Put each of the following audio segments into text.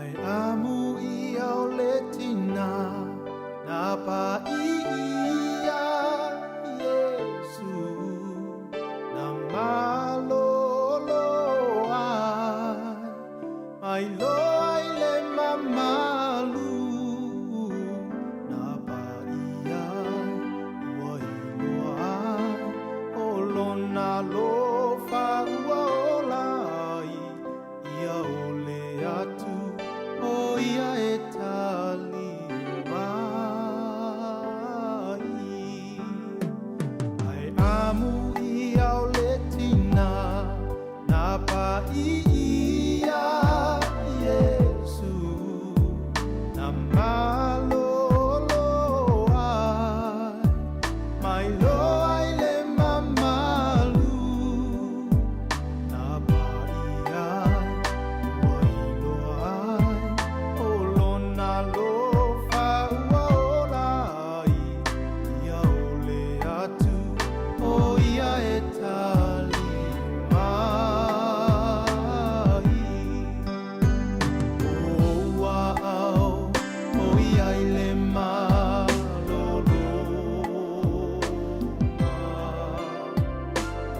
Ai amu ia o le tina na pa'i ia Iesu na malolo ai mai loa i le mamalu na pa'i ai ua iloa ai o lona alofa ua ola ai ia ole atu o ia e tali mai. Ai amu ia o le tina na pa'i ia Iesu na malolo ai mai loa i le mamalu na pa'i ai ua iloa ai o lona alofa ua ola ai ia ole atu o ia e tali mai. O ua au o ia i le malologa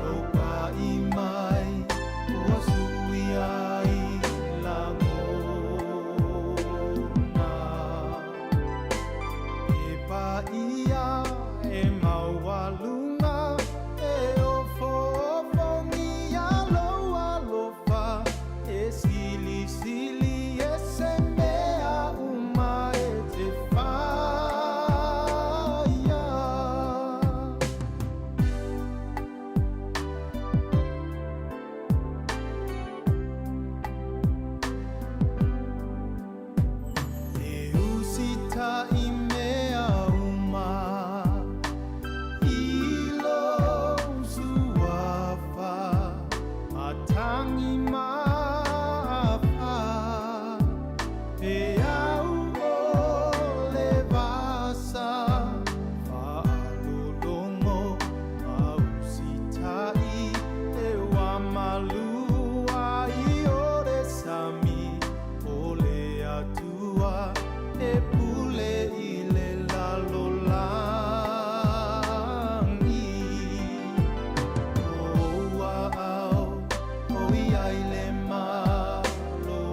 lou pa'i mai ua suia ai lagona. E paia e maualuga e ofoofogia lou alofa e silisili ese mea uma e te faia. E usita'i mea uma i lou suafa matagi ma afa e au o le vasa faalologo ma usita'i e ua malu ai o le sami o le Atua e pule i le lalolagi. O ua au o ia i le malologa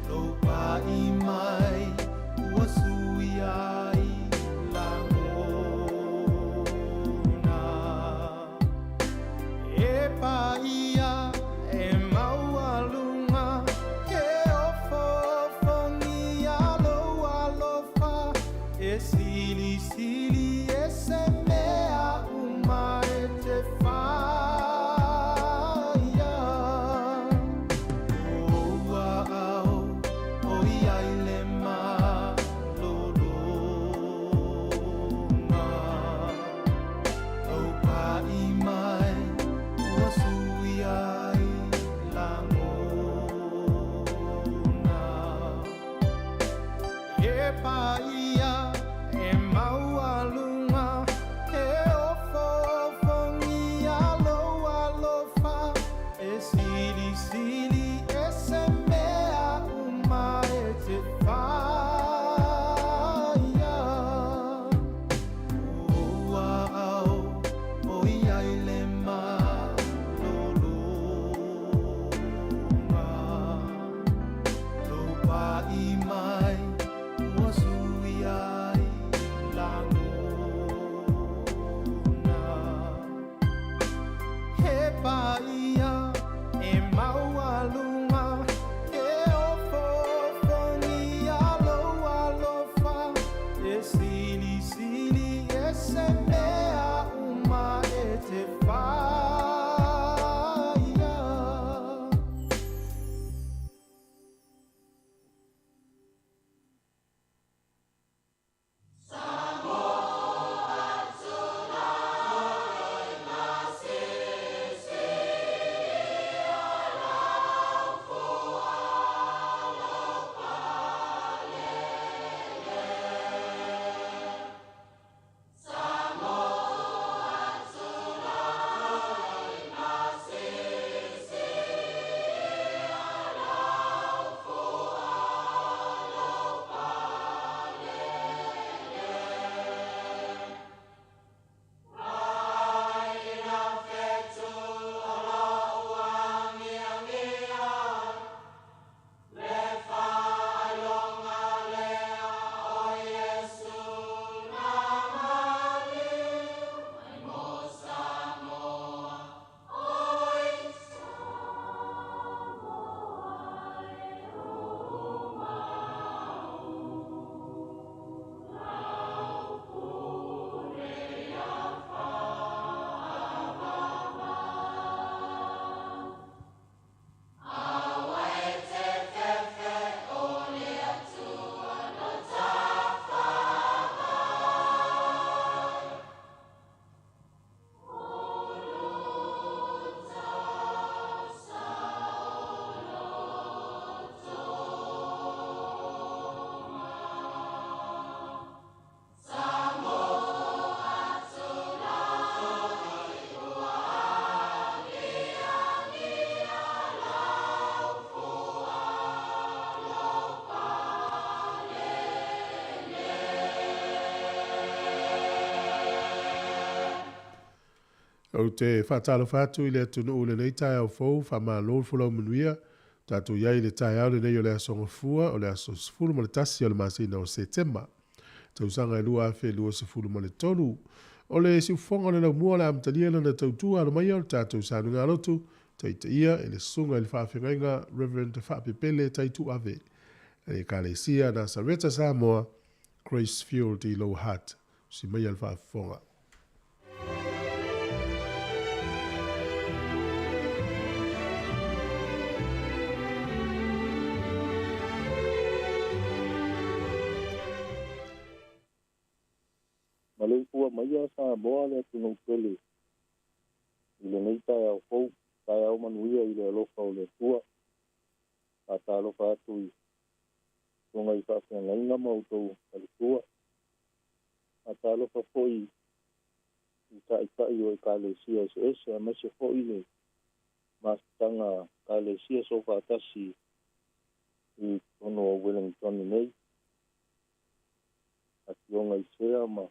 lou pa'i mai ua suia ai lagona. E paia e maualuga e ofoofogia lou alofa e silisili ese mea uma e te faia. O ua au o ia i le malologa lou pa'i mai ua suia ai lagona. E paia e maualuga e ofoofogia lou alofa e silisili ese mea uma e te faia. O ua au o ia i le malologa lou pa'i mai ua suia ai lagona. E paia e maualuga e ofoofogia lou alofa e silisili ese mea uma e te faia. Ou te faatalofa atu i le atunuu i lenei taeao fou, faamalo le folau manuia. Tatou i ai i le taeao lenei o le Aso Gafua, o le aso 11 o le masina o Setema, tausaga e 2023. O le siufofoga o le laumua o le amatalia lana tautua alo maia o le tatou sanuigalotu, taitaia e le susuga i le faafeagaiga Reverend Faapepele Taituave, le Ekalesia Nasareta Samoa, Grace Field i Lower Hutt. Si maia le faafofoga. Maleifua maia Samoa le atunuu pele i lenei taeao fou, taeao manuia i le alofa o le Atua. Faatalofa atu i susuga i faafeagaiga ma outou faletua. Faatalofa foi i taitai o Ekalesia eseese aemaise foi le mafutaga Ekalesia Soofaatasi i totonu o Wellington nei. Afioga i Sea ma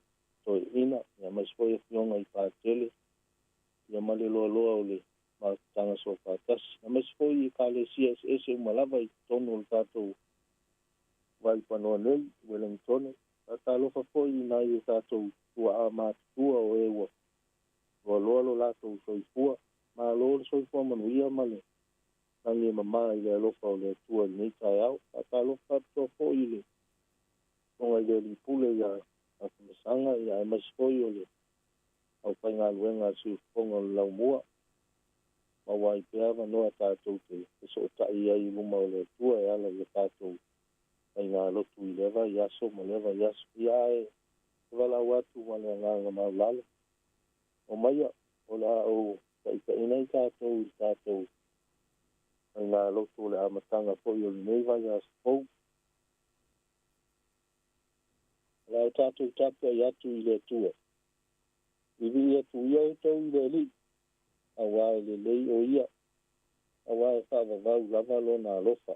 Toeaina, aemaise foi afioga i Patele, ia ma le loaloa o le mafutaga Soofaatasi, aemaise foi i Ekalesia eseese uma lava i totonu o le tatou vaipanoa nei, Wellington. Faatalofa foi i nai o tatou tuaa matutua o e ua loaloa lo latou soifua. Malo le soifua manuia ma le lagi e mama i le alofa o le Atua i lenei taeao. Faatalofa faapitoa foi i le Susuga i le Alii Pule ia Afamasaga, aemaise foi o le aufaigaluega a le Siufofoga o le Laumua. Maua ai pea avanoa tatou te fesootai ai i luma o le Atua e ala i a tatou faigalotu i lea vaiaso ma lea vaiaso. Ia ae valaau atu ma le agaga maualalo. Omaia, o le a ou taitaiina i tatou i le tatou faigalotu o le amataga foi o lenei vaiaso fou. O le a tatou tapuai atu i le Atua. Vivii atu ia outou i le Alii, auā e lelei o ia, auā e faavavau lava lona alofa.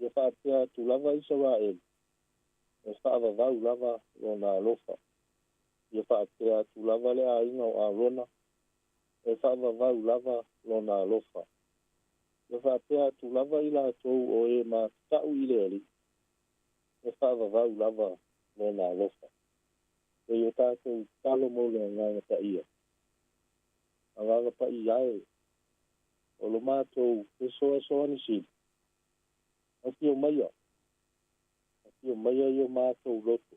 Ia faapea atu lava Isaraelu, e faavavau lava lona alofa. Ia faapea atu lava le aiga o Arona, e faavavau lava lona alofa. Ia faapea atu lava i latou o e matatau i le Alii, e faavavau lava lona alofa. Se i o tatou tatalo mo le Agaga Paia. Agaga Paia e, o lo matou fesoasoani sili, afio maia, afio maia i o matou loto,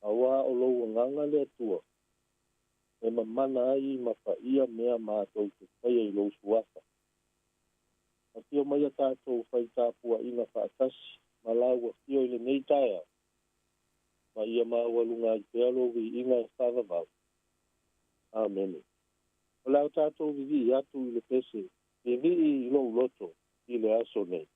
auā o lou Agaga le Atua, e mamana ai ma paia mea matou te faia i lou Suafa. Afio maia tatou fai tapuaiga faatasi ma lau afio i lenei taeao, ma ia maualuga ai pea lou viiga e faavavau. Amene. O le a tatou vivii atu i le pese, vivii i lou loto i le aso nei.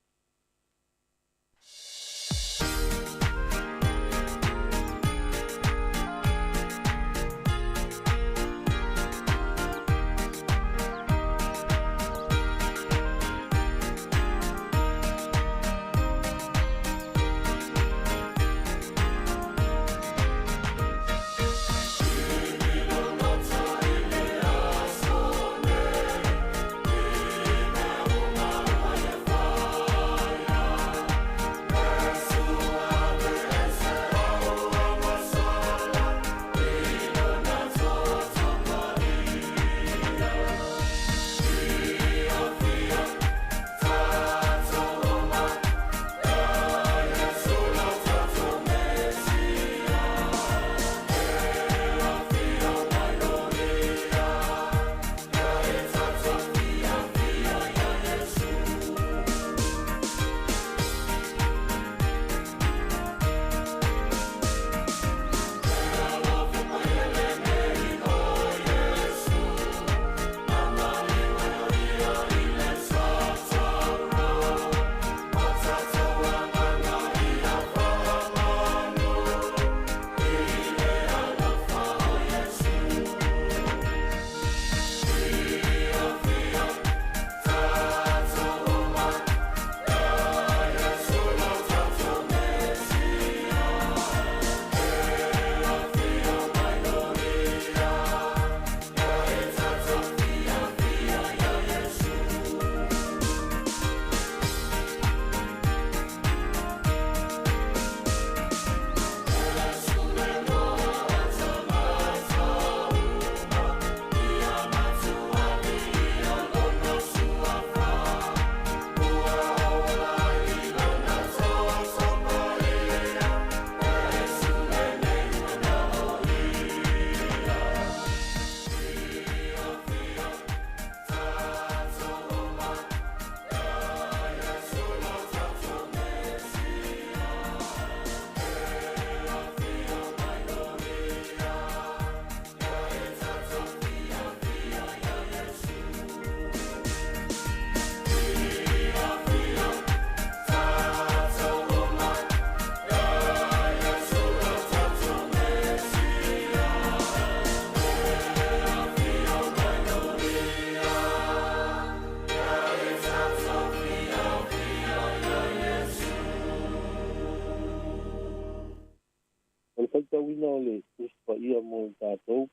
faitauina o le Tusi Paia mo i tatou.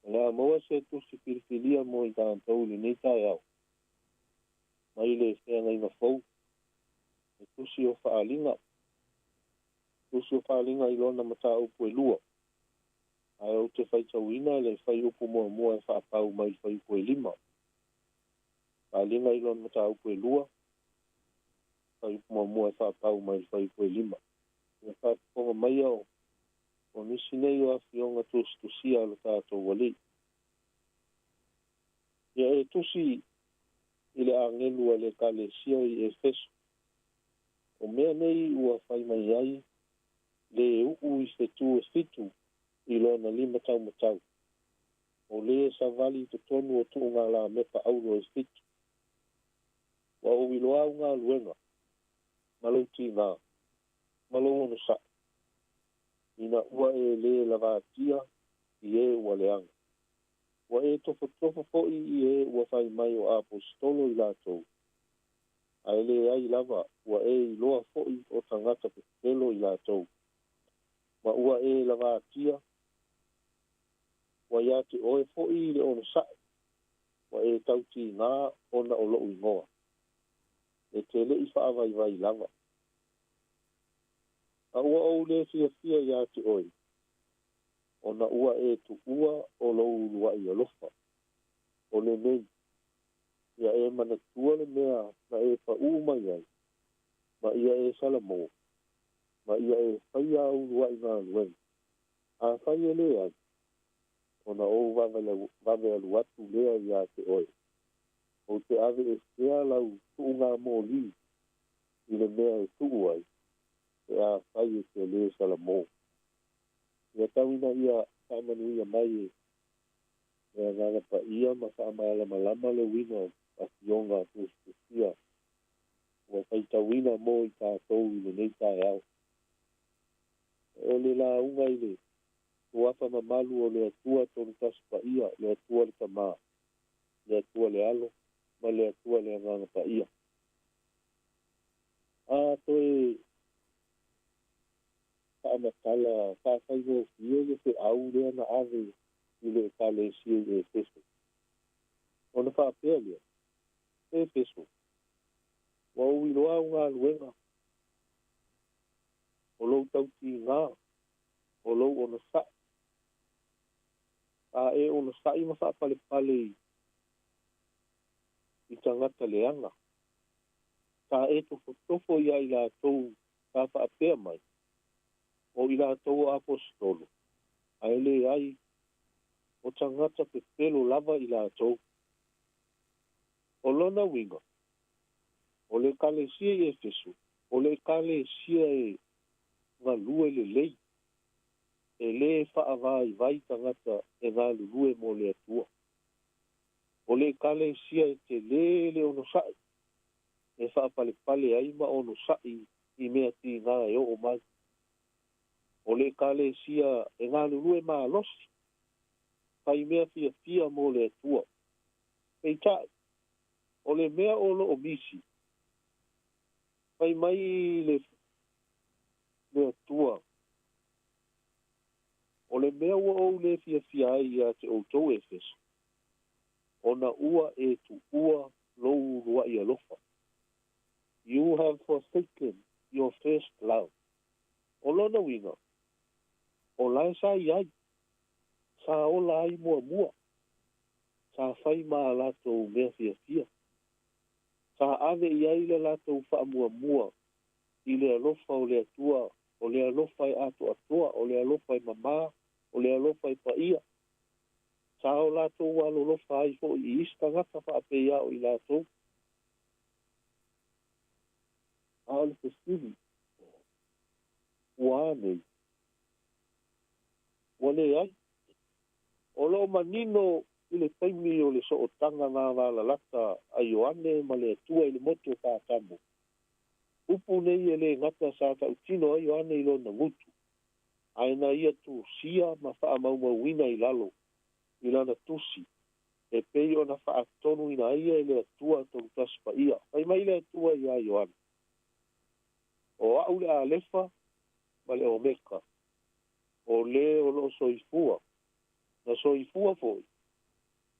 O le a maua se tusi filifilia mo i tatou i lenei taeao mai le Feagaiga Fou, le Tusi o Faaaliga. Tusi o Faaaliga i lona mataupu e 2. Ae ou te faitauina le fuaiupu muamua e faapau mai le fuaiupu e 5. Faaaliga i lona mataupu e 2, fuaiupu muamua e faapau mai le fuaiupu e 5. Ia faafofoga maia o nisi nei o afioga tusitusia a lo tatou Alii. Ia e tusi i le agelu a le Ekalesia i Efeso. O mea nei ua fai mai ai le uu i fetu e 7 i lona 5 taumatau. O le savali i totonu o tuugalamepa auro e 7. Ua ou iloa au galuega, ma lou tigā, ma lou onosai, ina ua e lē lavatia i e ua leaga. Ua e tofotofo foi i e ua fai mai o aposetolo i latou, ae leai lava ua e iloa foi o tagata pepelo i latou. Ma ua e lavatia, ua ia te oe foi le onosai, ua e tautigā ona o lou igoa. E te le'i faavaivai lava. A ua ou lē fiafia iā te oe, ona ua e tuua o lou uluai alofa. O lenei, ia e manatua le mea na e paū mai ai, ma ia e salamō, ma ia e faia au uluai galuega. Afai e leai, ona ou vave alu atu lea iā te oe. Ou te aveesea lau tuugamōlī i le mea e tuu ai, pe afai e te lē salamō. Ia tau ina ia faamanuia mai e le Agaga Paia ma faamalamalama le uiga o afioga tusitusia ua faitauina mo i tatou i lenei taeao. O le lauga i le suafa mamalu o le Atua Tolu Tasi Paia, le Atua le Tamā, le Atua le Alo, ma le Atua le Agaga Paia. A toe faamatala faafaigofie le feau lea na ave i le Ekalesia i Efeso. Ona faapea lea, Efeso, ua ou iloa au galuega, o lou tautigā, o lou onosai. A e onosai ma faapalepale i tagata leaga, sa e tofotofo ia i latou sa faapea mai, o i latou o aposetolo, ae leai o tagata pepelo lava i latou. O lona uiga, o le Ekalesia i Efeso, o le Ekalesia e galue lelei, e lē faavaivai tagata e galulue mo le Atua. O le Ekalesia e telē le onosai, e faapalepale ai ma onosai i mea tigā e oo mai. O le Ekalesia e galulue malosi, fai mea fiafia mo le Atua. Peitai, o le mea o loo misi, fai mai le Atua, o le mea ua ou lē fiafia ai iā te outou Efeso, ona ua e tuua lou uluai alofa. You have forsaken your first love. O lona uiga, o lae sa i ai, sa ola ai muamua, sa fai ma a latou mea fiafia, sa ave i ai le latou faamuamua i le alofa o le Atua, o le alofa e atoatoa, o le alofa e mamā, o le alofa e paia. Sa o latou alolofa ai foi i isi tagata faapei a o i latou. A o le fesili, ua a nei? Ua leai. O loo manino i le taimi o le sootaga vavalalata a Ioane ma le Atua i le motu o Patamo. Upu nei e lē gata sa tautino ai Ioane i lona gutu, ae na ia tusia ma faamaumauina i lalo i lana tusi, e pei ona faatonuina ai e le Atua Tolu Tasi Paia. Fai mai le Atua iā Ioane, o au le Alefa ma le Omeka, O lē o loo soifua, na soifua foi,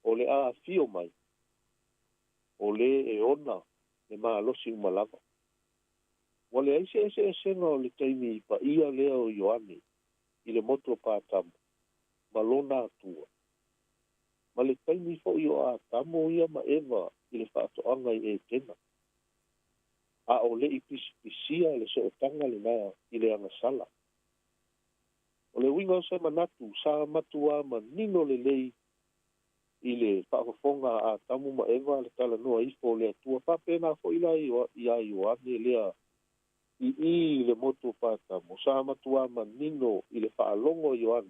o le a afio mai, o lē e ona le malosi uma lava. Ua leai se eseesega o le taimi paia lea o Ioane i le motu o Patamo ma lona Atua, ma le taimi foi o Atamo ia ma Eva i le faatoaga i Etena, a o le i pisipisia le sootaga lena i le agasala. O le uiga o se manatu, sa matuā manino lelei i le faafofoga a Atamu ma Eva le talanoa ifo o le Atua, faapena foi la iā Ioane lea i i i le motu o Patamo, sa matuā manino i le faalogo a Ioane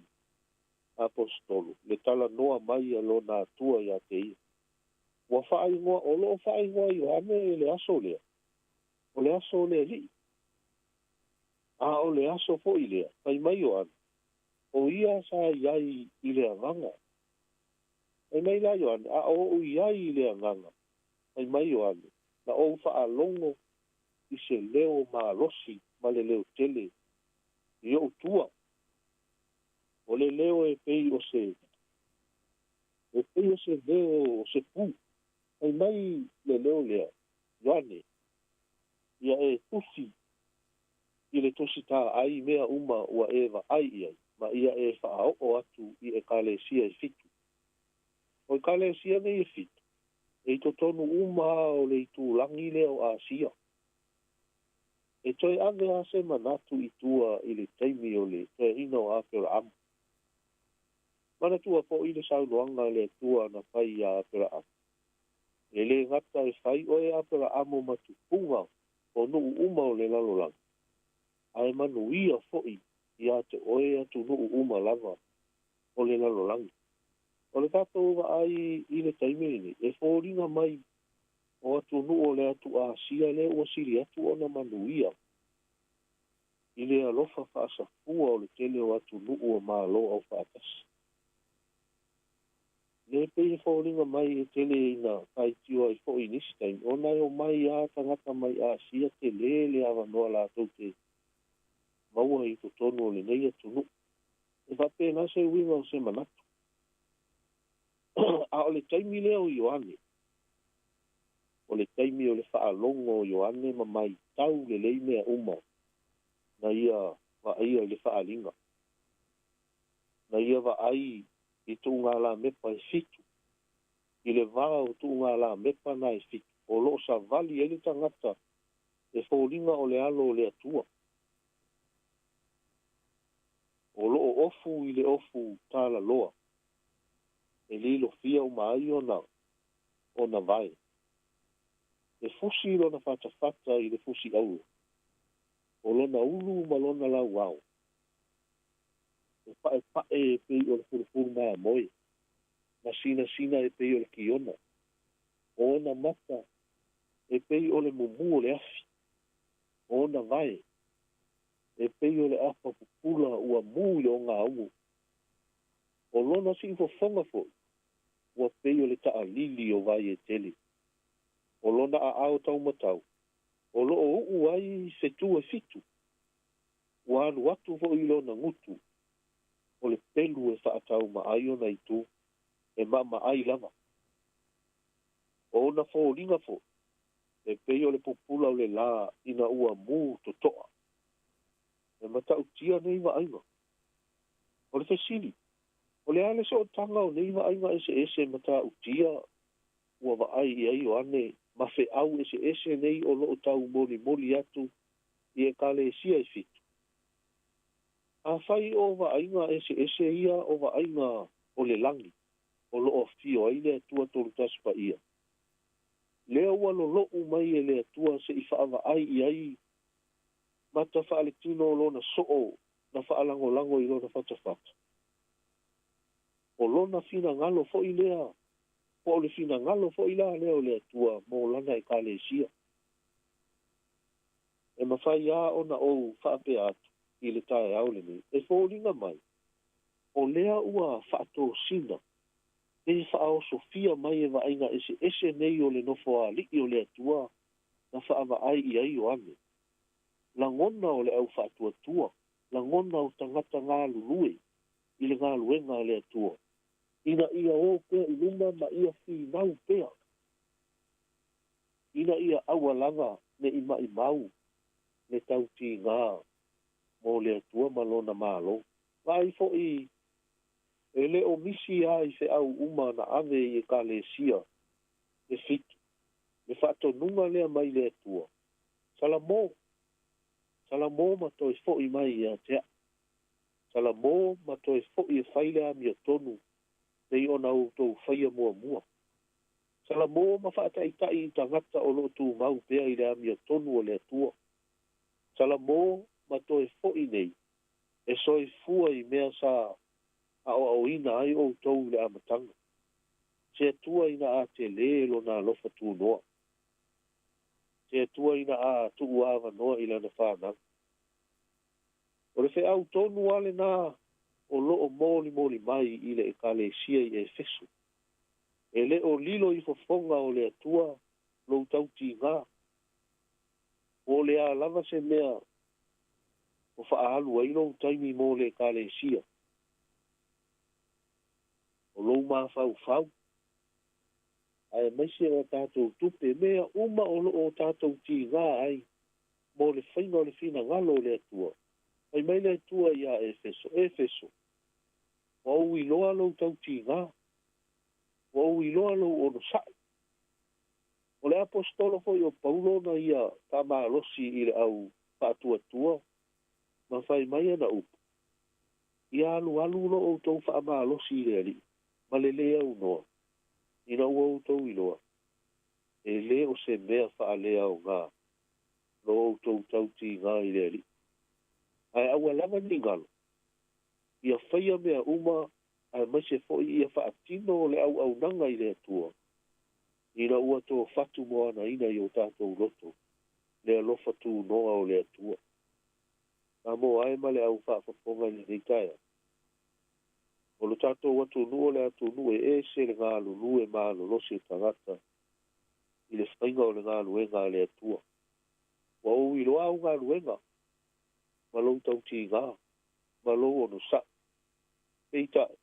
Aposetolo le talanoa mai a lona Atua iā te ia. Ua faaigoa, o lo o faaigoa Ioane e le aso lea, o le aso o le Alii. A o le aso foi lea, fai mai Ioane, o ia sa i ai i le agaga. Fai mai la Ioane, a o ou i ai i le agaga, fai mai Ioane, na ou faalogo i se leo malosi ma le leo tele i ou tua. O le leo e pei o se e pei o se leo o se pū. Fai mai le leo lea, Ioane, ia e tusi i le tusitaai mea uma ua e vaai i ai, ma ia e faaoo atu i ekalesia e fitu. O ekalesia nei e fitu, e i totonu uma lava o le itulagi lea o Asia. E toe ave lava se manatu i tua i le taimi o le toeaina o Aperaamu. Manatua foi le saunoaga a le Atua na fai iā Aperaamu, E lē gata e fai oe Aperaamu ma tupuga o nuu uma o le lalolagi, ae manuia foi iā te oe atunuu uma lava o le lalolagi. O le tatou vaai i le taimi lenei, e foliga mai o atunuu o le atu Asia lea ua sili atu ona manuia i le alofa faasafua o le tele o atunuu o Malo Aufaatasi. Le pei e foliga mai e tele ina faitio ai foi i nisi taimi, ona e omai lava tagata mai Asia tele le avanoa latou te maua i totonu o lenei atunuu. E faapena se uiga o se manatu. A o le taimi lea o Ioane, o le taimi o le faalogo o Ioane ma maitau lelei mea uma na ia vaaia i le faaaliga, na ia vaai i tuugalamepa e fitu, i le va o tuugalamepa na e fitu, o lo o savali ai le tagata e foliga o le Alo o le Atua. O lo o ofu i le ofu talaloa, e lilofia uma ai ona ona vae. E fusi lona fatafata i le fusi auro, o lona ulu ma lona lauao, e paepae e pei o le fulufulu mamoe, ma sinasina e pei o le kiona. O ona mata e pei o le mumu o le afi, o ona vae e pei o le afa pupula ua mū i le ogāumu. O lona siufofoga foi, ua pei o le taalili o vai e tele. O lona aao taumatau, o lo o uu ai fetu e fitu, ua alu atu foi i lona gutu, o le pelu e faataumaai ona itu, e maamaai lava. O ona foliga foi, e pei o le pupula o le lā ina ua mū totoa. E matautia nei vaaiga. O le fesili, o le a le sootaga o nei vaaiga eseese matautia ua vaai i ai Ioane ma feau eseese nei o lo o taumolimoli atu i ekalesia e fitu? Afai o vaaiga eseese ia o vaaiga o le lagi o lo o afio ai le Atua Tolutasi Paia, lea ua lolou mai e le Atua se i faavaai i ai mata faaletino o lona soo na faalagolago i lona fatafata. O lona finagalo foi lea, po o le finagalo foi la lea o le Atua mo lana ekalesia. E mafai lava ona ou faapea atu i le taeao lenei, e foliga mai, o lea ua faatosina pe faaosofia mai e vaaiga eseese nei o le Nofoalii o le Atua na faavaai i ai Ioane, lagona o le au faatuatua lagona o tagata galulue i le galuega a le Atua, ina ia o pea i luma ma ia finau pea, ina ia aua lava ne i maimau le tautiga mo le Atua ma Lona Malo. Vaai foi, e le o misi lava i feau uma na ave i Ekalesia e fitu, le faatonuga lea mai le Atua, Salamo, Salamo ma toe foi mai ia te a'u. Salamo ma toe foi e fai le amiotonu pei ona outou faia muamua. Salamo ma faataitai i tagata o lo o tumau pea i le amiotonu o le Atua. Salamo ma toe foi nei e soifua i mea sa aoaoina ai outou i le amataga. Se Atua ina a tele Lona alofa tunoa. Se Atua ina a tuu avanoa i Lana fanau. O le feau tonu lava lena o lo o molimoli mai i le Ekalesia i Efeso. E le o lilo i fofoga o le Atua lou tautiga, po o le a lava se mea o faaalu ai lou taimi mo le Ekalesia, o lou mafaufau, aemaise o a tatou tupe, mea uma o lo o tatou tiga ai mo le faiga o le finagalo o le Atua. Fai mai le Atua iā Efeso, Efeso, ua ou iloa lou tautiga, ua ou iloa lou onosai. O le aposetolo foi o Paulo na ia faamalosi i le au faatuatua ma fai mai ana upu, Ia alualu lo outou faamalosi i le Alii ma le lē aunoa, ina ua outou iloa, e le o se mea faaleaoga lo outou tautiga i le Alii. Ae aua lava ne i galo, ia faia mea uma aemaise foi ia faatino le auaunaga i le Atua, ina ua tofatu moanaina i o tatou loto le alofa tunoa o le Atua. Samoa e ma le au faafofoga i lenei taeao. O lo tatou atunuu o le atunuu e ese le galulue malolosi o tagata i le faiga o le galuega a le Atua. Ua ou iloa au galuega ma lou tautiga ma lou onosai. Peitai,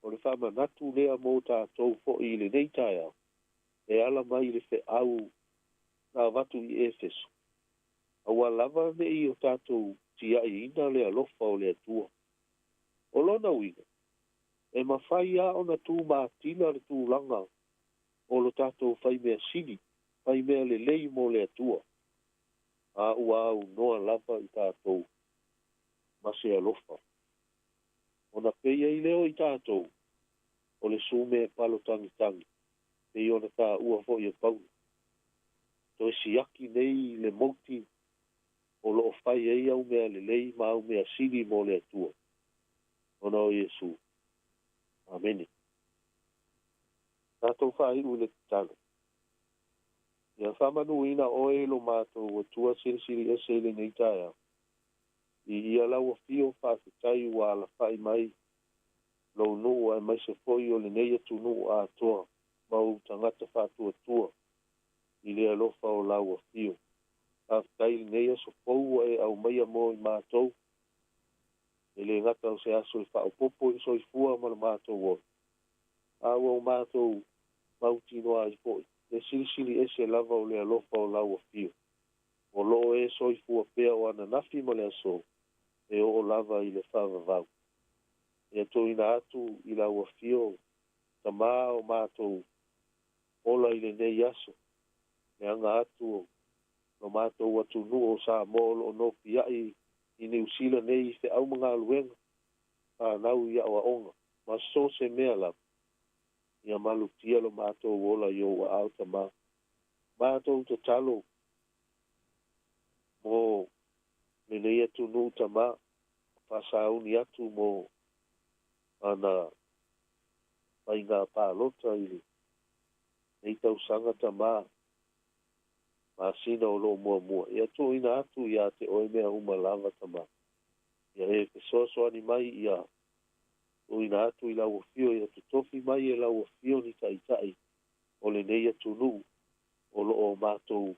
o le faamanatu lea mo tatou foi i lenei taeao e ala mai i le feau na avatu i Efeso, aua lava ne i o tatou tiaiina le alofa o le Atua. O lona uiga, e mafai lava ona tumatila le tulaga o lo tatou faimea sili, faimea lelei mo le Atua, a ua aunoa lava i tatou ma se alofa. Ona pei ai lea o i tatou o le sume palo tagitagi, pei ona taua foi e Paulo. Toe siaki nei le mouti o lo o fai ai au mea lelei ma au mea sili mo le Atua, ona o Iesu. Amene. Tatou faaiu i le tatalo. Ia faamanuina oe lo matou Atua Silisili Ese i lenei taeao. I ia lau afio faafetai ua alafai mai lou nuu aemaise foi o lenei atunuu atoa ma ou tagata faatuatua i le alofa o lau afio. Faafetai i lenei aso fou ua e aumaia mo i matou, e le gata o se aso e faaopoopo i le soifua ma le matou ola, a ua o matou mautinoa ai foi le silisili ese lava o le alofa o lau afio. O lo o e soifua pea o ananafi ma le aso e oo lava i le faavavau. Ia tuuina atu i lau afio, Tama o matou ola i lenei aso, le aga atu o lo matou atunuu o Samoa o lo o nofia'i i Niu Sila nei i feau ma galuega, fanau i aoaoga, ma so o se mea lava. Ia malutia lo matou ola i ou aao, Tama. Matou tatalo mo lenei atunuu, Tama, faasauni atu mo ana faiga palota i lenei tausaga, Tama, masina o lo o muamua. Ia tuuina atu ia te oe mea uma lava, Tama. Ia e fesoasoani mai ia tuuina atu i lau afio, ia totofi mai e lau afio ni taitai o lenei atunuu o lo o matou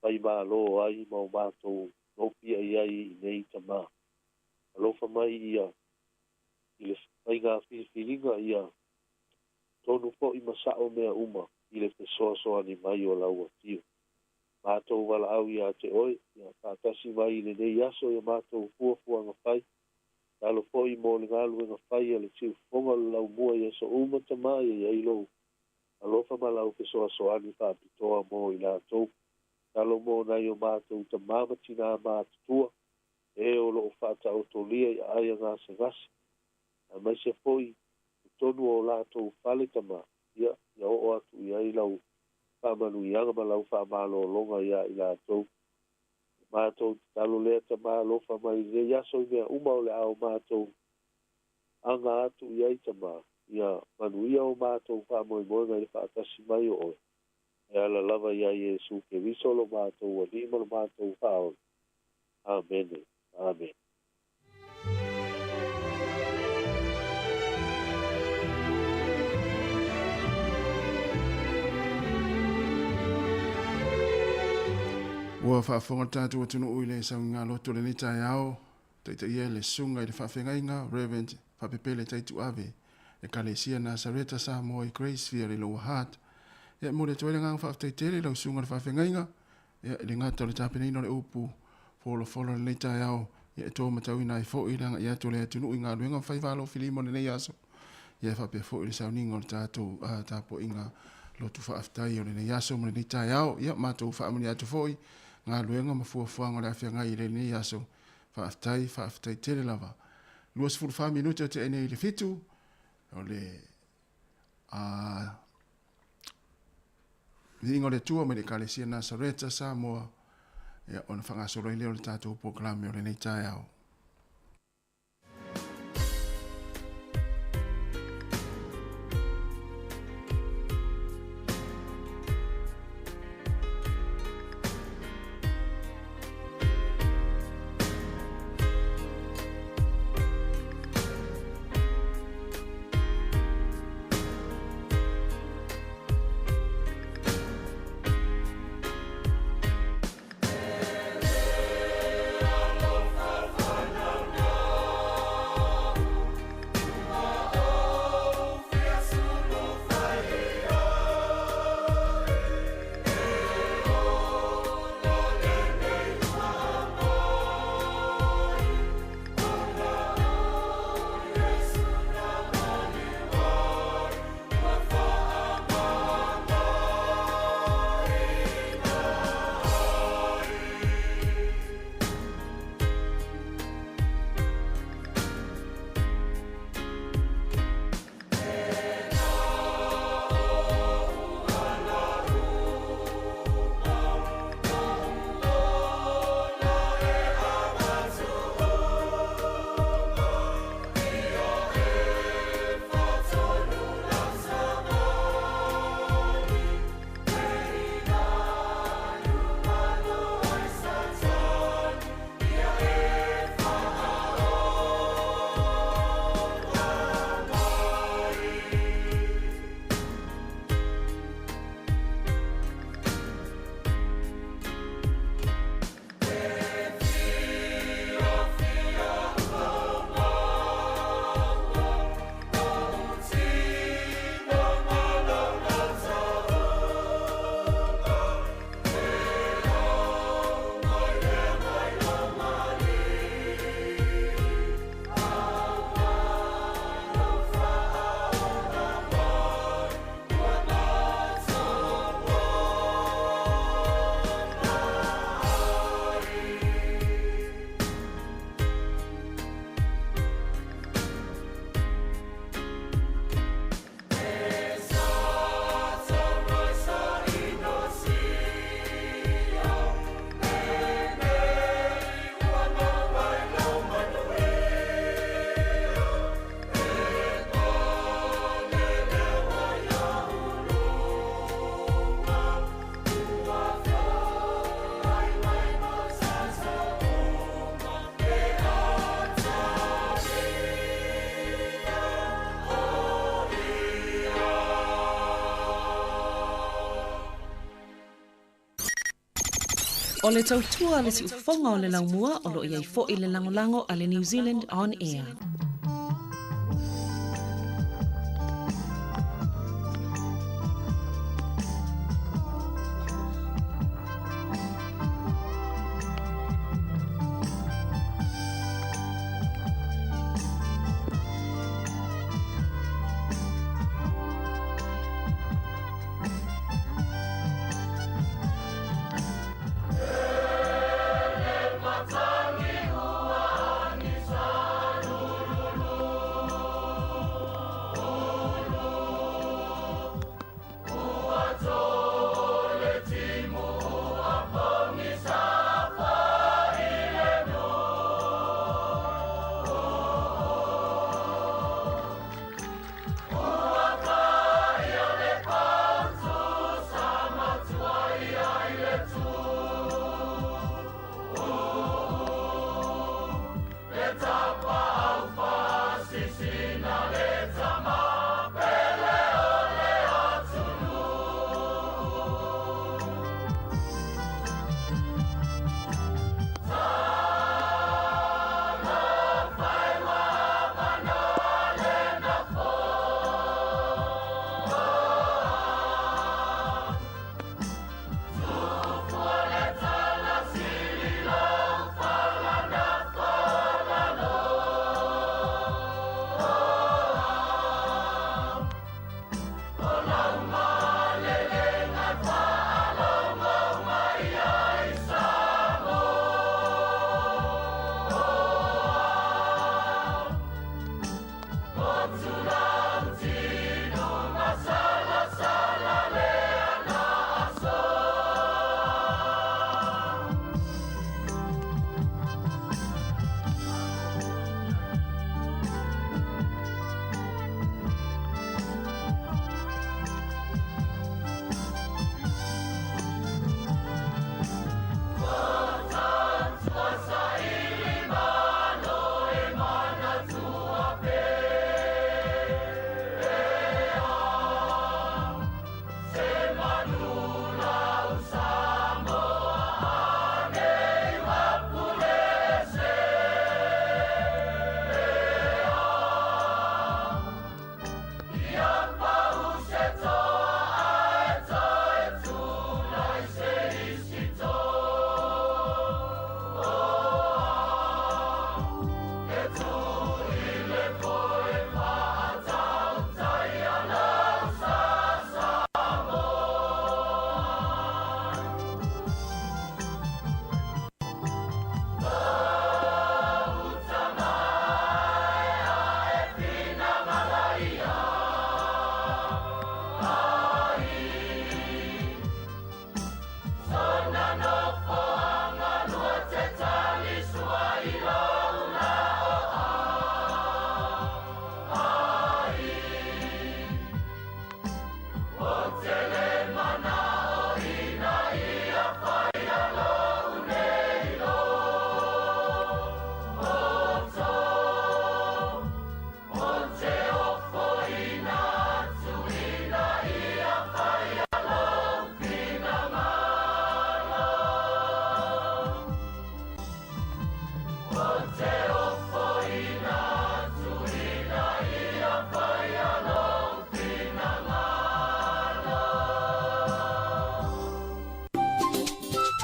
faimalo ai ma o matou nofiai ai i nei, Tama. Alofa mai ia i le faiga filifiliga ia tonu fo'i ma sa'o mea uma i le fesoasoani mai o lau Afio. Matou valaau iā te Oe, ia faatasi mai i lenei aso i a matou fuafuaga fai, tatalo foi mo le galuega fai a le Siufofoga o le Laumua i aso uma Tama ia i ai Lou alofa ma Lau fesoasoani faapitoa mo i latou. Tatalo mo nai o matou tama ma tinā matutua, e o lo o faataotolia i aai a gasegase, aemaise foi i totonu o o latou fale tama, ia, ia oo atu i ai lau faamanuiaga ma lau faamalologa iā i latou. O matou tatalo lea tama alofa mai i lenei aso i mea uma o le a o matou aga atu i ai tama, ia manuia o matou faamoemoega i le faatasi mai o oe, e ala lava iā Iesu Keriso lo matou Alii ma lo matou Faaola. Amene. Amene. Ua faafofoga le tatou atunuu i le sauiga loto lenei taeao, taitaia e le Susuga i le Faafeagaiga Rev. Faapepele Taituave, Ekalesia Nasareta Samoa i Graceville i Lower Hutt. Ia, e momoli atu ai le agaga faafetai tele i lau Susuga i le Faafeagaiga, Ia, i le gata o le tapenaina o le upu folafolafola i lenei taeao, ia e to matauina ai foi le agai atu o le atunuu i galuega ma faiva alofilima o lenei aso, ia e faapea foi le sauniga o le tatou tapuaiga lotu faafetai o lenei aso ma lenei taeao. Ia, matou faamanuia atu foi galuega ma fuafuaga o le a feagai i lenei aso. Faafetai, faafetai tele lava. 24 minute o tea nei i le 7, o le Viiga o le Atua mai le Ekalesia Nasareta Samoa, ia, ona faagasolo ai lea o le tatou polokalame o lenei taeao. O le tautua le siufofoga o le laumua o loo i ai fo'i le lagolago a le New Zealand On Air.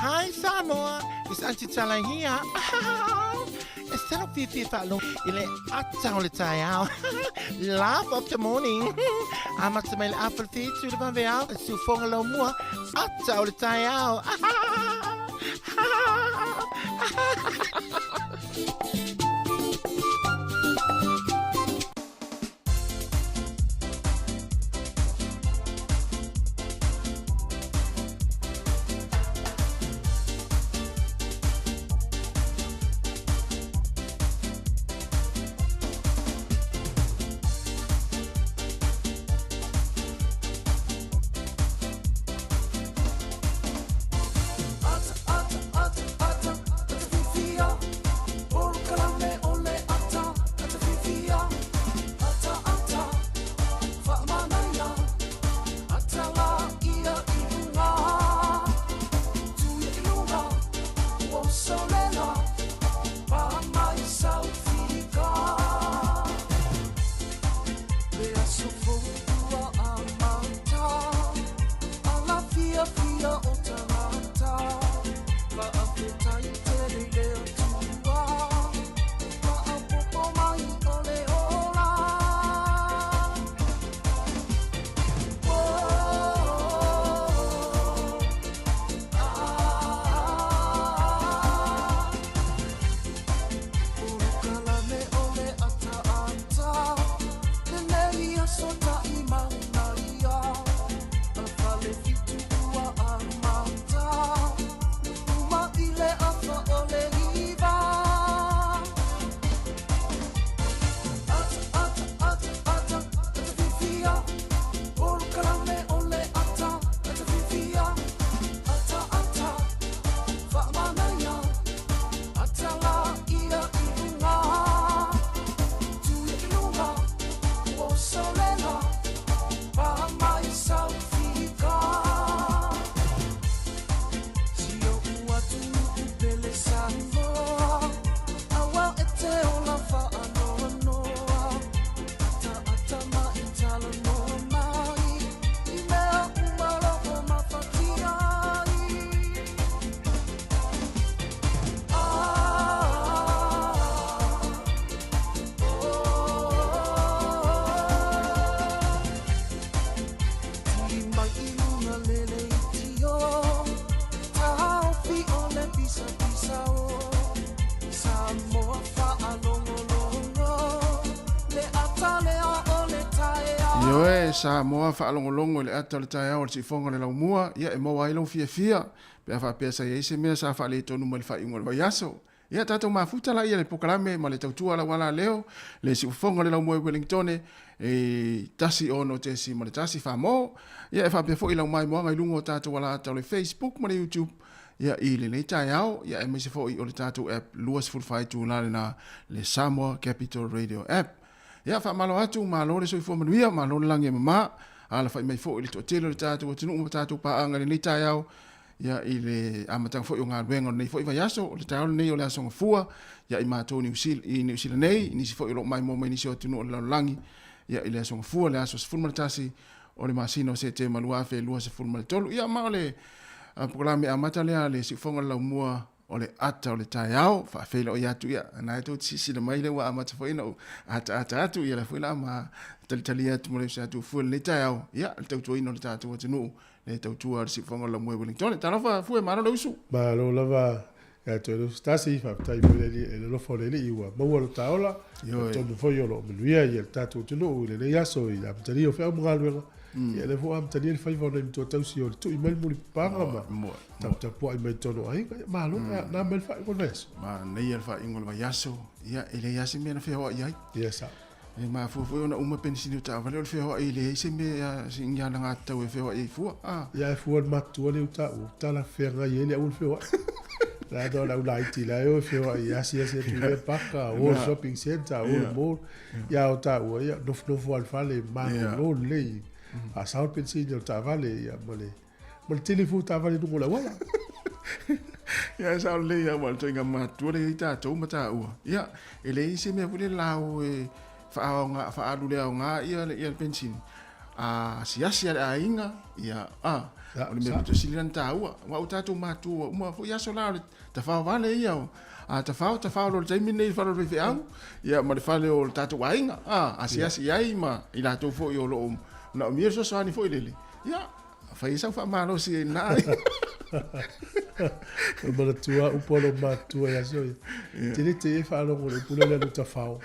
Hi Samoa, it's Auntie Tala here. E salo fifi whaalo i le ata o le taeao. Laugh of the morning. Amata mai le afa le whitu le vaveao. E siufoga lau mua. Ata o le taeao. Ata, ata, ata, ata, ata fifi fiafia o tagata Faafetai tele i le Atua Faaopoopo mai o le ola Polokalame o le ataata Lenei aso taimau ia A fale fitu ua amata Uma i le afa o le iva Ata, ata, ata, ata, ata fiafia Polokalame o le ata, ata fiafia Ata, ata, faamanaia Ata la ia i luga Tui i luga ua solela Pa mai saufika Si oʻu atunuu pele Samoa Auā e te ola faanoanoa Ataata ma i talanoa mai I mea uma loo mafatia ai Ah, oh, Ti mai i luga lele i tio Taofi o le pisapisa o Samoa faalogologo Le ata lea o le taeao. Ioe, Samoa faalogologo i le ata o le taeao o le siufofoga o le laumua, ia e maua ai lou fiafia, pe a faapea sa i ai se mea sa faaletonu mai le faaiuga o le vaiaso. Ia tatou mafuta laia i le polokalame ma le tautua lauala leo, le siufofoga o le laumua i Wellingtone, e 1 6.1 Famo. Ia e faapea foi lau maimoaga i luga o tatou alaata o le Facebook ma le YouTube, ia i lenei taeao, ia aemaise foi o le tatou app 24 itula lena, le Samoa Capital Radio App. Ia faamalo atu, malo le soifua manuia, malo le lagi e mama, alafai mai foi i le toatele o le tatou atunuu ma tatou paaga i lenei taeao, ia i le amataga foi o galuega o lenei foi vaiaso, o le taeao lenei o le Aso Gafua, ia i matou i Niu Sila nei, nisi foi o lo o maimoa mai nisi o atunuu o le lalolagi, ia i le Aso Gafua, le aso 11 o le masina o Setema 2023. Ia ma o le polokalame amata lea a le Siufofoga o le Laumua o le ata o le taeao, faafeiloai atu, ia, na e tou te silasila mai lea ua amata foi ona ou ataata atu, ia lea foi la ma talitalia atu ma le uso atu fue lenei taeao, ia, le tautuaina o le tatou atunuu, le tautua a le Siufofoga o le Laumua i Wellington. Talofa Fue, malo le usu. Malo lava ia te oe Tasi, faafetai foi i le alofa o le Alii ua maua lo ta ola, talitonu foi o lo o manuia le tatou atunuu i lenei aso i le amatalia o feau ma galuega, ia lea foi ua amatalia le faiva o nai matua tausi o le tui mai le mulipapaga ma taputapuai mai totonu o aiga. Ia malo, na mai le faaiuga o le vaiaso. Manaia le faaiuga o le vaiaso, ia e leai lava se mea na feoai ai. Ia sao. E mafua foi ona uma penisini o taavale o le feoai e leai se mea se ni alagatatau e feoai ai fua. Ah. Ia e fua le matutua lea uta ua tala feagai ai le au le feoai. La no la ula iti la e feoai ia asiasi atu i le paka, o shopping center, o le mall. Ia o taua ia nofonofo lava i le fale malolo lelei. Faasao le penisini o le taavale ia ma le ma le tele foi o taavale i luga o le auala. Ia e sao lelei lava le ituaiga matua lea e i ai tatou ma taua. Ia, e leai se mea foi lele lao e faaaoga, faaalu le aoga ia le, ia le penisini. A asiasi lava le aiga, ia, a, o le mea pito sili lea ona taua. Aua ua tatou matua uma foi aso la o le tafao vale ia o, a tafao, tafao loa i le taimi lenei i le fale o le faifeau, ia ma le fale o le tatou aiga, a, asiasi i ai ma i latou foi o lo o manaomia le fesoasoani foi lele. Ia, Fai sau faamalosi i na. O manatua upu a lou matua ia soia. Tele te e faalogo le upu lea le tafao.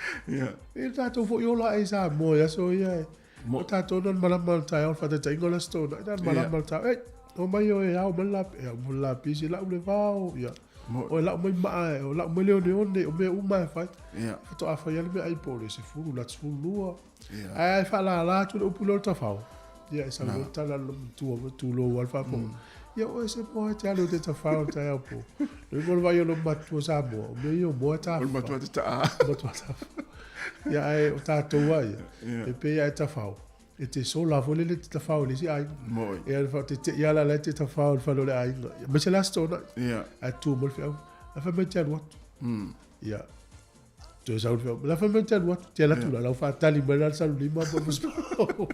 E tatou foi ola ai Samoa ia soia. O tatou na malama le taeao faataitaiga o le aso Toonai na malama le taeao. Ei, o mai oe e ao mai le la, e ao mai le lapisi, lau le vao, ia. O e lau mai maa, o lau mai le oneone, o mea uma e fai. Faatoa fai lava le meaai po o le 10 i le 12. Ae faalala atu le upu lea o le tafao. Ia e sau loa le tala a le matua ma tulou lava le faafofoga. Ia oe se moa e te alu e te tafao i le taeao po. Le uiga o le vaai o lou matua Samoa, o mea ia o moa e tafafa. O le matua tataa. O le matua tafafa. Ia ae o tatou lava ia, e pei lava e tafao, e te sola foi lele e te tafao i le isi aiga. Moi. Ia le faatete'i lava la la e te tafao i le fale o le aiga. Ia aemaise le Aso Toonai. Ia. Ae tu mai le feau, ae fai mai e te alu atu. Ia. Toe sau le feau, la fai mai te alu atu, te alu atu la, lau whaatali mai la salu lima po po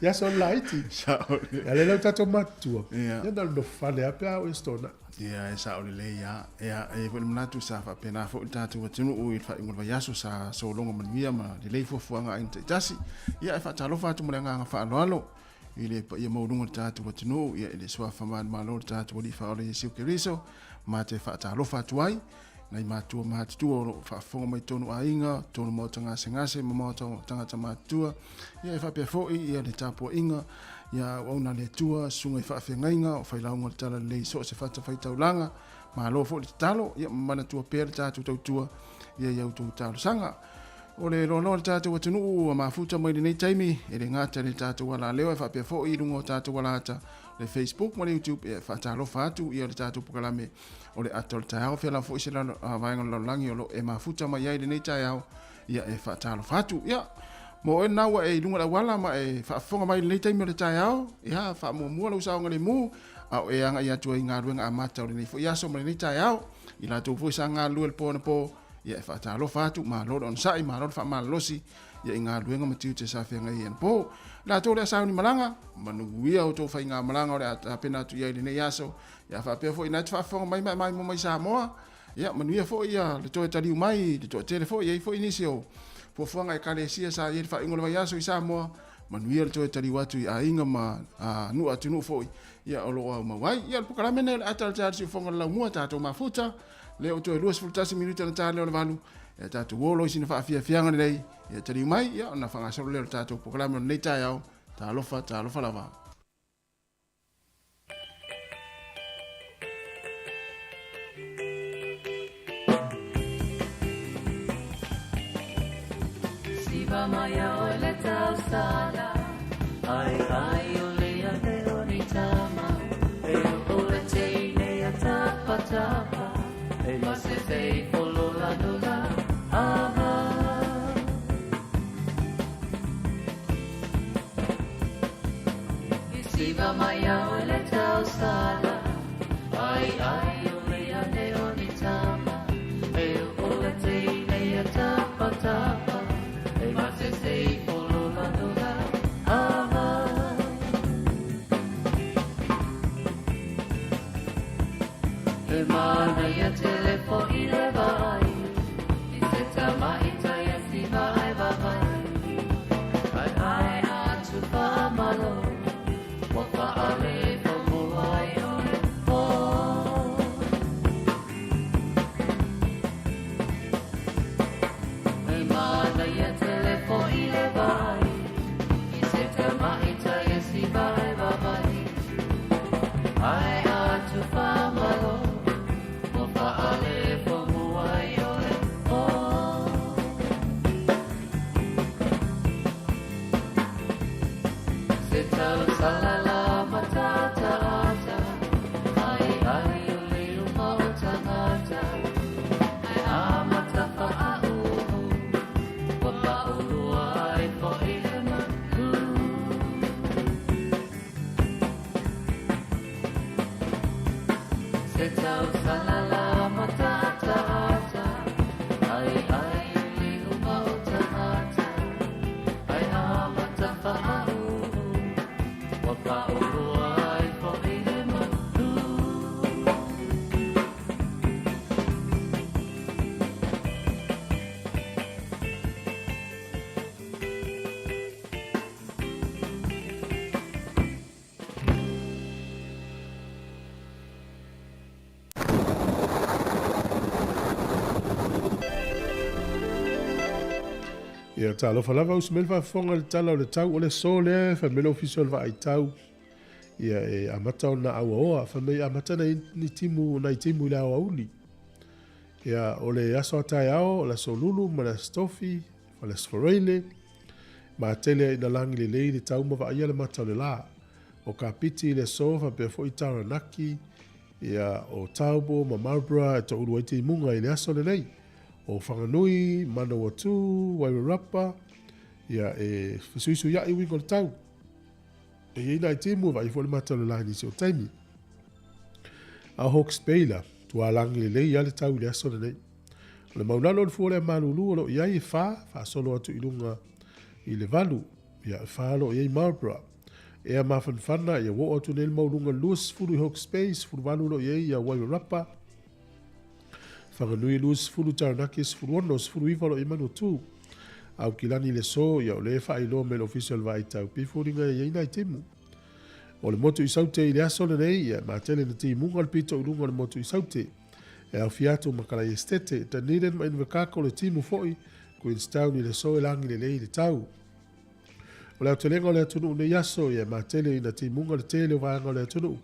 Ia so laiti. Sao. Ia le lau tatou matua. Ia. Ia na no fale a pe a o estona. Ia e sao lelei lava. Ia e i ai foi le manatu sa faapena foi le tatou atunuu i le faaiuga o le vaiaso sa sologa manuia ma lelei fuafuaga a aiga taitasi. Ia e faatalofa atu ma le agaga faaaloalo i le paia maualuga o le tatou atunuu, ia i le Suafa Manumalo o le tatou Alii Faaola Iesu Keriso, ma te faatalofa atu ai nai matua matutua o lo o faafofoga mai totonu aiga, totonu maota gasegase ma maota o tagata matutua. Ia e faapea foi ia le tapuaiga ia auauna a le Atua, susuga i faafeagaiga o failauga o le Talalelei i so o se fatafaitaulaga. Malo foi le tatalo, ia manatua pea le tatou tautua ia i a outou talosaga. O le loaloa o le tatou atunuu ua mafuta mai lenei taimi, e le gata i le tatou alaleo ae faapea foi i luga o tatou alata, le Facebook ma le YouTube, e faatalofa atu ia le tatou polokalame o le ata o le taeao. Fea lava foi se lalo, vaega o le lalolagi o lo o e mafuta mai ai lenei taeao, ia e faatalofa atu. Ia, mo oe lena ua e i luga o le auala ma e faafofoga mai i lenei taimi o le taeao, ia faamuamua lou saogalemu, a o e agai atu ai i galuega amata o lenei foi aso ma lenei taeao. I latou foi sa galulue i le po anapo, ia e faatalofa atu, malo le onosai, malo le faamalolosi, ia i galuega ma tiute sa feagai ai anapo. Latou lea sauni malaga, manuia outou faigamalaga o le a tapena atu i ai i lenei aso, ia faapea foi na te faafofoga mai ma e maimoa mai Samoa, ia manuia foi ia le toe taliu mai i le toatele foi, e i ai foi nisi o fuafuaga a Ekalesia sa i ai i le faaiuga o le vaiaso i Samoa, manuia le toe taliu atu i aiga ma nuu atunuu foi ia o lo o aumau ai. Ia o le polokalame lenei o le ata o le taeao i le siufofoga o le laumua, tatou mafuta, lea ua toe 21 minute ona ta lea o le 8, ia tatou o loa i sina faafiafiaga lelei, ia taliu mai, ia ona faagasolo lea o le tatou polokalame o lenei taeao. Talofa, talofa lava. Siva mai a o le tausala Ai ai o le a te o ni tama E o le teine a tapa tapa E ma se fei folola nola Ava I siva mai a o le tausala Ai ai o le a ne o ni tama E o le teine a tapa tapa E ma se sei folola nola Ava He manaia tele po i le vai I se tama i tai e siva ai vavai Ai ai atu whaamalo Wa whaale whamua ai o le po He manaia tele po i le vai I se tama i tai e siva ai vavai Ai atu whaamalo Wa whaale whamua ai o le po Se tau salala matata ata Ai ai o le uma o tangata Ai a matafa a uhu Ua paulua ai fo'i le malu Se tau salala matata ata Ai ai o le uma o tangata Ai a matafa a uhu Ua paulua ai fo'i le malu Ia, talofa lava usi mai le faafofoga i le tala o le tau o le aso lea, fai mai le ofisa o le vaai tau. Ia, e amata ona auaoa, fai mai amata na ni timu, nai timu i le aoauli. Ia, o le aso a taeao, o le aso lulu ma le aso tofi, ma le aso faraile, matele ai ina lagi lelei le tau ma vaaia le mata o le la. O Kapiti i le aso faapea foi Taranaki, ia, o Taupo ma Marlborough e toulu ai timuga i le aso lenei. O Whanganui, Manawatu, Wairarapa, ia, e fesuisuiaʻi uiga o le tau. E i ai nai timu e vaai foi le mata o le la i nisi o taimi. A o Hawke's Bay la, tualagi lelei lava le tau i le aso lenei. O le maulalo o le fua o le malulu o lo o i ai e 4 faasolo atu i luga i le 8. Ia, e 4 o lo o i ai Marlborough. Ea mafanafana, ia ua oo atu nei le maualuga i le 20 i Hawke's Bay, 18 o lo o i ai ia Wairarapa, Whanganui 20, Taranaki 16, 19 o lo o i ai Manawatu. Aukilani i le aso, ia o lea e faailoa mai e le Ofisa o le Vaai Tau, pei e foliga e i ai nai timu. O le motu i Saute i le aso lenei, ia e matele na timuga le pito i luga o le motu i Saute. E aofia atu ma Kalai Esitete, Dunedin ma Invercargill le timu foi, Queenstown i le aso e lagi lelei le tau. O le aotelega o le atunuu nei aso, ia e matele ina timuga le tele o vaega o le atunuu.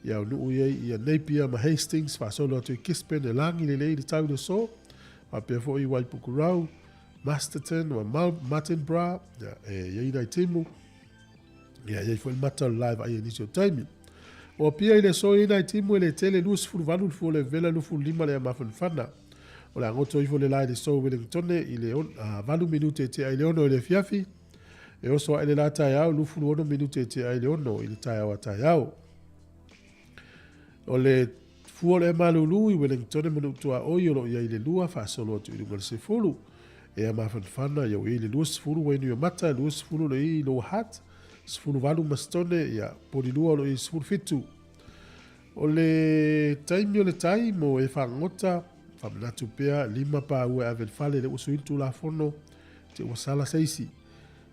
Ia aunuu i ai ia Napier ma Hastings faasolo atu i Gisborne e lagi lelei le tau i le aso, faapea foi i Waipukurau, Masterton ma Martinborough, ia e i ai nai timu. Ia, e i ai foi le mata o le la e vaai ai nisi o taimi. O Apia i le aso e i ai nai timu e le tele 28 le fua o le vela 25 le ea mafanafana. O le a goto ifo le la i le aso Wellingtone i le 8 minute e tea i le 6 i le afiafi. E oso ae le la taeao 26 minute e tea i le 6 i le taeao a taeao. O le fua o le ea malulu i Wellingtone ma Nuutuaoi o lo o i ai le 2 faasolo atu i luga i le 10. Ea mafanafana ia ua i ai le 20 Wainuiomata, 20 le i Lower Hutt, 18 Masitone, ia Polilua o lo o i ai 17. O le taimi o le tai mo e fagota, faamanatu pea, 5 paua e ave i le fale lea ua sui le Tulafono, te ua sala se isi.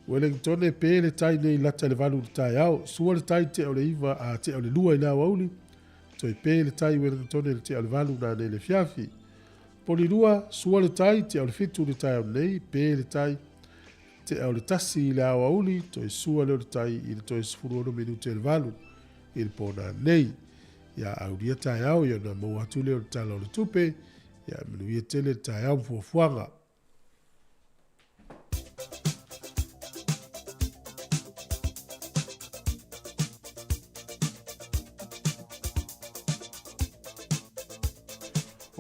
Wellingtone pe le tai nei lata i le 8 i le taeao, sua le tai tea o le 9, a tea o le 2 i le aoauli, toe pe le tai Wellingtone i le tea o le 8 nanei le afiafi. Polilua, sua le tai, tea o le 7 i le taeao nei, pe le tai, tea o le 1 i le aoauli, toe sua lea o le tai i le toe 16 minute i le 8 i le po nanei. Ia aulia taeao, ia ona maua atu lea o le Tala o le Tupe, ia manuia tele le taeao ma fuafuaga.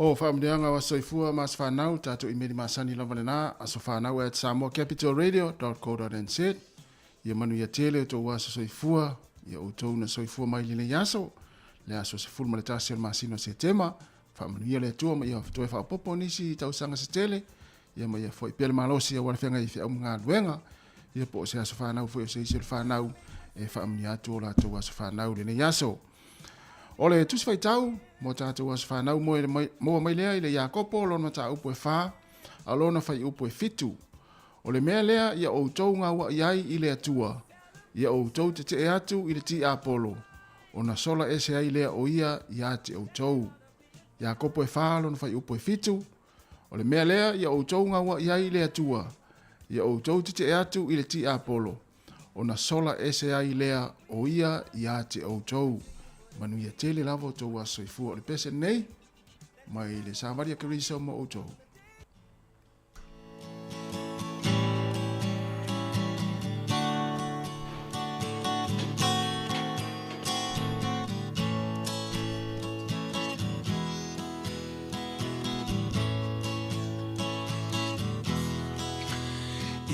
O faamanuiaga o aso soifua ma aso fanau, tatou imeli masani lava lena, aso fanau at samoacapitalradio.co.nz. Ia manuia tele o tou aso soifua, ia outou na soifua mai lenei aso, le aso 11 o le masina o Setema, Faamanuia le Atua ma ia toe faaopoopo nisi tausaga se tele, ia ma ia foi pea le malosi aua le feagai i feau ma galuega, ia po o se aso fanau foi o se isi o le fanau e faamanuia atu o latou aso fanau i lenei aso. O le Tusi Faitau mo tatou aso fanau moa mai lea i le Iakopo lona mataupu e 4 a lona fuaiupu e 7. O le mea lea ia outou gaua'i ai i le Atua, ia outou tetee atu i le tiapolo, ona sola ese ai lea o ia iā te outou. Iakopo e 4 lona fuaiupu e 7, O le mea lea ia outou gaua'i ai i le Atua, ia outou tetee atu i le tiapolo, ona sola ese ai lea o ia iā te outou. Manuia tele lava outou aso soifua. O le pese lenei mai le Savali a Keriso mo outou.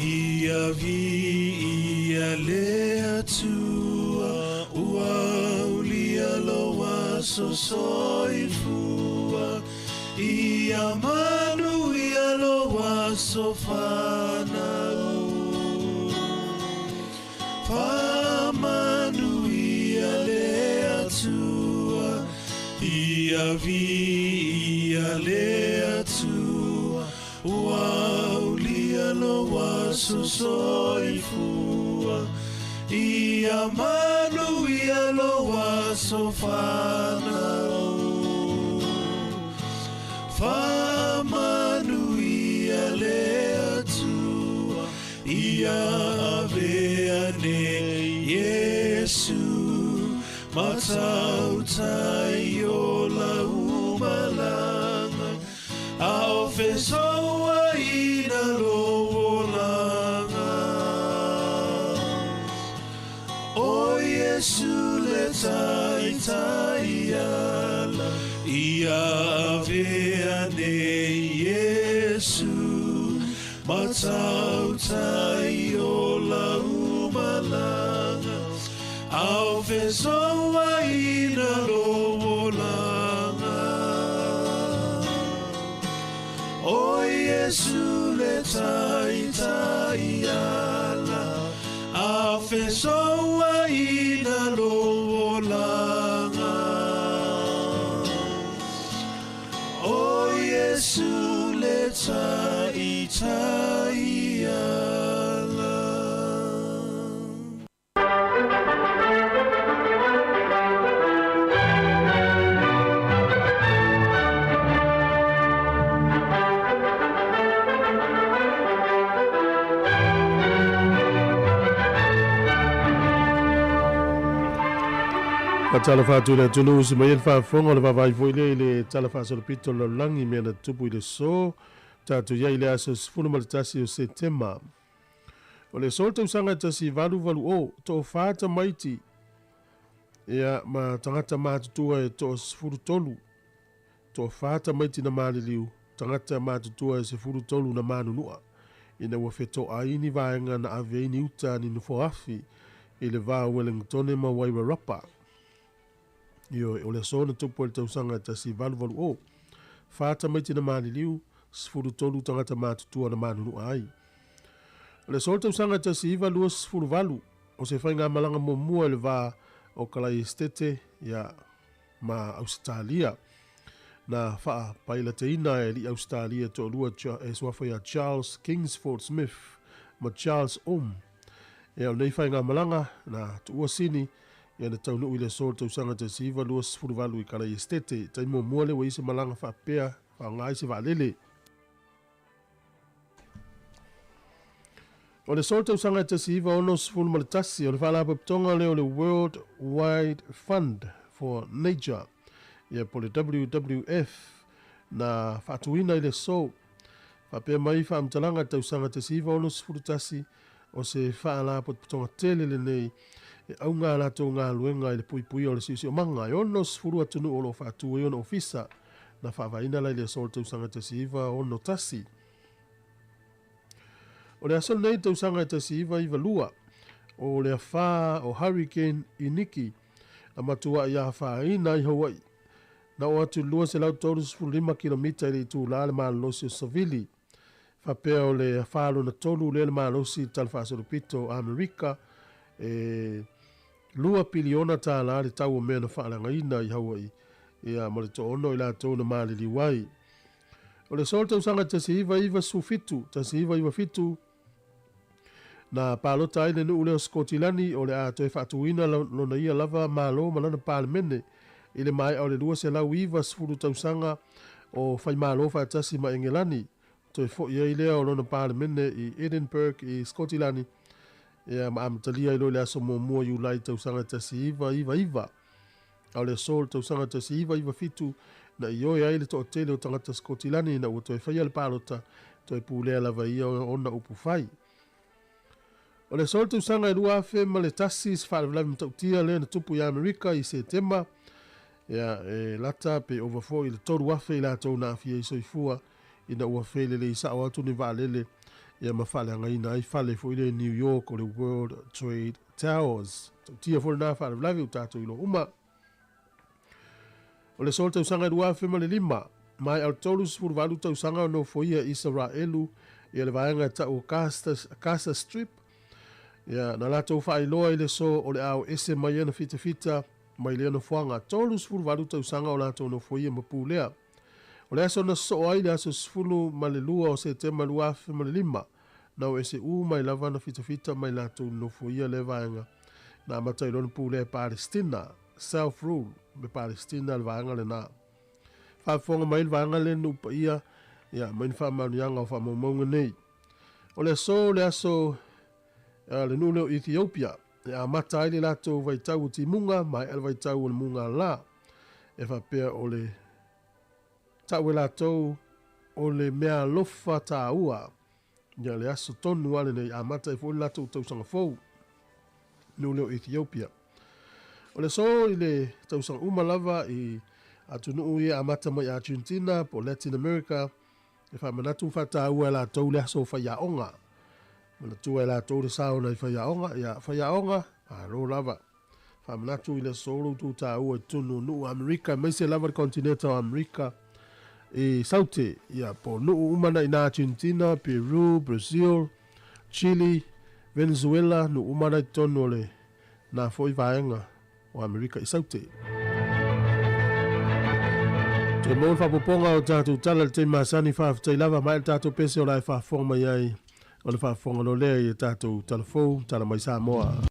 Ia viia le Atua, ua aulia lou aso soifua. Ia manuia lou aso fanau. Faamanuia le Atua, ia viia le Atua, ua aulia lou aso soifua. Ia manuia lou aso fanau. Faamanuia le Atua, ia avea nei Iesu, matautai o lau malaga, a o fesouaina lou olaga. O Iesu le taitai ala, ia avea nei Iesu, matautai o lau malaga, a o fesouaina lou olaga. O Iesu le taitai ala, a fesoa ina lo olaga. O Iesu le taitai ala. Talofa atu i le atunuu se mai e le faafofoga o le vaavaai foi lea i le tala faasolopito o le lalolagi i mea na tutupu i le aso tatou i ai i le aso 11 o Setema. O le aso le tausaga e 1880, toafa tamaiti ia ma tagata matutua e toa-13, toafa tamaiti na maliliu, tagata matutua e 13 na manunua, ina ua fetoai ni vaega na ave ai ni uta ni nofoafi i le va o Wellingtone ma Wairarapa. Ioe, o le aso na tupu ai le tausaga e 1880, fa tamaiti na maliliu, 13 tagata matutua na manunua ai. O le aso le tausaga e 1928, o se faigamalaga muamua i le va o Kalaiestete ia, ma Ausetalia, na faapailateina e alii Ausetalia e toalua e suafa ia Charles Kingsford Smith ma Charles Ohm. Ia, o lenei faigamalaga na tuua sini ia na taunuu i le aso o le tausaga 1928 i Kalaiestete, taimi muamua lea ua i ai se malaga faapea faaaoga ai se vaalele. O le aso o le tausaga e 1961, o le faalapotopotoga lea o le World Wide Fund for Nature, ia po o le WWF, na faatuina i le aso. Faapea mai faamatalaga i le tausaga 1961, o se faalapotopotoga tele lenei e auga a latou galuega i le puipuia o le siosiomaga. E 60 atunuu o lo o faatu ai ona ofisa, na faavaeina la i le aso o le tausaga 1961. O le aso lenei i le tausaga e 1992, o le afa o Hurricane Iniki na matuai afaina ai Hawaii. Na oo atu i le 235 kilomita i le itula le malolosi o Savili. Faapea o le afa lona tolu lea le malosi i le talafaasolopito o Amerika, e $2 piliona le tau o mea na faaleagaina i Hawaii, ia ma le toaono i latou na maliliu ai. O le aso o le tausaga 1997, 1997, na palota ai le nuu lea o Sikotilani o le a toe faatuina lona ia lava Malo ma lana Palemene i le maea o le 290 tausaga o faimalo faatasi ma Engelani. Toe foi ai lea o lona Palemene i Edinburgh i Sikotilani, ia ma amatalia ai loa i le aso muamua o Iulai tausaga 1999. A o le aso o le tausaga 1997 na ioe ai le toatele o tagata Sikotilani ina ua toe faia le palota, toe pulea lava ia ona upu fai. O le aso o le tausaga e 2001 se faalavelave matautia lea na tupu i Amerika i Setema, ia e lata pe ova foi i le 3,000 i latou na aafia i soifua ina ua felelei sao atu ni vaalele ia ma faaleagaina ai fale foi lea i New York o le World Trade Towers. Tautia foi lena faalavelave ua tatou iloa uma. O le aso o le tausaga e 2005, maea o le 38 tausaga o nofoia Isaraelu ia le vaega e tau o Gaza Strip, ia na latou faailoa i le aso o le a o ese mai ana fitafita mai lea nofoaga. 38 tausaga o latou nofoia ma pulea. O le aso na sosoo ai le aso 12 o Setema 2005, na o ese uma ai lava na fitafita mai latou nofoia lea vaega na amata ai loa ona pulea e Palestina, self rule, me Palestina le vaega lena. Faafofoga mai le vaega lea nuu paia ia mai ni faamanuiaga o faamaumauga nei. O le aso le aso le nuu lea o Ethiopia e amata ai le latou vaitau o timuga maea le vaitau o le mugala e faapea o le tau e latou o le meaalofa taua. Ia le aso tonu lava lenei amata ai foi le latou tausaga fou, nuu lea o Ethiopia. O le aso i le tausaga uma lava i atunuu ia amata mai Argentina po o Latin America e faamanatu ma faataua e latou le aso o faiaoga. Manatua e latou le sao nai faiaoga, ia faiaoga, malo lava. Faamanatu i le aso lo outou taua i totonu o nuu o Amerika, aemaise lava le kontineta o Amerika. i Saute, ia, po o nuu uma na i ina Argentina, Peru, Brazil, Chile, Venezuela, nuu uma na i totonu o le na foi vaega o Amerika i Saute. Toe maua le faaopoopoga o tatou tala i le taimi masani, faafetai lava mai le tatou pese o la e faafofoga mai ai o le faafofoga loa lea i a tatou tala fou, tala mai Samoa.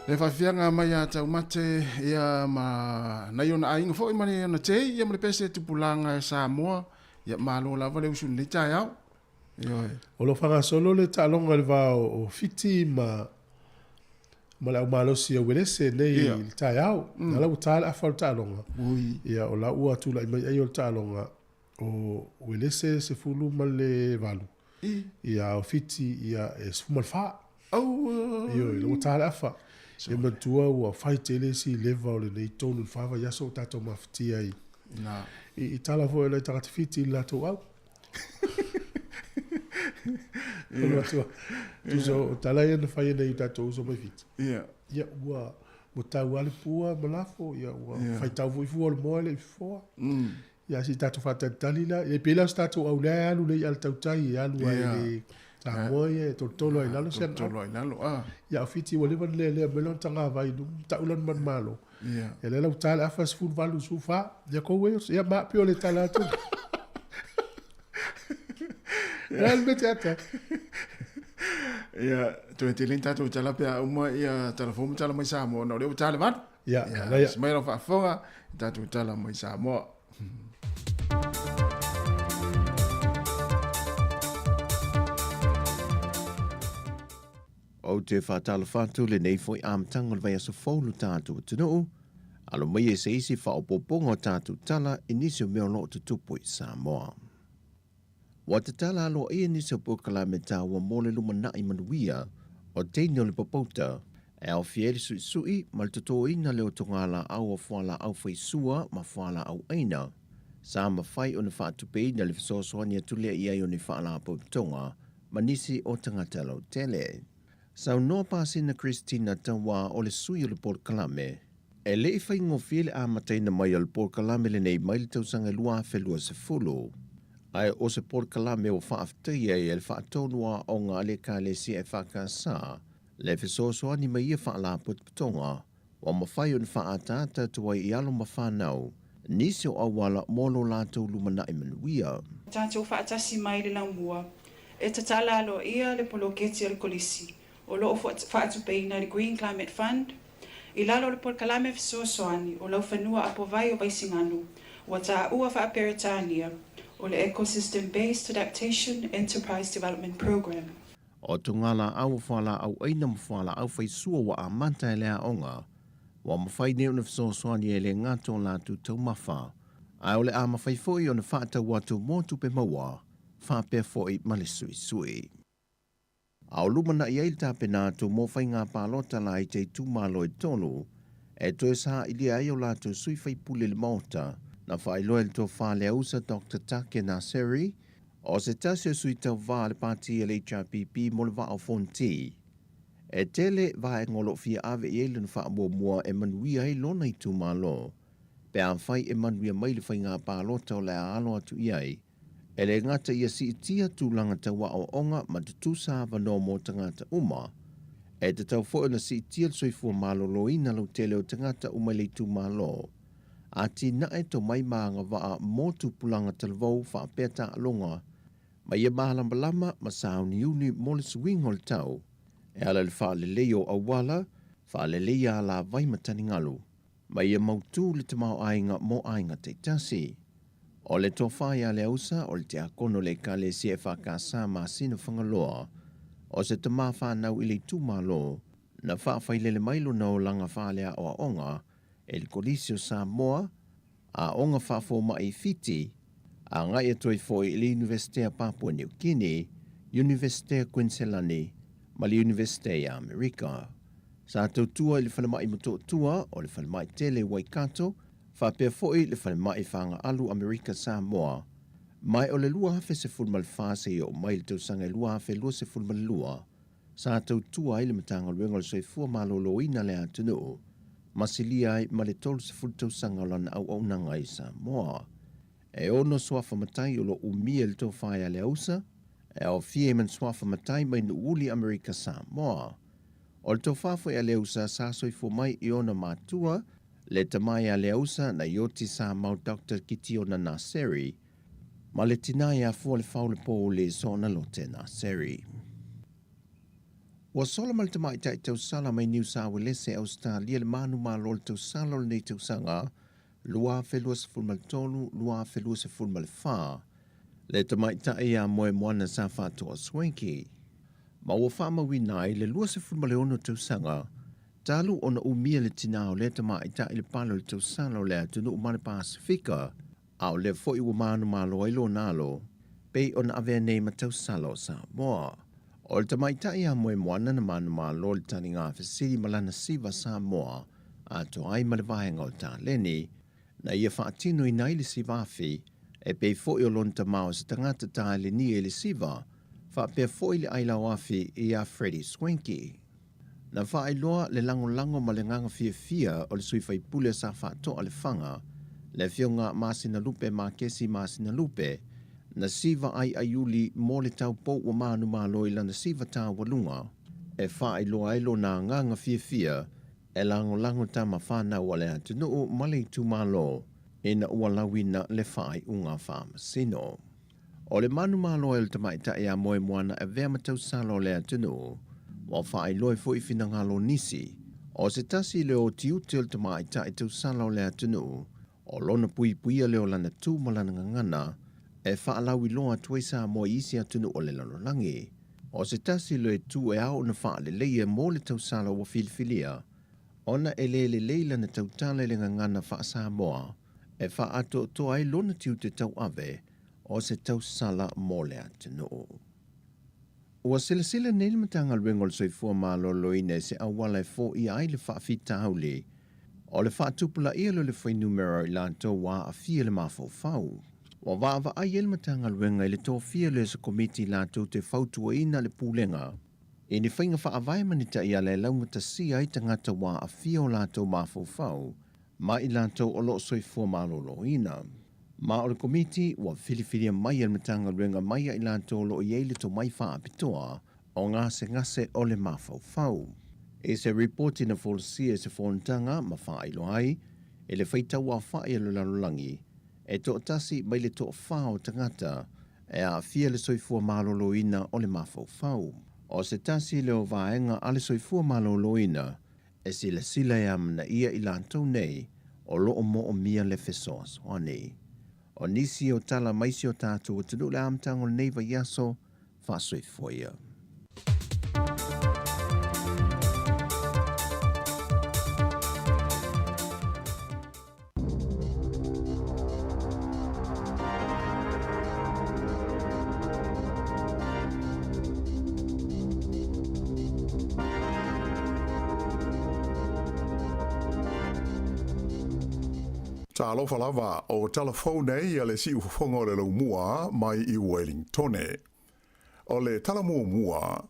Le faafiafiaga mai ia Taumate ia ma nai ona aiga foi ma ona tei ia ma le pese tupulaga e Samoa. Ia malo lava le usu i lenei taeao. Ioe. O lo o faagasolo le taaloga i le va o Fiti ma ma le aumalosi a Uelese nei i le taeao. Na la ua ta le afa o le taaloga. Ia o la ua tulai mai ai o le taaloga o Uelese 18. Ia o Fiti ia e 14. Ioe, la ua ta le afa. Ia manatua ua fai tele isi leva o lenei 3 i le 4 vaiaso o tatou mafatia ai. I tala foi a nai tagata Fiti i le latou au. Ia. Tusa o tala ia na fai e nai o tatou uso mai Fiti. Ia. Ia ua ua tau lava le pua ma lafo, ia ua faitau foi fua o le moa e le i fofoa. Ia se i tatou faatalitali la. Ia pei la o se tatou au lea e alu le i'a a le tautai e alu ai i le Samoa ia e tolotolo ai i lalo si ana au. Tolotolo ai i lalo, a. Ia o Fiti ua leva ona lelea mai lona tagavai i luga, tau lona manumalo. Ia. Ia lea la ua ta le afa 18 14. Ia kou e, ia ma pei o le tala atu. Ia le mea te ata. Ia, toe tele ni tatou tala pe a uma ia tala fou ma tala mai Samoa ona o lea ua ta le valu. Ia, ia, ia. Mai lau faafofoga, tatou tala mai Samoa. Ou te faatalofa atu lenei foi amataga o le vaiaso fou lo tatou atunuu, alo mai e se isi faaopoopoga o tatou tala i nisi o mea o lo o tutupu i Samoa. Ua tatala aloaia nisi o polokalame taua mo le lumanai manuia o teine o le popouta, e aofia ai le suisui ma le totoina le otoga laau o fualaau faisua ma fualaau aina. Sa mafai ona faatupeina le fesoasoani atu lea i ai o ni faalapotopotoga ma nisi o tagata lautele. Saunoa Pasina Christina Tauā o le sui o le polokalame, E le i faigofie le amataina mai o le polokalame lenei mai le tausaga 2020, ae o se polokalame ua faafetaia ai e le faatonu aoga a le Ekalesia EFKS le fesoasoani mai ia faalapotopotoga ua mafai ona faaataata atu ai i alo ma fanau nisi o auala mo lo latou lumanai manuia. Tatou faatasi mai le laumua e tatala aloaia le poloketi a le Kolisi o lo o faatupeina e le Green Climate Fund i lalo o le polokalame fesoasoani o Laufanua Apovai o Vaisigano ua taua faa-Peretania o le Ecosystem Based Adaptation Enterprise Development Programme. O togalaau o fualaau aina ma fualaau faisua ua amata e le aoga, ua mafai nei ona fesoasoani e le gata o latou taumafa, ae o le a mafai foi ona faatau atu mo tupe maua, faapea foi ma le suisui. A o lumanai ai le tapena atu mo faiga palota laiti a itumalo e tolu, e toe sailia ai o latou sui faipule i le Maota, na faailoa e le Tofa Leausa Doctor Take Naseri, o se tasi o sui tauva a le pati a le HRPP mo le Vaa o Fonoti. E tele vaega o lo o fia ave i ai lona faamuamua e manuia ai lona itumalo, pe afai e manuia mai le faiga palota o le a alo atu i ai, E le gata ia siitia tulaga tau aoaoga ma tutusa avanoa mo tagata uma, e tatau foi ona siitia le soifua maloloina lautele o tagata uma i le itumalo. Atinae tomai ma agavaa mo tupulaga talavou faapea taaloga ma ia malamalama ma sauniuni mo le suiga o le tau e ala i le faaleleia o auala, faaleleia alavai ma taligalu, ma ia mautu le tamaoaiga mo aiga taitasi. O le tofa ia Leausa o le tiakono o le Ekalesia EFKS Masina Fagaloa, o se tama fanau i le itumalo, na faafailele mai lona olaga faaleaoaoga e le Kolisi o Samoa, Aoga Faafomai i Fiti, agai atu ai foi i le Iunivesite a Papua Niu Kini, Iunivesite a Kuiniselani ma le Iunivesite i Amerika. Sa tautua i le falemai Motootua o le Falemai Tele i Waikato, faapea foi le Falemai Fagaalu Amerika Samoa, mai o le 2014 seia oo mai i le tausaga e 2022, sa tautua ai le Matagaluega o le Soifua Maloloina a le atunuu, ma silia ai ma le 30 tausaga o lana auaunaga i Samoa. E ono suafa matai o lo o umia i le tofa ia Leausa, e aofia i ma suafa matai mai Nuuuli Amerika Samoa. O le tofa foi a Leausa sa soifua mai i ona matua, le tama ia Leausa na Ioti Samau Doctor Kitiona Naseri, ma le tina ia Fualefau Lepouli Soona Lote Naseri. Ua sola ma le tamaitai tausala mai Niu Sauelese, Ausetalia le manumalo o le tausala o lenei tausaga 2023, 2024, le tamaitai ia Moemoana Sa Faatoa Swankie. Ma ua faamauina ai le 26 tausaga talu ona umia le tinā o lea tamaitai i le pale o le tausala o le atunuu ma le Pasefika, a o lea foi ua manumalo ai lona alo pei ona avea nei ma tausala o Samoa. O le tamaitai ia Moemoana na manumalo i le taliga fesili ma lana siva Samoa atoa ai ma le vaega o taleni na ia faatinoina ai le siva afi, e pei foi o lona tama o se tagata talenia i le siva, faapea foi le ailaoafi ia Freddie Swankie. Na faailoa le lagolago ma le agaga fiafia o le sui faipule sa faatoa Lefaga, le afioga Masinalupe Makesi Masinalupe, na siva ai aiuli mo le taupou ua manumalo i lana siva taualuga, e faailoa ai lona agaga fiafia e lagolago tama fanau a le atunuu ma le itumalo ina ua lauina le faaiuga faamasino. O le manumalo ai o le tamaitai ia Moemoana e avea ma tausala o le atunuu, ua faailoa ai foi finagalo o nisi. O se tasi lea o tiute o le tamaitai tausala o le atunuu, o lona puipuia lea o lana tu ma lana gagana e faalauiloa atu ai Samoa i isi atunuu o le lalolagi. O se tasi lea itu e ao ona faaleleia mo le tausala ua filifilia, ona e le lelei lana tautala i le gagana faa-Samoa e faaatoatoa ai lona tiute tauave o se tausala mo le atunuu. Ua silasila nei le Matagaluega o le Soifua Maloloina i se auala e foia ai le faafitauli o le faatupulaia lea o le fuainumera o i latou ua aafia i le mafaufau. Ua vaavaai ai le Matagaluega i le tofia lea o se komiti latou te fautuaina le Pulega i ni faiga faavae ma ni taiala e laugatasia ai tagata ua aafia o latou mafaufau ma i latou o lo o soifua maloloina. Ma o le Komiti ua filifilia mai e le Matagaluega mai ia i latou o lo o i ai le tomai faapitoa o gasegase o le mafaufau. I se ripoti na folasia i se fonotaga ma faailoa ai i le faitauaofai a le lalolagi, e toatasi mai le toafa o tagata e aafia le soifua maloloina o le mafaufau. O se tasi lea o vaega a le soifua maloloina e silasila e amanaia i latou nei o lo o moomia le fesoasoani. O nisi o tala mai si o tatou atunuu i le amataga o lenei vaiaso, faasoifua ia. Talofa lava, o tala fou nei a le siufofoga o le laumua mai i Wellingtone. O le tala muamua,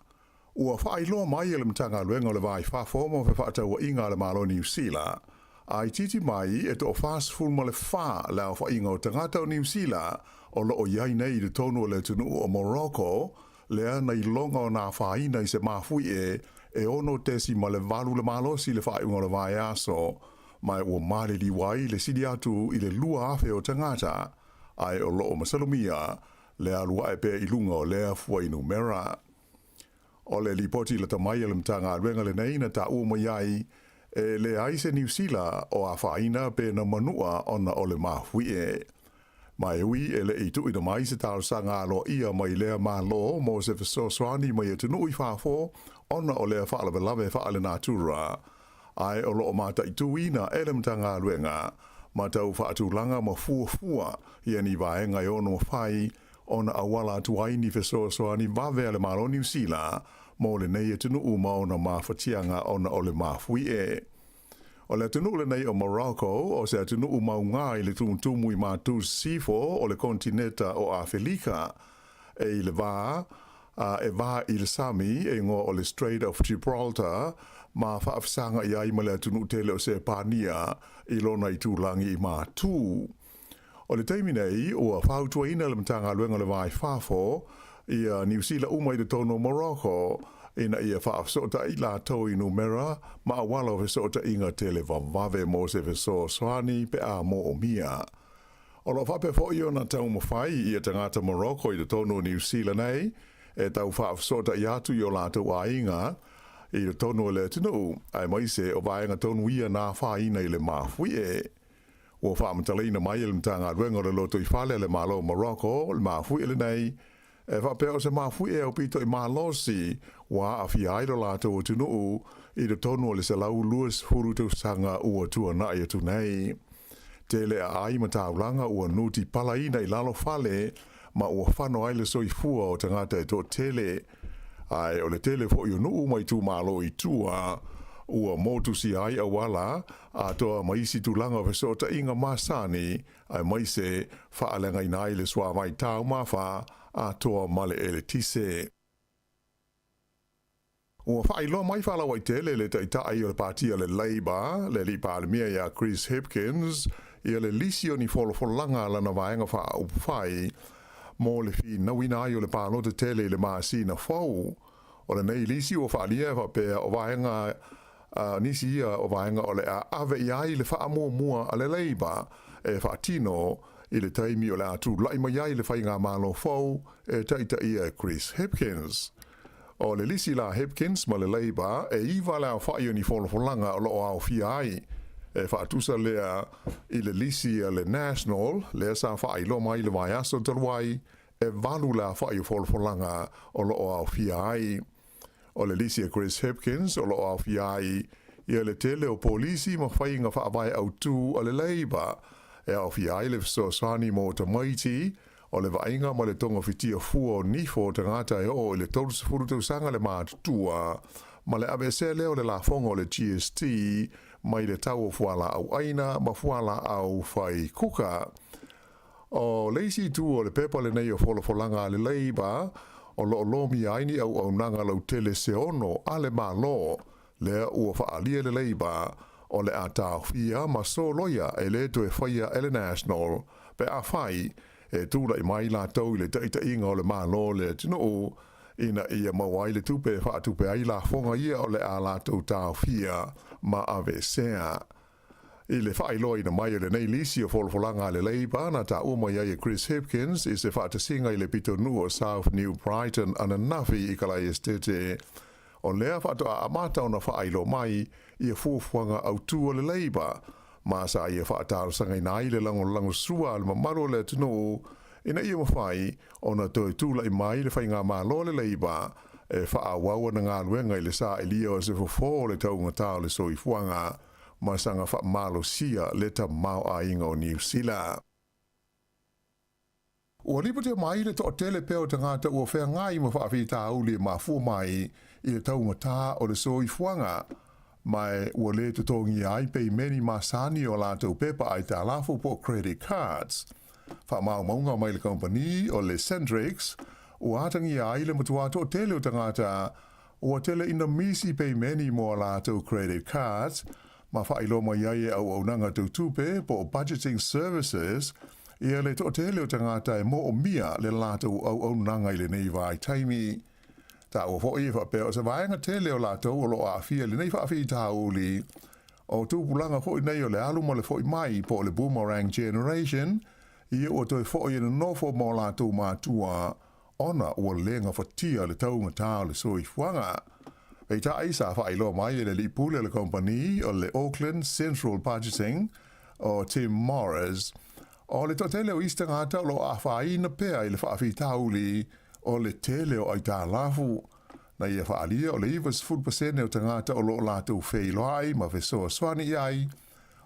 ua faailoa mai e le Matagaluega o le Va i Fafo mo Fefaatauaiga a le Malo o Niu Sila, a itiiti mai e toa-44 le aofaiga o tagata o Niu Sila o lo o i ai nei i totonu o le atunuu o Morocco, lea na iloga ona afaina i se mafuie e 6.8 le malosi le faaiuga o le vaiaso, ma ua maliliu ai le sili atu i le 2,000 o tagata, ae o lo o masalomia le alu ae pea i luga o lea fuainumera. O le lipoti lata mai a le Matagaluega lenei na taua mai ai, e leai se Niu Sila o afaina pe na manua ona o le mafuie. Ma e ui e le i tuuina mai se talosaga aloaia mai lea Malo mo se fesoasoani mai atunuu i fafo ona o lea faalavelave faalenatura, ae o lo o mataituina e le Matagaluega ma tau faatulaga ma fuafua ia ni vaega e ono mafai ona auala atu ai ni fesoasoani vave a le Malo o Niu Sila mo lenei atunuu ma ona mafatiaga ona o le mafuie. O le atunuu lenei o Morocco o se atunuu mauga i le tumutumu i matu sisifo o le konetineta o Afelika, e i le va a e va i le sami e igoa o le Strait of Gibraltar ma faafesagai ai ma le atunuu tele o Sepania i lona itulagi i matu. O le taimi nei, ua fautuaina le Matagaluega o le Va i Fafo ia Niu Sila uma i totonu o Morocco ina ia faafesootai latou i numera ma auala o fesootaiga televavave mo se fesoasoani pe a moomia. O lo o faapea foi ona taumafai ia tagata Morocco i totonu o Niu Sila nei e tau faafesootai atu i o latou aiga. i totonu o le atunuu, aemaise o vaega tonu ia na afaina i le mafuie. Ua faamatalaina mai e le Matagaluega o le Lotoifale a le Malo o Morocco le mafuie lenei, e faapea o se mafuie aupito i malosi ua aafia ai lo latou atunuu i totonu o le 120 tausaga ua tuanai atu nei. Tele aai ma taulaga ua nutipalaina i lalo fale ma ua fano ai le soifua o tagata e toatele. Ae o le tele foi o nuu ma itumalo i tua ua motusia ai auala atoa ma isi tulaga o fesootaiga masani, aemaise faaleagaina ai le suavai taumafa atoa ma le eletise. Ua faailoa mai faalauaitele le Taitai o le Pati a le Labour, le Alii Palemia ia Chris Hipkins, ia le lisi o ni folafolaga a lana vaega faaupufai mo le finauina ai o le palota tele i le masina fou. O lenei lisi ua faaalia e faapea o vaega nisi ia o vaega o le a ave i ai le faamuamua a le Labour e faatino i le taimi o le a tulai mai ai le faigamalo fou e taitaia e Chris Hipkins. O le lisi la a Hipkins ma le Labour e iva le aofai o ni folafolaga o lo o aofia ai. E faatusa lea i le lisi a le National lea sa faailoa mai i le vaiaso talu ai, e valu le aofai o folafolaga o lo o aofia ai. O le lisi a Chris Hipkins o lo o aofia ai ia le tele o polisi ma faiga faavae autū a le Labour e aofia ai le fesoasoani mo tamaiti, o le vaaiga ma le togafitia fua o nifo o tagata e oo i le 30 tausaga le matutua, ma le aveesea lea o le lafoga o le GST mai le tau o fualaau aina ma fualaau fai kuka. O le isi itu o le pepa lenei o folafolaga a le Labour, o lo o lomia ai ni auaunaga lautele se ono a le Malo, lea ua faaalia le Labour o le a taofia ma soloia e le toe faia e le National pe afai e tulai mai latou i le taitaiga o le Malo o le atunuu ina ia maua ai le tupe e faatupe ai lafoga ia o le a latou taofia ma aveesea. I le faailoaina mai o lenei lisi o folafolaga a le Labour na taua mai ai e Chris Hipkins i se faatasiga i le pitonuu o South New Brighton ananafi i Kalaesetete, o lea faatoa amata ona faailoa mai ia fuafuaga autū a le Labour ma sa ia faatalosagaina ai le lagolagosua a le mamalu o le atunuu ina ia mafai ona toe tulai mai le faigamalo a le Labour e faaauau ana galuega i le sailia o se fofo o le taugata o le soifuaga ma saga faamalosia le tamaoaiga o Niu Sila. Ua lipotia mai le toatele pea o tagata ua feagai ma faafitauli e mafua mai i le taugata o le soifuaga, ma ua le totogia ai peimeni masani o latou pepa aitalafu po o credit cards. Faamaumauga mai le kamupani o le Centrix, ua atagia ai le matua toatele o tagata ua tele ina misi peimeni mo a latou credit cards, ma faailoa mai ai e auaunaga tau tupe po o budgeting services ia le toatele o tagata e moomia le latou auaunaga i lenei vaitaimi. Taua foi e faapea o se vaega tele o latou o lo o aafia i lenei faafitauli o tupulaga foi nei o le alu ma le foi mai po o le boomerang generation, ia ua toe foi e nonofo ma o latou matua ona ua le gafatia le taugata o le soifuaga. Peitai, sa faailoa mai e le alii pule o le kamupani o le Auckland Central Budgeting, o Tim Morris, o le toatele o isi tagata o lo o afaina pea i le faafitauli o le tele o aitalafu. Na ia faaalia o le 90% o tagata o lo o latou feiloai ma fesoasoani i ai,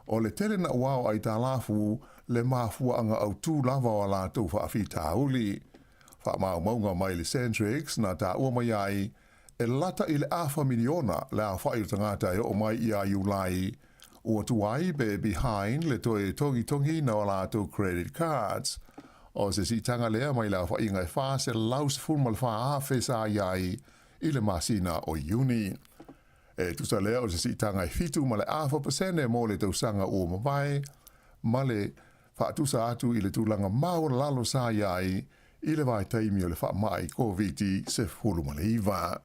o le tele naʻauao o aitalafu le mafuaaga autū lava o a latou faafitauli. Faamaumauga mai le Centrix na taua mai ai, e lata i le afa miliona le aofai o tagata e oo mai iā Iulai, ua tuai pe behind le toe togitogiina o a latou credit cards. O se siitaga lea mai le aofaiga e 414,000 sa i ai i le masina o Iuni. E tusa lea o se siitaga e 7.4% mo le tausaga ua mavae, ma le faatusa atu i le tulaga maualalo sa i ai i le vaitaimi o le faamai Koviti-19.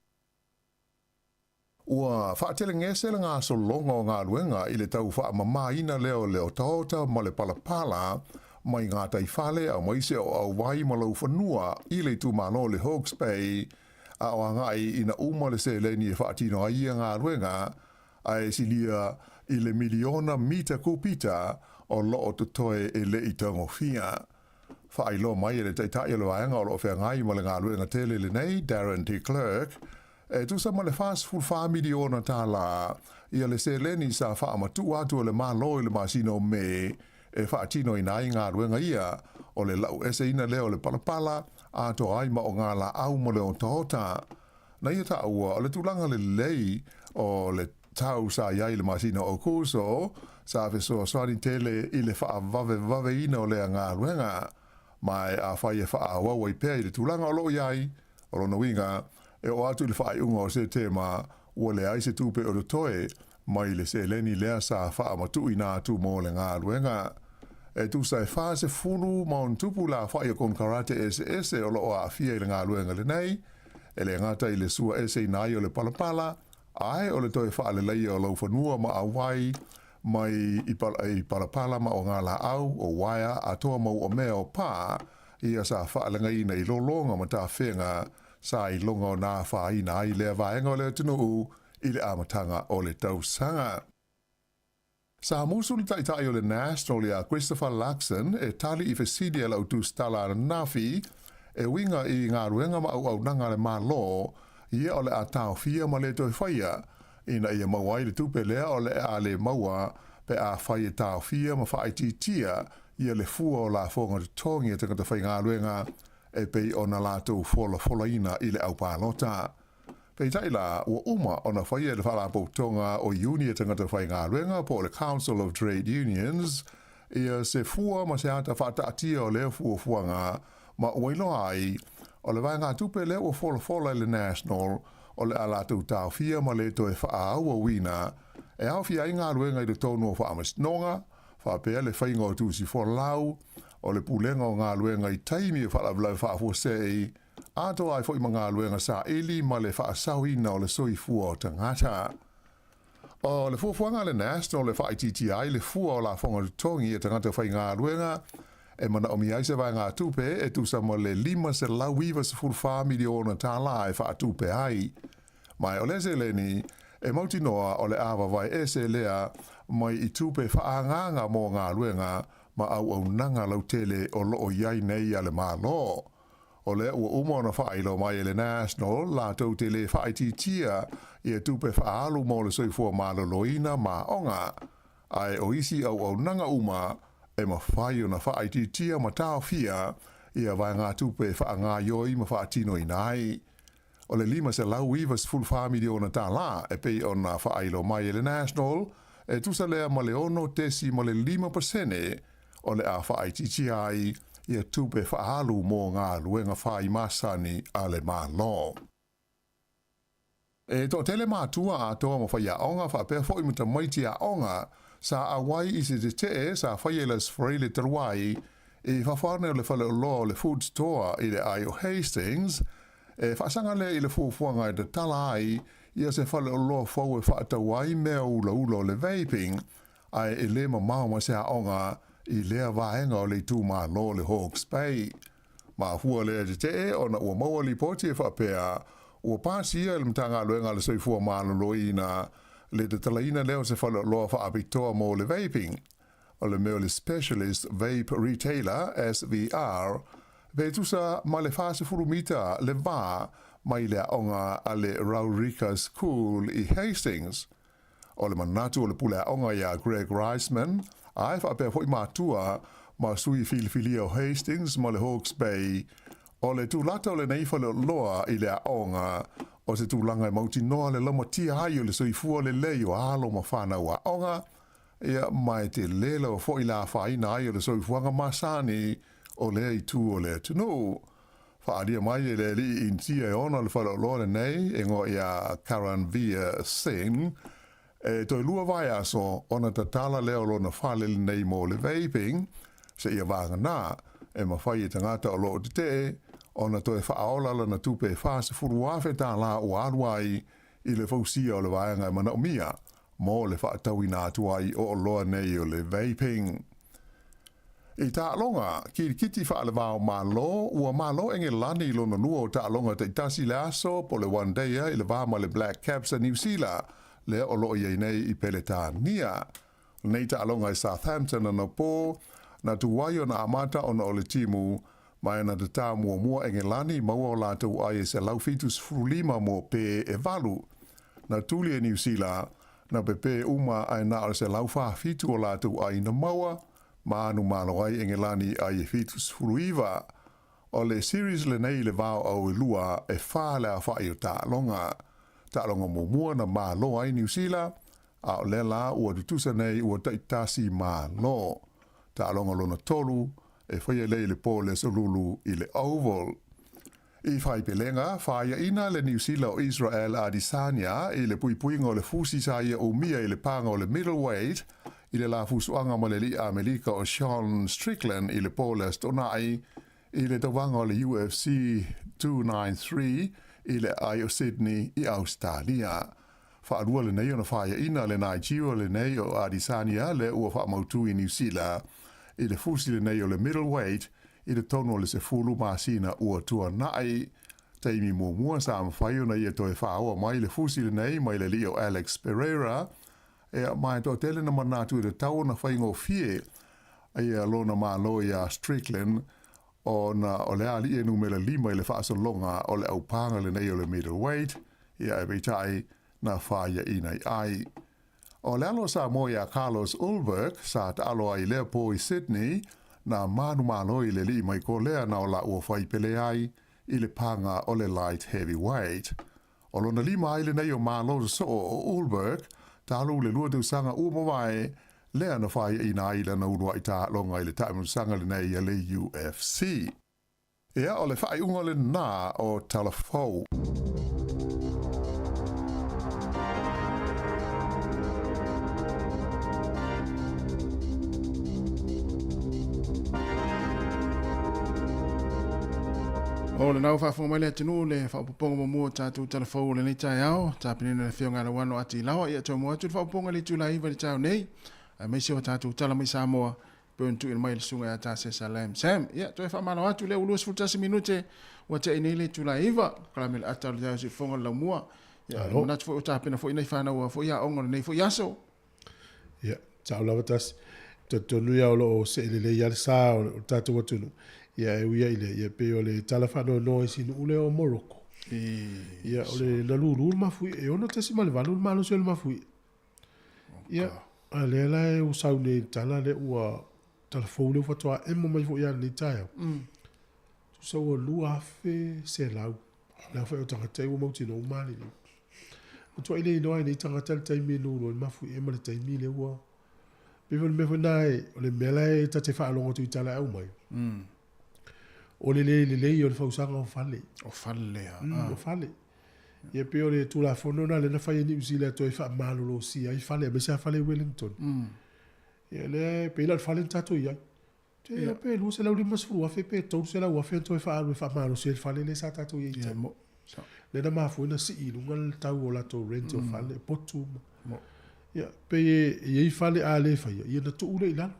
Ua faatelegese le gasologa o galuega i le tau faamamaina lea o le otaota ma le palapala mai gataifale aemaise o auwai ma laufanua i le itumalo o le Hawke's Bay. a o agai ina uma le seleni e faatino ai ia galuega, ae silia i le miliona mita kupita o loo totoe e le i tagofia. Faailoa mai e le Taitai o le Vaega o lo o feagai ma le galuega tele lenei, Darren de Klerk, e tusa ma le $44 miliona tala ia le seleni sa faamatuu atu e le Malo i le masina o Me e faatinoina ai galuega ia, o le lau eseina lea o le palapala atoa ai ma o galaau ma le otaota. Na ia taua o le tulaga lelei o le tau sa i ai i le masina o Aokuso, sa fesoasoani tele i le faavavevaveina o lea galuega. Ma afai e faaauau ai pea i le tulaga o lo o i ai, o lona uiga, e oo atu i le faaiuga o Setema, ua leai se tupe o totoe mai le seleni lea sa faamatuuina atu mo le galuega. E tusa e 40 ma ona tupu le aofai o konekarate eseese o lo o aafia i le galuega lenei, e le gata i le sua eseina ai o le palapala, ae o le toe faaleleia o laufanua ma auai mai i palapala ma ogalaau, o uaea atoa mau o mea o pa ia sa faalegaina i lologa ma tafega sa iloga o na afaina ai lea vaega o le atunuu i le amataga o le tausaga. Sa musu le Taitai o le National ia Christopher Luxon e tali i fesili a lau tusitala ananafi e uiga i galuega ma auaunaga a le Malo ia o le a taofia ma le toe faia ina ia maua ai le tupe lea o le a le maua pe afai e taofia ma faaitiitia ia le fua o lafoga totogi a tagata faigaluega e pei ona latou folafolaina i le aupalota. Peitai la, ua uma ona faia e le Faalapotopotoga o Iuni a Tagata Faigaluega po o le Council of Trade Unions ia se fua ma se ata faataatia o lea fuafuaga ma ua iloa ai o le vaegatupe lea ua folafola e le National o le a latou taofia ma le toe faaauauina e aofia ai galuega i totonu o faamasinoga faapea le faiga o tusi folau o le pulega o galuega i taimi o faalavelave faafuasei atoa ai foi ma galuega saili ma le faasaoina o le soifua o tagata. O le fuafuaga a le National e faaitiitia ai le fua o lafoga totogi a tagata faigaluega e manaomia ai se vaegatupe e tusa ma le $594 miliona tala e faatupe ai. Ma o lea seleni e mautinoa o le a vavae ese lea mai i tupe faaagaaga mo galuega ma auaunaga lautele o loo i ai nei a le Malo. O lea ua uma ona faailoa mai e le National latou te le faaitiitia ia tupe faaalu mo le soifua maloloina ma aoga, ae o isi auaunaga uma e mafai ona faaitiitia ma taofia ia vaegatupe e faagaioi ma faatinoina ai. O le $594 miliona tala e pei ona faailoa mai e le National, e tusa lea ma le 6.5% o le a faaitiitia ai ia tupe faaalu mo galuega fai masani a le Malo. E toatele matua atoa ma faiaoga faapea foi ma tamaiti aoga sa auai i se tetee sa faia i le Aso Faraile talu ai i fafo ane o le faleoloa o le Food Store i le aai o Hastings, e faasaga lea i le fuafuaga e tatala ai ia se faleoloa fou e faatau ai mea ulaula o le vaping, ae e le mamao ma se aoga i lea vaega o le itumalo o le Hawke's Bay. Mafua lea tetee ona ua maua lipoti e faapea ua pasia e le Matagaluega a le Soifua Maloloina le tatalaina lea o se faleoloa faapitoa mo le vaping, o le mea o le Specialist Vape Retailer, SVR, pe tusa ma le 40 mita le va mai le aoga a le Raurika School i Hastings. O le manatu o le pule aoga iā Greg Reisman, ae faapea foi matua ma sui filifilia o Hastings ma le Hawke's Bay, o le tulata o lenei faleoloa i le aoga o se tulaga e mautinoa le laumatia ai o le soifua lelei o alo ma fanau aoga, ia ma e tele lava foi le afaina ai o le soifuaga masani o lea itu o le atunuu. Faaalia mai e le alii Initia e ona le faleoloa lenei e igoa ia Karanveer Singh, e toe lua vaiaso ona tatala lea o lona fale lenei mo le vaping, seia vagana e mafai e tagata o loo tetee ona toe faaola lana tupe e $40,000 ua alu ai i le fausia o le vaega e manaomia mo le faatauina atu ai o oloa nei o le vaping. I taaloga kilikiti faalevao malo, ua malo Engelani i lona lua o taaloga taitasi i le aso po o le One Day i le va ma le Black Caps a Niu Sila, lea o lo o i ai nei i Peletania. O lenei taaloga i Southampton anapo, na tuai ona amata ona o le timu, ma e na tatā muamua Engelani maua o latou ai e 175 mo pē e valu. Na tuli e Niu Sila, na pepē uma ae na o le 147 o latou ai na maua, ma anu malo ai Engelani ai e 79. O le series lenei i le va o Auelua e fa le aofa'i o taaloga. Taaloga muamua na malo ai Niu Sila, a o lea la ua tutusa nei ua ta'itasi malo. Taaloga lona tolu e faia lea i le po o le Aso Lulu i le Oval. I faipelega, fāiaʻina le Niu Sila o Israel Adesanya i le puipuiga o le fusi sa ia umia i le paga o le middleweight i le la fusuaga ma le aliʻi Amelika o Sean Strickland i le po o le Aso Toonai i le tauvaga o le UFC 293 i le aai o Sydney i Ausetalia. Faalua lenei ona fāiaʻina le Nigeria lenei o Adesanya lea ua faamautu i Niu Sila i le fusi lenei o le middleweight i totonu o le 10 masina ua tuanaʻi. Taimi muamua sa mafai ona ia toe faaoa mai le fusi lenei mai le alii o Alex Pereira, ea ma e toatele na manatu i le tau ona faigofie ia lona malo iā Strickland ona o le alii e numera lima i le faasologa o le aupaga lenei o le middleweight, ia ae peitai na fāiaʻina i ai. O le alo o Samoa iā Carlos Ulberg sa taalo ai i lea po i Sydney, na manumalo i le alii mai Kolea na o la ua fai pele ai i le paga o le light heavyweight. O lona lima ai lenei o malo sosoo o Ulberg talu le lua tausaga ua mavae lea na fāiaʻina ai lana uluaʻi taaloga i le taamilosaga lenei a le UFC. Ia, o le faaiuga lenā o Tala Fou. O lena ua faafofoga mai le atunuu le faaopoopoga muamua o tatou tala fou o lenei taeao, tapenina le Afioga ia Lauano Atilaoa, ia toe moa atu le faaopoopoga i le itula e 9 i le taeao nei, aemaise o tatou tala mai Samoa pei ona tuuina mai e le susuga ia Tasesa Lam Sam. Ia, toe faamalo atu lea ua 21 minute ua tea nei le itula e 9, kalame le ata o le taeao siufofoga o le laumua. Ia, Alo. manatu foi ua tapena foi nai fanau foi aoga o lenei foi aso. Ia, sao lava tasi. Talitonu ia o lo o see lelei lava le sa o le tatou atunuu. Ia e ui ai i lea, ia pei o le tala faanoanoa i si nuu lea o Morocco. Ia o le na lulu le mafuie, e 6.8 le malosi o le mafuie. Ia, a lea la e ua sau nei i le tala lea ua tala fou lea ua faatoa emo mai foi ia lenei taeao. Tusa ua 2,100 le aofai o tagata ia ua mautinoa ua maliliu. Matuai le iloa e nei tagata le taimi e lulu ai le mafuie ma le taimi lea ua... Pei foi o le mea foi lena e, o le mea la e ta te faalogo atu i tala e aumai, o le le lelei o le fausaga o fale. O fale, a. O fale. Ia pei o le Tulafono lena lea na fai e Niu Sila e toe faamalolosia ai fale, aemaise lava fale i Wellington. Ia lea e pei la o le fale na tatou i ai. Te iloa pe 250,000 pe 300,000 na toe faaalu e faamalosi ai le fale lea sa tatou i ai i tai. Lea na mafua ai ona sii i luga le tau o latou rent o fale, potu ma. Ia, pei e i ai fale a le faia, ia ona tuu lea i lalo.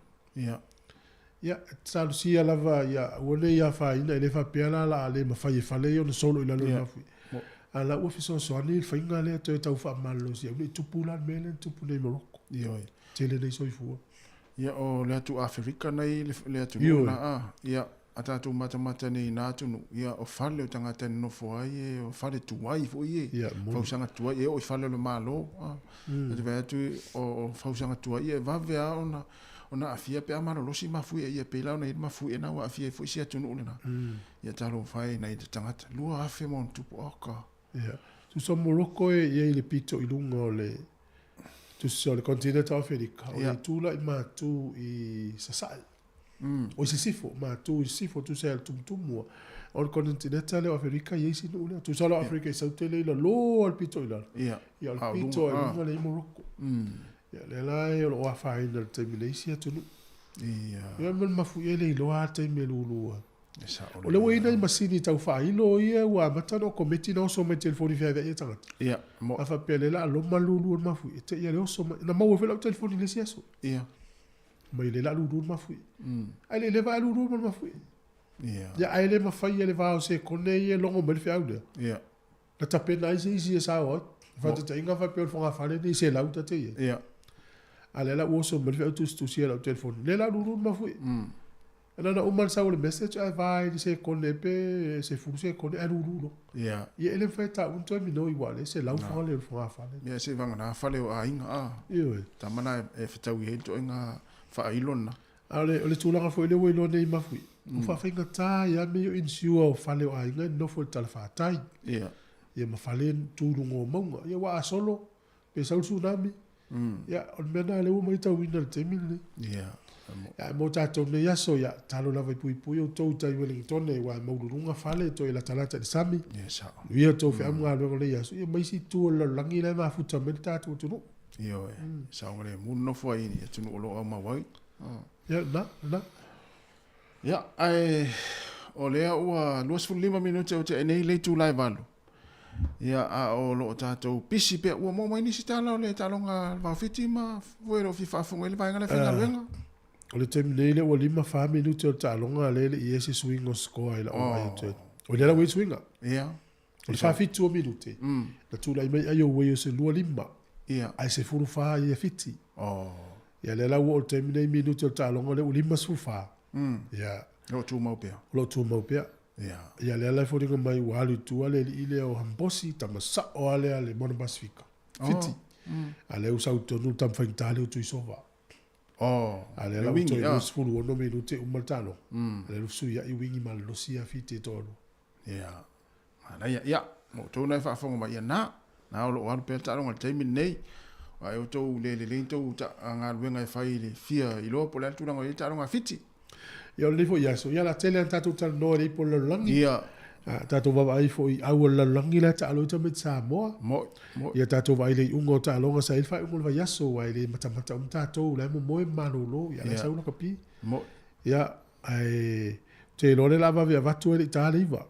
Ia, e talosia lava ia aua ne i afaina, e le faapea la o le a le mafai e fale ia ona solo i lalo i le mafuie. A o la ua fesoasoani le faiga lea toe tau faamalolosi ai, aua ne i tupu la le mea lea na tupu nei i Morocco. Tele nei soifua. Ia, o le atu Aferika nei le atunuu Ioe. na, a, ia, a tatou matamata nei i na atunuu, ia, o fale o tagata e nonofo ai, e, o fale tuai foi e, Ia, moni. fausaga tuai, e oo i fale o le Malo, a. Ou te vaai atu o, o fausaga tuai, ia, e vave lava ona, ona aafia pe a malolosi mafuie ia, pei la ona i ai le mafuie na ua aafia ai foi si atunuu lena. Ia, talofa e nai tagata, 2,000 ma ona tupu, oka. Ia, tusa Morocco e i ai le pito i luga o le tusa o le kontineta o Aferika, o le itu la i matu i Sasae. O i Sisifo, matu i Sisifo, tusa i le tumutumu. O le kontineta lea o Aferika i ai isi nuu lea. Tusa la o Aferika i Saute lea i lalo a le pito i lalo. Ia, o le pito i luga lea i Morocco. Ia, lea la e o lo o afaina i le taimi nei isi atunuu. Ia, ma le mafuie le iloa lava le taimi e lulu ai. O lea ua i ai nai masini tau faailo ia ua amata ona okometi ona oso mai telefoni feaveai a tagata. Ia, mo. A faapea lea o le a loma le lulu o le mafuie, te i a le oso mai. Na maua ai foi lau telefoni i le isi aso. Ia. Mai le la lulu le mafuie. Ae le leva ae lulu ma le mafuie. Ia, ae le mafai e le va o sekone ia e logo mai le feau lea. Na tapena ai se isi e sao ai. Faataitaiga faapea o le fogafale nei selau ta te i ai. A lea la ua oso mai le feau tusitusi e lau telefoni. Lea la lulu le mafuie. Na ona uma le sau o le message ae va i le sekone pe 10 sekone ae lulu loa. Ia e le mafai e taua ona toe minoi aua o lea e selau faga lea o le fogafale. Ia se i vagana fale o aiga a. Ioe. Tama na e fetaui ai le ituaiga faailo lena. A o le tulaga foi lea ua iloa nei Mafuie, ua faafaigata ai lava mea ia o insure o fale o aiga e nonofo i le talafatai. Ia ma fale e tu i luga o mauga. Ia ua a solo, pe sau le tsunami, ia o le mea lena lea ua matauina i le taimi lenei. Ia mo tatou nei aso, ia tatalo lava i puipui outou i tai Wellingtone aua e maualuluga fale toe latalata i le sami. Manuia outou feau ma galuega o lenei aso, ia ma isi itu o le lalolagi la e mafuta mai le tatou atunuu. Ioe, saogalemu le nofo ai i atunuu o lo o aumau ai. Ia, lena, lena. Ia, ae o lea ua 25 minute o tea nei le itula e 8. Ia, a o lo o tatou pisi pea, ua maua mai nisi tala o le taaloga a le Vaofiti ma foe o lo o fia faafofoga i le vaega lea faigaluega. O le taimi nei lea ua 5, 4 minute o le taaloga lea e le i i ai se suiga o score i lau vaai atu ai. O lea la ua i ai suiga. Ia. O le 47 o minute, na tulai mai ai o Wales e 2-5, ae 14 ia Fiti. Ia lea la ua oo i le taimi nei minute o le taaloga lea ua 54. Ia. O lo o tumau pea. O lo o tumau pea. Ia lea la e foliga mai ua alu i tua le alii lea o Hambosi, tama sao lava lea a le Moana Pasifika. Fiti. A lea ua sau i totonu le tama faigata lea o Tuisova. A lea la ua toe 26 minute uma le taaloga. A lea ua fesuiai wingi malolosi ia Fiti e toalua. Ia, manaia. Ia, mo outou na e faafofoga mai, ia na, na o lo o alu pea le taaloga i le taimi lenei. Ae outou le lelei ni tou galuega e fai i le fia iloa po o le a le tulaga o i ai le taaloga a Fiti. Ia, o lenei foi aso, ia o le a tele lava ona tatou talanoa i le ipu o le lalolagi. Ia. A tatou vaavaai foi i au o le lalolagi la e taalo ai tamaiti Samoa. Moi, moi. Ia tatou vaai i le iuga o taaloga sa i ai le faaiuga o le vaiaso, aua e le matamata uma tatou, o la e momoe ma malolo, ia o la e sau lakapi. Moi. Ia, ae ou te iloa o lea o le a vave avatu ai le i ta le 9,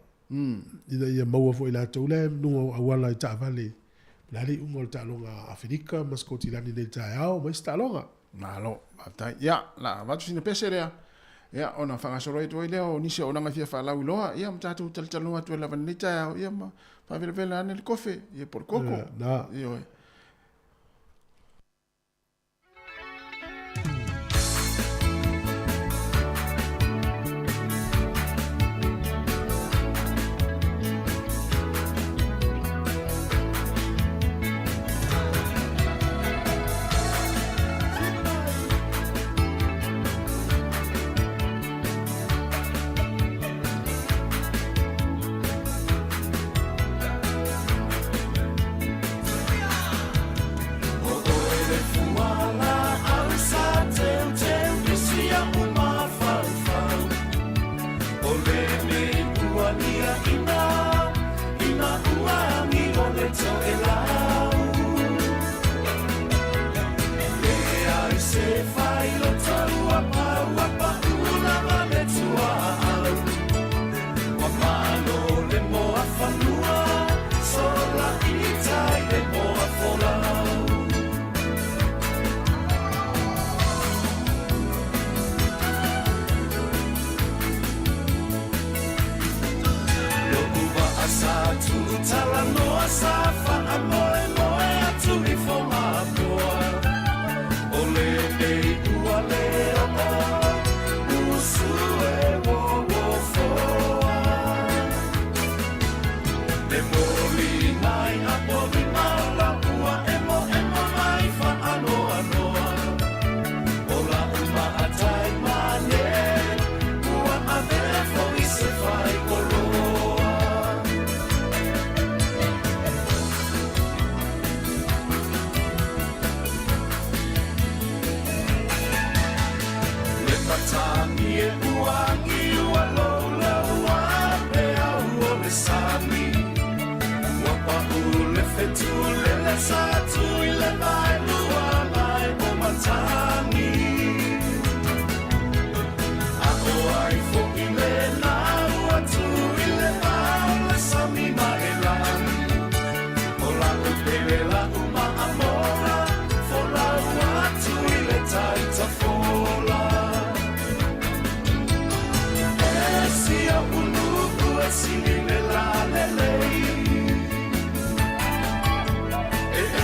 ina ia maua foi e latou la e luga o auala i taavale, po o le a le iuga o le taaloga a Aferika ma Sikotilani nei i le taeao ma isi taaloga. Malo, faafetai. Ia, o le a avatu sina pese lea, ia, ona faagasolo atu ai lea o nisi o auaunaga e fia faalauiloa, ia, ma tatou talatalanoa atu ai lava i lenei taeao, ia, ma faavelavela ane le kofe, ia, po o le koko. Ia, na. Ioe.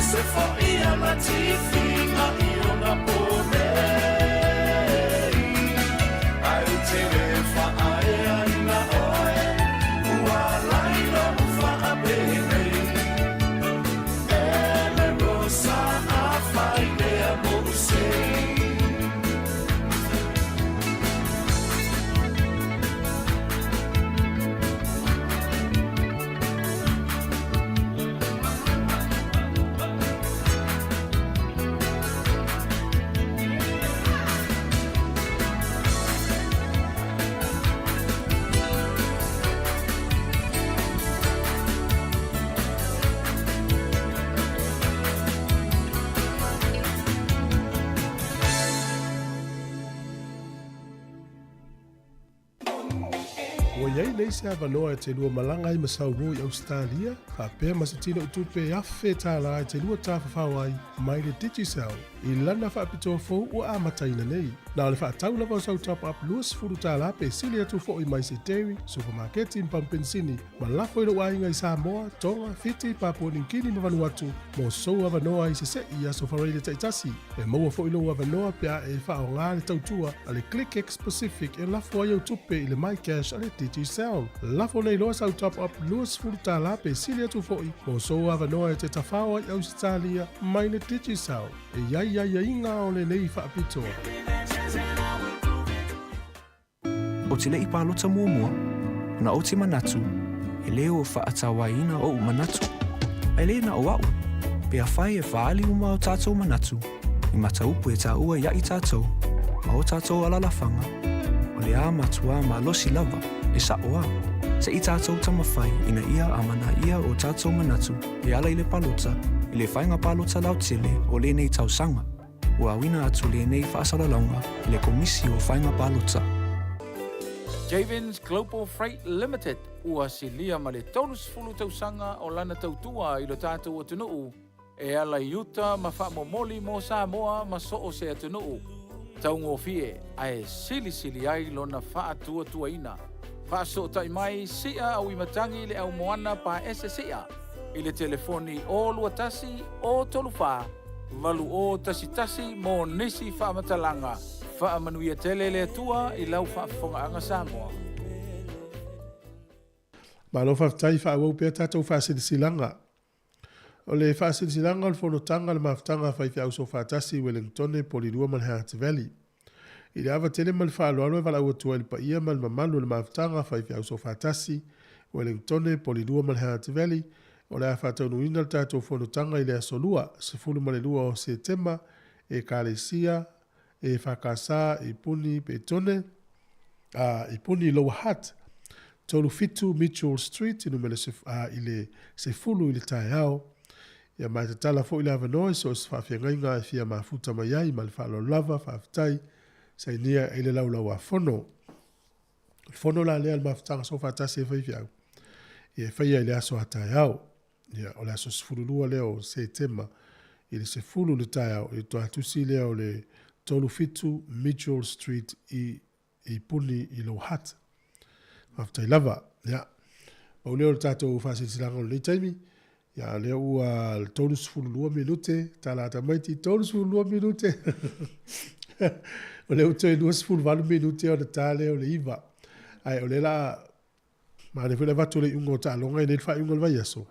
Se fo'i ana tifiga i ona pō nei Ae ou te le fa'aeaina oe Ua alai lo'u fa'apenei E le rosa afai lea mo'u sei. Ua i ai nei se avanoa e te lua malaga ai ma Saumur i Ausetalia, faapea ma se tino tupe $1,000 e te lua tafafao ai mai le Digicel i lana faapitoa fou ua amataina nei. Na o le faatau lava o sau top-up $20 pe sili atu foi mai se dairy, supamaketi ma pamu penisini ma lafo i lou aiga i Samoa, Tonga, Fiti, Papua Niu Kini ma Vanuatu mo sou avanoa i sese'i i aso faraile taitasi. E maua foi lou avanoa pe a e faaaoga le tautua a le ClickX Pacific e lafo ai au tupe i le MyCash a le Digicel. Lafo nei loa sau top-up $20 pe sili atu foi mo sou avanoa e te tafao ai Ausetalia mai le Digicel. E i ai aiaiga o lenei faapitoa. Ou te le i palota muamua, ona ou te manatu, e le o faatauaina oʻu manatu. A e le na o aʻu, pe afai e faaali uma o tatou manatu i mataupu e taua iaʻi tatou ma o tatou alalafaga, o le a matuā malosi lava, e saʻo a. Seʻi tatou taumafai ina ia amanaia o tatou manatu e ala i le palota i le faiga palota lautele o lenei tausaga. Ua auina atu lenei faasalalauga i le Komisi o Faiga Palota. Javens Global Freight Limited ua silia ma le 30 tausaga o lana tautua i lo tatou atunuu e ala i uta ma faamomoli mo Samoa ma so o se atunuu taugofie ae silisili ai lona faatuatuaina. Faasootai mai sia auimatagi le au moana paese sia i le telefoni 021 034 8011 mo nisi faamatalaga. Faamanuia tele le Atua i lau faafofogaaga Samoa. Malo faafetai, faaauau pea tatou faasilasilaga. O le faasilasilaga o le fonotaga a le Mafutaga a Faifeau Soofaatasi i Wellingtone, Polilua ma le Hutt Valley. I le ava tele ma le faaaloalo e valaau atu ai i le paia ma le mamalu o le Mafutaga a Faifeau Soofaatasi, Wellingtone, Polilua ma le Hutt Valley, o le a faataunuuina le tatou fonotaga i le Aso Lua, 12 o Setema, Ekalesia, EFKS i Puni Petone, a, i Puni Lower Hutt, 37 Mitchell Street i numera sef, a, i le 10 i le taeao. Ia ma e tatala foi le avanoa i so o se faafeagaiga e fia mafuta mai ai ma le faaaloalo lava, faafetai, sainia i le laulau-a-fono. O le fono la lea a le mafutaga soofaatasi e faifeau, ia e faia i le aso a taeao. Ia, o le aso 12 lea o Setema i le 10 i le taeao i le toatusi lea o le 37 Mitchell Street i i Puni i Lower Hutt. Faafetai lava. Ia, pau lea o le tatou faasilasilaga o lenei taimi. Ia, lea ua 32 minute, tala a tamaiti, 32 minute. O lea ua toe 28 minute ona ta lea o le 9. Ae o lea la Manaia foi le avatu o le iuga o taaloga i nei le faaiuga o le vaiaso.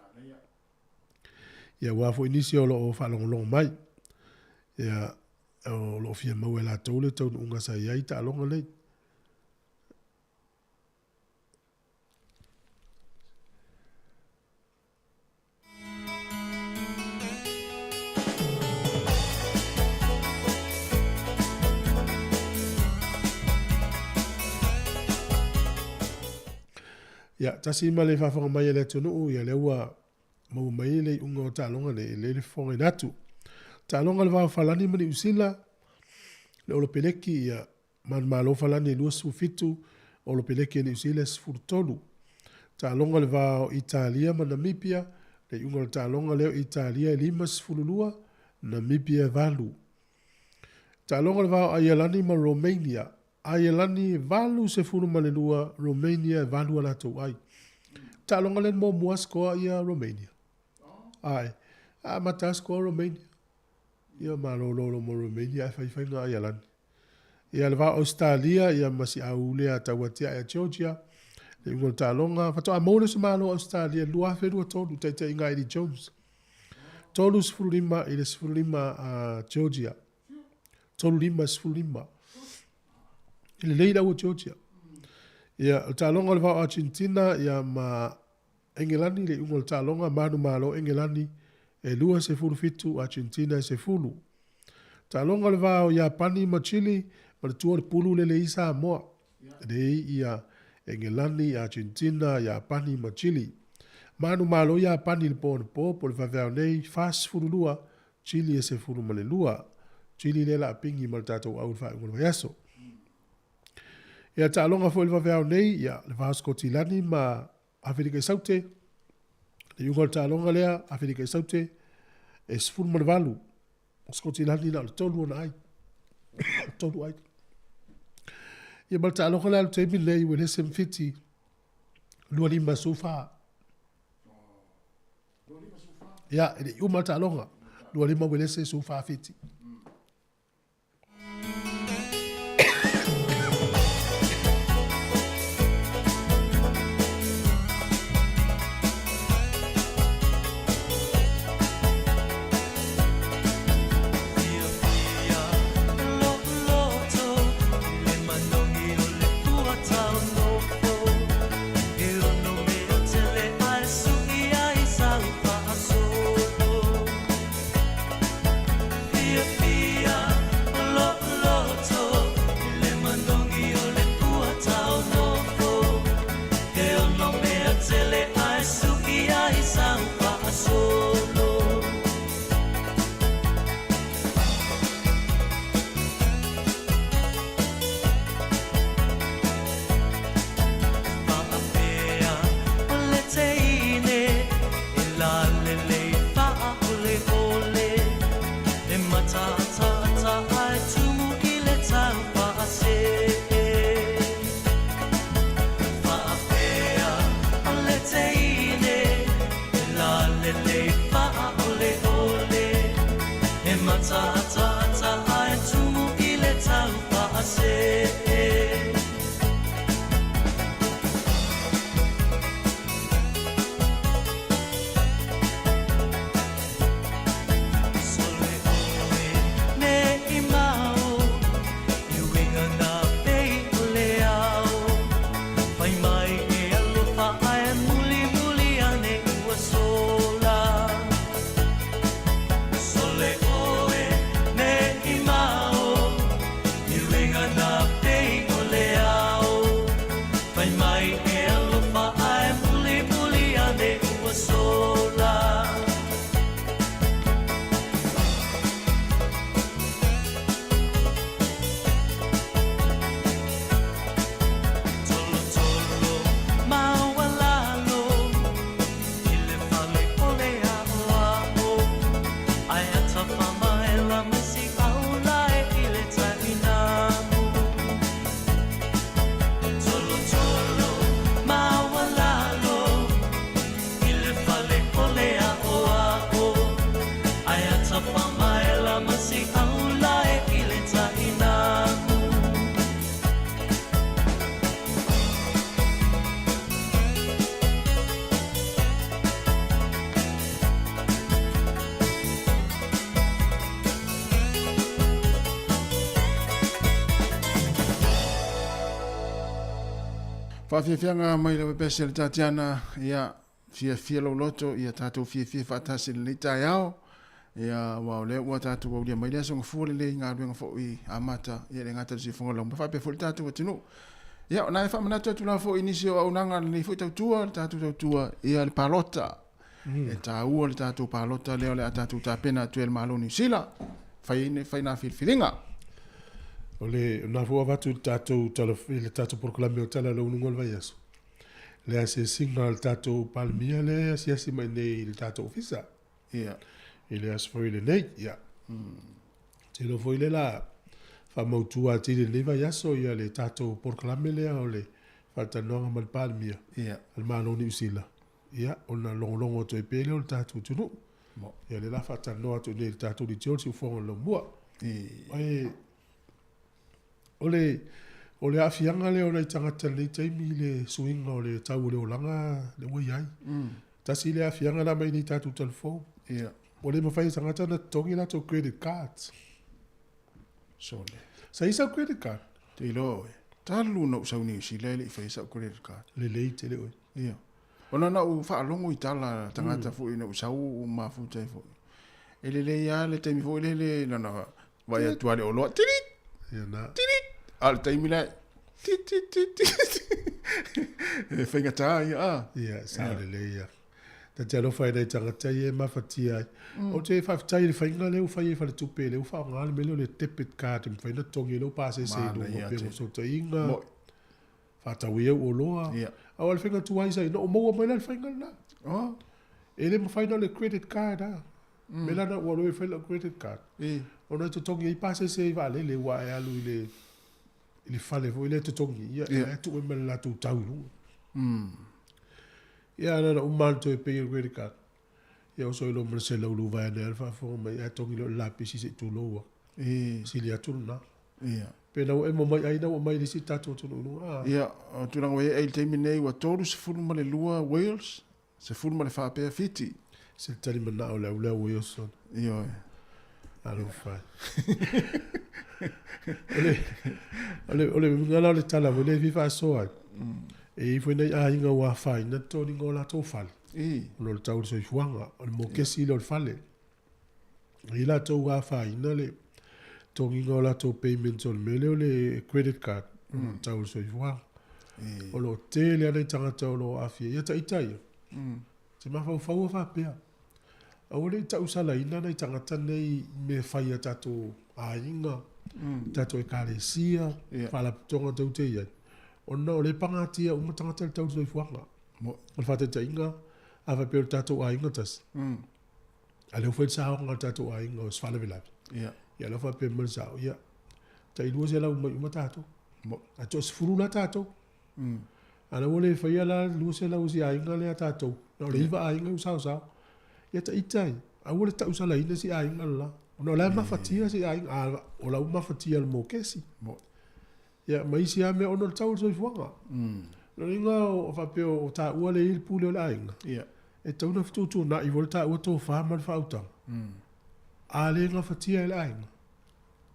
Ia aua foi nisi o lo o faalogologo mai. Ia o lo o fia maua e latou le taunuuga sa i ai taaloga nei. Ia, tasi ma le faafofoga mai a le atunuu, ia lea ua maua mai le iuga o taaloga nei, e lelei le fofogaina atu. Taaloga le va o Falani ma Niu Sila, le Olopeleki, ia, Manumalo Falani e 27, Olopeleki e Niu Sila e 13. Taaloga le va o Italia ma Namibia, le iuga o le taaloga lea o Italia e 52, Namibia e 8. Taaloga le va o Aialani ma Romania, Aialani e 82, Romania e 8 a latou ai. Taaloga lea na muamua sikoa ia Romania. Ae. Amata lava sikoa Romania. Ia malolo loa ma Romania ae fai faiga a Aialani. Ia le va o Ausetalia ia ma si au lea tau atiae a Georgia, le iuga o le taaloga, faatoa maua lea o se Malo o Ausetalia i le 2023 i le taitaiga a Eddie Jones. 35 i le 15 a Georgia. 35 i le 15. E lelei lau Georgia. Ia, o le taaloga o le va o Argentina ia ma Engelani le iuga o le taaloga, manumalo Engelani e 27, Argentina e 10. Taaloga o le va o Iapani ma Chile, manatua o le pulu lea e leai Samoa. E leai ia Engelani, Argentina, Iapani ma Chile. Manumalo Iapani i le po anapo po o le vaveao nei, 42, Chile e 12. Chile lea o le a pigi ma le tatou au i le faaiuga o le vaiaso. Ia, taaloga foi i le vaveao nei, ia, le va o Sikotilani ma Aferika i Saute, le iuga o le taaloga lea, Aferika i Saute, e 18, o Sikotilani na o le 3 ona ai. 3 ai. Ia ma le taaloga lea le taimi lenei, Uelese ma Fiti, 25 14. Ia, e le i uma le taaloga, 25 Uelese, 14 Fiti. Faafiafiaga mai lau epesi a le Tatiana, ia, fiafia lou loto, ia tatou fiafia faatasi i lenei taeao, ia, aua o lea ua tatou aulia mai le aso gafua lelei i galuega foi amata, ia le gata i le siufofoga o le laumua, faapea foi le tatou atunuu. Ia, o na e faamanatu atu lava foi i nisi o auaunaga a lenei foi tautua, le tatou tautua, ia, le palota. E taua le tatou palota lea o le a tatou tapena atu ai e le Malo o Niu Sila, fai ai fai nā filifiliga. O le na foi avatu i le tatou tala i le tatou polokalame o Tala o le Uluga o le Vaiaso. Le asiasiga a le tatou Palemia lea e asiasi mai nei i le tatou ofisa. Ia. I le aso foi lenei. Ia. Te iloa foi lea la faamautu atili i lenei vaiaso ia le tatou polokalame lea o le faatalanoaga ma le Palemia Ia. a le Malo o Niu Sila. Ia, ona logologo atu ai pea lea o le tatou atunuu. Ia le la faatalanoa atu i nei i le tatou leitio le siufofoga o le laumua. Ae o le o le aafiaga lea o nai tagata i lenei taimi i le suiga o le tau o le olaga lea ua i ai. Tasi lea aafiaga na aumai nei i tatou talafou. Ua le mafai e tagata ona totogi latou credit cards. Sole. Sa i ai sau credit card? Te iloa oe. Talu ona ou sau i Niu Sila e le i faia sau credit card. Lelei tele oe. Ia. Ona na ou faalogo i tala a tagata foi ina ou sau ou mafuta ai foi. E lelei lava le taimi foi lele na ona vaai atu lava i le oloa, tirit! Ia na. Tirit! A o le taimi la, tit tit tit tit. E faigata ia, a. Ia, sao lelei ia. Ta te alofa i nai tagata ia e mafatia ai. Ou te faafetai i le faiga lea ua fai e Faletupe lea ua faaaoga le mea lea o le debit card e mafai ona totogi ai lou pasese i luga pei o fesootaiga, faatau ai au oloa. Aua o le faiga tuai sa i ai, na ou maua mai la i le faiga lena. E le mafai na o le credit card lava. O le mea la lena ua alu ai e fai lau credit card, ona e totogi ai pasese i vaalele aua e alu i le i le fale foi lea e totogi, ia, yeah. e tuu ai ma le latou tau i luga. Ia, na ona uma lava ona toe pay e le credit card. Ia, oso ai loa ma le 100 vaeane lava le faafofoga mai, ae togi loa i le lapisi se i tulou lava. Sili atu lena. Pe na ua emo mai ai na ua aumai i le isi tatou atunuu i luga. Ah. Ia, o tulaga ua i ai i le taimi lenei, ua 32 Wales, 14 pea Fiti. Se tali manao le au lea ua i oso. Ioe. Alofa. O le, o le, o le uiga la o le tala foi lea e fia faasoa ai, e i ai foi nai aiga ua afaina le toniga o latou fale, ona o le tau o le soifuaga, o le mokesi lea o le fale. E i ai latou ua afaina le togiga o latou payments o le mea lea o le credit card, ona o le tau o le soifuaga. O lo o tele lava nai tagata o lo o aafia. Ia ita ia, te mafaufau faapea, aua ne i tausalaina nai tagata nei i mea fai a tatou aiga, tatou ekalesia, faalapotopotoga tou te i ai, ona o lea e pagatia uma tagata i le tau o le soifuaga. O le faataitaiga, a faapea o le tatou aiga tasi, a lea ua fai le saoga a le tatou aiga o se faalavelave, ia lea ua faapea mai le sao, ia, tai 200 mai uma tatou. Ae toasefulu la tatou. A lea ua le faia la le 200 o si aiga lea tatou, na o le 9 aiga ua saosao. Ia ta ita e, aua le tausalaina si aiga le la. Ona o la e mafatia si aiga, a o la ua mafatia e le mokesi. Ia ma isi lava mea ona o le tau o le soifuaga. Lona uiga o faapea o taua lea e i ai le pule o le aiga, e tatau ona fetuutuunai foi le taua tofa ma le faautaga. A le gafatia e le aiga,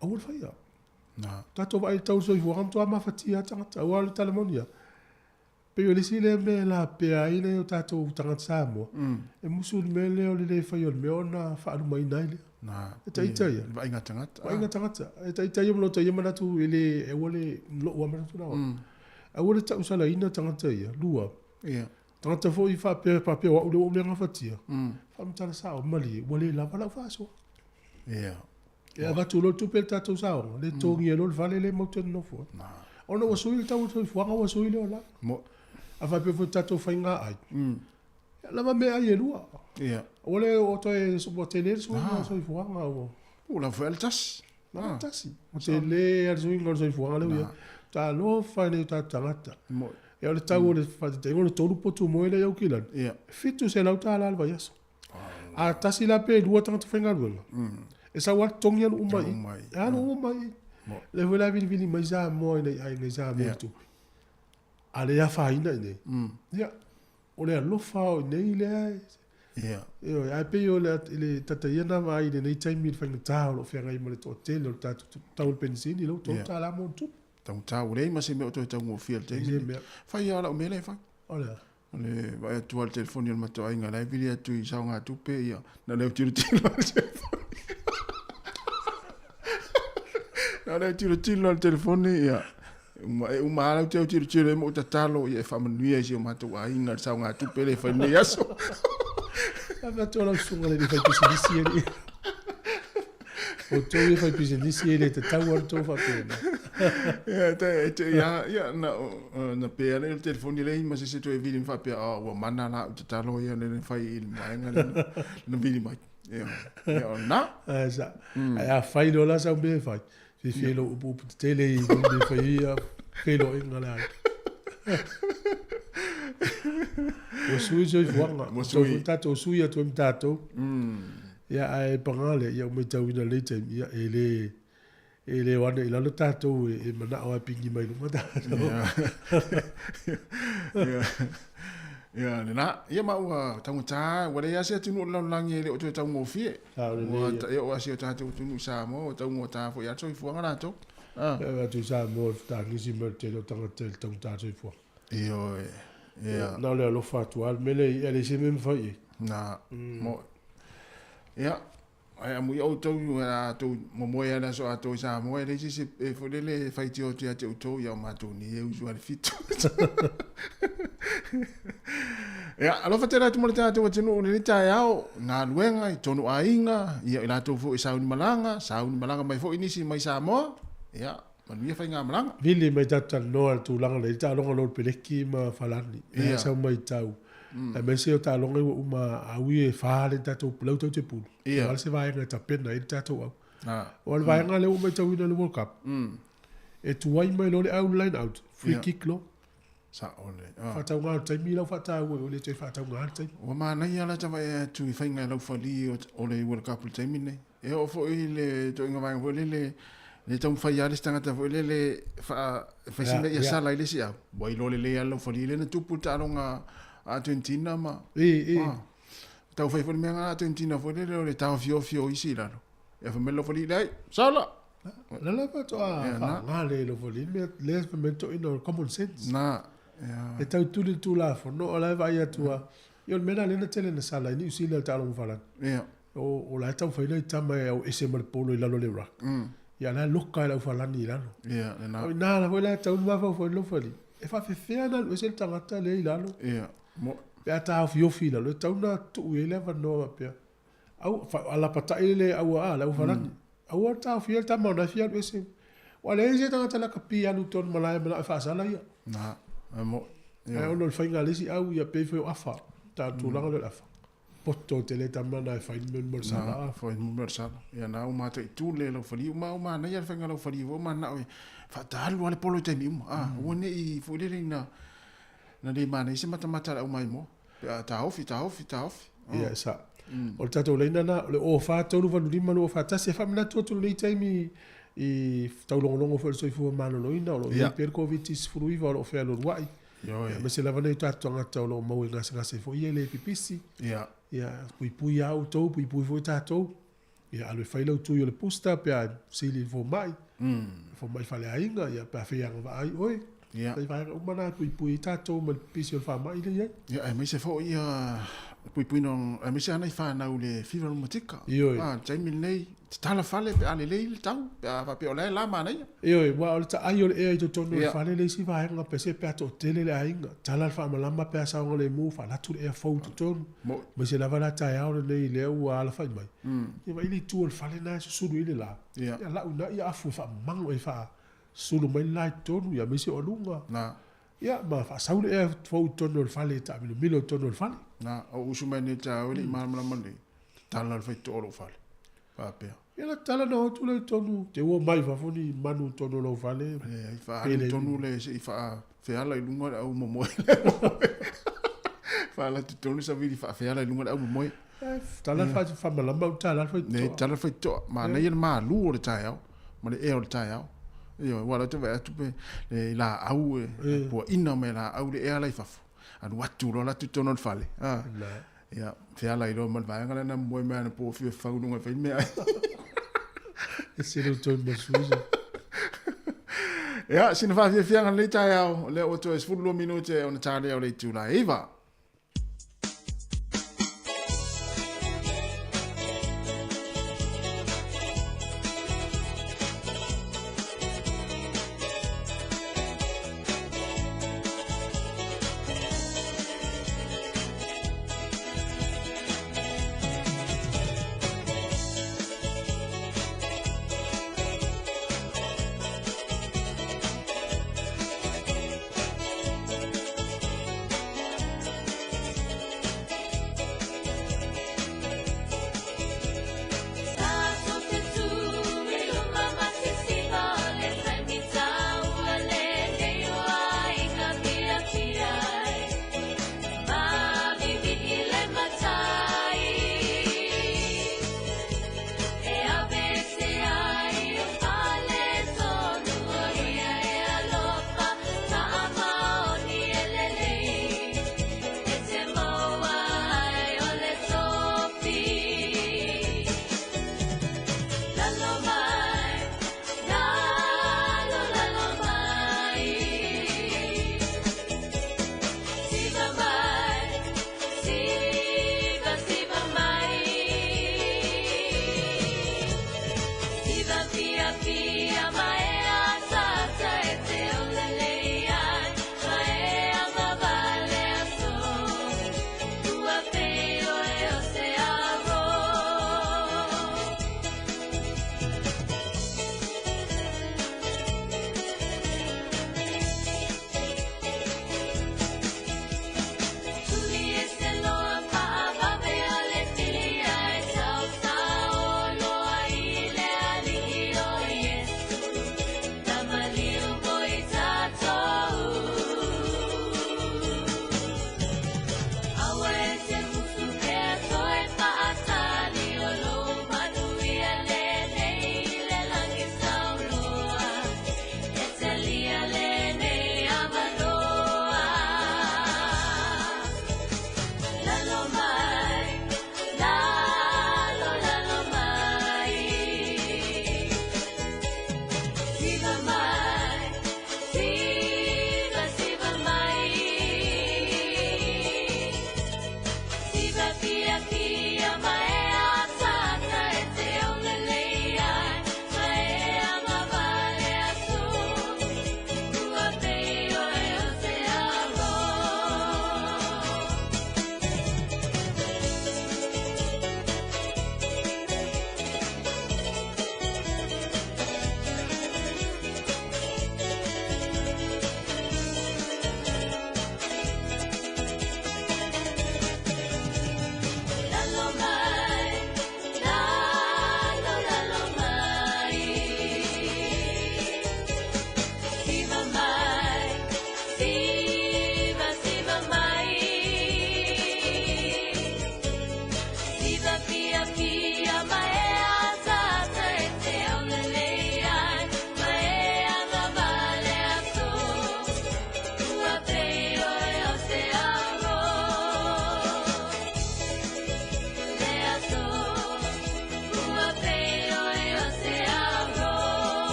aua le faia. Na. Tatou vaai i le tau o le soifuaga, matua mafatia lava tagata. Aua o le tala moni lava, pei o le isi lea mea e lapea ai nai o tatou tagata Samoa, e musu i le mea lea o le le faia o le mea ona faalumaina ai lea. Na. E ta ita ia. Le vaaiga tagata. Vaaiga tagata. E ta ita ia ma lo ta ia manatu e le, e aua le, lou lava manatu na. Aua le tausalaina tagata ia. Lua. Tagata foi faapea, faapea o au lea ua ou le gafatia. Faamatala sao, malie, ua le lava lau faasoa. E avatu loa le tupe i le tatou saoga, le totogia loa le fale lea matou te nonofo ai. Ona ua sui le tau o le soifuaga ua sui le olaga. A faapea foi tatou faiga ai, ia lava meaai e lua. Ua le o toe, ua tele le suiga o le soifuaga ua. Ua lava foi a le tasi. Lava le tasi. Ua tele lava le suiga o le soifuaga lea ua i ai. Talofa i nai o tatou tagata. Ia o le tau o le faataitaiga o le 3 potu moe lea i Aukilani, e $700 le vaiaso. A tasi la pe lua tagata faigaluega, e sau lava totogi alu uma i i. E alu uma i i. Lea foi la e vilivili mai Samoa i nai aiga i Samoa i tupe. A le afaina i inei, ia, o le alofa o i inei lea e... Ioe, ae pei o le, le tataia na vaai i lenei taimi i le faigata o lo o feagai ma le toatele o le tatou tau o le penisini, lea ua $3 ma ona tupu. Taugata, ua leai ma se mea o toe taugofie i le taimi lenei. Fai lava lau mea lea e fai. O le a? O le vaai atu lava i le telefoni o le matou aiga, la e vili atu i saogatupe, ia, na o le autilotilo lava i le telefoni. Na o le autilotilo lava i le telefoni, ia, e uma lava lau te autilotilo ai ma ou tatalo, ia e faamanuia i si o matou aiga le saogatupe lea e fai i lenei aso. Ave atu lau susuga le fai pisinisi e le. O tou ia fai pisinisi e le tatau lava le tou faapena. Ia, te, te, ia, ia, na, na pea lea le telefoni lea ma se se toe vili faapea, oh, ua mana la au tatalo ia le fai i le vaega lea na vili mai. Ia, ia, o na. Ai sa. Ai a fai loa la sau mea e fai. Fiafia i lou upu upu tetele i mea e fai ia feiloaiga le aiga. Ua sui soifuaga. Ua sui. Tatou sui atu ai ma tatou. Ia, ae paga lea, ia ua matauina i lenei taimi, ia, e le, e le o ane i lalo tatou e manao lava e pigi mai luga tatou. Ia, ia, lena. Ia ma ua taugata, ua leai lava se atunuu o le lalolagi e le o toe taugofie. Sao lelei, Ua ia. e oo lava i si o tatou atunuu i Samoa, ua taugata foi lava le soifuaga latou. Ah. E atu i Samoa, le fetagisi mai o le tele o tagata i le taugata o le soifuaga. Ioe. Ia. Na o le alofa atu lava le mea lea e leai se mea e mafai i ai. Na, mo. Ia, ae amuia outou a outou momoe lava i le aso atoa i Samoa, e leai se isi e foi lele e faitio atu ia te outou, ia o matou nei e usu lava i le 7. Ia, alofa tele atu mo le tatou atunuu i lenei taeao, i galuega, i tonu aiga, ia i latou foi e sauni malaga, sauni malaga mai foi nisi mai Samoa, ia, manuia faigamalaga. Vili mai tatou talanoa i le tulaga lea i taaloga o le peleki ma Falani. Lea sau matau. Aemaise o taaloga ia ua uma a ui e fa le tatou lau tou te pulu. Ia. O le se vaega e tapena ai le tatou au. Ah. O le vaega lea ua matauina i le World Cup. E tuai mai loa le au le line out, free kick loa. Sao le. Ah. Faatauga o le taimi lau faataua o le toe faatauga le taimi. Ua manaia la tava e atu i faiga e laufali o le World Cup i le taimi lenei. E oo foi i le ituaiga vaega foi lele, le taumafai lava le isi tagata foi lele faa, fai si mea ia sala i le isi au. Ua iloa lelei lava le laufali lea na tupu i le taaloga a Argentina ma... Ah. Taufai foi le mea a Argentina foi lele o le taofiofi o isi i lalo. Ia fai mai le laufali, leai, sala! La la faatoa faaaoga le laufali mea lea fai mai le toeaina o le common sense. Na. Ia. E tau tuli le Tulafono o la e vaai atu lava. Ia o le mea lena lea na tele na sala ai Niu Sila i le taaloga Farani. Ia. O la e taumafai nai tama e au ese ma le polo i lalo o le ruck. Ia la e loka e le aufalani i lalo. Ia, lena. O i ina la foi la e tau mafaufau i le laufali. E faafefea ona alu ese le tagata lea i lalo. Ia. Mo. Pe a taofiofi i lalo, e tatau ona tuu i ai le avanoa faapea. Au, alapatai le aua a, le aufalani. Aua le taofia le tama ona e fia alu ese. Ua leai se tagata lakapi e alu i totonu malae e manao e faasala ia. Na, e mo. Ae ona o le faiga a le isi au, ia pei foi o afa. Tulaga lea o le afa. Poto tele tama na e fai le mea o le sala. Na, fai le mea o le sala. Ia na ua mataitu le laufali uma, ua manaia le faiga laufali foi, ua manao e faataalu lava le polo i taimi uma. Ah, aua ne i foi lele ina na le manaia se matamata a le aumaimoa. Pe a taofi, taofi, taofi. Ia, sa. O le tatou laina lena, o le 04 3 8 5 2 4 1, e faamanatu atu i lenei taimi i taulogologo foi o le soifua maloloina, o lo o i ai pea le Koviti-19 o lo o fealualuai. Ioe. Aemaise lava nai o tatou tagata o lo o maua i gasegase foi ia e le pipisi. Ia. Ia, puipui lava outou, puipui foi tatou. Ia, alu e fai lau tui o le booster pe a fesili i le fomai, fomai faleaiga, ia, pe a fai agavaa ai oe. Ia. Nai vaega uma na e puipui ai tatou mai le pipisi o le faamai lea e i ai. Ia, aemaise foi ia puipuiga, aemaise lava nai fanau i le fiva lumatika. Ioe. Ah, le taimi lenei, tatala fale pe a lelei le tau, pe a faapea o la e la manaia. Ioe, aua o le taai o le ea i totonu o le Ia. fale le isi vaega pe se pe a toatele le aiga, tala le faamalama pe a saogalemu, faalatu le ea fou i totonu. Mo. Aemaise lava la taeao lenei lea ua alafai mai. Ia vaai le itu o le fale lena e susulu ai le la. Ia. Ia lau ina ia afu e faamago e faasulu mai le la i totonu, ia aemaise o aluga. Na. Ia, ma faasau le ea fou i totonu o le fale e taamilomilo i totonu o le fale. Na, o usu mai nei taeao e le i malamalama lelei, tatala le faitotoa o lou fale. Faapea. Ia la tatala na o atu lea i totonu, te ua mai fafo ni manu i totonu o lou fale. Leai, faaalu tonu le se i faafeala i luga le au momoe. Faaalu atu tonu le savili faafeala i luga le au momoe. Tatala le faamalama au tatala le faitotoa. Nei, tatala le faitotoa. Manaia le malu o le taeao ma le ea o le taeao. Ioe, aua o lea ou te vaai atu pe le laau e puaina mai e laau le ea la i fafo. Alu atu loa la atu i totonu o le fale. Ah. Ia, feala ai loa ma le vaega lea na momoe mai anapo fiu e fau i luga e fai meaai. E se leo toe ma sui. Ia, sina faafiafiaga lenei taeao, o lea ua toe 12 minute ona ta lea o le itula e 9.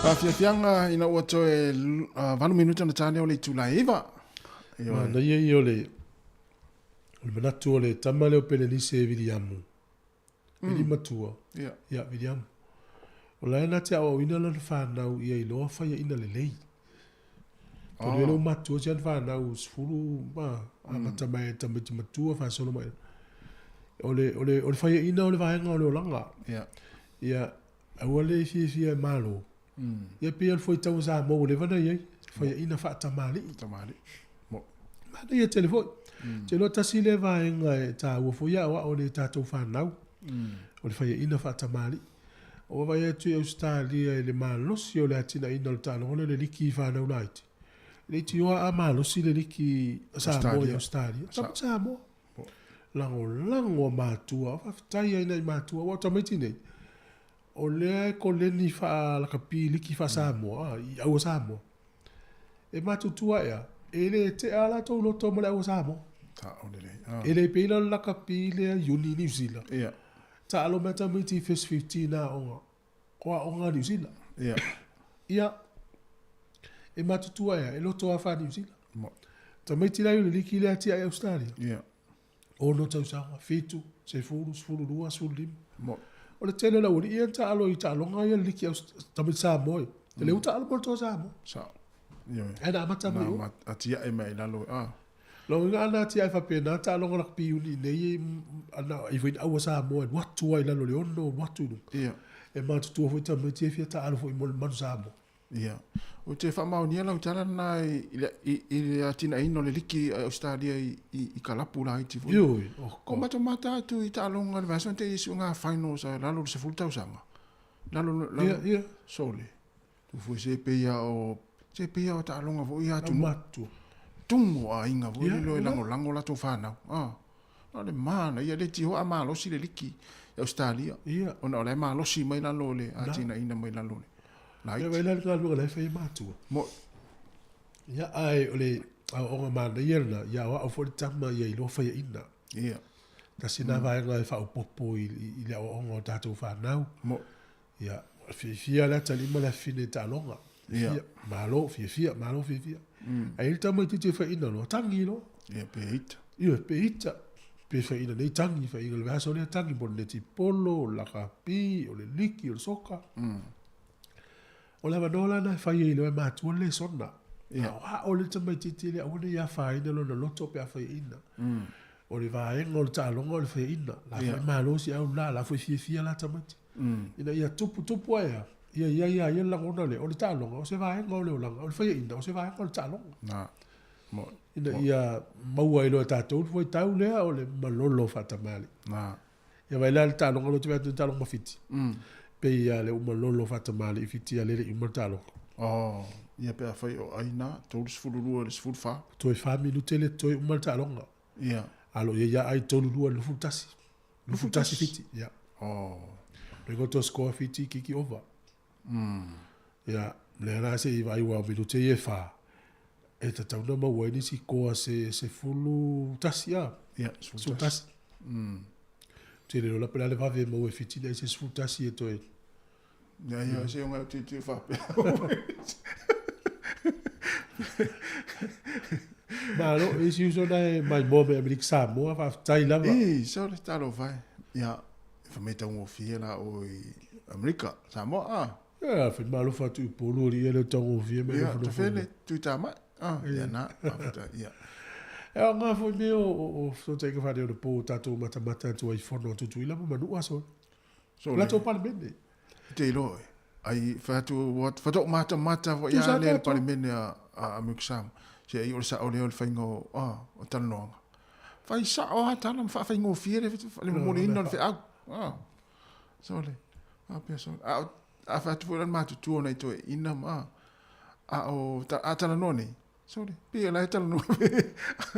Faafiafiaga ina ua toe 8 minute ona ta lea o le itula e 9. Ioe. Manaia ia o le o le manatu o le tama lea o Penelise Viliamu. Vili matua. Ia. Ia, Viliamu. O la e na te aoaoina lana fanau ia iloa faiaina lelei. Tolu ai lou matua si ana fanau 10 ma amata mai e tamaiti matua faasolo mai. O le, o le, o le faiaina o le vaega o le olaga. Ia. Ia, aua le fiafia e malo. Ia pei o le fuaitau a Samoa ua leva ona i ai, faiaina faatamalii. Tamalii. Mo. Manaia tele foi. Ou te iloa tasi lea vaega e taua foi e aoao i tatou fanau, o le faiaina faatamalii. Ua vaai atu i Ausetalia i le malosi o le atinaeina o le taaloga lea o le liki i fanau laiti. E le itioa a malosi le liki a Samoa i Ausetalia. Tama Samoa. Lagolago a matua. Faafetai ai nai matua. Ua o tamaiti nei, o lea e koleni faa-lakapi liki faa-Samoa, i aua Samoa. E matutua ea, e le tea a latou loto ma le aua Samoa. E le pei la o le lakapi lea Uni Niu Sila. Ia. Taalo mai tamaiti i first 15 aoga, o aoga a Niu Sila. Ia. Ia, e matutua ea, e loto a faa-Niu Sila. Tamaiti la i o le liki lea tia i Australia. Ia. 6 tausaga, 7, 10, 12, 15. Mo. O le tele o le aualii ia na taalo i taaloga ia le liki tamaiti Samoa ia. Te le uta alo mo le toa Samoa. Sao. Ioe. Ae na amata mai o. Na atiae mai lalo. Ah. Lona uiga ana atiae faapena taaloga rugby uni nei ana i foi aua Samoa e alu atu ai i lalo o le 6 alu atu i luga. Ia. E matutua foi tamaiti ia e fia taalo foi mo le manu Samoa. Ia. Ou te faamaonia lau tala lena i le atinaeina o le liki a Ausetalia i kalapu laiti foi. Ioe. Oh, Ko matou mata atu i taaloga i le vaiaso na tea i suiga finals a lalo o le 10 tausaga. Lalo, lalo, Ia, ia. Sole. Tufue se pei a o, se pei a o taaloga foi ia atunuu. Matua. Tumu o aiga foi Ia, lele e ia. lagolago latou fanau. Ah. O le manaia le tio a malosi le liki i Ausetalia. Ia. Ona o la e malosi mai lalo o le atinaeina mai lalo o le laiti. Ia, vaai la le galuega la e fai e matua. Mo. Ia, ae o le aoaoga manaia lena, ia aoao foi le tama ia iloa faiaina. Ia. Tasi na vaega e faaopoopo i le aoaoga o tatou fanau. Mo. Ia, fiafia le atalii ma le afafine i taaloga. Ia. Fiafia, malo, fiafia, malo, fiafia. Ae i ai le tamaitiiti e faiaina loa, tagi loa. Ia, pe ita. Ia, pe ita. Pe faiaina nei tagi, faiaina le vaiaso lea tagi mo le netipolo, o le lakapi, o le liki, o le soka. O le avanoa la lena e fai ai loa e matua le lesona. Ia. Aoao le tamaitiiti lea, aua ne i afaina lona loto pe a faiaina. O le vaega o le taaloga o le faiaina. La foi malosi au la, la foi fiafia la tamaiti. Ina ia tupu tupu ae a, ia i ai lava ia le lagona lea, o le taaloga, o se vaega o le olaga, o le faiaina, o se vaega o le taaloga. Na. Mo. Ina ia maua ai loa e tatou le fuaitau lea o le malolo faatamalii. Na. Ia vaai la le taaloga lea ou te vaai atu i le taaloga ma Fiti. Pei lava le uma lolo faatamalii Fiti a lele i uma le taaloga. Oh, ia pe afai o ai na, 32 i le 14. Toe 4 minute le toe uma le taaloga. Ia. A lo o i ai lava ai 32 i le 21. 21 Fiti, ia. Oh. Lego to score Fiti kiki over. Ia, lea la se i vaai ua o minute ia e 4. E tatau ona maua ai nisi koa se 11 a. Ia, 11. Tele loa la pe la le vave e maua e Fiti nei se 11 e toe. Ia, ia, se onga te te whapea. Malo, e isi uso na e mai moa me Amerika Samoa, faafetai lava. I, so le talo vai. Ia, e whameta ungo fie la o i Amerika, Samoa, ah. Ia, whai malo whatu i polu ori ia le tango fie me Ia, nofo te nofo. whele, tui tā mai. Ah, ia na, whafetai, ia. E o ngā foi me o so te whare o le pō tātou matamata atu ai whono atu tui lama manu aso. So, Latou palemene. Te iloa e. Ai, whatu, whatu mata mata fo ia Tusa le tātou. palemene a Amerika Samoa. Se ai o le sao lea o le whainga o, ah, o talanoaga. Whai sao a tala ma whaawhaingo fie le, le momoli ina o le wheau. Ah. So le, a pea so. A, a whatu fo lan matutua nei toe ina ma, a o, ta, a talanoa nei. So le, pia la e talanoa.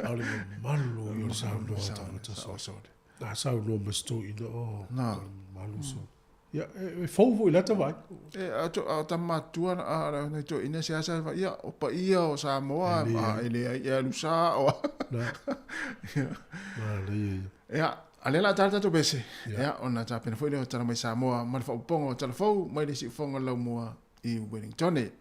A o le mamalu i o le saunoa Sao, tangata sao, so. so le. Na saunoa ma se toeaina, oh, Na. ka mamalu so. Ia, e fou foi lata vai. E, a to, a tamatua, a, nei toe ina se asa, ia, o pa ia o Samoa, E le a, ai. e le ai, e alu sa, o. Na. Na, le ia, ia. Ia, a le la tala tatou pese. Ia. Ia, ona tapena foi lea o tala mai Samoa, ma le faaopopoga o tala fou, mai le siufoga o le laumua. I Wellingtone.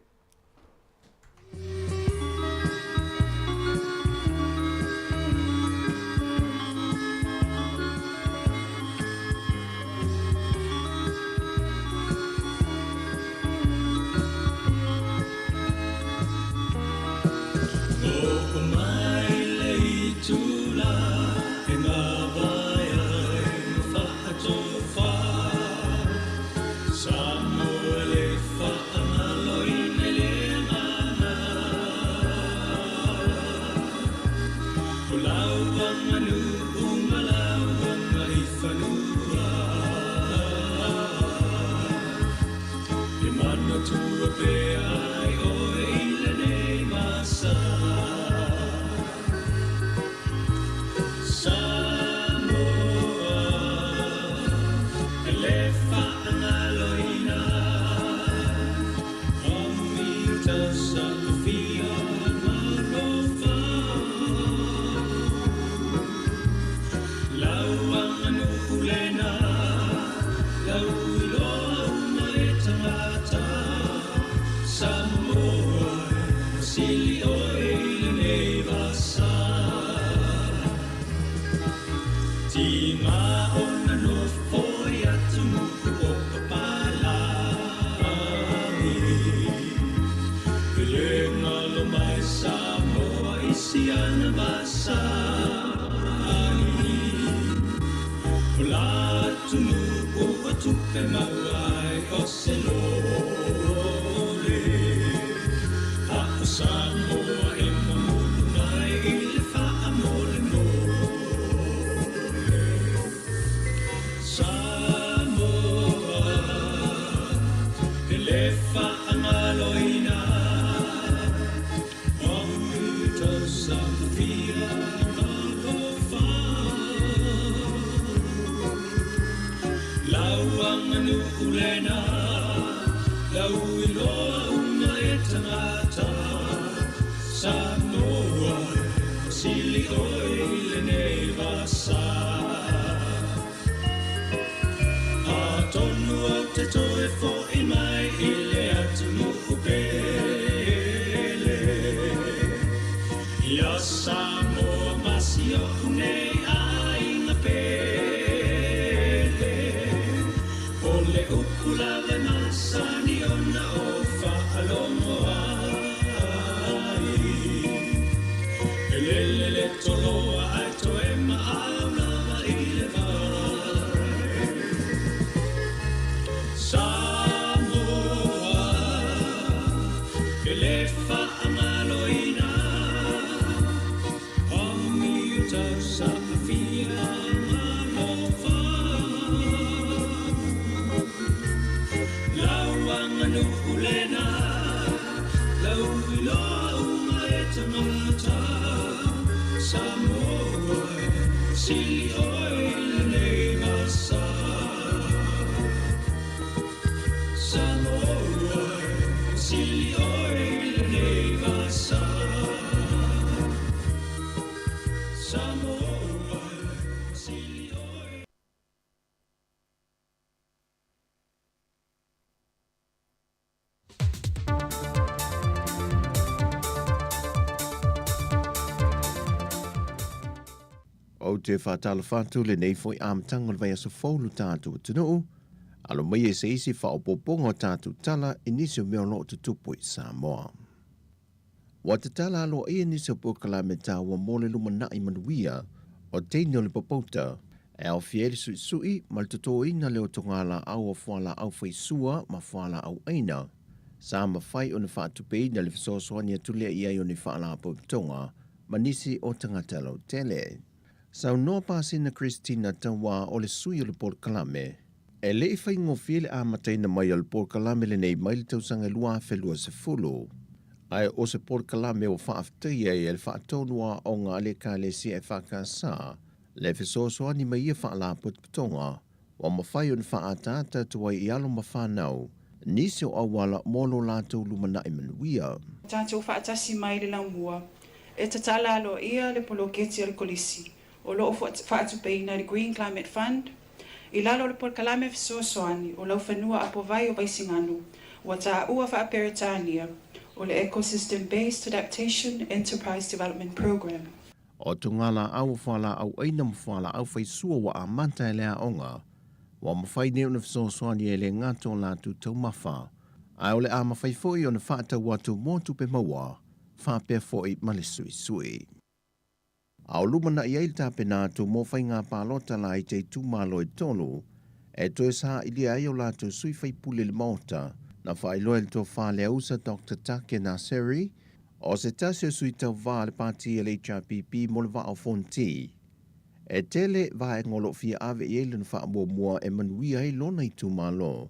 Ou te whātala whātu le nei foi amtanga o le vaiaso fou lo tātou atunuu. Alo mai e se isi whaopoponga o tātou tala i nisi o mea o loo tutupu i Samoa. Ua tatala alo ia nisi o polokalame tāua mo le lumanai manuia o teine o le popouta e au fia le suisui ma le totoina le o tongala au o fuala au whaisua ma fuala au aina. Sa mawhai o na whaatupeina le fesoasoani atu lea i ai o ni whaalapotopotoga ma nisi o tagata lautele. Saunoa pasina Christina Tauā o le sui o le polokalame. E le i faigofie le amataina mai o le polokalame lenei mai le tausaga e 2020. Ae o se polokalame ua faafetaia ai e le faatonu aoga a le Ekalesia EFKS le fesoasoani mai ia faalapotopotoga ua mafai ona faaataata atu ai i alo ma fanau nisi o auala mo lo latou lumanai manuia. Tatou faatasi mai le laumua e tatala aloaia le poloketi a le Kolisi o loo faatupeina e le Green Climate Fund i lalo o le polokalame fesoasoani o laufanua apovai o Vaisigano. Ua taua faa-Peretania o le Ecosystem Based Adaptation Enterprise Development Programme. O togalaau o fualaau aina ma fualaau faisua ua amata e le aoga, ua mafai nei ona fesoasoani e le gata o latou taumafa, ae o le a mafai foi ona faatau atu mo tupe maua, faapea foi ma le suisui. A o lumanai ai le tapena atu mo faiga palota laiti a itumalo e tolu, e toe sailia ai o latou sui faipule i le Maota, na faailoa e le Tofa Leausa Doctor Take Naseri, o se tasi o sui tauva a le pati a le HRPP mo le Vaa o Fonoti. E tele vaega o lo o fia ave i ai lona faamuamua e manuia ai lona itumalo,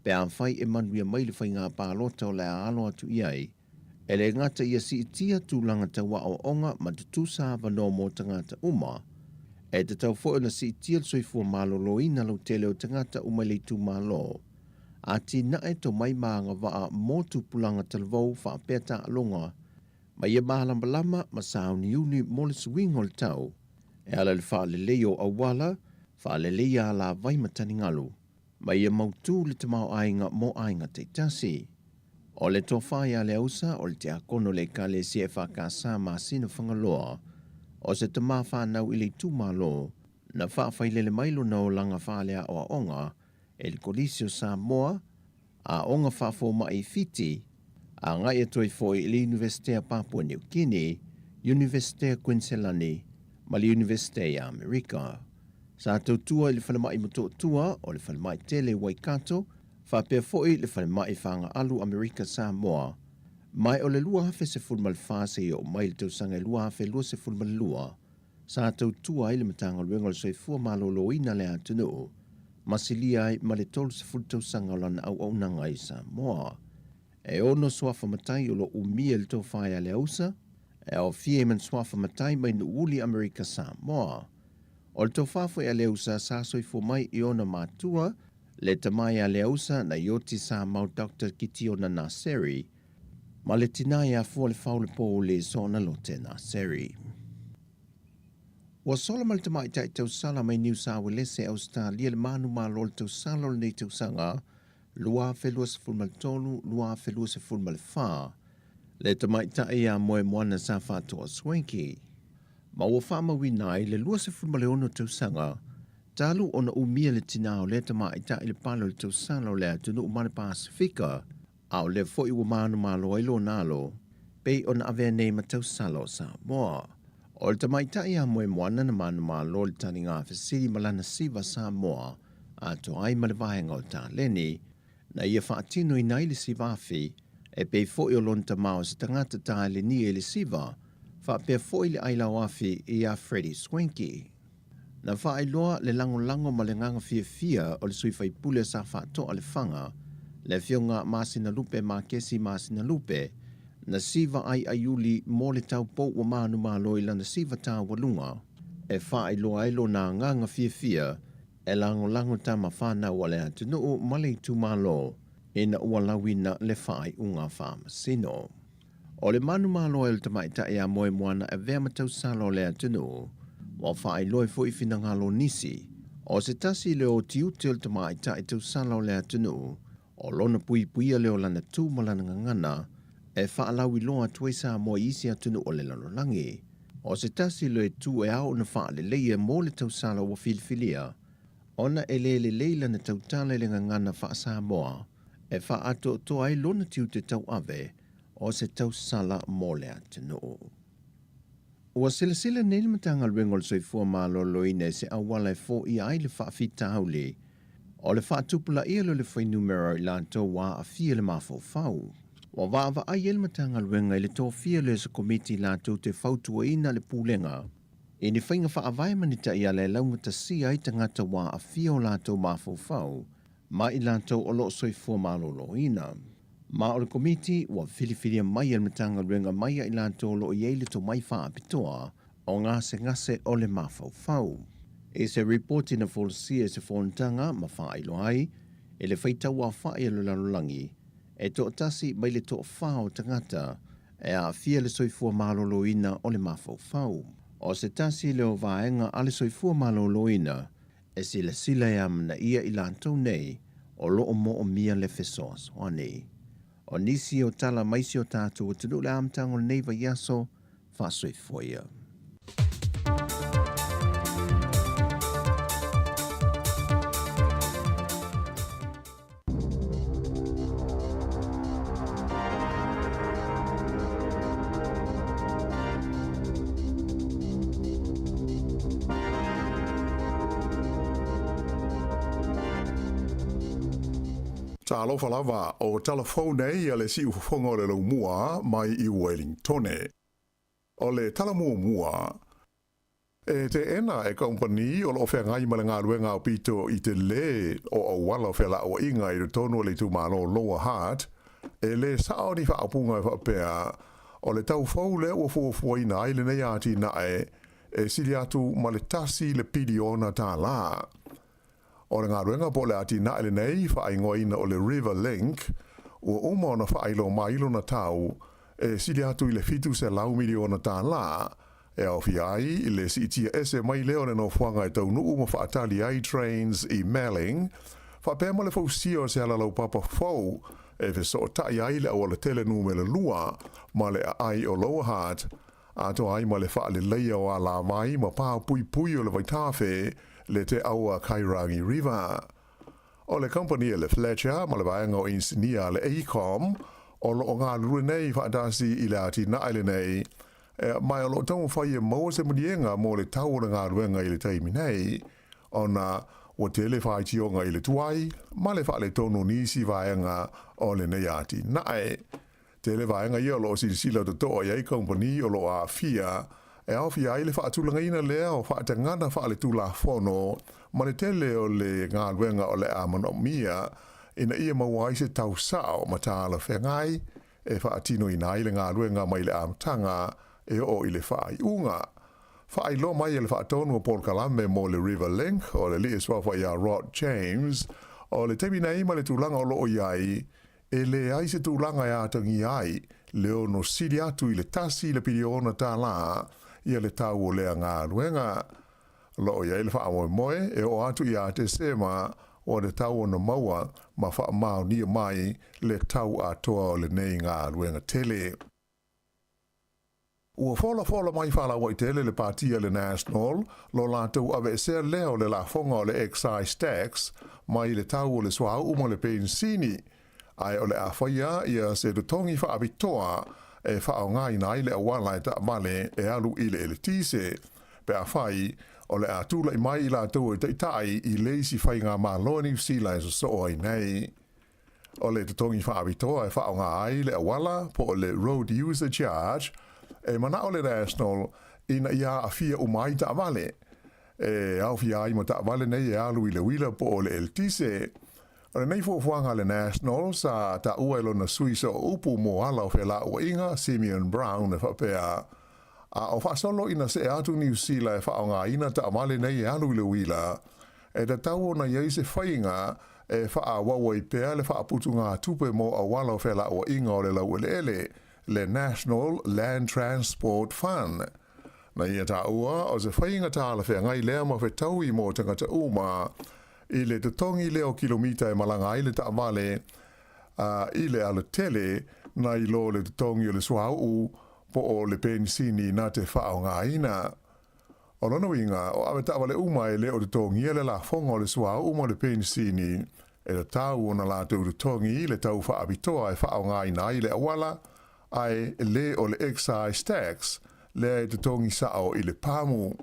pe afai e manuia mai le faiga palota o le a alo atu i ai, E le gata ia siitia tulaga tau aoaoga ma tutusa avanoa mo tagata uma, e tatau foi ona siitia le soifua maloloina lautele o tagata uma i le itumalo. Atinae tomai ma agavaa mo tupulaga talavou faapea taaloga ma ia malamalama ma sauniuni mo le suiga o le tau e ala i le faaleleia o auala, faaleleia alavai ma taligalu, ma ia mautū le tamaoaiga mo aiga taitasi. O le tofa ia Leausa o le tiakono o le Ekalesia EFKS Masina Fagaloa, o se tama fanau i le itumalo, na faafailele mai lona olaga faaleaoaoga e le Kolisi o Samoa, Aoga Faafomai i Fiti, agai atu ai foi i le Iunivesite a Papua Niu Kini, Iunivesite a Kuiniselani ma le Iunivesite i Amerika. Sa tautua i le falemai Motootua o le falemai tele i Waikato, faapea foi le falemai Fagaalu Amerika Samoa, mai o le 2014 seia oo mai i le tausaga e 2022, sa tautua ai le Matagaluega o le Soifua Maloloina a le atunuu, ma silia ai ma le 30 tausaga o lana auaunaga i Samoa. E ono suafa matai o lo o umia i le tofa ia Leausa, e aofia ai ma ni suafa matai mai Nuuuli Amerika Samoa. O le tofa foi a Leausa sa soifua mai i ona matua, le tama ia Leausa na Ioti Samau Doctor Kitiona Naseri, ma le tinā ia Fualefau le Pouli Soona Lote Naseri. Ua sola ma le tamaitai tausala mai Niu Sauelese, Ausetalia le manumalo o le tausala o lenei tausaga 2023, 2024, le tamaitai ia Moemoana sa faatoa Swanky, ma ua faamauina ai le 26 tausaga talu ona umia le tinā o lea tamaitai i le pale o le tausala o le atunuu ma le Pasefika, a o lea foi ua manumalo ai lona alo, pei ona avea nei ma tausala o Samoa. O le tamaitai ia Moemoana na manumalo i le taliga fesili ma lana siva Samoa atoa ai ma le vaega o taleni, na ia faatinoina ai le siva afi, e pei foi o lona tama o se tagata talenia i le siva, faapea foi le ailaoafi ia Freddie Swankie. Na faailoa le lagolago ma le agaga fiafia o le sui faipule sa faatoa Lefaga, le Afioga Masinalupe Makesi Masinalupe, na siva ai aiuli mo le taupou ua manumalo i lana siva taualuga, e faailoa ai lona agaga fiafia e lagolago tama fanau a le atunuu ma le itumalo ina ua lauina le faaiuga faamasino. O le manumalo ai o le tamaitai a Moemoana e avea ma tausala o le atunuu, ua faailoa ai foi finagalo o nisi. O se tasi lea o tiute o le tamaitai tausala o le atunuu, o lona puipuia lea o lana tu ma lana gagana e faalauiloa atu ai Samoa i isi atunuu o le lalolagi. O se tasi lea itu e ao ona faaleleia mo le tausala ua filifilia, ona e le lelei lana tautala i le gagana faa-Samoa e faaatoatoa ai lona tiute tauave o se tausala mo le atunuu. Ua silasila nei le Matagaluega o le Soifua Maloloina i se auala e foia ai le faafitauli o le faatupulaia lea o le fuainumera o i latou ua aafia i le mafaufau. Ua vaavaai ai le Matagaluega i le tofia lea o se komiti latou te fautuaina le Pulega i ni faiga faavae ma ni taiala e laugatasia ai tagata ua aafia o latou mafaufau ma i latou o lo o soifua maloloina. Ma o le Komiti ua filifilia mai e le Matagaluega mai ia i latou o lo o i ai le tomai faapitoa o gasegase o le mafaufau. I se ripoti na folasia i se fonotaga ma faailoa ai i le faitauaofai a le lalolagi, e toatasi mai le toafa o tagata e aafia le soifua maloloina o le mafaufau. O se tasi lea o vaega a le soifua maloloina e silasila e amanaia i latou nei o lo o moomia le fesoasoani. O nisi o tala mai si o tatou atunuu le amataga o lenei vaiaso, faasoifua ia. Talofa lava, o tala fou nei a le siufofoga o le laumua mai i Wellingtone. O le tala muamua, e teena e kamupani o lo o feagai ma le galuega aupito i telē o auala o felauaiga i totonu o le itumalo Lower Hutt, e lē sao ni faaupuga e faapea, o le tau fou lea ua fuafuaina ai lenei atinae e sili atu ma le tasi le piliona tālā. O le galuega po o le atinae lenei faaigoaina o le River Link, ua uma ona faailoa mai lona tau e sili atu i le $700 miliona tālā, e aofia ai le siitia ese mai lea o le nofoaga e taunuu ma faatali ai trains i Melling, faapea ma le fausia o se alalaupapa fou e fesootai ai le aualatele numera lua ma le aai o Lower Hutt, atoa ai ma le faaleleia o alavai ma pa puipui o le vaitafe le Te Awa Kairangi River. O le kamupani a le Fletcher ma le vaega o inisinia a le AECOM o lo o galulue nei faatasi i le atinae lenei, ma o lo o taumafai e maua se maliega mo le tau o le galuega i le taimi nei, ona ua tele faitioga i le tuai ma le faaletonu o nisi vaega o lenei atinae. Tele vaega ia o lo o silasila totoa i ai kamupani o lo o aafia, e aofia ai le faatulagaina lea o faatagana faaletulafono ma le tele o le galuega o le a manaomia ina ia maua ai se tau sao ma talafeagai e faatinoina ai le galuega mai le amataga e oo i le faaiuga. Faailoa mai e le faatonu o polokalame mo le River Link o le alii suafa ia Rod James, o le taimi nei ma le tulaga o lo o i ai, E leai se tulaga e atagia ai le ono sili atu i le tasi le piliona tālā ia le tau o lea galuega. O lo o i ai le faamoemoe e oo atu ia Tesema ua tatau ona maua ma faamaonia mai le tau atoa o lenei galuega tele. Ua folafola mai faalauaitele le Pati a le National lo latou aveesea lea o le lafoga o le Excise Tax mai le tau o le suauu ma le penisini, ae o le a faia ia se totogi faapitoa e faaaogaina ai le auala e taavale e alu i le eletise, pe afai o le a tulai mai i latou e taitai i le isi faigamalo a Niu Sila e sosoo ai nei. O le totogi faapitoa e faaaoga ai le auala po o le Road User Charge, e manao le National ina ia aafia uma ai taavale, e aofia ai ma taavale nei e alu i le uila po o le eletise. O lenei fuafuaga a le National sa taua e lona sui sooupu mo ala o felauaiga, Simeon Brown, e faapea, A o faasolo ina see atu Niu Sila e faaaogaina taavale nei e alu i le uila, e tatau ona i ai se faiga e faaauau ai pea le faaputugatupe mo auala o felauaiga o le laueleele, le National Land Transport Fund. Na ia taua, o se faiga talafeagai lea ma fetaui mo tagata uma i le totogi lea o kilomita e malaga ai le taavale i le alatele nai lo le totogi o le suauu po o le penisini na te faaaogaina. O lona uiga, o avetaavale uma e le o totogia le lafoga o le suauu ma le penisini, e tatau ona latou totogi le tau faapitoa e faaaogaina ai le auala, ae le o le excise tax lea e totogi sao i le pamu.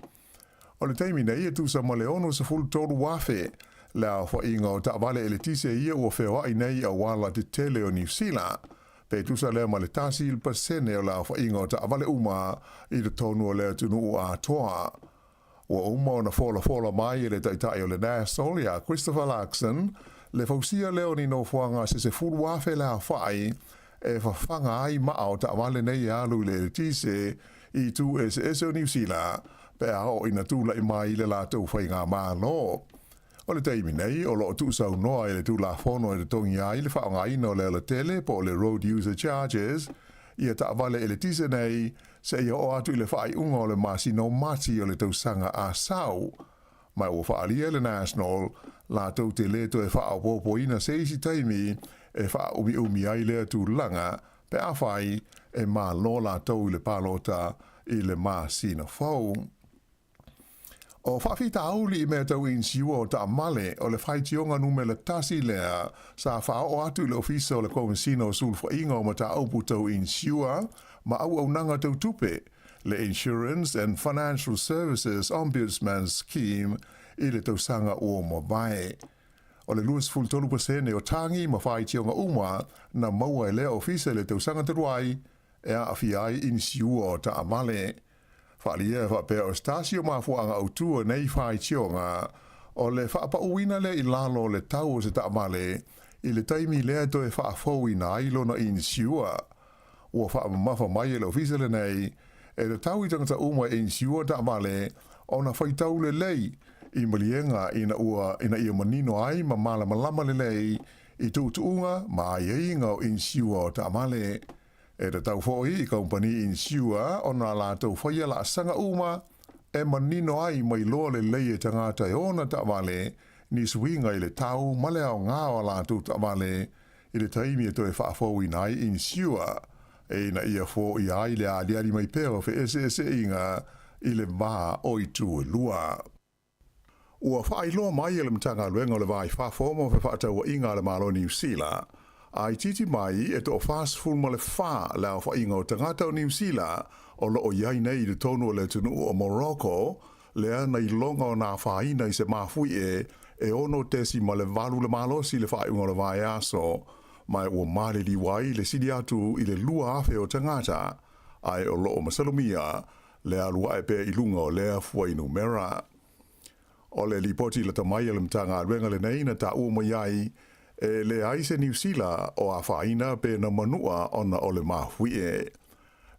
O le taimi nei e tusa ma le 63,000 le aofaiga o taavale eletise ia ua feoai nei i auala tetele o Niu Sila, pe tusa lea ma le 1% o le aofaiga o taavale uma i totonu o le atunuu atoa. Ua uma ona folafola mai e le Taitai o le National ia Christopher Luxon le fausia lea o ni nofoaga se 10,000 le aofai e fafaga ai maa o taavale nei e alu i le eletise i itu eseese o Niu Sila pe a oo ina tulai mai le latou faigamalo. O le taimi nei, o lo o tuusaunoa e le Tulafono e totogi ai le faaaogaina o le alatele po o le Road User Charges ia taavale eletise nei seia oo atu i le faaiuga o le masina o Mati o le tausaga a sau. Ma ua faaalia e le National Latou te lē toe faaopoopoina se isi taimi e faaumiumi ai lea tulaga pe afai e malo latou i le palota i le masina fou. O faafitauli i mea tau inisiua o taamale o le faitioga numera tasi lea sa faaoo atu i le Ofisa o le Komesina o Sulufaiga o Mataupu Tau Inisiua ma Auaunaga Tau Tupe, le Insurance and Financial Services Ombudsman Scheme, i le tausaga ua mavae. O le 23 pasene o tagi ma faitioga uma na maua e lea ofisa i le tausaga talu ai e aafia ai inisiua o taavale. Faaalia e faapea o se tasi o mafuaaga autū o nei faitioga o le faapauina lea i lalo o le tau o se taavale i le taimi lea e toe faafouina ai lona inisiua. Ua faamamafa mai e le ofisa lenei e tatau i tagata uma e inisiua taavale ona faitau lelei i maliega ina ua ina ia manino ai ma malamalama lelei i tuutuuga ma aiaiga o inisiua o taavale. E tatau foi i kaumpani inisiua ona latou faia laasaga uma e manino ai ma iloa lelei e tagata e ona taavale ni suiga i le tau ma le aoga o a latou taavale i le taimi e toe faafouina ai inisiua ina ia foia ai le aliali mai pea o feeseeseaiga i le va o itu e lua. Ua faailoa mai e le Matagaluega o le Va i Fafo mo Fefaatauaiga a le Malo o Niu Sila, a itiiti mai e 44 le aofaiga o tagata o Niu Sila o lo o i ai nei i totonu o le atunuu o Morocco, lea na iloga ona afaina i se mafuie e 6.8 le malosi i le faaiuga o le vaiaso, ma ua maliliu ai le sili atu i le 2,000 o tagata, ae o lo o masalomia le alu ae pea i luga o lea fuainumera. O le lipoti lata mai a le Matagaluega lenei na taua mai ai, e leai se Niu Sila o afaina pe na manua ona o le mafuie.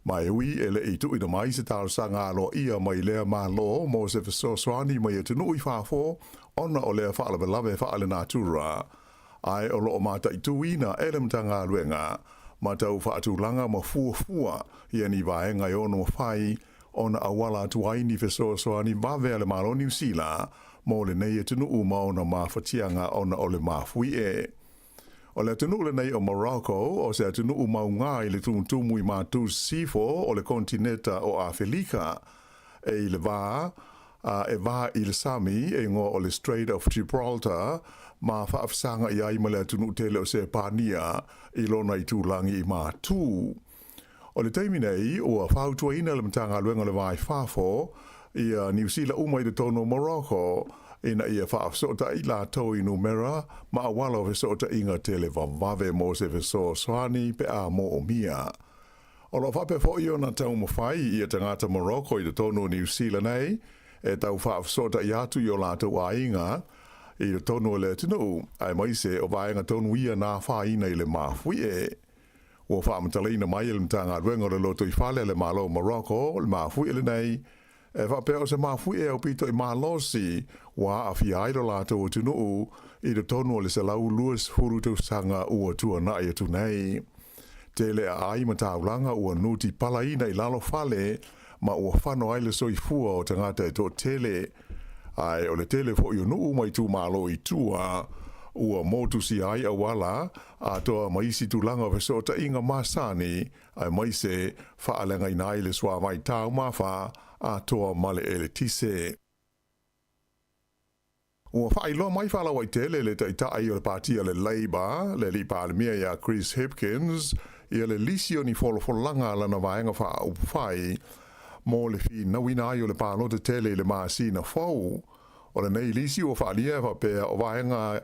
Ma e ui e le i tuuina mai se talosaga aloaia mai lea Malo mo se fesoasoani mai atunuu i fafo ona o lea faalavelave faalenatura, ae o lo o mataituina e le Matagaluega ma tau faatulaga ma fuafua ia ni vaega e ono mafai ona auala atu ai ni fesoasoani vave a le Malo o Niu Sila mo lenei atunuu ma ona mafatiaga ona o le mafuie. O le atunuu lenei o Morocco o se atunuu mauga i le tumutumu i matu sisifo o le konetineta o Afelika, e i le va a e va i le sami e igoa o le Strait of Gibraltar ma faafesagai ai ma le atunuu tele o Sepania i lona itulagi i matu. O le taimi nei, ua fautuaina le Matagaluega o le Va i Fafo ia Niu Sila uma i totonu o Morocco ina ia faafesootai latou i numera ma auala o fesootaiga televavave mo se fesoasoani pe a moomia. O lo o faapea foi ona taumafai ia tagata Morocco i totonu o Niu Sila nei e tau faafesootai atu i o latou aiga i totonu o le atunuu, aemaise o vaega tonu ia na afaina i le mafuie. Ua faamatalaina mai e le Matagaluega o le Lotoifale a le Malo o Morocco le mafuie lenei, e faapea o se mafuie aupito i malosi ua aafia ai lo latou atunuu i totonu o le 120 tausaga ua tuanai atu nei. Tele aai ma taulaga ua nutipalaina i lalo fale ma ua fano ai le soifua o tagata e toatele. Ae o le tele foi o nuu ma itumalo i tua ua motusia ai auala atoa ma isi tulaga o fesootaiga masani, aemaise faaleagaina ai le suavai taumafa atoa ma le eletise. Ua faailoa mai faalauaitele le Taitai o le Pati a le Labour, le Alii Palemia ia Chris Hipkins, ia le lisi o ni folafolaga a lana vaega faaupufai mo le finauina ai o le palota tele i le masina fou. O lenei lisi ua faaalia e faapea o vaega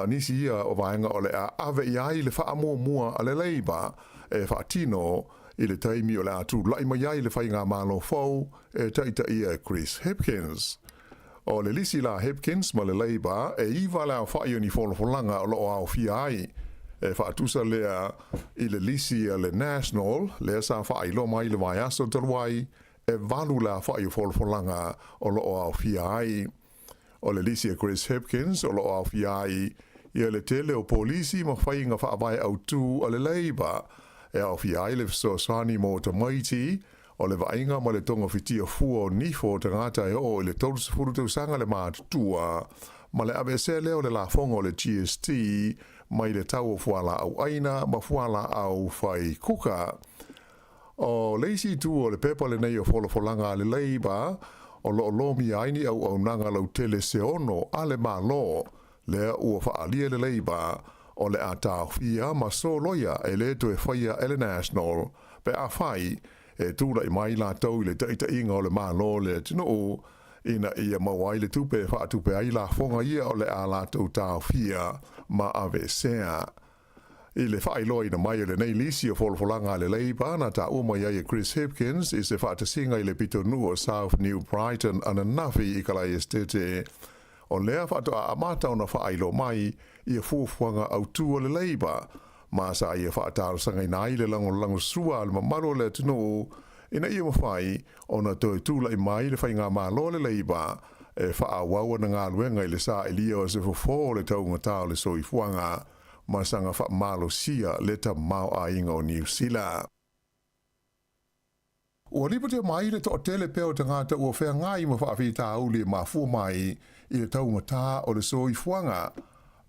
nisi ia o vaega o le a ave i ai le faamuamua a le Labour e faatino i le taimi o le a tulai mai ai le faigamalo fou e taitaia e Chris Hipkins. O le lisi la Hipkins ma le Labour e iva le aofai o ni folafolaga o lo o aofia ai. E faatusa lea i le lisi a le National lea sa faailoa mai i le vaiaso talu ai, e valu le aofai o folafolaga o lo o aofia ai. O le lisi a Chris Hipkins o lo o aofia ai ia le tele o polisi ma faiga faavae autū a le Labour e aofia ai le fesoasoani mo tamaiti, o le vaaiga ma le togafitia fua o nifo o tagata e oo i le 30 tausaga le matutua, ma le aveesea lea o le lafoga o le GST mai le tau o fualaau aina ma fualaau fai kuka. O le isi itu o le pepa lenei o folafolaga a le Labour, o lo o lomia ai ni auaunaga lautele se ono a le Malo, lea ua faaalia e le Labour o le a taofia ma soloia e le toe faia e le National pe afai e tulai mai latou i le taitaiga o le Malo o le atunuu ina ia maua ai le tupe e faatupe ai lafoga ia o le a latou taofia ma aveesea. I le faailoaina mai o lenei lisi o folafolaga a le Labour na taua mai ai e Chris Hipkins i se faatasiga i le pitonuu o South New Brighton ananafi i Kalaesetete, o lea faatoa amata ona faailoa mai ia fuafuaga autū a le Labour ma sa ia faatalosagaina ai le lagolagosua a le mamalu o le atunuu ina ia mafai ona toe tulai mai le faigamalo a le Labour e faaauau ana galuega i le sailia o se fofo o le taugata o le soifuaga ma saga faamalosia le tamaoaiga o Niu Sila. Ua lipotia mai le toatele pea o tagata ua feagai ma faafitauli e mafua mai i le taugata o le soifuaga,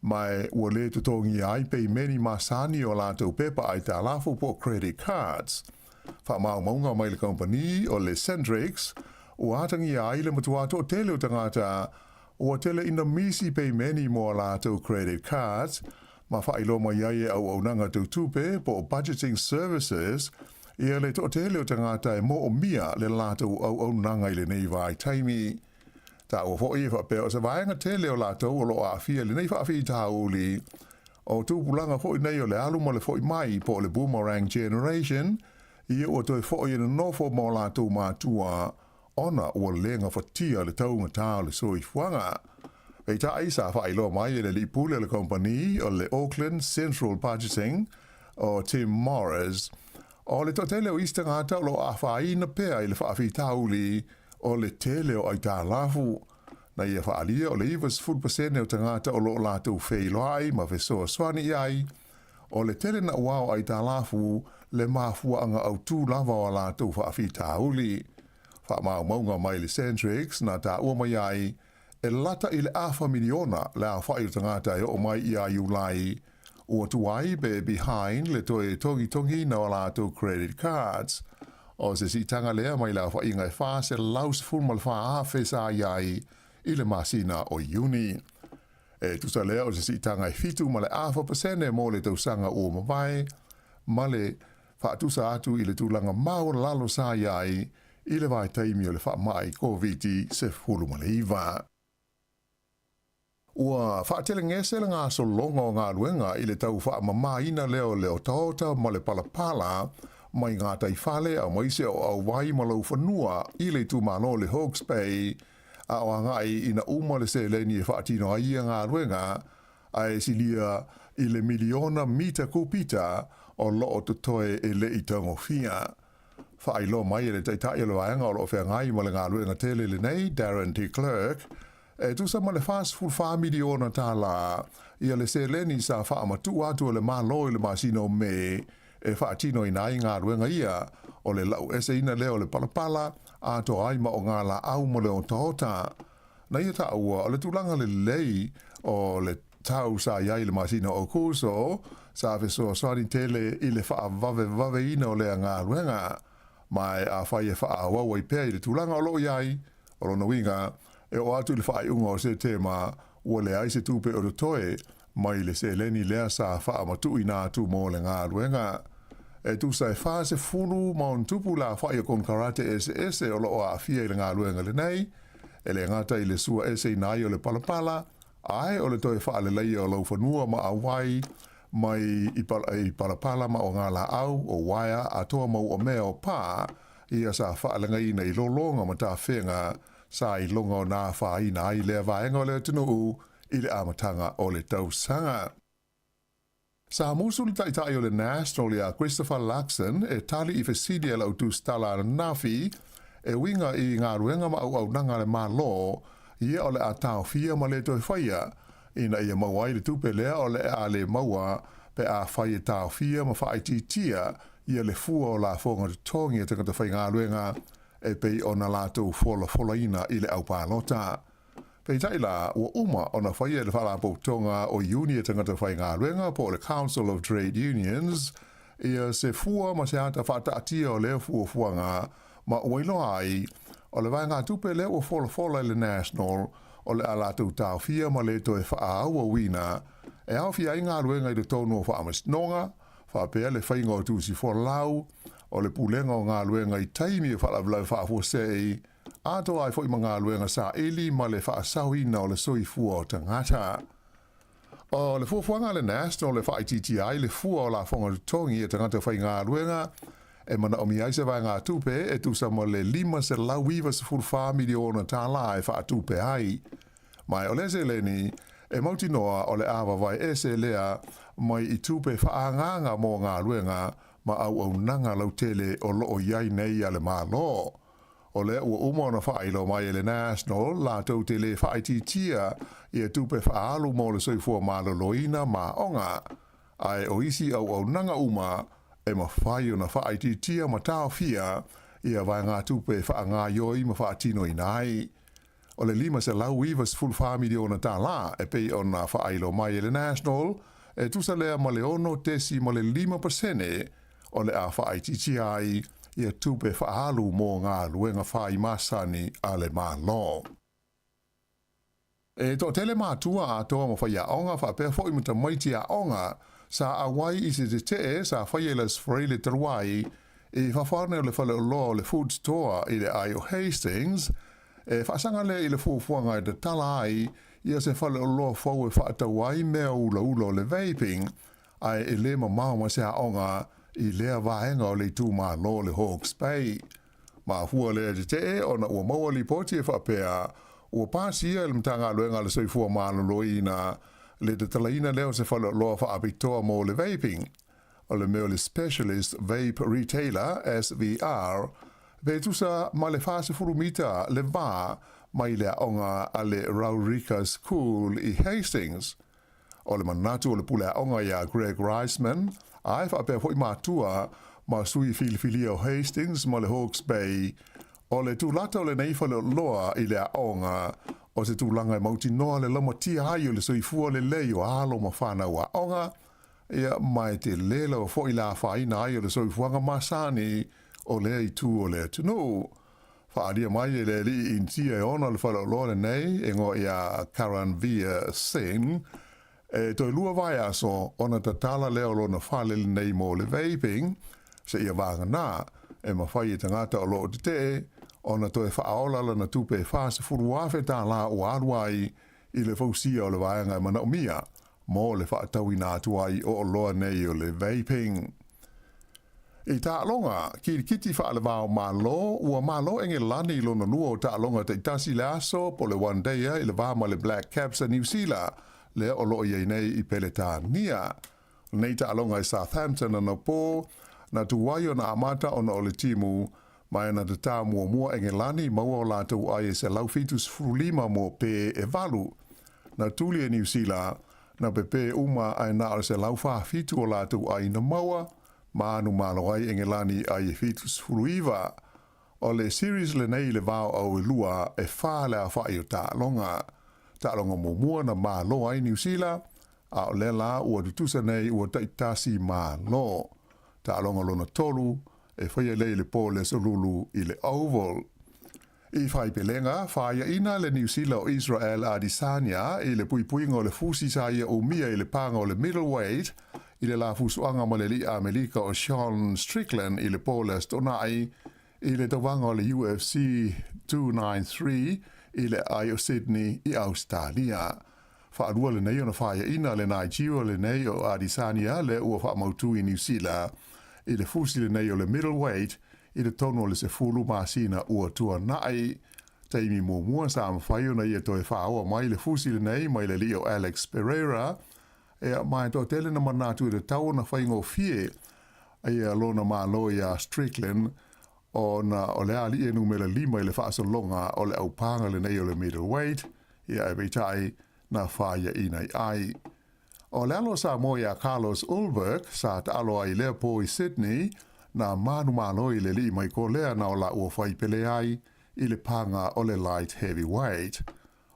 ma ua le totogia ai peimeni masani o latou pepa aitalafu po o credit cards. Faamaumauga mai le kamupani o le Centrix, ua atagia ai le matua toatele o tagata ua tele ina misi peimeni mo a latou credit cards, ma faailoa mai ai e auaunaga tau tupe po o budgeting services ia le toatele o tagata e moomia le latou auaunaga i lenei vaitaimi. Taua foi e faapea o se vaega tele o latou o lo o aafia i lenei faafitauli o tupulaga foi nei o le alu ma le foi mai po o le boomerang generation, ia ua toe foi e nonofo ma o latou matua ona ua le gafatia le taugata o le soifuaga. Peitai, sa faailoa mai e le alii pule o le kamupani o le Auckland Central Budgeting, o Tim Morris, o le toatele o isi tagata o lo o afaina pea i le faafitauli o le tele o aitalafu. Na ia faaalia o le 90% o tagata o lo o latou feiloai ma fesoasoani i ai, o le tele naʻauao o aitalafu le mafuaaga autū lava o a latou faafitauli. Faamaumauga mai le Centrix na taua mai ai, e lata i le afa miliona le aofai o tagata e oo mai iā Iulai ua tuai pe behind le toe togitogiina o a latou credit cards. O se siitaga lea mai le aofaiga e 414,000 sa i ai i le masina o Iuni. E tusa lea o se siitaga e 7.5% mo le tausaga ua mavae, ma le faatusa atu i le tulaga maualalo sa i ai i le vaitaimi o le faamai Koviti-19. Ua faatelegese le gasologa o galuega i le tau faamamaina lea o le otaota ma le palapala mai gataifale aemaise o auwai ma laufanua i le itumalo o le Hawke's Bay a o agai ina uma le seleni e faatino ai ia galuega ae silia i le miliona mita kupita o lo o totoe e le i tagofia. Faailoa mai e le Taitai o le Vaega o lo o feagai ma le galuega tele lenei, Darren de Klerk, e tusa ma le $44 miliona tālā ia le seleni sa faamatuu atu e le Malo i le masina o Me e faatinoina ai galuega ia o le laueseina lea o le palapala atoa ai ma o ngā laau ma le otaota. Na ia taua o le tulaga lelei o le tau sa i ai i le masina o Aokuso, sa fesoasoani tele i le faavavevaveina o lea galuega. Ma e afai e faaauau ai pea i le tulaga o lo o i ai, o lona uiga, e oo atu i le faaiuga o Setema, ua leai se tupe o totoe mai le seleni lea sa faamatuuina atu mo le galuega. E tusa e 40 ma ona tupu le aofai o konekarate eseese o lo o aafia i le galuega lenei, e le gata i le sua eseina ai o le palapala, ae o le toe faaleleia o laufanua ma auai mai i palapala ma o galaau, o uaea atoa ma uamea o pā, ia sa faalegaina i lologa ma tafega sa iloga o na afaina ai lea vaega o le atunuu i le amataga o le tausaga. Sa musu le Taitai o le National iā Christopher Luxon e tali i fesili a lau tusitala ananafi e uiga i galuega ma auaunaga a le Malo ia o le a taofia ma le toe faia ina ia maua ai le tupe lea o le a le maua pe afai e taofia ma faaitiitia ia le fua o lafoga totogi a tagata faigaluega e pei ona latou folafolaina i le aupalota. Peitai la, ua uma ona faia e le Faalapotopotoga o Iuni a Tagata Faigaluega po o le Council of Trade Unions ia se fua ma se ata faataatia o lea fuafuaga ma ua iloa ai o le vaegatupe lea ua folafola e le National o le a latou taofia ma le toe faaauauina e aofia ai galuega i totonu o faamasinoga faapea le faiga o tusi folau o le pulega o galuega i taimi o faalavelave faafuasei atoa ai foi ma galuega saili ma le faasaoina o le soifua o tagata. O le fuafuaga a le National e faaitiitia ai le fua o lafoga totogi a tagata faigaluega e manaomia ai se vaegatupe e tusa ma le $594 miliona tālā e faatupe ai. Ma o lea seleni e mautinoa o le a vavae ese lea mai i tupe faaagaaga mo galuega ma auaunaga lautele o loo i ai nei a le Malo. O lea ua uma ona faailoa mai e le National latou te lē faaitiitia ia tupe faaalu mo le soifua maloloina ma aoga, ae o isi auaunaga uma e mafai ona faaitiitia ma taofia ia vaegatupe faagaioi ma faatinoina ai. O le $594 miliona tālā e pei ona faailoa mai e le National, e tusa lea ma le 6.5% o le a faaitiitia ai ia tupe faaalu mo galuega fai masani a le Malo. E toatele matua atoa ma faiaoga faapea foi ma tamaiti aoga sa auai i se tetee sa faia i le Aso Faraile talu ai i fafo ane o le faleoloa o le Food Store i le aai o Hastings, e faasaga lea i le fuafuaga e tatala ai ia se faleoloa fou e faatau ai mea ulaula o le vaping, ae e lē mamao ma se aoga i lea vaega o le itumalo o le Hawke's Bay. Mafua lea tetee ona ua maua lipoti e faapea ua pasia e le Matagaluega a le Soifua Maloloina le tatalaina lea o se faleoloa faapitoa mo le vaping, o le mea o le Specialist Vape Retailer, SVR, pe tusa ma le 40 mita le va mai le aoga a le Raurika School i Hastings. O le manatu o le pule aoga iā Greg Reisman, ae faapea foi matua ma sui filifilia o Hastings ma le Hawke's Bay, o le tulata o lenei faleoloa i le aoga o se tulaga e mautinoa le laumatia ai o le soifua lelei o alo ma fanau aoga, ia ma e tele lava foi le afaina ai o le soifuaga masani o lea itu o le atunuu. Faaalia mai e le alii Initia e ona le faleoloa lenei e igoa ia Karanveer Singh, e toe lua vaiaso ona tatala lea o lona fale lenei mo le vaping, seia vagana e mafai e tagata o loo tetee ona toe faaola lana tupe e $40,000 ua alu ai i le fausia o le vaega e manaomia mo le faatauina atu ai o oloa nei o le vaping. I taaloga kilikiti faalevao Malo, ua malo Engelani i lona lua o taaloga taitasi le aso po o le One Day i le va ma le Black Caps a Niu Sila, lea o loo i ai nei i Peletania. O lenei taaloga i Southampton anapo, na tuai ona amata ona o le timu, ma e na tatā muamua Engelani maua o latou ai e 175 mo pē e valu. Na tuli e Niu Sila, na pepē uma ae na o le 147 o latou ai na maua, ma anu malo ai Engelani ai e 79. O le series lenei i le va o au e lua e fa le aofai o taaloga. Taaloga muamua na malo ai Niu Sila, a o lea la ua tutusa nei ua taitasi malo. Taaloga lona tolu e faia lea i le po o le Aso Lulu i le Oval. I faipelega, faiaina le Niu Sila o Israel Adesanya i le puipuiga o le fusi sa ia umia i le paga o le middleweight i le la fusuaga ma le alii Amelika o Sean Strickland i le po o le Aso Toonai i le tauvaga o le UFC 293 i le aai o Sydney i Ausetalia. Faalua lenei ona faiaina le Nigeria lenei o Adesanya lea ua faamautu i Niu Sila i le fusi lenei o le middleweight i totonu o le 10 masina ua tuanai. Taimi muamua sa mafai ona ia toe faaoa mai le fusi lenei mai le alii o Alex Pereira, ia ma e toatele na manatu i le tatau ona faigofie ia lona malo iā Strickland ona o le alii e numera lima i le faasologa o le aupaga lenei o le middleweight, ia ae peitai na faiaina i ai. O le alo o Samoa iā Carlos Ulberg sa taalo ai i lea po i Sydney, na manumalo i le alii mai Kolea na o la ua fai pele ai i le paga o le light heavyweight.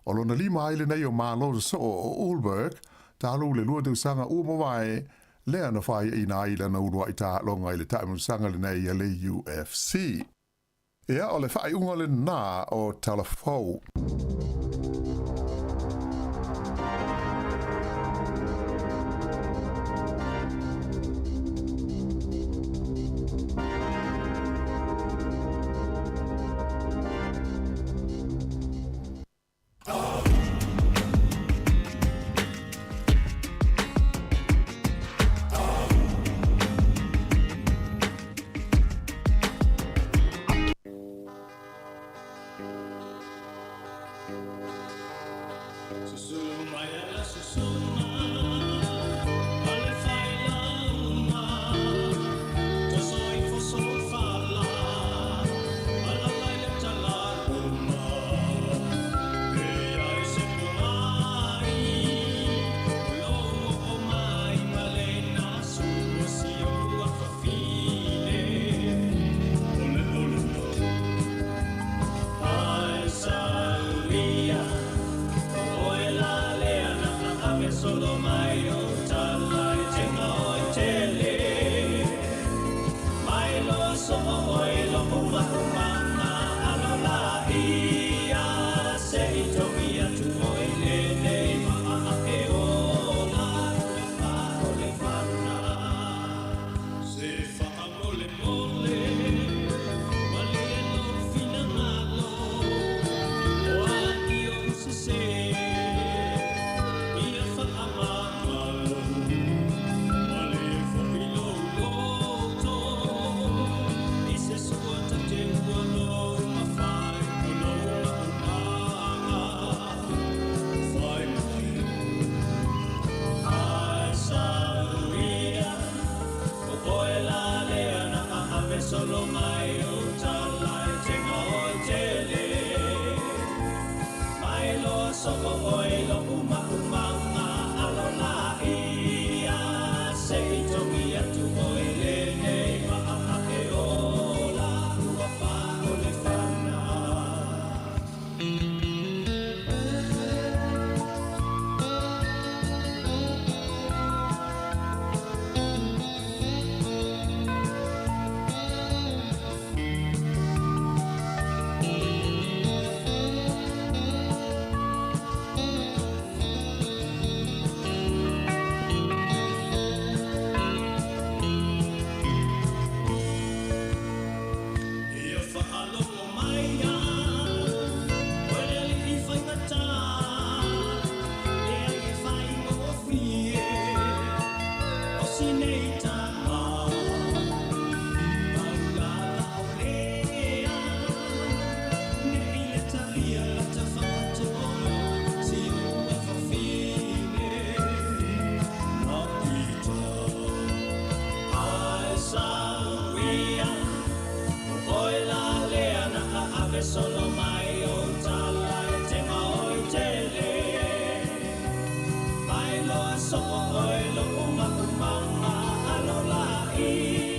O lona lima ai lenei o malo sosoo o Ulberg, talu le 2 tausaga ua mavae, lea na faaiaina ai lana uluai taaloga i le taamilosaga lenei a le UFC. Ia, o le faaiuga lenā o Tala Fou.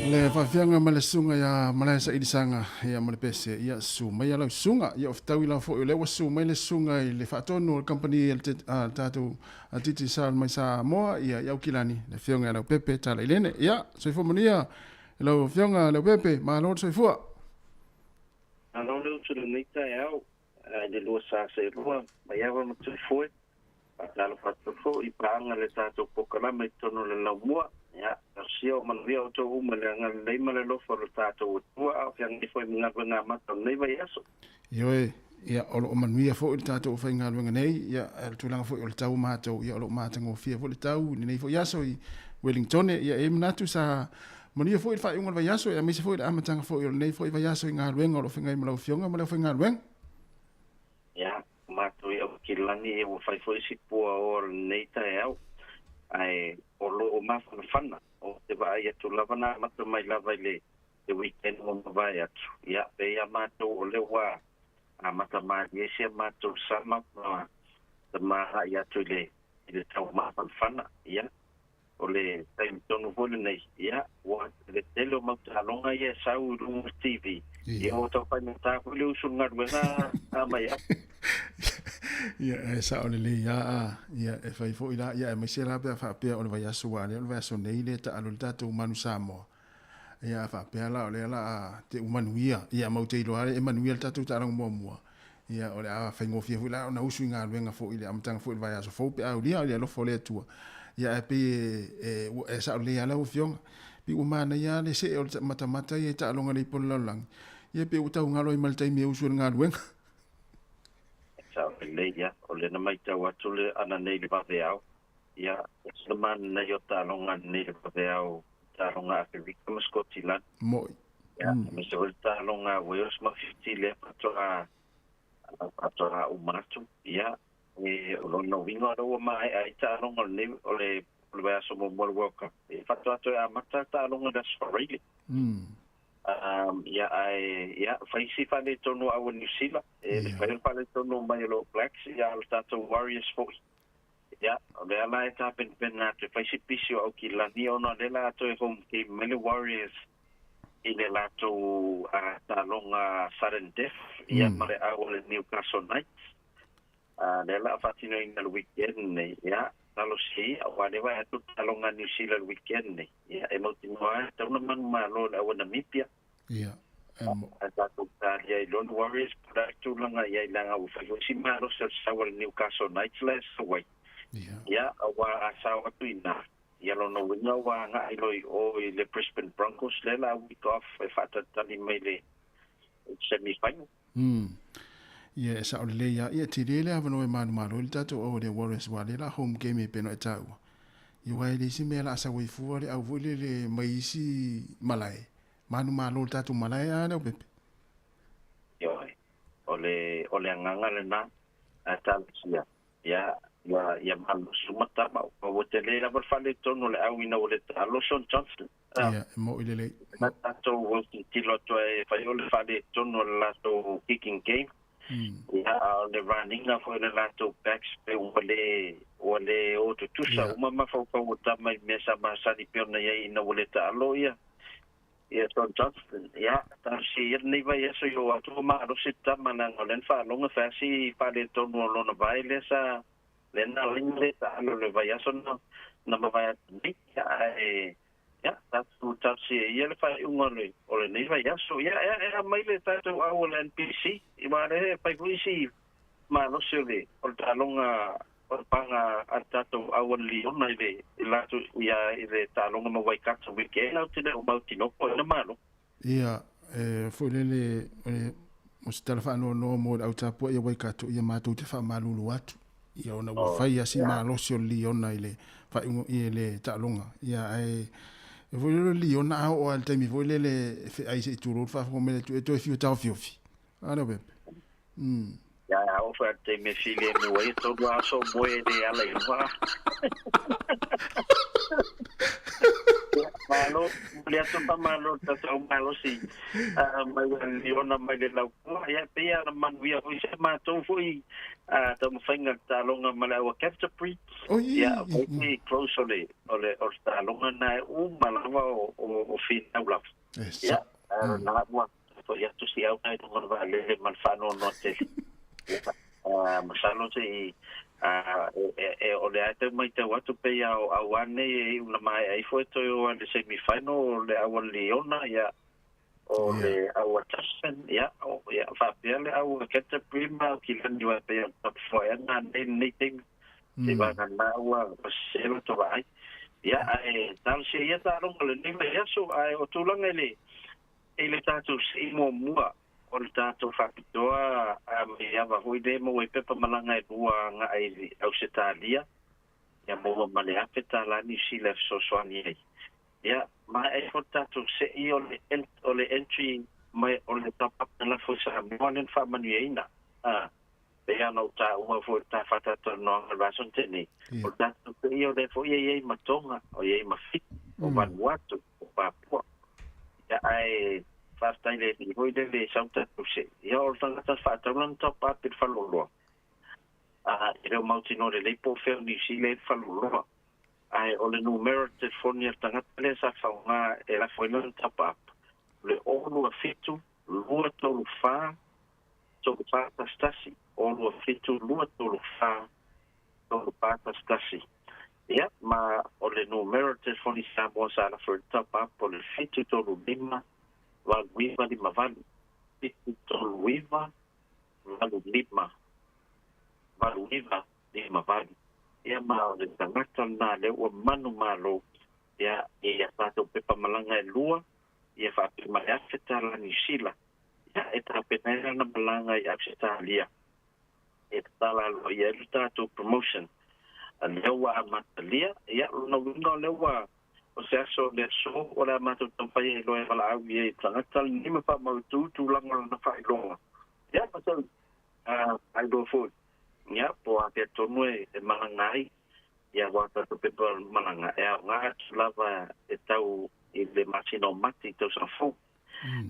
Le faafiaga ma le susuga ia Malaesailisaga ia ma le pese ia susu mai lau susuga ia o fetaui lava foi o lea ua susu mai le susuga i le faatonu o le kamupani a le tatou Digicel mai Samoa ia i Aukilani le afioga ia Leaupepe Talailene. Ia soifua manuia i lau afioga Leaupepe, malo le soifua. Malo le utu lenei taeao i le lua sa seelua mai ava ma Tuifoe. Faatalofa atu foi i paaga le tatou polokalame i totonu o le laumua. Ia, talosia o manuia outou uma i le agalelei ma le alofa o lo tatou Atua, a o feagai foi ma galuega amata o lenei vaiaso. Ioe, ia, o lo o manuia foi le tatou aufaigaluega nei, ia, o le tulaga foi o le tau matou, ia, o lo o matagofie foi le tau i lenei foi aso i Wellingtone, ia, e i ai manatu sa manuia foi le faaiuga o le vaiaso, ia, aemaise foi le amataga foi o lenei foi vaiaso i galuega o lo o feagai ma lau Afioga ma le aufaigaluega. Ia, o matou i Aukilani ia ua fai foi si puaoa o lenei taeao, ae o lo o mafanafana, o te vaai atu lava na amata mai lava i le weekend ua mavae atu, ia pei a matou o lea ua amata malie si a matou sama ma tamāai atu i le tau mafanafana, ia O le taimi tonu foi lenei, ia, ua le tele o mau taaloga ia e sau i luga o le TV, ia ua tau faigata foi le usu i le galuega a mai atu. Ia, e sa'o lelei lava a, ia, e fai foi la, ia, aemaise la pe a faapea o le vaiaso ua alea o le vaiaso nei lea e taalo ai le tatou Manu Samoa. Ia, a faapea la o lea la a te u manuia, ia, matou te iloa lava e manuia le tatou taaloga muamua, ia, o le a faigofie foi la ona usu i galuega foi i le amataga foi o le vaiaso fou pe a aulia i le alofa o le Atua. Ia, ae pei e, e, e sa'o lelei lava lau Afioga. Pei ua manaia lava le see o le matamata ia i taaloga nei po o le lalolagi, ia pei ua tau galo ai ma le taimi e usu ai i le galuega. Sao lelei ia, o lea na matau atu le ana nei le vaveao, ia, o se mananei o taaloga nei le vaveao, taaloga Aferika ma Sikotilani. Mo'i. Ia, aemaise foi le taaloga a Wales ma Fiti lea faatoa faatoa uma atu. Ia, e, o lona uiga o lea ua maea ai taaloga o lenei, o le o le vaiaso muamua o le World Cup. E faatoa toe amata taaloga i le Aso Faraile. Ia, ae, ia, fai si faaletonu au o Niu Sila, e le fai o le faaletonu mai o le All Blacks, ia, o le tatou Warriors foi. Ia, o lea la e tapenapena atu e fai si pisi o Aukilani, ona o lea la a toe home game mai le Warriors i le latou taaloga sudden death, ia, ma le au o le Newcastle Knights. Lea la a faatinoina i le weekend nei, ia, talosia ia, aua lea vaai atu le taaloga a Niu Sila i le weekend nei. Ia, e mautinoa lava e tatau ona manumalo i le au a Namibia. Ia, e mo. Ae tatou talia ai loa le Warriors po o le a le tulaga i ai leaga ua fai foi si malosi o le sau a le Newcastle Knights la e sau ai. Ia. Ia, aua a sao atu i ina, ia lona uiga ua agai loa i o i le Brisbane Broncos lea la a week off e faatalitali mai le semi final. Umm. Ia, e sao lelei lava. Ia, tele le avanoa e manumalo ai le tatou au a le Warriors aua lea la home game e pei ona e taua. Ia aua e leai se mea o le a sau ai fua le au foi lele mai isi malae. Manumalo le tatou malae a Leaupepe. Ioe. O le, o le agaga lena, a talosia. Ia, ia, ia malosi uma tama. Ua tele lava le faaletonu o le au ina ua le taalo Shaun Johnson. Ia, e mo'i lelei. Na tatou tilotilo atu ai e fai o le faaletonu o le latou kicking game. Ia, a o le run-ina foi o le latou backs pei ua le, ua le o tutusa uma mafaufau o tama i mea sa masani pei ona i ai ina ua le taalo ia, ia Shaun Johnson. Ia, talosia ia lenei vaiaso i oo atu ua malosi le tama leaga o lea na faalogo e fai lava si faaletonu o lona vae lea sa lea na ala ai ona le taalo i le vaiaso na, na mavae atu nei. Ia, ae Ia, tatou talosia ia le faaiuga o le, o lenei vaiaso. Ia, ea, ea mai le tatou au o le NPC, aua o lea e fai foi si malosi o le, o le taaloga o le paga a le tatou au a le Liona i le, i latou, ia, i le taaloga ma Waikato weekend, ou te le o mautinoa po o ai na malo. Ia, e foi lele, o le, o se tala faanoanoa mo le au tapuai a Waikato, ia matou te faamalulu atu. Ia ona ua fai lava si malosi o le liona i le faaiuga i le taaloga. Ia ae e foi lele o le liona a oo lava i le taimi foi lele e feai se i tulou le faafofoga mai le Atua e toe fiu e taofiofi. A Leaupepe. Umm. Ia a oo foi i le taimi e filemu ai e tolu aso moe e le ala i luga. Ia, malo, momoli atu le faamalo i le tatou malosi mai le liona mai le laupua. Ia e pei lava ona manuia foi si a matou foi taumafaiga i le taaloga ma le au a Canterbury. Ia, o le close o le, o le, o le taaloga lena e uma lava o finau lava. Ia, na ua foi atu si au i luga o le vaalele ma le faanoanoa tele. Ia, masalo se i, o lea e tau matau atu pei lava o au lava nei e iu na maea ifo e toe o ai i le semi final o le au a Liona, ia, o le au a Justin, ia, o, ia, faapea le au a Canterbury ma Aukilani aua e pei o le top four ea na nei lenei taimi. Seivagana ua sese lo ta vaai. Ia, ae talosia ia taaloga o lenei vaiaso, ae o tulaga i le, i le tatou sii muamua o le tatou faapitoa a mai ava foi lea e maua ai pepa malaga e lua agai i Ausetalia, ia maua ma le $1,000 Niu Sila e fesoasoani ai. Ia, maea ai foi le tatou sei o le, o le entry mai o le top up na lafo i Samoa lea na faamanuiaina. A, pei lava ona ou taua foi i le ta faatalatalanoaga i le vaiaso na tea nei, o le tatou sei o lea foi e i ai ma Tonga, o i ai ma Fiti, o Vanuatu, o Papua. Ia, ae faafetai i le Alii foi lele e sau tatou sei. Ia, o le tagata na faatau lana top up i le faleoloa, a, e le o mautinoa lelei po o fea o Niu Sila e i ai le faleoloa. Ae o le numera o le telefoni a le tagata lea sa faaaoga e lafo ai lana top up, o le 6 7 2 3 4 3 4 1 1 6 7 2 3 4 3 4 1 1. Ia, ma o le numera o le telefoni Samoa sa alafo i le top up o le 7 3 5 8 9 5 8 7 3 9 8 5 8 9 5 8. Ia ma o le tagata lenā lea ua manumalo ia i a tatou pepa malaga e lua ia faapea ma le afe tala Niu Sila ia e tapena ai lana malaga i Ausetalia e tatala aloaia ai le tatou promotion a lea ua amatalia. Ia lona uiga o lea ua o se aso o le aso o le a matou taumafai ai loa e valaau i ai tagata lenei ma faamautū tulaga o lona faailoga ia ma sau faailoa foi ia po o afea tonu e malaga ai ia ua tatou pepa malaga e aogā atu lava e tau i le masina o Mati i tausaga fou.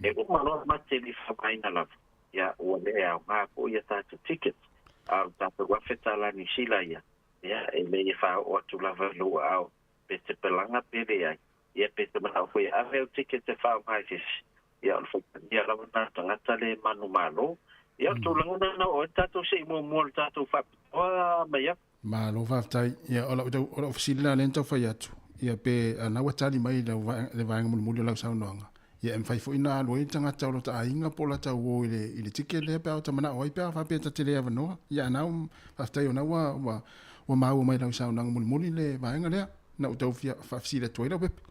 E uma loa Mati e le i faaaogaina lava ia ua le aogā foi ia tatou ticket a o le tatou afe tala Niu Sila ia ia e lei e faaoo atu lava i lou aao pe te pelaga pe leai ia pe te manao foi e ave au ticket e faaaoga i se isi ia o le faitalia lava lena tagata le manumalo ia o le tulaga lena na oo ai le tatou se'i muamua o le tatou faapitoa mai atu. Malo faafetai. Ia o lau o lau fesili la lea na tau fai atu, ia pe ana ua tali mai lau le vaega mulimuli o lau saunoaga, ia e mafai foi ona alu ai le tagata o lota aiga po o lata uo i le i le ticket lea pe a ota manao ai pe a faapea ta te le avanoa. Ia ana ua faafetai ona ua ua ua maua mai lau saunoaga mulimuli le vaega lea na ou tau fia faafesili atu ai Leaupepe.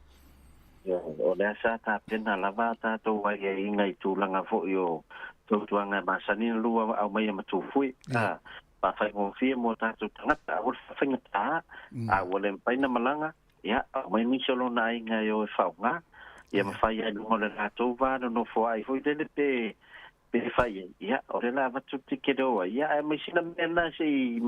Ia, o lea sa tapena lava a tatou aiaiga i tulaga foi o tautuaga e masani ona lua aumaia ma tufui, a faafaigofie mo tatou tagata, aua le faafaigata, a ua le mafai ona malaga, ia, aumai nisi o lona aiga e o e faaaoga, ia mafai ai i luga o le latou va nonofo ai foi lele pe pe fai ai, ia, o lea o le a avatu le tikete o ai, ia, ae aumai sina mea lena se i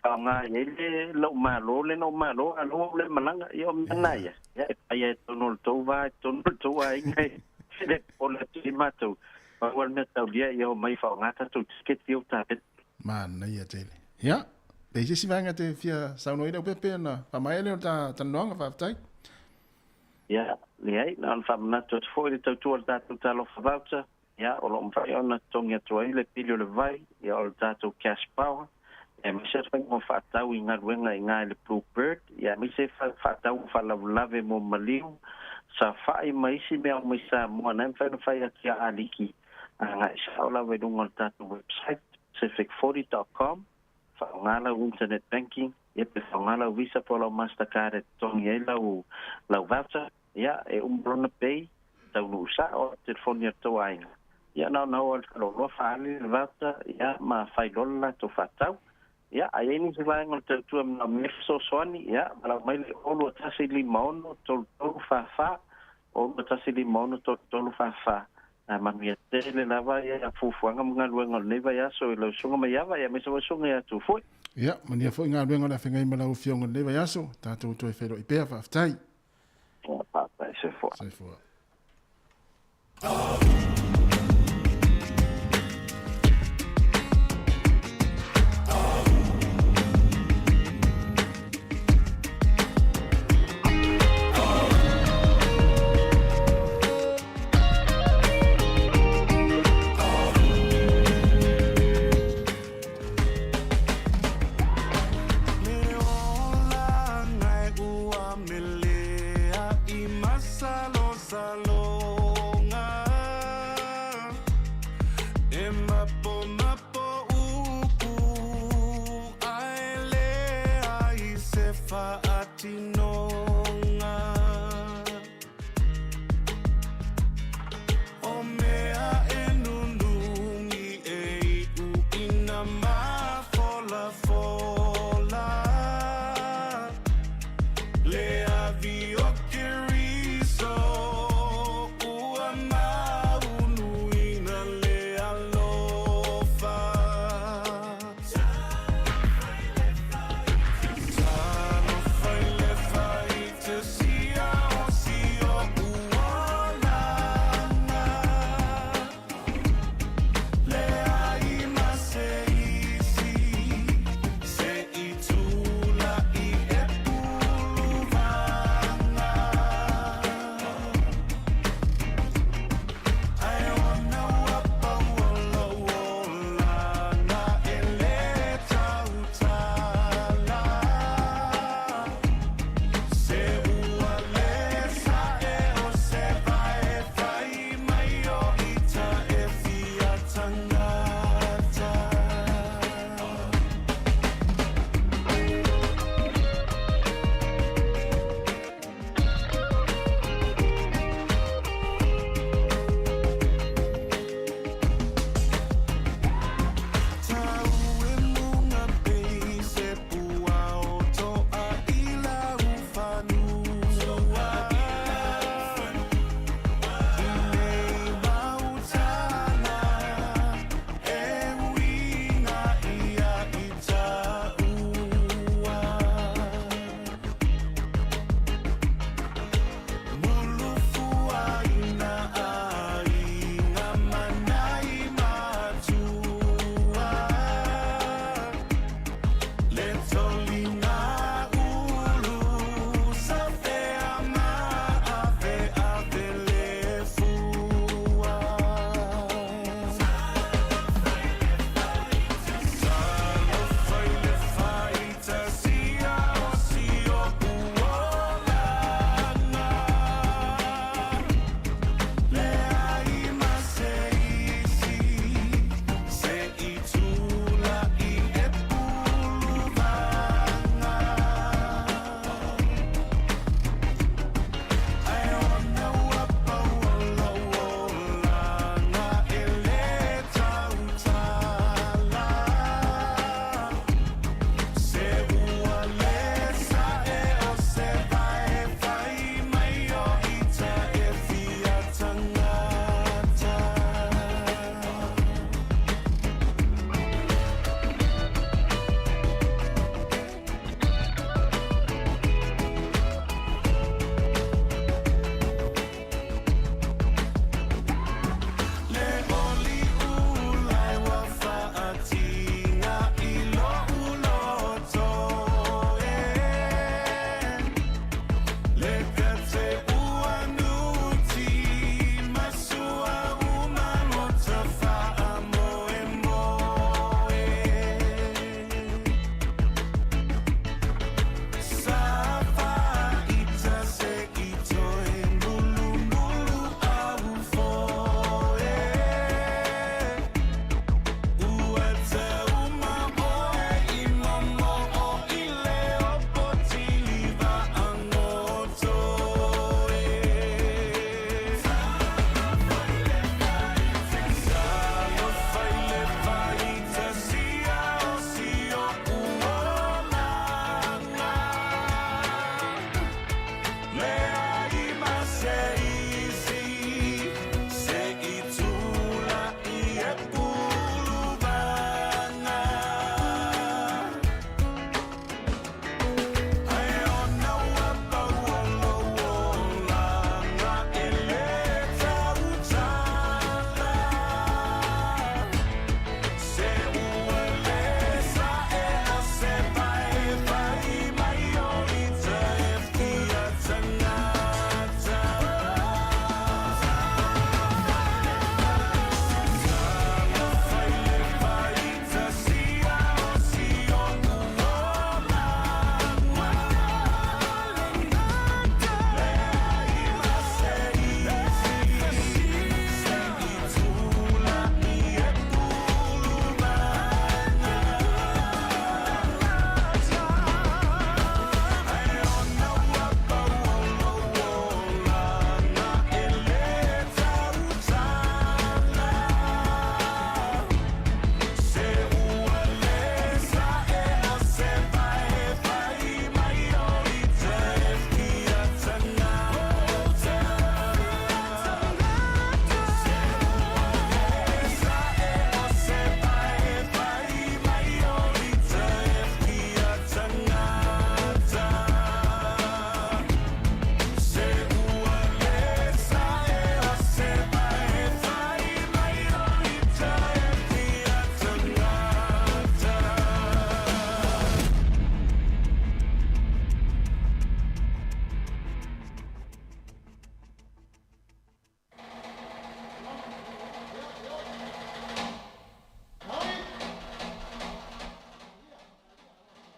faaaoga ai ai le lou malo lea na ou malo, a o lea ua ou le malaga, ia o mea na ia, ia, e fai ai i totonu o le tou va, i totonu o le tou aiga, e le popole atu ai matou, pau lava le mea taulia, ia omai e faaaoga tatou tiketi ia ua tapena. Manaia tele. Ia, pe i se isi vaega te fia saunoa ai Leaupepe ona faamaea lea o le ta talanoaga, faafetai. Ia, leai, na ona faamanatu atu foi i le tautua o le tatou Talofa Voucher, ia, o lo o mafai ona totogi atu ai le pili o le vai, ia, o le tatou cash power, aemaise le faiga o faatau i galuega i ina i le Blue Bird, ia, aemaise faatau o faalavelave mo maliu, saofai ma isi mea uma i Samoa, na e mafai ona fai atu ia Aliki agai sao lava i luga o le tatou website, pacific40.com, faaaoga lau internet banking, ia pe faaaoga lau Visa po o lau Mastercard e totogi ai lau lau voucher, ia e uma lona pay, taunuu sao le telefoni a le tou aiga. Ia na ona oo lava i le faleoloa faaali le voucher, ia ma fai loa le latou faatau. Ia a i ai nisi vaega o le tautua e manaomia fesoasoani, ia valaau mai le 0 2 1 5 6 3 3 4 4, 0 2 1 5 6 3 3 4 4. Ae manuia tele lava ia fuafuaga ma galuega o lenei vaiaso i lau Susuga Maiava, ia aemaise foi Susuga ia Tufui. Ia, manuia foi galuega o le afeagai ma lau Afioga i lenei vaiaso, tatou toe feiloai pea, faafetai. Ia, faafetai, soifua. Soifua.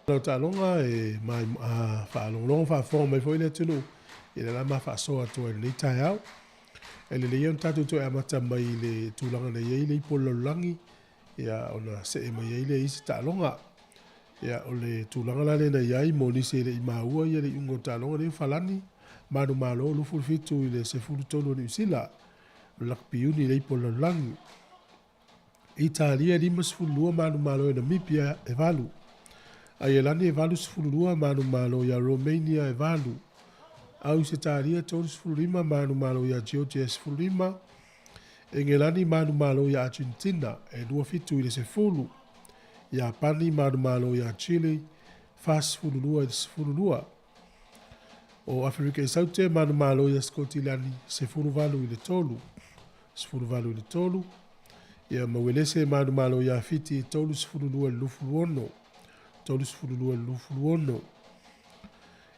Lau taaloga e mai faalogologo faafofoga mai foi le atunuu i le la ma faasoa atu ai lenei taeao. E lelei ia ona tatou toe amata mai i le tulaga na i ai le ipu o le lalolagi, ia ona see mai ai lea i isi taaloga. Ia o le tulaga la lea na i ai mo nisi e le i maua ia le iuga o taaloga nei o Falani, manumalo 27 i le 13 o Niu Sila, o le lakapi iuni i le ipu o le lalolagi. Italia e 52 manumalo e Namibia e 8. Aielani e 82 manumalo iā Romania e 8. Ausetalia e 35 manumalo iā Georgia e 15. Engelani manumalo iā Argentina e 27 i le 10. Iapani manumalo iā Chile 42 i le 12. O Aferika i Saute manumalo iā Sikotilani 18 i le 3. 18 i le 3, ia ma Uelese manumalo iā Fiti 32 i le 26, 32 i le 26.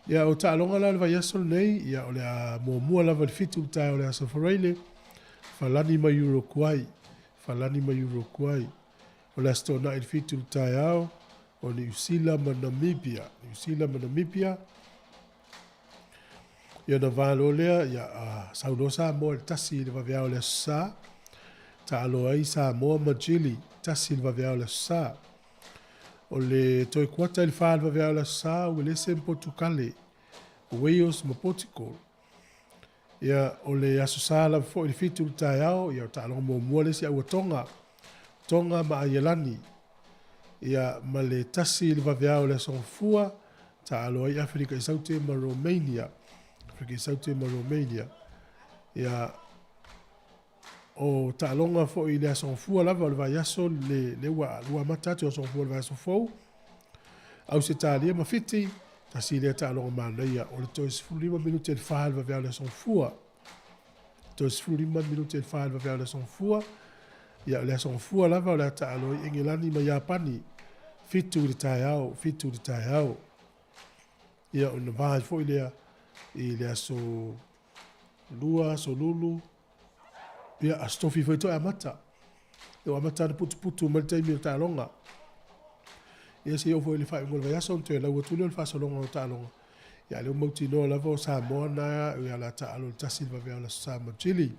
Ia o taaloga la o le vaiaso lenei, ia o le a muamua lava i le 7 i le taeao o le Aso Faraile, Falani ma Uruguay, Falani ma Uruguay. O le Aso Toonai i le 7 i le taeao, o Niu Sila ma Namibia, Niu Sila ma Namibia. Ia ona va loa lea, ia, sau loa Samoa i le 1 i le vaveao o le Aso Sa, taalo ai Samoa ma Chile, 1 i le vaveao o le Aso Sa. O le toe kuata i le 4 i le vaveao o le Aso Sa, Uelese ma Potukale, Wales ma Portugal. Ia, o le Aso Sa lava foi i le 7 i le taeao, ia o taaloga muamua le isi aua Tonga, Tonga ma Aielani. Ia, ma le 1 i le vaveao o le Aso Gafua, taalo ai Aferika i Saute ma Romania. Aferika i Saute ma Romania. Ia, o taaloga foi i le Aso Gafua lava o le vaiaso le, le ua, ua amata atu Aso Gafua o le vaiaso fou. Ausetalia ma Fiti, tasi lea taaloga manaia o le toe 15 minute i le 4 i le vaveao o le Aso Gafua. Toe 15 minute i le 4 i le vaveao o le Aso Gafua. Ia, o le Aso Gafua lava o le a taalo ai Engelani ma Iapani, 7 i le taeao, 7 i le taeao. Ia, ona va ai foi lea i le aso lua, aso lulu, ia, aso tofi foi toe amata. Ia, ua amata ona putuputu mai le taimi o taaloga. Ia, se i oo foi i le faaiuga o le vaiaso ona toe lau atu lea o le faasologa o taaloga. Ia, a lea ua mautinoa lava o Samoa na ia, o le a taalo i le 1 i le vaveao o le Aso Sa ma Chile.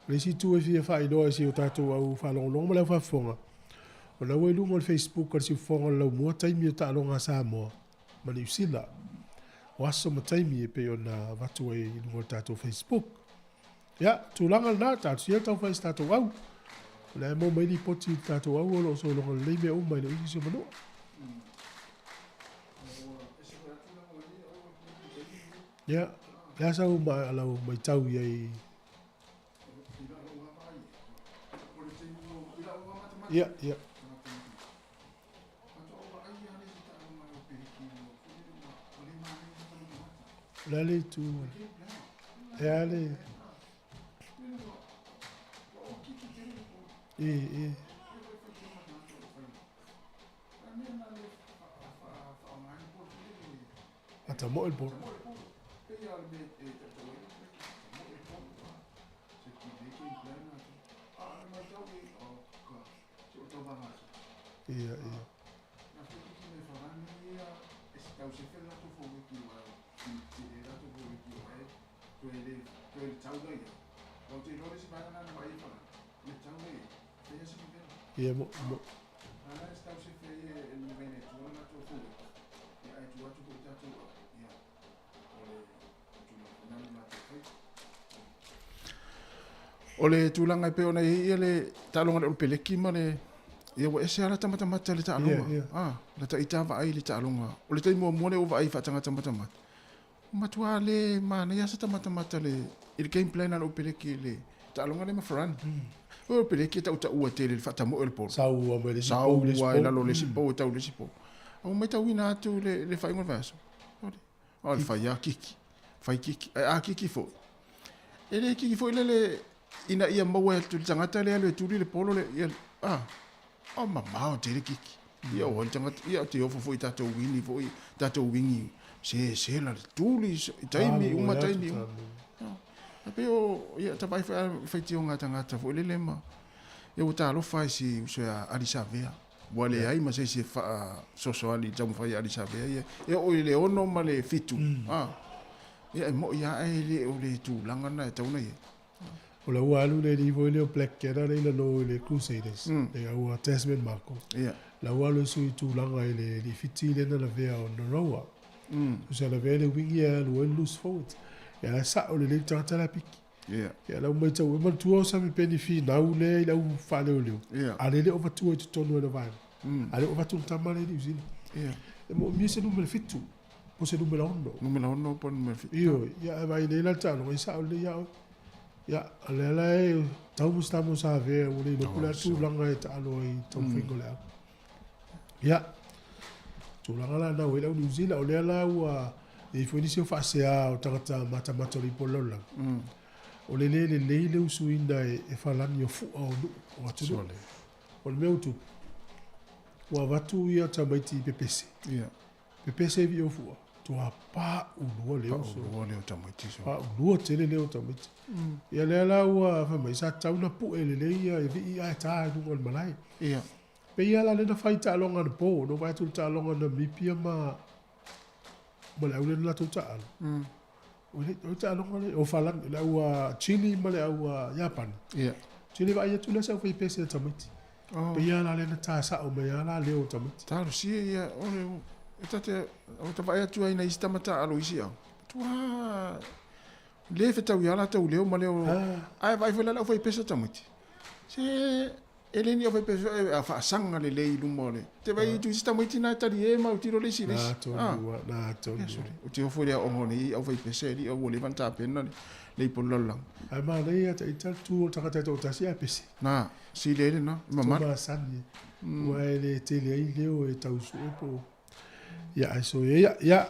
O le isi itu e fia faailoa i si o tatou au faalogologo ma le au faafofoga, o la ua i luga o le Facebook a le Siufofoga o le Laumua taimi o taaloga a Samoa ma Niu Sila. O aso ma taimi e pei ona avatu ai i luga o le tatou Facebook. Ia, tulaga lena, talosia le taumafai i se tatou au. O lea e maua mai lipoti i le tatou au o lo o sologa lelei mea uma i le isi o manua. Ia, le a sau ma lau maitau i ai? Ia, ia. O le a le itu? E a le... E, e. Ata moe le polo. Ia, ia. Ia, mo, mo. O le tulaga e pei ona i ai le taaloga a le Olopeleki ma le ia ua ese lava la tamatamata i le taaloga. Yeah, yeah. Ah, la ta ita vaai i le taaloga. O le taimi muamua lea ua vaai faatagata matamata. Ua matua le manaia se tamatamata le i le game plan a le Olopeleki i le taaloga lea ma Farani. O le Olopeleki e tautaua tele i le faatamoe o le polo. Sau mai le isi pou i le isi pou. Sau i lalo o le isi pou e tau i le isi pou. A ua maitauina atu le faaiuga o le vaiaso. O le fai a kiki, fai kiki, ae a kiki foi, e le kiki foi lele ina ia maua atu le tagata lea alu e tuli le polo le, ia, a, o mamao tele kiki. Ia o le tagata, ia te ofo foi tatou wini foi, tatou wingi, se se la le tuli, i taimi uma, taimi uma. A pei o, ia, ta vaai foi a faitioga a tagata foi lele ma, ia ua talofa ai si uso ia Ali Savea. Ua leai ma se isi e faasoasoani i le taumafai a Ardie Savea ia. E oo i le 6 ma le 7, a, ia e moi lava e le o le tulaga lena e tatau ona i ai. O la ua alu le alii foi lea o Blackadder lea i lalo i le Crusaders, le au a Tasman Marco. La ua alu e sui tulaga i le alii Fiti lea na lavea o Naroa. Tusa lavea le wingi e alu ai le loose forwards. Ia la e sao lelei le tagata la e piki. Ia la ua matau e manatua o Samipeni Finau lea i le au faaleoleo. A lea e le o avatua i totonu e le vaega. A lea ua avatu le tama lea i Niu Sila. E moomia se numera 7 po o se numera 6. Numera 6 po o numera 7. Ioe, ia ae vaai nei la le taaloga, e sao lelei ia oe. Ia, o lea la e tau ma se tama o Savea ua le iloa po o le a le tulaga e taalo ai i taumafaiga o le au. Ia, tulaga la na ua i ai le au Niu Sila, o lea la ua i ai foi nisi o faasea o tagata matamata o le ipu o le lalolagi. O le le lelei le usuina e falani o fua o nuu o atunuu. O le mea ua tupu, ua avatu ia tamaiti i pepese. Pepese i o fua, toa paulua leo so. Paulua leo tamaiti so. Paulua tele leo tamaiti. Ia lea la ua fai mai, sa tatau na pue lelei ia e vii ae ta i luga o le malae. Pei lava la lea na fai taaloga anapo, na ou vaai atu i le taaloga a Namibia ma ma le au lea na latou taalo. O le taaloga lea, o Falani, le au a Chile ma le au a Iapani. Chile vaai atu lea sa au fai pese a tamaiti. Pei lava la lea na ta sao mai lava la leo o tamaiti. Talosia ia, o le, e ta te, o ta vaai atu ai na isi tama taalo isi au. Matua le fetau ia latou leo ma leo, ae vaai foi la le au fai pese a tamaiti. Se E le ni au faipepe foi a faasaga lelei i luma o le. Te vaai atu i isi tamaiti na e talie ma autilo le isi i le isi. Na tonu a, na tonu. Ou te ofo i le aoga o nei au faipese alii ua leva ona tapena le ipu o le lalolagi. Ae manaia ia ita le tu o le tagata e toatasi ae pese. Na, sili ai lena, e mamalu. Too masani, aua e le tele ai leo e tau sue po o. Ia ae soia ia, ia.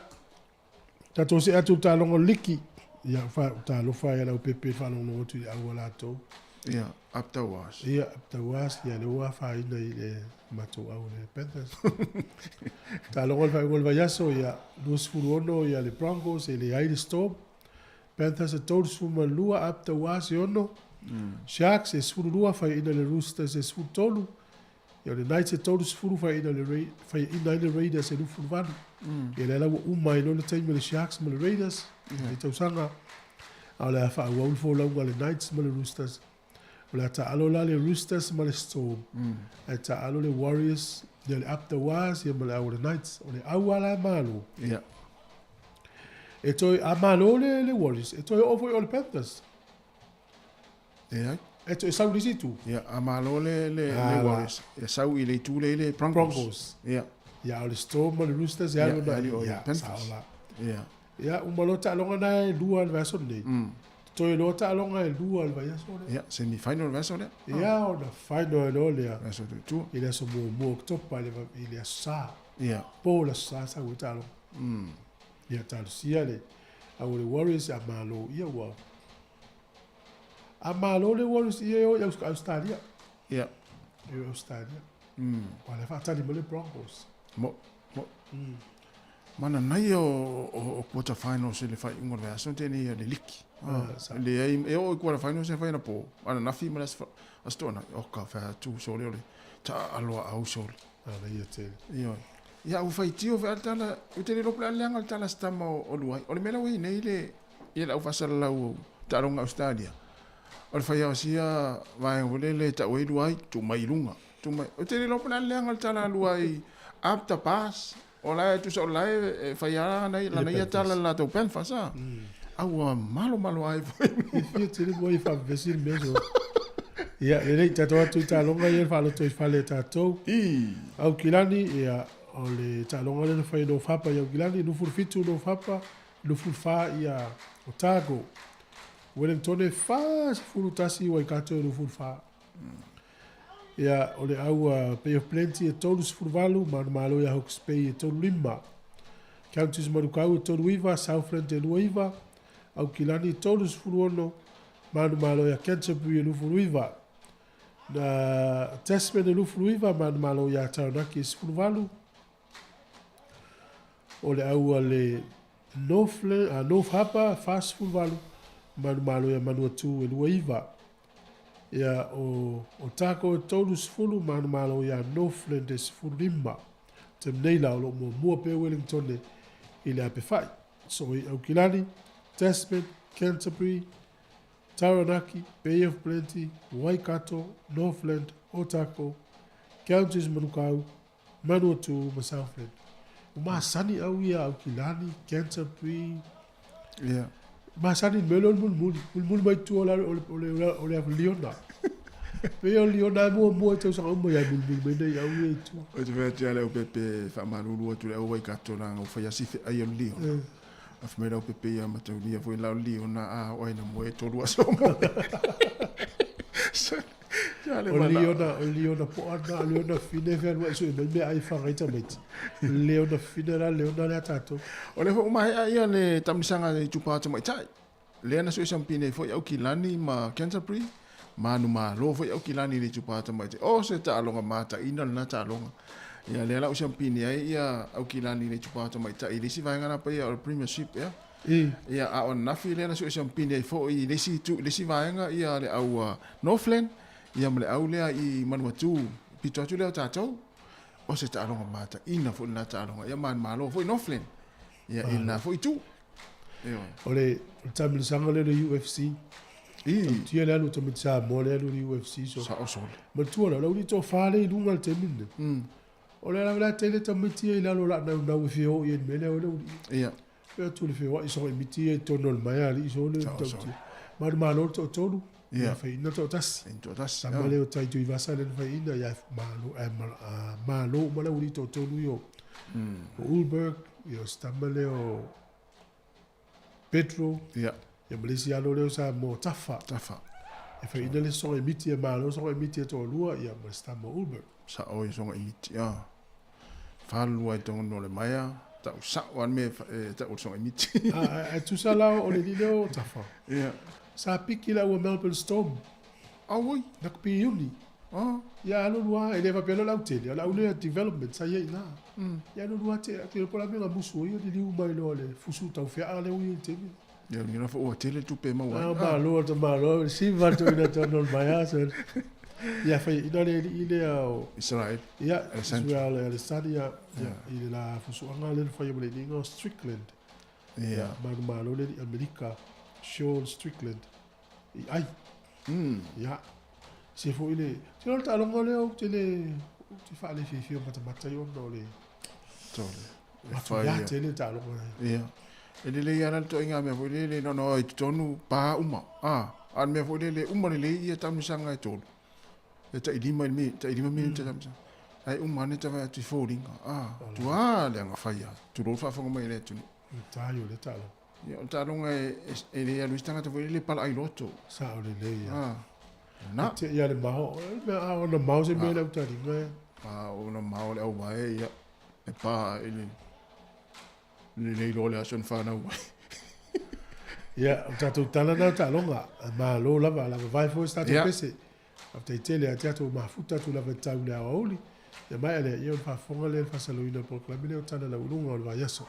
Tatou see atu i le taaloga o le liki. Ia, talofa e a le aupepe i le faalogologo atu i le au a latou. Ia, Aptauas. Ia, Aptauas, ia lea ua afaina i le matou au le Panthers. Taaloga o le faaiuga o le vaiaso, ia, 26 ia le Broncos e leai le Storm. Panthers e 32, Aptauas e 6. Sharks e 12, faiaina le Roosters e 13. Ia o le Knights e 30 faiaina le faiaina ai le Raiders e 28. Ia lea la ua uma ai loa le taimi o le Sharks ma le Raiders i le tausaga. A o le a faaauau le folauga a le Knights ma le Roosters. O le a taalo la le Roosters ma le Storm. Ae taalo le Warriors ia le Up the Wars ia ma le au o le Knights. O le au lava la e malo. E toe, a malo le Warriors, e toe oo foi o le Panthers. Leai. E toe sau i le isi itu. Ia, a malo le, le, le Warriors, e sau i le itu lea i le Broncos. Broncos. Ia. Ia, o le Storm ma le Roosters e alu agai. Ia, Panthers. sao la. Ia. Ia, uma loa taaloga na e lua i le vaiaso lenei. Toe loa taaloga e lua i le vaiaso lea. Ia, semi final le vaiaso lea. Ia, ona final ai loa lea. Vaiaso toe tua. I le aso muamua o Oketopa i le aso Sa. Ia. Po le aso Sa sau ai taaloga. Ia, talosia le au o le Warriors a malo ia ua A malo le Warriors ia e o i Australia. Ia. E o i Australia. Ua le faatali mai le Broncos. Mo, mo. Mana nei o, o, o quarter finals i le faaiuga o le vaiaso tēnei ia le liki. Ah, sa. Leai, e oo i quarter finals e fai ana pō, ananafi ma le aso, aso toonai, o ka whai atu sole o le taalo a au sole. Ana ia tele. Ioe. Ia ua faitio fe ale tala, ou te le iloa po o le a le leaga o le tala a se tama o, o Luai. O le mea la ua i ai nei le, ia le au faasalalau o taaloga Australia, o le fai lava o sia vaega foi lele e tau ai Luai, tuu mai i luga, tuu mai. Ou te le iloa po o le a le leaga o le tala a Luai, up the pass, o la e tusa o la e fai lava lana ia tala i le latou Panthers a. A ua malomalo ai foi. Fiafia tele mo ia faavevesi le mea so. Ia, lelei, tatou atu i taaloga ia le faaloto i fale a tatou. Aukilani, ia, o le taaloga lea na fai e North Harbour i Aukilani, 27 North Harbour, 24 ia Otago. Wellington e 41 Waikato e 24. Ia, o le au a Bay of Plenty e 38, Manumalo ia Hawke's Bay e 35. Counties Manukau e 39, Southland e 29, Aukilani e 36, Manumalo ia Canterbury e 29. Na Tasman e 29, Manumalo ia Taranaki e 18. O le au a le Northland, a North Harbour 48, Manumalo ia Manuatu e 29. Ia, o Otago e 30, manumalo ia Northland e 15. Taimi nei la o lo o muamua pea Wellington i le ape fai. So i Aukilani, Tasman, Canterbury, Taranaki, Bay of Plenty, Waikato, Northland, Otago, Counties Manukau, Manawatu ma Southland. Ua masani au ia Aukilani, Canterbury. Ia. Masani mea lea o le mulimuli. Mulimuli mai tua o le, o le, o le, o le, Liona. Pei o Liona e muamua i tausaga uma ia mulimuli mai nei au ia i tua. Ou te fai atu ia Leaupepe e faamalulu atu i le au Waikato leaga ua fai lava si feai o le Liona. A fai mai Leaupepe ia mataulia foi la o le Liona a o ai na moe e tolu aso o moe. O Liona, o Liona po ana, o Liona fine fealuai sue mai meaai e faga ai tamaiti. Leona fine la Leona lea tatou. O lea foi ua maea ia le taamilosaga i Itupa Tamaitai. Lea na sue siampi nei foi Aukilani ma Canterbury, manumalo foi Aukilani i le Itupa Tamaitai. O se taaloga mataina lena taaloga. Ia lea la ua siampi nei ai ia Aukilani i le Itupa Tamaitai i le isi vaega la paia o le Premiership ea. Ia a o ananafi lea na sue siampi nei foi i le isi itu i le isi vaega ia le au Northland ia ma le au lea i Manuatu pito atu lea o tatou. O se taaloga mataina foi lena taaloga. Ia manumalo foi Northland ia i lena foi itu. O le taamilosaga lea o le UFC. Tautia le alu o tamaiti Samoa le alu i le UFC. So, Sao sole. Manatua lea, o le uli tofa lea i luga i le taimi lenei. O le ala la tele tamaiti ia i lalo o la naunau e fia oo i ai i le mea lea o le uli. Ia. Pe atu le feoai soga i miti ia i totonu o le maea alii so le tautia. Manumalo le toatolu. Ia. Faiina le toatasi. Faiina toatasi. Tama lea o Tai Tuivasa lea na faiina ia malo malo uma le uli toatolu ia o Ulberg, ia o si tama lea o Pedro. Ia. Ia ma le isi alo lea o Samoa Tafa. Tafa. E faiina le soga i miti e malo soga i miti e toalua ia ma le si tama o Ulberg. Sao ia soga i miti a. Falua i totonu o le maea, tau sao lava le mea e tau o le soga i miti. Ae tusa la o le alii lea o Tafa. Ia. Sa piki la ua Melbourne Storm. Auoi. Rugby Uni. Ia alu lua, e le faapea loa le autele, o le au lea development sa i ai i ina. Ia alu lua te, te po la mea na musu ai ia liliu mai loa le fusu tau feaa lea ua i ai i le taimi. Ia lea foi ua tele tupe e maua ai. Ah, malo te malo, siva atu ina tonu o le maea. So, ia fai ina le alii lea o Israel. Ia, Israel Alessandro, ia, ia, i le la fusuaga lea na faia ma le iniga o Strickland. Ia. Manumalo le alii Amerika, Sean Strickland. I ai. Ia. Se foi le, te le taaloga lea ou te le, ou te faalefiafia matamata ai ona o le Tole. E matuia fai ia. tele taaloga lea. Ia. E lelei lava la le toaiga mea foi lele na ona o i totonu pa uma. A, a o le mea foi lele uma lelei ia taamilosaga e tolu. E tai lima i le mi, tai lima minute taamilosaga. Ae uma ane ta vaai atu i foliga. A, tuā le agafaia. Tulou le faafofoga mai a le atunuu. Le taio le taaloga. Ia, o le taaloga e le alu ai se tagata foi lele pala ai loto. Sao lelei ia. A, na. E te ia le mao. O le mea a ona mao se mea le autaliga e. A, ona mao le auvae, ia, e pa i le, lelei loa le aso na fanau ai. Ia, o tatou tala na o taaloga. Malo lava, lava vae foi se tatou pese. Faafetai tele ia te atou mafuta atu lava i tau i le aoauli. Ia maea lea, ia ona faafofoga lea i le faasaloina o le polokalame lea o Tala Lauuluga o le Vaiaso.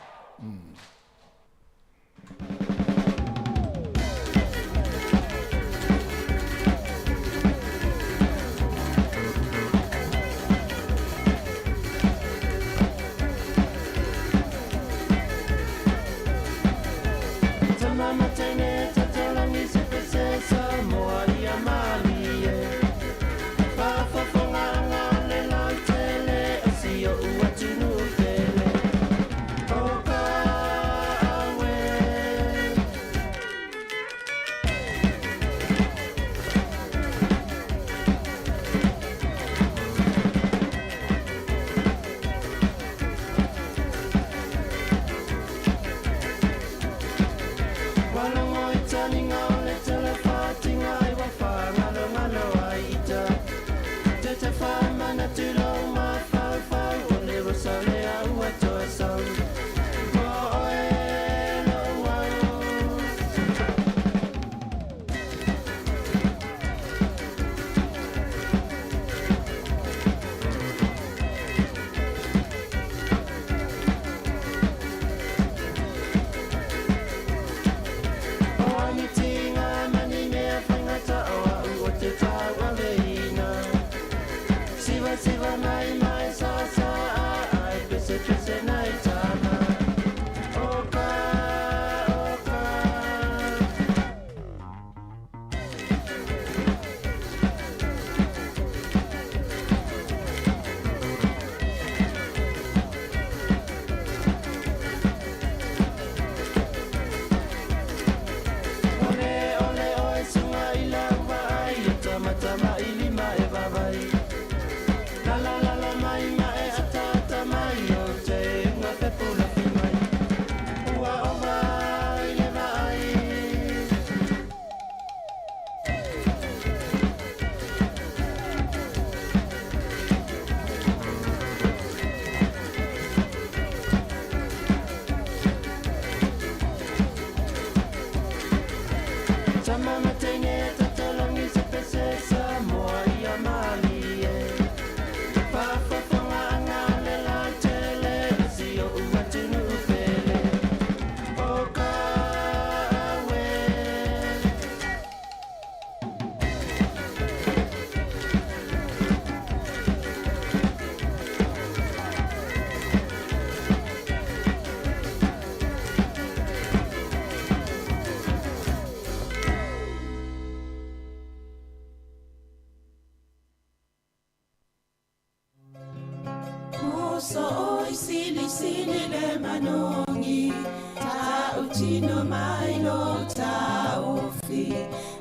Oso oi sili sili le manogi Tautino mai lo taofi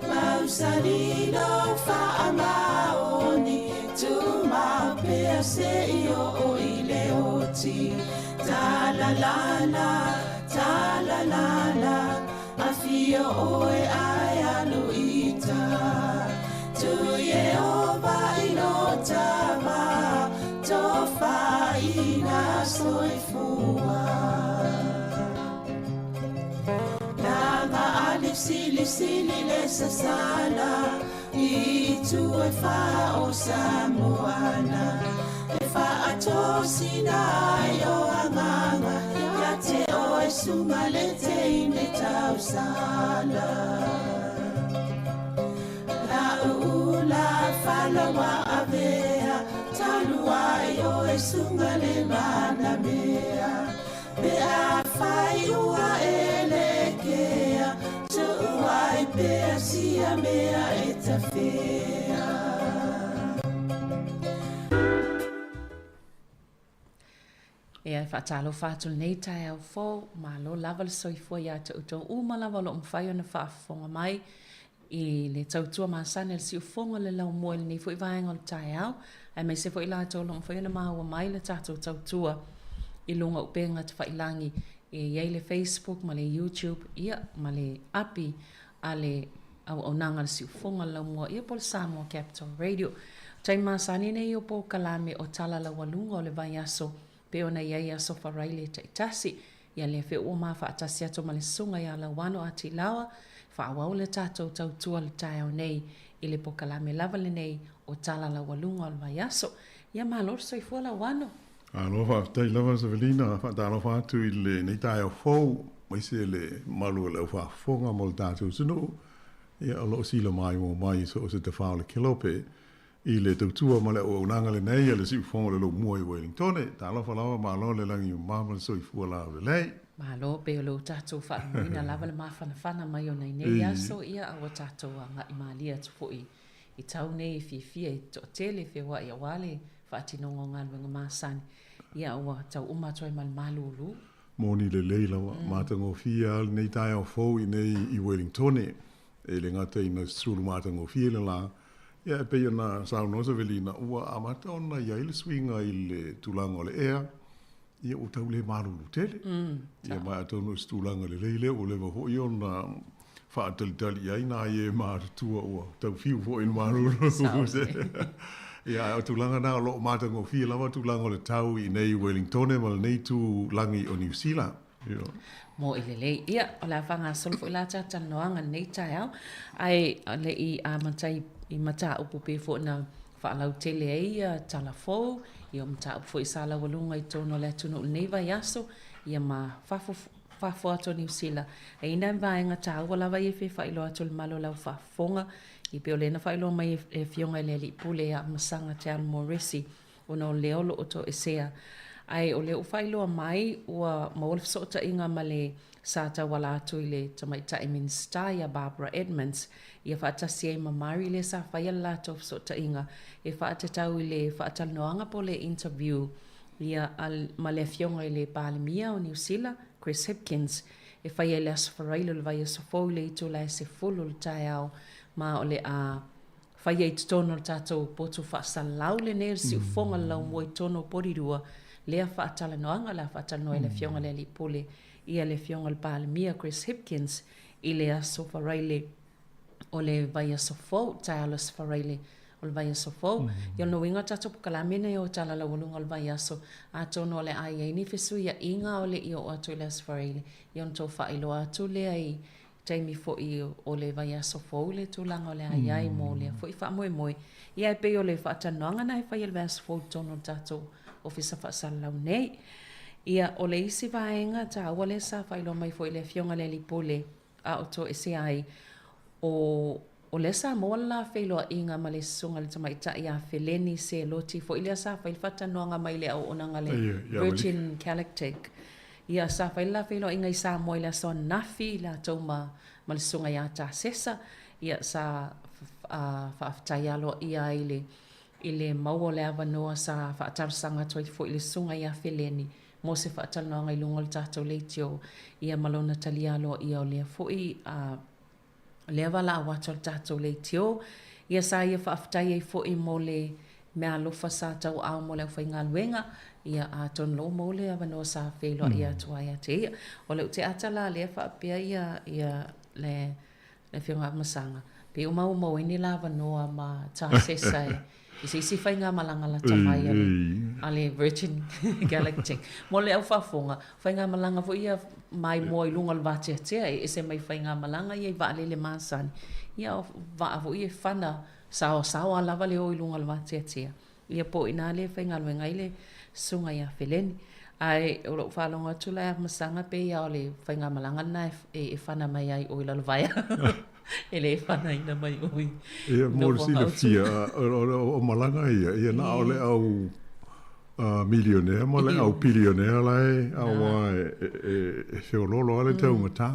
Mausali lo faamaoni Tumau pea se i oo i le oti Talalala, talalala Afio oe ae alu ita Tu Ieova i lo tama Tofaina soifua Laga ali sili sili le sasala I tu e wha o Samoana E whaatosina ai o anganga Ia te oe sunga le teine tausala La ula falawa avea Talu ai oe sunga le manamea Pe a fai ua e le kea Tuuai pea sia mea e tafea. Ia, e faatalofa atu lenei taeao fou, malo lava le soifua ia te outou uma lava o lo o mafai ona faafofoga mai i le tautua masani a le siufofoga o le laumua i lenei foi vaega o le taeao, aemaise foi i latou o lo o mafai ona maua mai le tatou tautua i luga o upega tafailagi e i ai le Facebook ma le YouTube, ia, ma le api a le auaunaga a le siufofoga o le laumua, ia po o le Samoa Capital Radio. O taimi masani nei o polokalame o Tala Laualuga o le vaiaso pei ona i ai aso Faraile taitasi. Ia lea fe ua ma faatasi atu ma le Susuga ia Lauano Atilawa, faaauau le tatou tautua le taeao nei i le pokalame lava lenei o Tala Laualuga o le Vaiaso. Ia malo le soifua Lauano. Malo faafetai lava Savelina, faatalofa atu i lenei taeao fou, aemaise le mamalu o le aufaafofoga mo le tatou atunuu, ia o lo o silamaimoa mai i so o se tafao o le kelope. I le tautua ma le auaunaga lenei a le Siufofoga o le Lomua i Wellingtone. Talofa lava, malo le lagi mama ma le soifua laulelei. Malo, pei o lo tatou faalogoina lava le mafanafana mai o nai nei aso, ia a ua tatou agai malie atu foi i tau nei e fiafia e toatele e feoai aua le faatinoga o galuega masani, ia ua tau uma atu ai ma le malulu. Moni lelei lava, matagofie lava lenei taeao fou i nei i Wellingtone. E le gata ina sulu matagofie le la, ia e pei ona saunoa Savelina, ua amata ona i ai le suiga i le tulaga o le ea, ia ua tau le malulu tele. Ia ma atonu o se tulaga lelei lea ua leva foi ona faatalitali i ai nai e matutua ua tau fiu foi i le malulu. Ia ae o tulaga na o lo o matagofie lava tulaga o le tau i nei Wellingtone ma lenei itu lagi o Niu Sila. Moe lelei. Ia, o le a faagasolo foi la talatalanoaga i lenei taeao, ae le i amata i mataupu pei foi ona faalautele ai ia tala fou, ia o mataupu foi sa laualuga i totonu o le atunuu i lenei vaiaso, ia ma fafo, fafo atu o Niu Sila. E i ai nai vaega taua lava ia e fia faailoa atu i le malu o lau faafofoga, ia pei o lea na faailoa mai e le Afioga i le Alii Pule ia Masaga Te Alo Moresi, ona o lea o lo o toesea. Ae o lea ua faailoa mai ua maua le fesootaiga ma le sa tauala atu i le Tamaitai Minisita ia Barbara Edmonds, ia faatasi ai ma Murray lea sa faia le latou fesootaiga e faatatau i le faatalanoaga po o le interview ia ma le Afioga i le Palemia o Niu Sila, Chris Hipkins, e faia i le Aso Faraile o le vaiaso fou i le itula e 10 o le taeao ma o le a Faia i totonu o le tatou potu faasalalau lenei o le siufofoga o le laumua i totonu o Porirua lea faatalanoaga o le a faatalanoa ai le Afioga i le Alii Pule ia le Afioga i le Palemia Chris Hipkins i le Aso Faraile o le vaiaso fou, taeao le Aso Faraile o le vaiaso fou. Ia o lona uiga o le tatou pokalame lenei o Tala Laualuga o le vaiaso, atonu o le a i ai ni fesuiaiga o le i oo atu i le Aso Faraile, ia ona tou faailoa atu lea i taimi foi o le vaiaso fou le tulaga o le a i ai mo lea foi faamoemoe. Ia e pei o le faatalanoaga na e fai e le vaiaso fou i totonu o le tatou Ofisa Faasalalau nei. Ia, o le isi vaega taua lea sa faailoa mai foi i le Afioga i le Alii Pule a o toesea ai, o o lea sa maua le la feiloaiga ma le Susuga i le Tamaitai ia Feleni Seloti foi lea sa fai le faatalanoaga mai le auaunaga a le Virgin Galactic. Ia, sa fai le la feiloaiga i Samoa i le aso ananafi, latou ma, ma le Susuga ia Tasesa. Ia, sa faafetai aloaia ai le, i le maua o le avanoa sa faatalosaga atu ai foi i le Susuga ia Feleni mo se faatalanoaga i luga o le tatou leitio, ia ma lona talia aloaia o lea foi a lea valaau atu a le tatou leitio. Ia sa ia faafetai ai foi mo le meaalofa sa tauaao mo le aufaigaluega, ia atonu loa ua maua le avanoa sa feiloai atu ai ia te ia. O le ute ata la lea faapea ia ia le le Afioga ia Masaga, pei ua maumau ai ni la avanoa ma tasesa e i se isi faigamalaga lata mai a le, a le Virgin Galactic. Mo le au faafofoga, faigamalaga foi ia maimoa i luga o le vateatea e ese mai faigamalaga ia i vaalele masani. Ia o vaa foi ia e fana saoasaoa lava le o i luga o le vateatea. Ia po o i ina lea e faigaluega ai le Susuga ia Feleni. Ae o lou faalogo atu la ia Masaga pei lava o le faigamalaga lena e fana mai ai i o i Lalovaea. E le fanaina mai o i Ia mo le silafia, o malaga ia, ia na o le au milionea ma le au pilionea la e auā e feoloolo lava le taugata,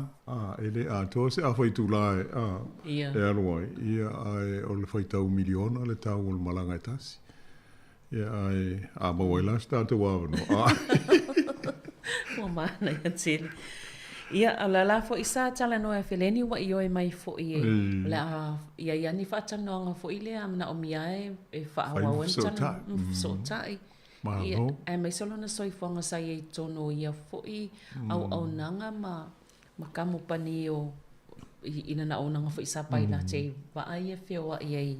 e le atoa se afa itula e alu ai, ia ae o le faitau miliona le tau o le malaga e tasi. Ia ae a maua ai la se tatou avanoa. Ua manaia tele. Ia, o le ala foi sa talanoa e Feleni ua ioe mai foi e, o le a i ai lava ni faatalanoaga foi lea a manaomia e faaauau ai ni tala, fesootai. Ia, aemaise o lona soifuaga sa i ai i totonu o ia foi auaunaga ma ma kamupani o i lana auaunaga foi sa pailate i vaa ia feoai ai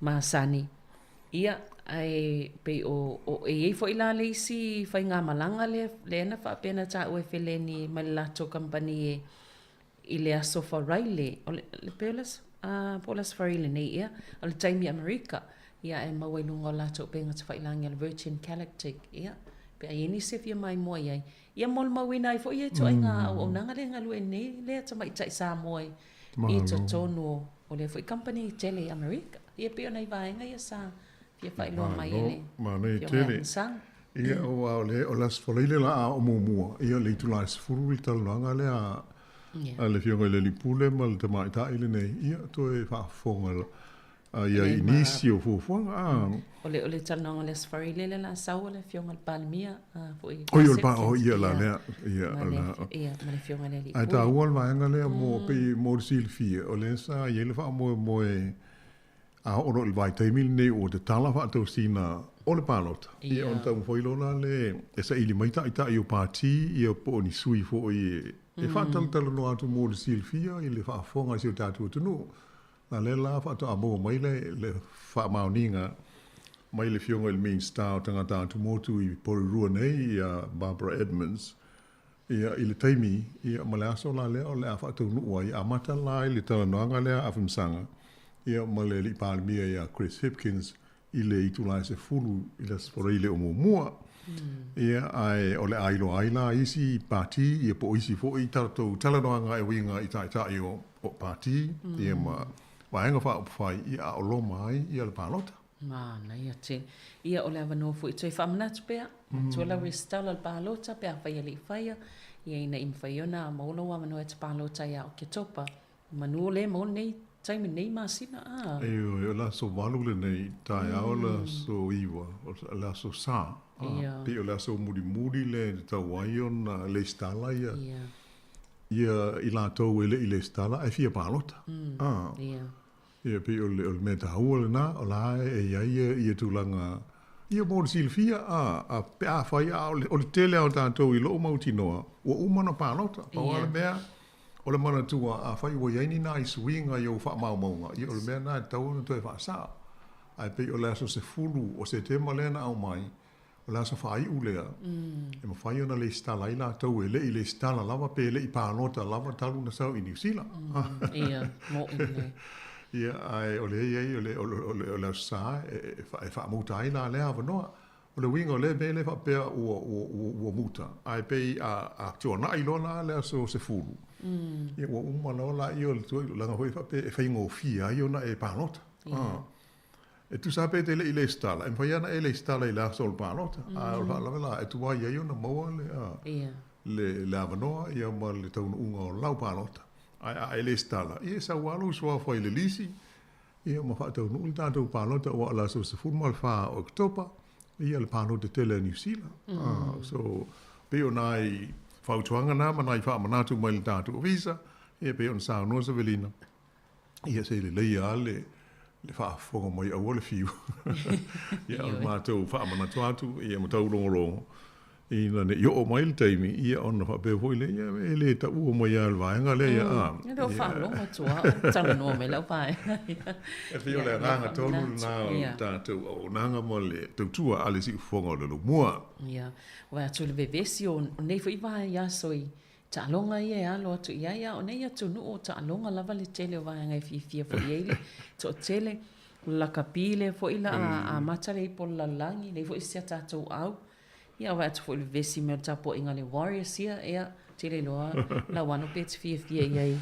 masani. Ia, ae pei o, o, e i ai foi la le isi faigamalaga lea, lea na faapea na taua e Feleni mai le latou kamupani e, i le Aso Faraile, o le, le pei o le aso, a, po o le Aso Faraile nei ea, o le taimi Amerika, ia ae maua i luga o latou upega tafailagi a le Virgin Galactic, ia, pe a i ai nisi e fia maimoa i ai, ia molimauina ai foi ia ituaiga auaunaga lea e galue nei lea tamaitai Samoa i, i totonu o, o lea foi kamupani tele i Amerika. Ia pei o nai vaega ia sa fia faailoa mai e le Afioga ia Masaga. Ia, aua o le, o le Aso Faraile la a o muamua, ia o le itula e 10 le talanoaga lea a le Afioga i le Alii Pule ma le Tamaitai lenei, ia toe faafofoga i ai i nisi o fuafuaga. A. O le, o le talanoaga o le Aso Faraile lea la sau a le Afioga i le Palemia, a foi. Oi, o le pa, o ia la lea, ia, ma le, ia, ma le Afioga i le Alii Pule. Ae taua le vaega lea mo, pei mo le silafia, o lea sa i ai le faamoemoe a oo loa i le vaitaimi lenei ua tatala faatosina o le palota, ia ona taumafai loa la lea e saili mai taitai o pati ia po o ni sui foi e faatalatalanoa atu mo le silafia i le faafofoga a si o tatou atunuu. A lea la faatoa maua mai le faamaoniga mai le Afioga i le Minisita o Tagata Atumotu i Porirua nei ia Barbara Edmonds, ia, i le taimi, ia, ma le aso la lea o le a faataunuu ai, amata la i le talanoaga lea a Afamasaga, ia, ma le Alii Palemia ia Chris Hipkins i le itula e 10 i le Aso Faraile o muamua. Ia, ae o le a iloa ai la isi pati, ia po o isi foi tatou talanoaga e uiga i taitai o, o pati, ia ma Vaega Faaupufai, ia a o loma ai ia le palota. Manaia tele. Ia, o le avanoa foi e toe faamanatu pea, matua lau resitala o le palota pe afai e le i faia, ia ina ia mafai ona maua lou avanoa e te palota ia Oketopa. Manu o lea maua lenei taimi lenei masina a. Ioe, o le aso 8 lenei, taeao le aso 9, o le aso Sa, a, pei o le aso mulimuli lea e tatau ai ona lesitala ia, ia i latou e le i lesitala ae fia palota. A, ia pei o le, o le mea taua lena, o la e i ai ia, ia tulaga, ia mo le silafia, a, a, pe afai, a o le, o le tele lava o tatou i lou mautinoa, ua uma ona palota, pau lava le mea, O le manatua, afai ua i ai ni nai suiga i ou faamaumauga, ia o le mea lena e tatau ona toe faasao. Ae pei o le aso 10 o Setema lea na aumai, o le aso faaiu lea, e mafai ona lesitala ai latou e le i lesitala lava pe le i palota lava talu ona sau i Niu Sila. Ia, moʻi lelei. Ia, ae o lea e i ai, o le, o le, o le Aso Sa e faamuta ai la lea avanoa. O le uiga o lea mea lea faapea ua, ua, ua, ua muta, ae pei a, a tuanai loa la le aso 10, ia ua uma loa laia o le tulaga foi faapea e faigofie ai ona e palota. Ah. E tusa lava pe te le i lesitala, e mafai lava ona e lesitala i le aso o le palota, a o le faalavelave la, e tuai ai ona maua le, a, le, le avanoa ia ma le taunuuga o lau palota. Ae a e lesitala, ia e sau lava lou suafa i le lisi, ia ma faataunuu le tatou palota aua o le aso 14 o Oketopa, ia le palota tele a Niu Sila. So, pei o nai fautuaga na ma nai faamanatu mai le tatou ofisa, ia pei ona saunoa Savelina, ia se lelei lava le le faafofoga mai aua le fiu. Ia o le matou faamanatu atu ia ma taulogologo ina ne i oo mai le taimi ia ona faapea foi lea, ia e le taua mai lava e le vaega lea ia a. E le o faalogo atu lava o talanoa mai lau vaega. E pei o le agaga tonu lena o le tatou auaunaga ma le tautua a le siufofoga o le Laumua. Ia, vaai atu i le vevesi o nei foi vaiaso i Taaloga ia e alo atu i ai, a o nei atunuu o taaloga lava le tele o vaega e fiafia foi i ai le toatele. O le lakapi lea foi la a amata le ipu o le lalolagi, leai foi se a tatou au. Ia vaai atu foi i le vevesi mai o le tapuaiga a le Warriors ia, ia, ou te le iloa Lauano pe e te fiafia i ai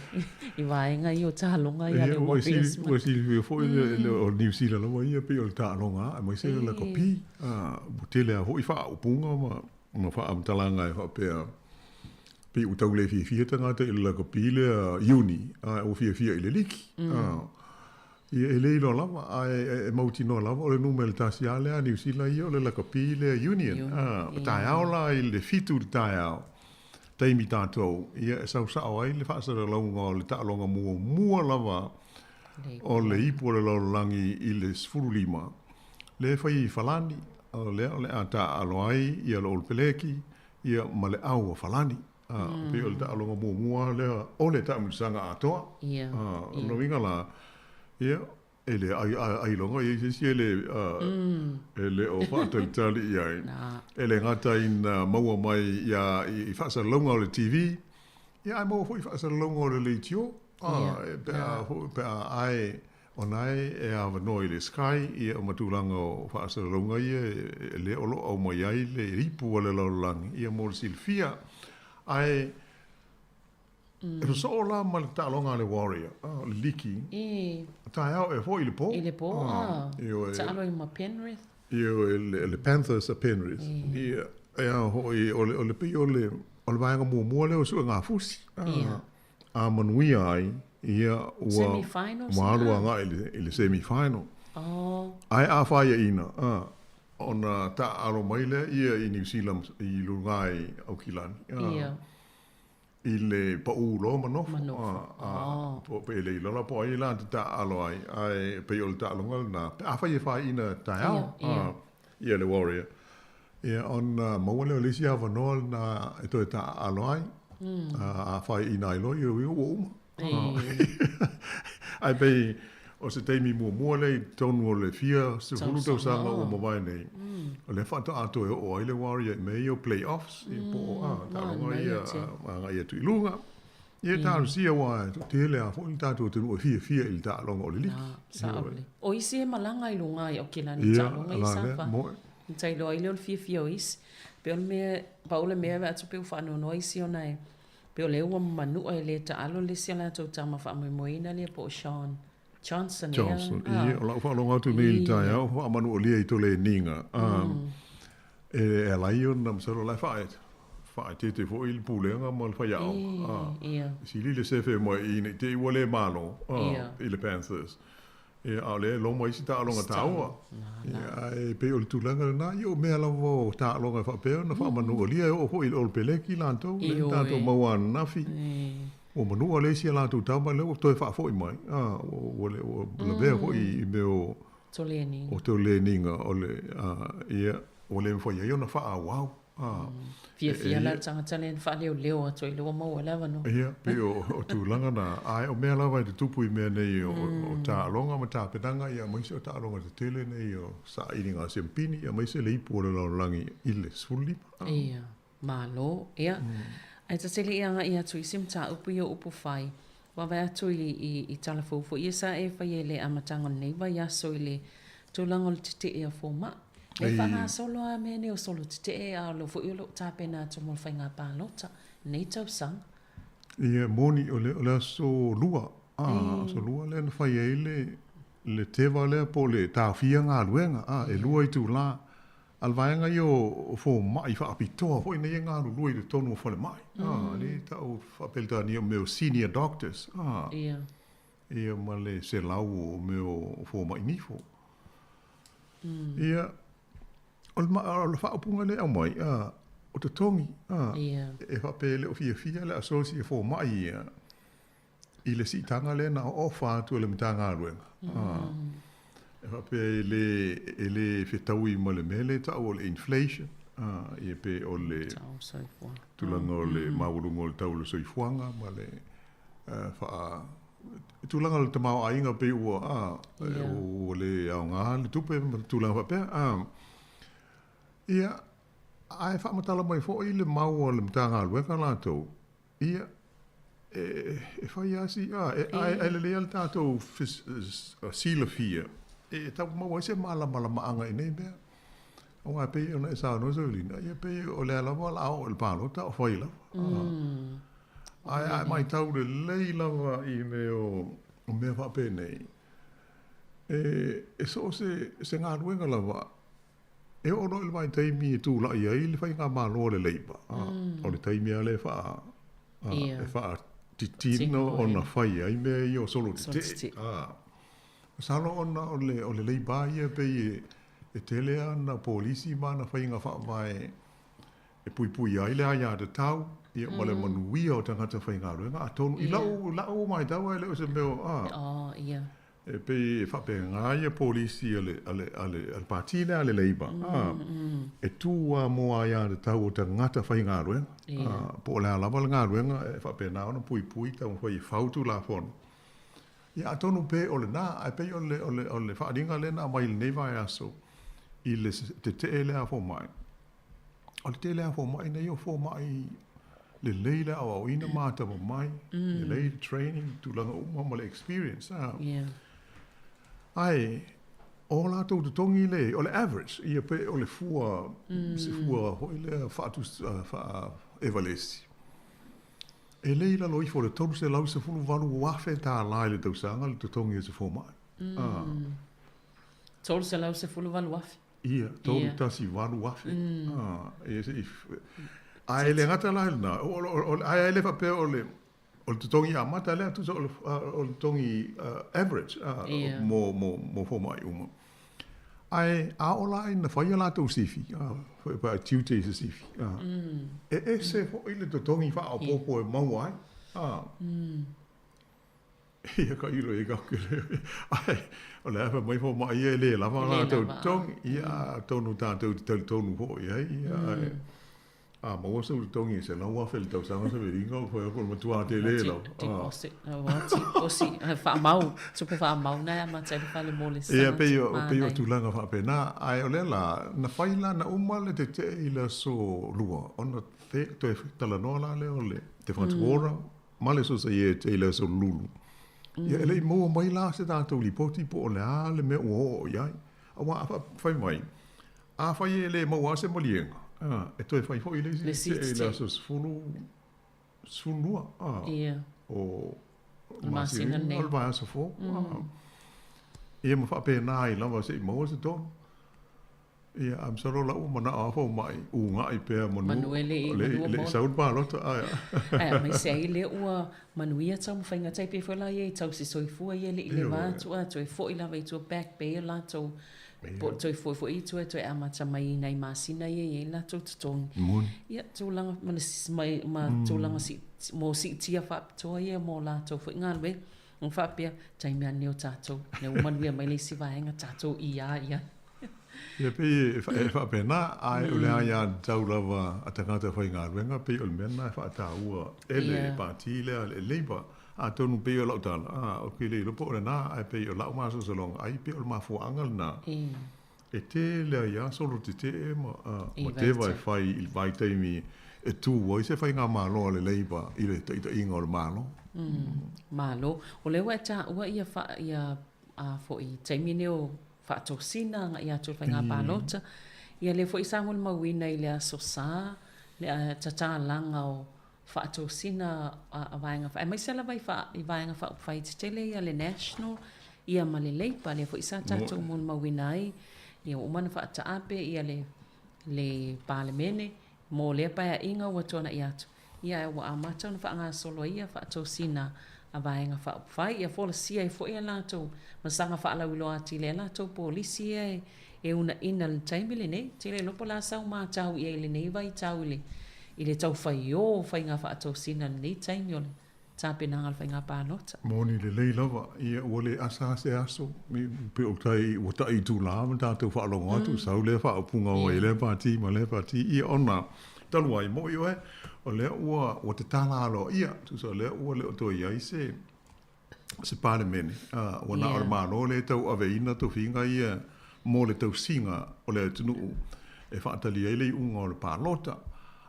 i vaega ia o taaloga ia a le Warriors. Ua silafia foi o Niu Sila lava ia pei o le taaloga lava aemaise le lakapi. Ua tele lava foi faaupuga ma faamatalaga e faapea Pei ua tau le fiafia tagata i le lakapi lea Iuni, ae ua fiafia i le liki. Ia, e le iloa lava, ae e mautinoa lava o le numera tasi lava lea a Niu Sila ia o le lakapi lea Union. O taeao la i le 7 i le taeao, taimi tatou, ia e sau sao ai le faasalalauga o le taaloga muamua lava o le ipu o le lalolagi i le 15, lea e fai i Falani, o lea o le a taaalo ai ia le Olepeleki, Ia, ma le au a Falani. A, pei o le taaloga muamua lea o le taamilosaga atoa. Ia. A, o lona uiga la, ia, e le ai, ailoga i ai se isi e le, e le o faatalitali i ai. E le gata ina maua mai ia, i faasalalauga o le TV, ia ae maua foi i faasalalauga o le leitio. A, pe a, pe a ae Ona e avanoa i le Sky ia ma tulaga o faasalalauga ia lea o lo o aumai ai le ipu a le lalolagi ia mo le silafia. Ae e sosoo la ma le taaloga a le Warrior, o le liki, taeao ea foi i le po. I le po, a. Taalo ai ma Penrith. Ioe, le Panthers a Penrith. Ia, e ao foi, o le pei o le vaega muamua lea o Suegafusi. A manuia ai, ia ua ua alu agai i le semi final. Ae a faiaina, ona taaalo mai lea ia i Niu Sila i luga i Aukilani. I le paū loa ma nofo. Pe le iloa la po o ai la te taaalo ai, ae pei o le taaloga lena, pe afai e faiaina taeao, ia le Warrior. Ia, ona maua lea o le isi avanoa lena e toe taaalo ai. A faiaina ai loa, ia ua uma. Ae pei o se taimi muamua lea i totonu o le fia sefulu tausaga ua mavae nei, o lea faatoa toe oo ai le Warrior i mea ia o play-offs, po o a, taaloga ia agai atu i luga. Ia talosia aua e toatele lava foi le tatou atunuu e fiafia i le taaloga o le liki. Sao lelei. O isi e malaga i luga i Aukilani i taaloga ia sa fa. Ta iloa ai lea o le fiafia o isi. Pei o le mea, pau le mea e vaai atu pei ua faanoanoa isi ona e pei o lea ua manua e le taalo le isi o latou tama faamoemoeina lea po o Shaun Johnson ea. Johnson, ia, o lau faalogo atu nei i le taeao, faamanualia i Toleniga. E ala ai ona masalo o la e faaeteete foi le pulega ma le faiaoga. Sili le sefe mai i ne i te i ua le malo i le Panthers. Ia, a o lea e loma isi taaloga taua. Ia, ae pei o le tulaga lena, ia o mea lava o taaloga e faapea ona faamanualia e oo foi i le Olepeleki latou, lea na tatou maua ananafi. Ua manua le isi a latou tama lea ua toe faafoi mai, a, ua lavea foi i mea o o toleniga o le, ia, ua le mafai ai ona faaauau. Fiafia la le tagata lea na faaleoleo atu ai lea ua maua le avanoa. Ia, pei o tulaga na, ae o mea lava e tutupu i mea nei o taaloga ma tapenaga, ia aemaise o taaloga tetele nei o sailiga a siampini, ia aemaise le ipu o le lalolagi i le 15. Ia, malo. Ia, ae ta te le i agai atu i isi mataupu ia o upu fai, Vaavaai atu i tala fou foi ia sa e faia i le amataga o lenei vaiaso i le tulaga o le tetee a fomai. E faagasolo lava mea nei o solo tetee a o lea foi o lo o tapena atu mo le faiga palota lenei tausaga. Ia, e moni, o le aso Lua, aso Lua lea na fai ai le teva lea po o le taofia galuega, e 2 itula. A o le vaega ia o fomai faapitoa foi nei e galulue i totonu o falemai, lea e tau faa-Peretania o mea o senior doctors. ia ma le 100 o mea o fomai nifo. Ia, o le, o le faaupuga lea e aumai, a, o totogi, a, e faapea e le o fiafia le asosi e fomai ia i le siitaga lea na ofa atu e le Matagaluega. A, e faapea e le, e le fetaui ma le mea lea e tau o le inflation, a, ia pe o le tulaga o le maualuga o le tau o le soifuaga ma le faa tulaga o le tamaoaiga pei ua a ua le aoga le tupe ma tulaga faapea a. Ia, ae faamatala mai foi le mau a le Matagaluega latou, ia, e fai lava si, a, ae lelei lava le tatou silafia e tau maua ai se malamalamaaga i nei mea. Aua e pei ona e saunoa Saulina, ia pei o lea lava o le a oo i le palota o fai lava. Ae a e matau lelei lava i mea o mea faapenei, e so o se galuega lava, e oo loa i le vaitaimi e tulai ai le faigamalo a le Labour, o le taimi lava lea e faatitino ona fai ai mea ia o solo tetee. Masalo ona o le o le Labour ia e pei e tele ana polisi ma ana faiga faavae e puipuia ai le aiatatau ia ma le manuia o tagata faigaluega atonu i lau lau matau e le o se mea o a e pei e faapena ia polisi a le a le a le a le pati lea a le Labour a e tu lava mo aiatatau o tagata faigaluega a po o le a lava le galuega e faapena ona puipui taumafai e fau Tulafono. Ia atonu pe o lena, ae pei o le, o le, o le faaaliga lea na aumai i lenei vaiaso i le tetee lea a fomai. O le tele lava o fomai nei o fomai lelei le aoaoina ma atamamai, lelei le training, tulaga uma ma le experience. A. Ae o latou totogi le, o le average, ia pe o le fua, se fua foi lea faatu, faa-Evalesi. E le i lalo ifo o le $318,000 i le tausaga le totogi o se fomai. Ah. $318,000. Ia, 318,000. Ah, ia se i... Ae le gata la i lena, ae e le faapea o le o le totogi amata lea, tusa o le, o le totogi average mo, mo, mo fomai uma. Ae a oo la ina fai a latou sifi, pe a tiute i se sifi, e ese foi le totogi faaopoopo e maua ai. Ia ka ilo i ka kele. Ae, o le a fai mai fomai ia e le lava a latou totogi, ia atonu tatou te talitonu foi i ai, ia ae A maua sou totogi e $100,000 i le tausaga Savelina, ua fai atu o le matua tele lava. Deposit, osi, faamau, tupe faamau na e amata ai le fale mo le Ia, pei o, pei o tulaga faapena. Ae o lea la, na fai la, na uma le tetee i le aso Lua, ona te, toe talanoa la lea o le Te Whatu Ora ma le Sosaiete i le aso Lulu. Ia, e le i maua mai la se tatou lipoti po o le a le mea ua oo i ai. Aua a fai mai, Afai e le maua se maliega, e toe fai foi le isi tetee i le aso 10, 12 o le masina o le vaiaso fou. Ia ma faapena ai lava seia maua se tonu. Ia, ae masalo o la ua manao lava fomai uga'i pea manu e le i sau le palota. Ae aemaise ai lea ua manuia taumafaiga tai pei foi la ia i tausi soifua ia e le i leva atu a toe foi lava i tua back pay o latou Po o toe foi foi i tua e toe amata mai i nai masina ia e i ai latou totogi. Moni. Ia, tulaga ma le ma tulaga si, mo siitia faapitoa ia mo latou foi galuega. Ona faapea, taimi lava lenei o tatou, lea ua manuia mai le isi vaega, tatou ia i ai. Ia pei e faapena, ae o le aiatatau lava a tagata faigaluega, pei o le mea lena e faataua e le Pati lea, le Labour. Atonu pei o lau tala, a, ou te le iloa po o lena, ae pei o lau masalosaloga, ai pei o le mafuaaga lena, e tele ai lava solo tetee ma, a, ma teva e fai i le vaitaimi e tū ai se faigamalo a le Labour i le taitaiga o le Malo. Malo. O lea ua e taua ia fa, ia, a, foi taimi nei o faatosina agai atu i le faiga palota. Ia lea foi sa molimauina i le Aso Sa le tatalaga o faatosina a vaega, aemaise lava i, fa, i vaega faaupufai tetele ia le National ia ma le Labour, lea foi sa tatou molimauina ai, ia ua uma ona faataape ia le, le Palemene mo lea paeaiga ua tuanai atu, ia ae ua amata ona faagasolo ai ia faatosina a Vaega Faaupufai, ia folasia ai foi a latou masaga faalauiloa atili ai a latou polisi ia e uunaina i le taimi lenei. Tele iloa po o le a sau matau i ai i lenei vaitau i le i le taufaiō o faiga faatosina i lenei taimi o le tapenaga o le faiga palota. Moni lelei lava, ia ua le asa lava se aso, pei o tai ua tai itula ma tatou faalogo atu, sau lea faaupuga mai i lea pati ma lea pati, ia ona talu ai, moni oe, o lea ua ua tatala aloaia, tusa o lea ua le o toe i ai se se Palemene, a, ua na o le Malo lea e tauaveina tofiga ia mo le tausiga o le atunuu e faatali ai le iuga o le palota.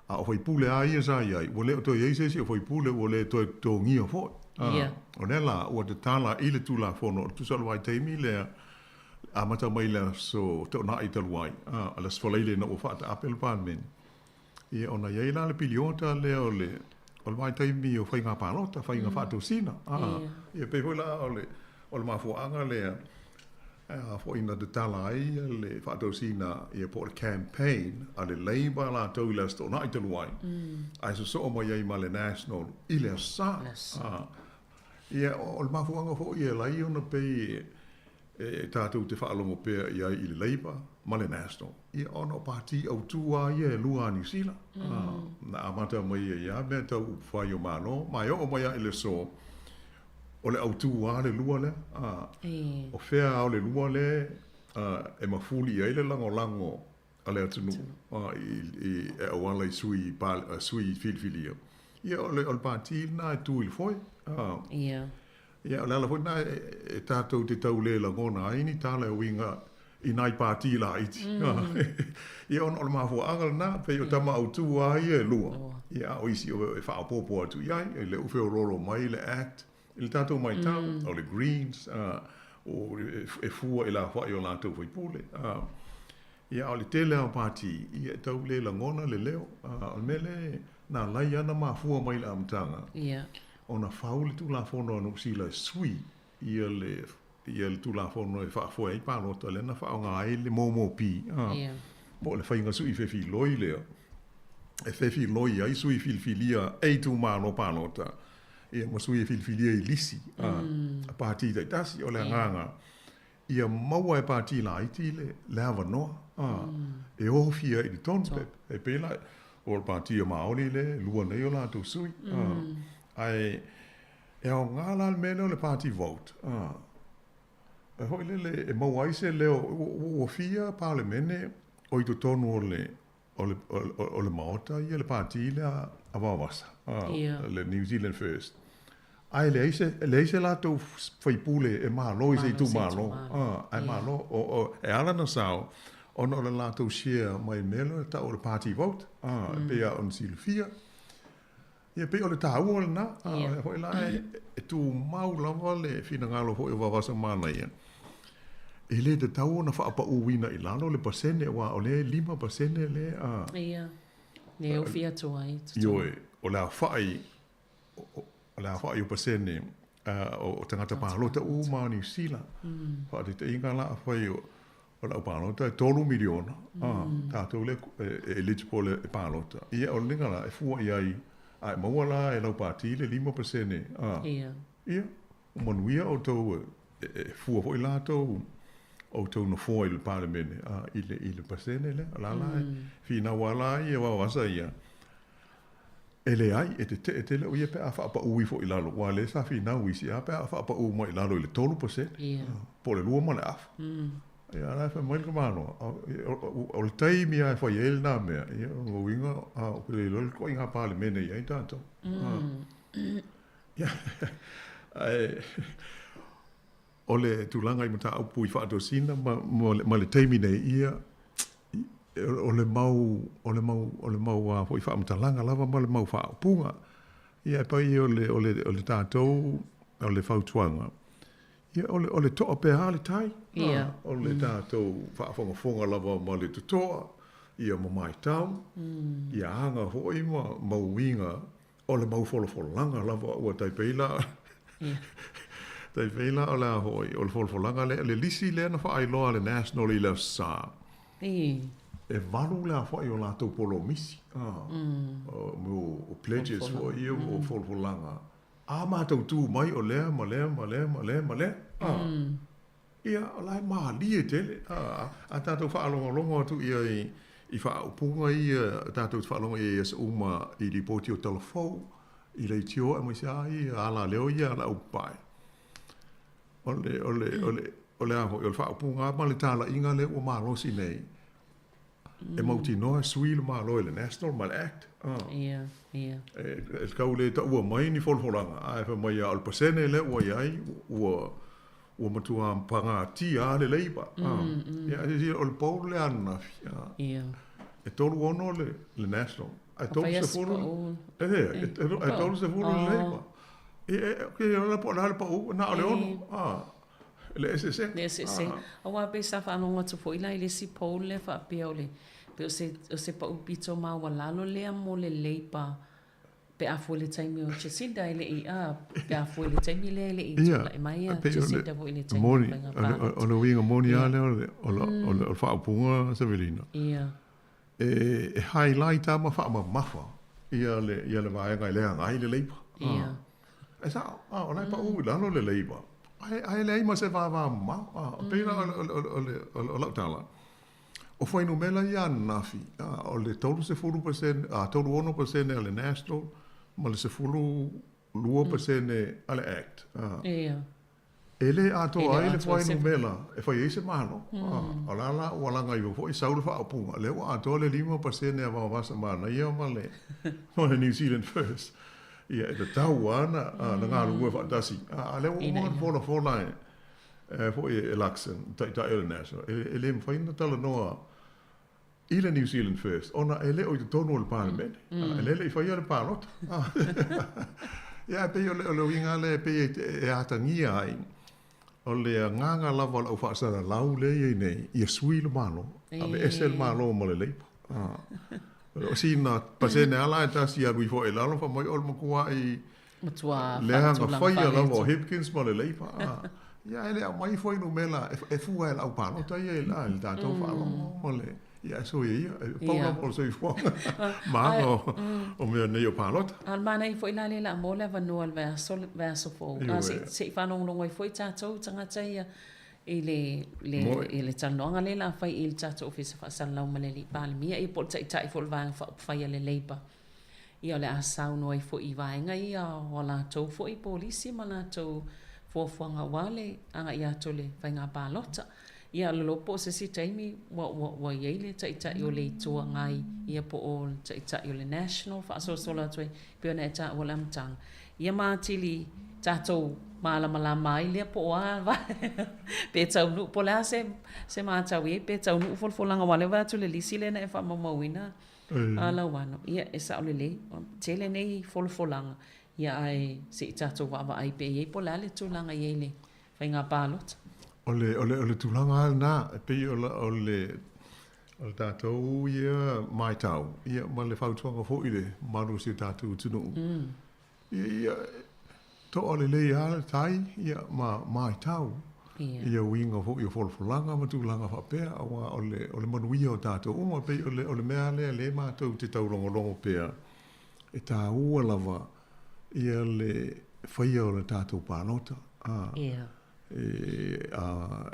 A o faipule lava ia sa i ai, ua le o toe i ai se isi o faipule ua le toe totogia foi. A, o lea la ua tatala i le Tulafono, tusa o le vaitaimi lea, amata mai le aso Toonai talu ai, a, o le Aso Faraile ina ua faataape le Palemene. Ia, ona i ai la le piliota lea o le, o le vaitaimi o faiga palota, faiga faatosina. A, ia pei foi la o le, o le mafuaaga lea, a foi na tatala ai le faatosina, ia po o le campaign a le Labour latou i le Aso Toonai talu ai, ae sosoo mai ai ma le National i le Aso Sa. A, ia, o le mafuaaga foi e ala ai ona pei e tatou te faalogo pea i ai i le Labour ma le National, ia ona o pati autū lava ia e lua a Niu Sila. Na amata mai ai lava mea tau upufai o Malo, ma e oo mai lava i le aso, o le autū lava le lua lea. O fea lava o le lua lea e mafuli i ai le lagolago a le atunuu e auala i sui filifilia, ia o le pati lena e tu i le foe. Ia, o le ala foi lena e tatou te tau le lagona ai ni tala e uiga i nai pati laiti. Ia, ona o le mafuaaga lena, pei o tama autū lava ia e lua, ia, a o isi e faaopoopo atu i ai, e le o feoloolo mai le Act i le tatou matau, o le Greens, e fua i le aofai o latou faipule. Ia, a o le tele lava o pati, ia, e tau le lagona le leo. O le mea lea na ala ai ona mafua mai i le amataga, ona fau le Tulafono a Niu Sila e sui ia le ia le Tulafono e faafoe ai palota lea na faaaoga ai le MOMOP, po o le faiga sui fefiloi lea e fefiloi ai sui filifilia e itumalo palota ia ma sui e filifilia i lisi a pati taitasi. O le agaga ia maua e pati laiti le le avanoa e ofia i totonu. E pei la o le pati a Maori le lua nei o latou sui. Ae e aoga la le mea lea o le party vote. E foi lele e maua ai se leo ua fia Palemene o i totonu o le o le, o le Maota ia le pati lea a Vaovasa, le New Zealand First. Ae leai se, leai se latou faipule e malo i se itumalo. Ae malo, e ala ona sao, ona o le latou share mai mea lea e tau o le party vote, e pei lava ona silafia. Ia, pei o le taua lena, o lea foi la e tumau lava le finagalo foi o Vaovasa Manaia, e le tatau ona faapauina i lalo le pasene, aua o lea e 5% lea a... Ia, lea e ofi atu ai. Ioe, o le aofai, o le aofai o pasene o tagata palota uma o Niu Sila. Faataitaiga la, afai o O le au palota e 3 miliona, a, tatou lea e eligible e palota. Ia, o le uiga la, e fua i ai, a e maua la e lau pati le 5%, a, ia, ua manuia outou e fua foi la tou, outou nofoa i le Palemene, a, i le, i le pasene lea. O la la e finau lava la ia Vaoasa ia, E leai, e tetee tele o ia pe a faapaū ifo i lalo, aua o lea sa finau isi, a pe a faapaū mai i lalo i le 3%, po o le 2.5. Ia, a o la e fai mai le tamaloa, o le taimi lava e fai ai lena mea, ia, o lona uiga, ou te le iloa le ituaiga Palemene e i ai tatou. Ia, ae o le tulaga i mataupu i faatosina ma le taimi nei, ia, o le mau, o le mau, o le mau a foi faamatalaga lava ma le mau faaupuga. Ia e pai o le, o le, o le tatou, o le fautuaga, ia o le, o le toa pea lava le tai. Ia. O le tatou faafogafoga lava ma le totoa, ia ma maitau, ia aga foi ma uiga O le mau folafolaga lava ua tai pei la tai pei la o le a foi, o le folafolaga lea, le lisi lea na faailoa a le National i le Aso Sa. E valu le aofai o latou polomisi, o, o pledges foi ia, o folafolaga. A matou tu mai o lea ma lea ma lea ma lea ma lea. A. Ia, o la e malie tele. A, a tatou faalogologo atu ia i, i faaupuga ia tatou te faalogo i ai i aso uma i lipoti o tala fou, i leitio aemaise lava ia alaleo ia a le aupapae. O le, o le, o le, o le a foi, o le faaupuga lava ma le talaiga lea ua malosi nei, e mautinoa e sui le Malo i le National ma le Act. Ia, ia. E tau le taua mai ni folafolaga, ae fai mai lava o le pasene lea ua i ai, ua, ua matua pagatia lava le Labour. Ia, silasila, o le poll lea ananafi, e 36 le, le National, ae 30, e, ae 30 le Labour. Ia, e, o le po o le a le pau, na o le 6. Le eseesega. Le eseesega. Aua pei sa faalogo atu foi la i le isi poll lea faapea o le, pei o se, o se pau pito maualalo lea mo le Labour pe a fua i le taimi o Jacinda e le i, a, pe a fua i le taimi lea e le i tulai mai a Jacinda foi i le taimi o le faiga palota. O le uiga moni lava lea o le, o le faaupuga Savelina. Ia. E highlight lava ma faamamafa ia le, ia le vaega e leaga ai le Labour. Ia. E sao, a, o la e pau i lalo le Labour, ae, ae leai ma se vavamamao. A, e pei la o, o, o, o, o lau tala, o fuainumera ia ananafi, a, o le 30%, a, 36% a le National ma le 12% a le Act. A, Ia. E le atoa ai le fuainumera e fai ai se Malo. O la la ua laga ifo foi sau le faaupuga, lea ua atoa le 5% a Vaovasa Manaia ma le ma le New Zealand First. Ia e tatau lava ona galulue faatasi. A o lea ua uma ona folafola e foi e Luxon, Taitai o le National, e le mafai ona talanoa i le New Zealand First, ona e le o i totonu o le Palemene, e le le i faia le palota. Ia, ae pei o le, o le uiga lea e pei e atagia ai, o le agaga lava o le au faasalalau lea e i ai nei, ia sui le Malo, aveese le Malo ma le Labour. O sina pasene lava la e tasi e alu ifo i lalo, fai mai o le matuai Matua leaga faatulaga faia lava o faaletonu. Hipkins ma le Labour. Ia e le aumai fuainumera e fua e le aupalota ia i le tatou faalogo ma le, ia e soia ia, e pau lava o le soifuaga ma aga o mea nei o palota. A o le manaia foi la lea o le a maua le avanoa i le vaiaso, vaiaso fou, a se i faalogologo ai foi tatou tagata ia i le, le, i le talanoaga lea o le a fai i le tatou Ofisa Faasalalau ma le Alii Palemia, ia po o le Taitai foi o le Vaega Faaupufai a le Labour. Ia o le a saunoa ai foi i vaega ia o a latou foi polisi ma latou fuafuaga aua le agai atu o le faiga palota. Ia lolo po o se isi taimi ua, ua, ua i ai le Taitai o le Itu Agai ia po o le Taitai o le National faasolosolo atu ai pei ona e taua i le amataga. Ia ma atili tatou malamalama ai lea po o a vaega pe taunuu po o le a se, se matau i ai pe taunuu folafolaga aua o lea ua vaai atu i le lisi lea na e faamaumauina A Lauano, ia e sao lelei, tele nei folafolaga, ia ae se i tatou vaavaai pea i ai po o le a le tulaga i ai i le faiga palota. O le, o le, o le tulaga lava lena, e pei o le, o le, o le tatou ia matau, ia ma le fautuaga foi i le mamalu o si o tatou atunuu, Ia, ia, toa lelei lava le tai, ia, ma matau ia uiga foi o folafolaga ma tulaga faapea, aua o le, o le manuia o tatou uma. E pei o le, o le mea lava lea lea matou te taulogologo pea, e taua lava ia le faia o le tatou palota, a, e, a,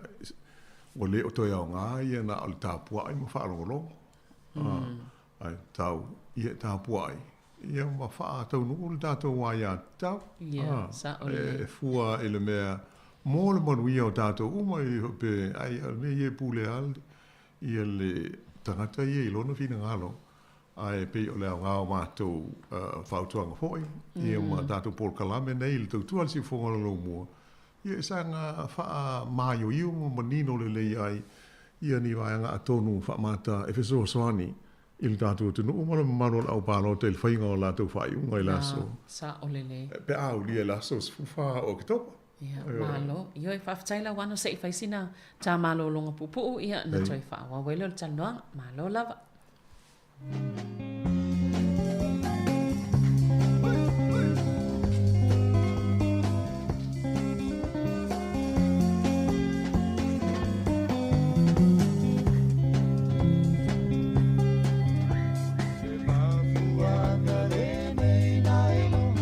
ua le o toe aoga ia na o le tapuai ma faalogologo, a, ae tau, ia e tapuai, Ia ma faataunuu le tatou aiatatau, e fua i le mea mo le manuia o tatou uma, e le pe ai o le mea ia e pule lava ia le tagata ia i lona finagalo, ae pei o le aoga o matou fautuaga foi, ia ma tatou polokalame nei i le tautua a le Siufofoga o le Laumua, ia e saga faamaioio ma manino lelei ai ia ni vaega atonu faamata e fesoasoani i le tatou atunuu ma le mamalu o le au palota i le faiga o latou faaiuga i le aso. Sao lelei. Pe a aulia i le aso 14 o Oketopa. Ia, malo. Ioe, faafetai Lauano se i fai sina ta malologa puupuu, ia, ona toe faaauau ai lea o le talanoaga. Malo lava. Se mafuaaga lenei na iloa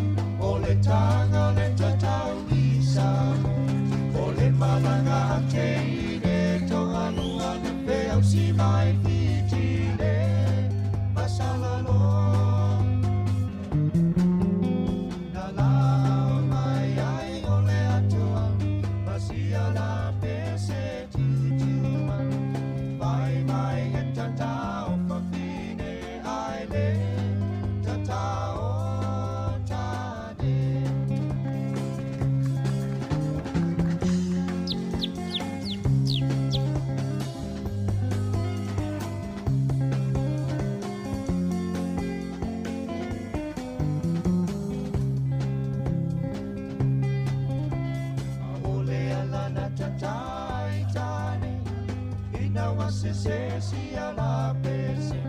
o le taga. ai e sia la pese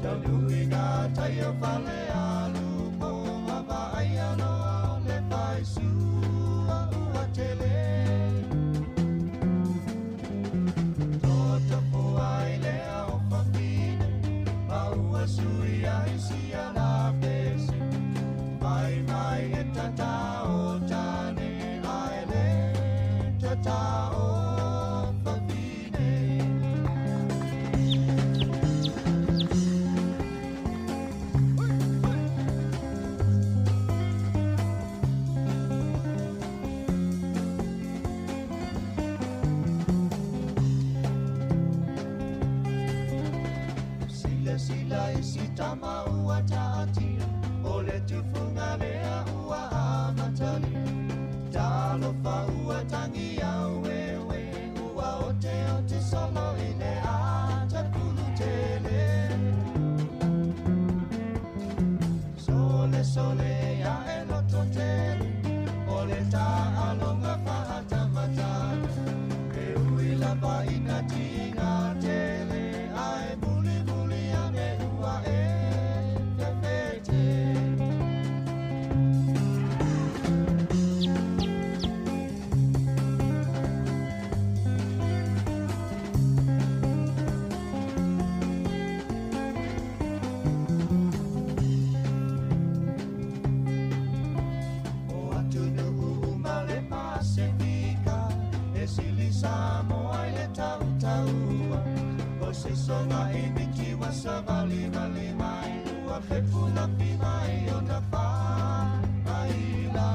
Taunu i ngā tai o fale alu po Mama ai aloa le fai sua ua tele Tota fua i lea o whawhine Ma ua sui ai sia la pese Mai mai e tata o tane ai le tata o whawhine. Sila sila isi tama ua taatia O le tufunga lea ua amatalia Talofa ua tangi au wewe Ua ote ote solo i le ata pulu tele Sole sole ia e loto tele O le ta alonga whahatamatana E ui lava ina tinga tele Ae muli muli ane ua e fefete. O atunuu uma le Pasifika E sili Samoa i le tautaua O se soga i miti wa savali vali mai Ua fepulafi mai o na whai la.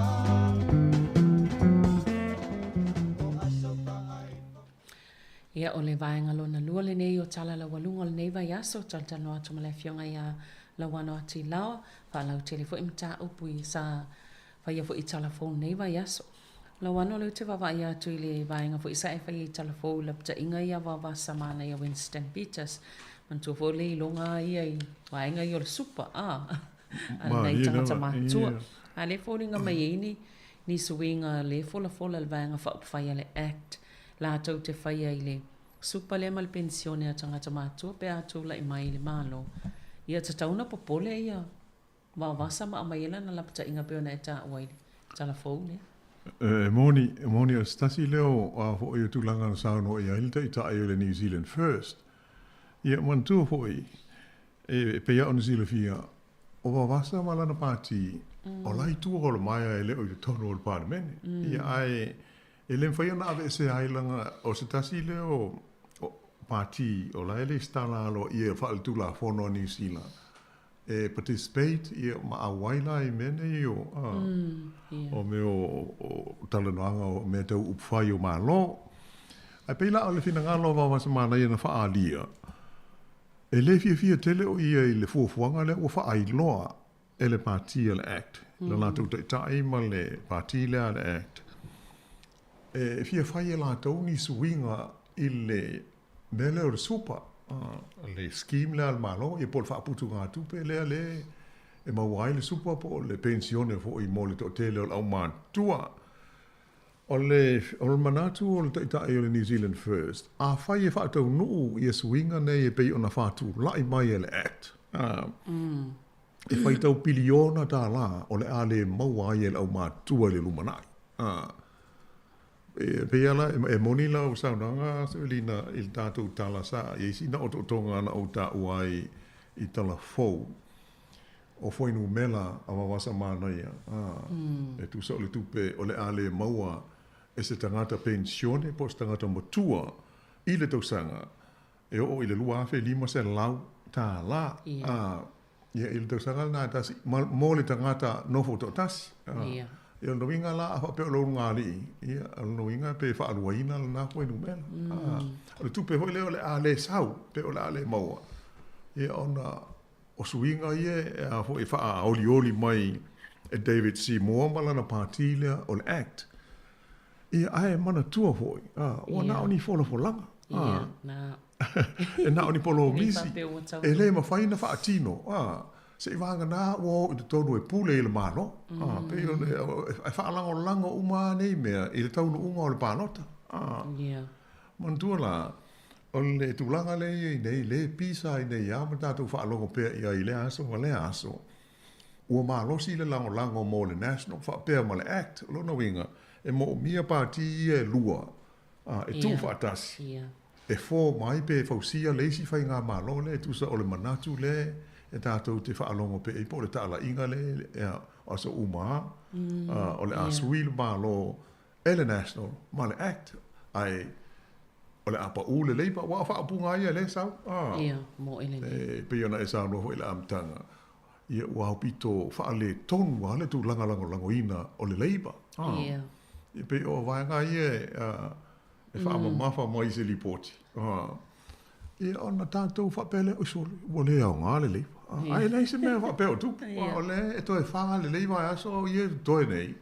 Ia, o le vaega lona lua lenei o Tala Laualuga o lenei vaiaso, talatalanoa atu ma le Afioga ia Lauano Atilaoa, faalautele foi mataupu i sa faia foi i Tala Fou lenei vaiaso. Lauano, o lea ou te vaavaai atu i le vaega foi sa e faia i Tala Fou i lapataiga ia Vaovasa Manaia Winston Peters. Manatua foi o le iloga lava ia i vaega ia o le supa, a, a nai tagata matutua. A lea e foliga mai ai ni, ni suiga le folafola i le vaega faaupufai a le Act latou te faia i le supa lea ma le penisione a tagata matutua pe a tulai mai i le Malo. Ia tatau ona popole ia Vaovasa ma aumai ai lana lapataiga pei ona e taua i le tala fou lea. E moni, e moni o se tasi lea o a foi o tulaga na saunoa i ai le Taitai o le New Zealand First. Ia, manatua foi, e pei lava ona silafia, o Vaovasa ma lana pati, o la i tua o le maea e le o i totonu o le Palemene. Ia, ae e le mafai ona aveesea ai lana, o se tasi lea o pati o la e lesitala aloaia faaletulafono a Niu Sila e participate ia ma auai la i mea nei o o mea o talanoaga o mea tau upufai o Malo. Ae pei la o le finagalo o Vaovasa Manaia na faaalia, e le fiafia tele o ia i le fuafuaga lea ua faailoa e le Pati a le Act, le latou taitai ma le Pati lea a le Act, e fia fai e latou ni suiga i le mea lea o le super, le scheme lea a le Malo, ia po o le faaputugatupe lea le e maua ai le super po o le penisione foi mo le toatele o le aumatutua. O le, o le manatu o le Taitai o le New Zealand First, afai e faataunuu ia suiga nei e pei ona faatulai mai e le Act, e faitau piliona tālā o le a le maua ai e le aumatutua i le lumanai. E pei lava la, e moni lau saunoaga Sevelina i le tatou tala sa i ai sina otootoga na ou taua ai i tala fou o fuainumera a Vaovasa Manaia, e tusa o le tupe o le a le maua e se tagata penisione po o se tagata matua i le tausaga e oo i le $2,500 tālā. Ia, i le tausaga lena e tasi, ma, mo le tagata nofo toatasi. Ia. Ia, o lona uiga la, a faapea o lou lugalii, ia, o lona uiga pe faaluaina lena fuainumera. O le tupe foi lea o le a le sau, pe o le a le maua, ia, ona o suiga ia e a foi e faaolioli mai e David Seymour ma lana pati lea o le Act. Ia, ae manatua foi, ua na o ni folafolaga. Ia, na. E na o ni polomisi, e le mafai ona faatino, seivaganā ua o i totonu e pule i le Malo. Pei o le, e faalagolago uma lava nei mea i le taunuuga o le palota. Manatua la, O le tulaga lea e i ai nei, lea e pisa ai nei lava ma tatou faalogo pea i ai i lea aso ma lea aso, ua malosi le lagolago mo le National faapea ma le Act. O lona uiga, e moomia pati ia e lua e tuufaatasi, e form ai pe fausia le isi faigamalo lea e tusa o le manatu lea e tatou te faalogo pea i ai po o le talaiga lea o aso uma lava, o le a sui le Malo e le National ma le Act, ae o le a paʻū le Labour, aua o faaupuga lava ia lea e sau. Ia, moe lelei. E pei ona e saunoa foi i le amataga, ia ua aupito faaletonu lava le tulaga lagolagoina o le Labour. Ia. E pei o vaega ia e faamamafa mai i se lipoti. Ia ona tatou faapea lea, oi sole, ua le aoga le Labour. Ae leai se mea faapea o tupu. O lea e toe fa lelei vaiaso ia e totoe nei,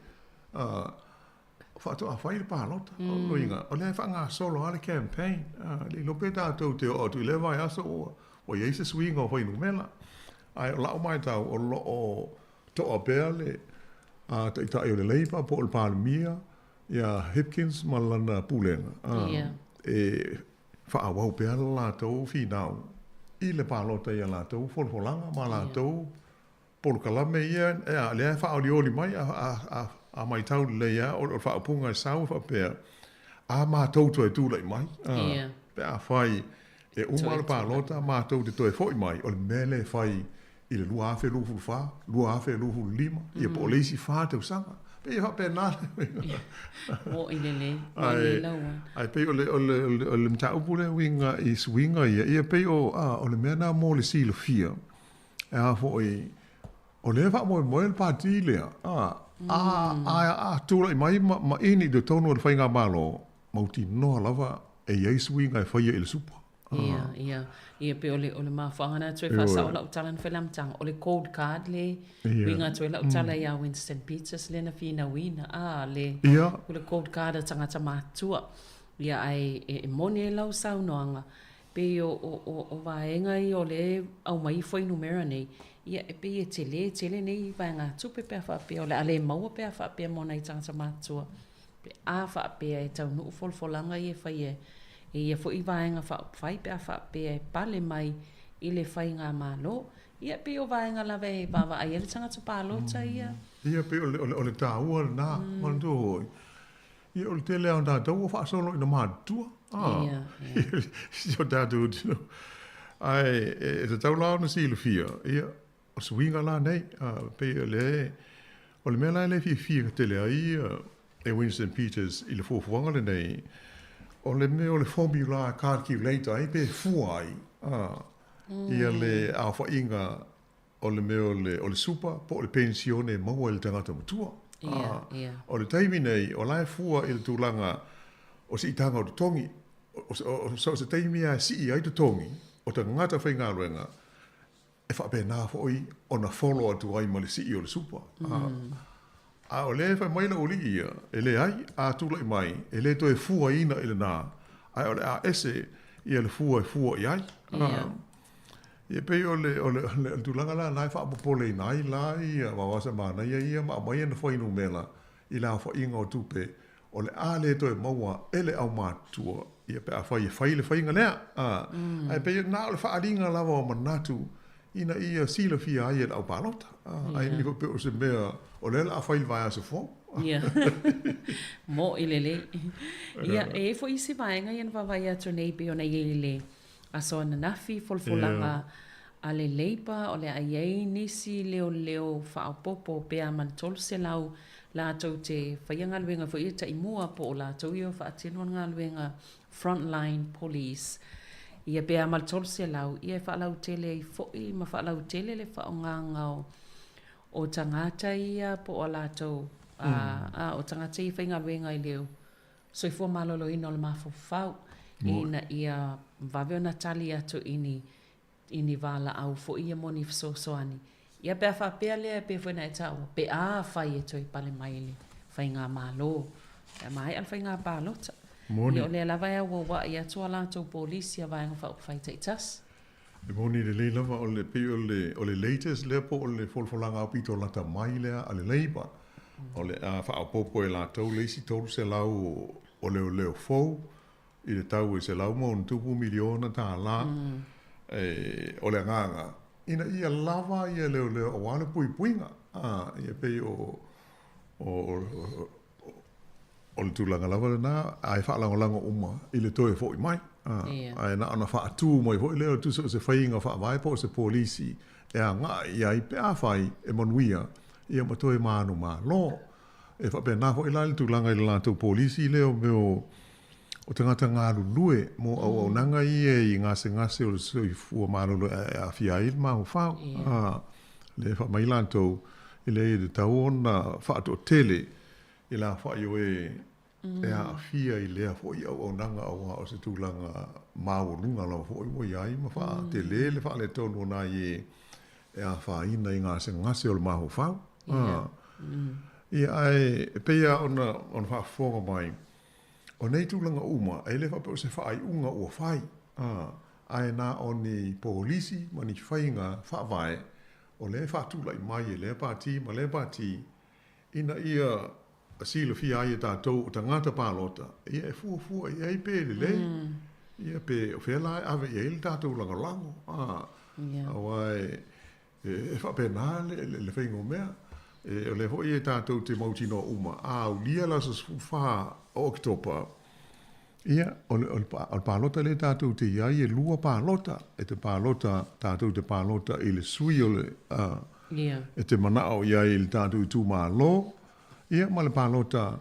faatoa fai le palota. O lona uiga, o lea e faagasolo lava le campaign. E le iloa pe tatou te oo atu i lea vaiaso ua i ai se suiga o fuainumera. Ae o lau matau, o lo o toa pea le Taitai o le Labour po o le Palemia ia Hipkins ma lana pulega e faaauau pea le latou finau i le palota i a latou folafolaga ma latou polokalame ia lea e faaolioli mai. A matau lelei lava, o le faaupuga e sau e faapea, a matou toe tulai mai, pe afai e uma le palota matou te toe foi mai, o le mea lea e fai i le 2024, 2025, ia po o le isi 4 tausaga. Pei e faapena le uiga. Mo'i lelei, mo'i lelei lau. Ae pei o le, o le, o le mataupu lea e uiga i suiga ia, ia pei o, a, o le mea lena mo le silafia, e a foi, o lea e faamoemoe le pati lea, a, a, a, a tulai mai ma, ma ini i totonu o le faigamalo, mautinoa lava e i ai suiga e faia i le supa. Ia, ia. Ia pei o le, o le mafuaaga lena toe faasao lau tala na fai i le amataga, o le gold card le uiga atu ai lau tala ia Winston Peters lea na finauina, a, le, o le gold card a tagata matutua. Ia, ae e moni ai lau saunoaga, pei o, o, o, o vaega ia o lea e aumai fuainumera nei, ia e pei e tele tele nei vaegatupe pe a faapea o le a le maua pe a faapea mo nai tagata matutua. Pe a faapea e taunuu folafolaga ia e faia e ia foi vaega faaupufai pe a faapea e pale mai i le faigamalo. Ia, e pei o vaega lava e vaavaai ai le tagata palota ia. Ia, pei o le taua lena, manatua foi, ia o le tele lava o tatou ua faasolo ina matutua, a, si o tatou atunuu. Ae e tatau la ona silafia, ia, O suiga la nei, pei o le, o le mea la e le fiafia tele ai e Winston Peters i le fuafuaga lenei, o le mea o le formula e calculate ai pe fua ai ia le aofaiga o le mea o le, o le super po o le penisione e maua e le tagata matua. O le taimi nei, o la e fua i le tulaga o siitaga o totogi, o so o se taimi lava e sii ai totogi o tagata faigaluega, e faapena foi ona follow atu ai ma le sii o le supa. A o lea e fai mai le aualii ia, e leai, a tulai mai, e le toe fuaina i lena, ae o le a ese ia le fua e fua i ai. Ia pei o le, o le, o le tulaga la lena e faapopoleina ai la ia Vaoasa Manaia ia ma aumai ana fuainumera i le aofaiga o tupe o le a le toe maua e le aumatutua ia pe afai e fai le faiga lea. Ae pei na o le faaaliga lava o manatu ina ia silafia ai e le aupalota. Ae le faapea o se mea o lea o le a fai i le vaiaso fou. Ia. Mo'i lelei. Ia, e i ai foi isi vaega ia na vaavaai atu nei pei ona i ai i le aso ananafi, folafolaga a le Labour, o le a i ai nisi leoleo faaopoopo pe a ma le 300 latou te faia galuega foi ia taimua po o latou ia o faatino le galuega frontline police. Ia pe a ma le 300, ia e faalautele ai foi ma faalautele le faaaogaga o tagata ia po o latou, a, o tagata ia e faigaluega i le soifua maloloina o le mafaufau ina ia vave ona tali atu i ni i ni valaau foi ia mo ni fesoasoani. Ia pe a faapea lea e pei foi ona e taua, pe a fai e toe pale mai i le faigamalo, pe a maea le faiga palota. Moni. Ia o lea lava e auauai atu a latou polisi a Vaega Faaupufai taitasi. E moni lelei lava, o le, pei o le, o le latest lea po o le folafolaga aupito lata mai lea a le Labour, o le a faaopoopo e latou le isi 300 o leoleo fou. i le tau e $160 miliona tālā. E, o le agaga, ina ia lava ia leoleo auā le puipuiga, a, ia pei o, o, o, o le tulaga lava lenā, ae faalagolago uma i le toe foʻi mai. A, ae na ona faatū mai foi lea tusa o se faiga faavae po o se polisi e agaʻi i ai pe afai e manuia ia ma toe manumalo. E faapena foi la le tulaga i le latou polisi lea o mea o o tagata galulue mo auaunaga ia i gasegase o le soifua malolo e aafia ai le mafaufau. A, lea e faamai latou, e leai e tatau ona faatoatele i le aofai o e e aafia i lea foi auaunaga auā o se tulaga maualuga lava foi ua i ai ma faatele le faaletonu o nai e e afaina i gasegase o le mafaufau. Ia, ae e pei lava ona ona faafofoga mai, o nei tulaga uma, e le faapea o se faaiuga ua fai, ae na o ni polisi ma ni faiga faavae o lea e faatulai mai e lea pati ma lea pati ina ia silafia ai e tatou o tagata palota, ia e fuafua i ai pe lelei, ia pe o fea la e ave i ai le tatou lagolago, a, auā e, e faapena le, le, le faiga o mea. E, o lea foi e tatou te mautinoa uma, a aulia le aso 14 o Oketopa, ia, o le, o le, o le palota lea tatou te i ai, e lua palota, e te palota, tatou te palota i le sui o le, a, e te manao i ai i le tatou itumalo, Ia ma le palota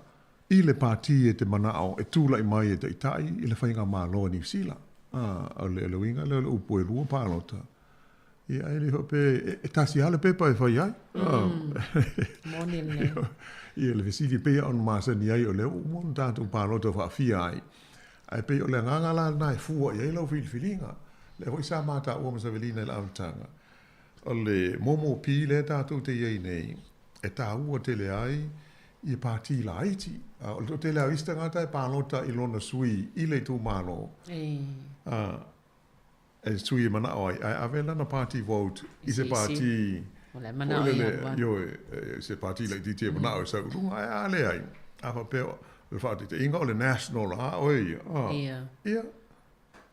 i le pati e te manao e tulai mai e taitai i le faigamalo a Niu Sila. A, o le, le uiga lea o le upu e lua palota. Ia, e le faapea, e, e tasi lava le pepa e fai ai. Moni lelei. Ia, le fesili pei ona masani ai o lea ua uma ona tatou palota faafia ai. Ae pei o le agaga la lena e fua i ai lau filifiliga. Lea foi sa ma taua ma Savelina i le amataga. O le MOMOP lea tatou te i ai nei, e tāua tele ai i pātī laiti. A, o le toatele lava o isi tagata e palota i lona sui i le itumalo, a, e sui e manao ai, ae ave lana party vote i se pātī foi lele, ioe, se pātī laitiiti e manao e sau i luga, ae a leai, a faapea o le faataitaiga o le National a oe ia, a, ia,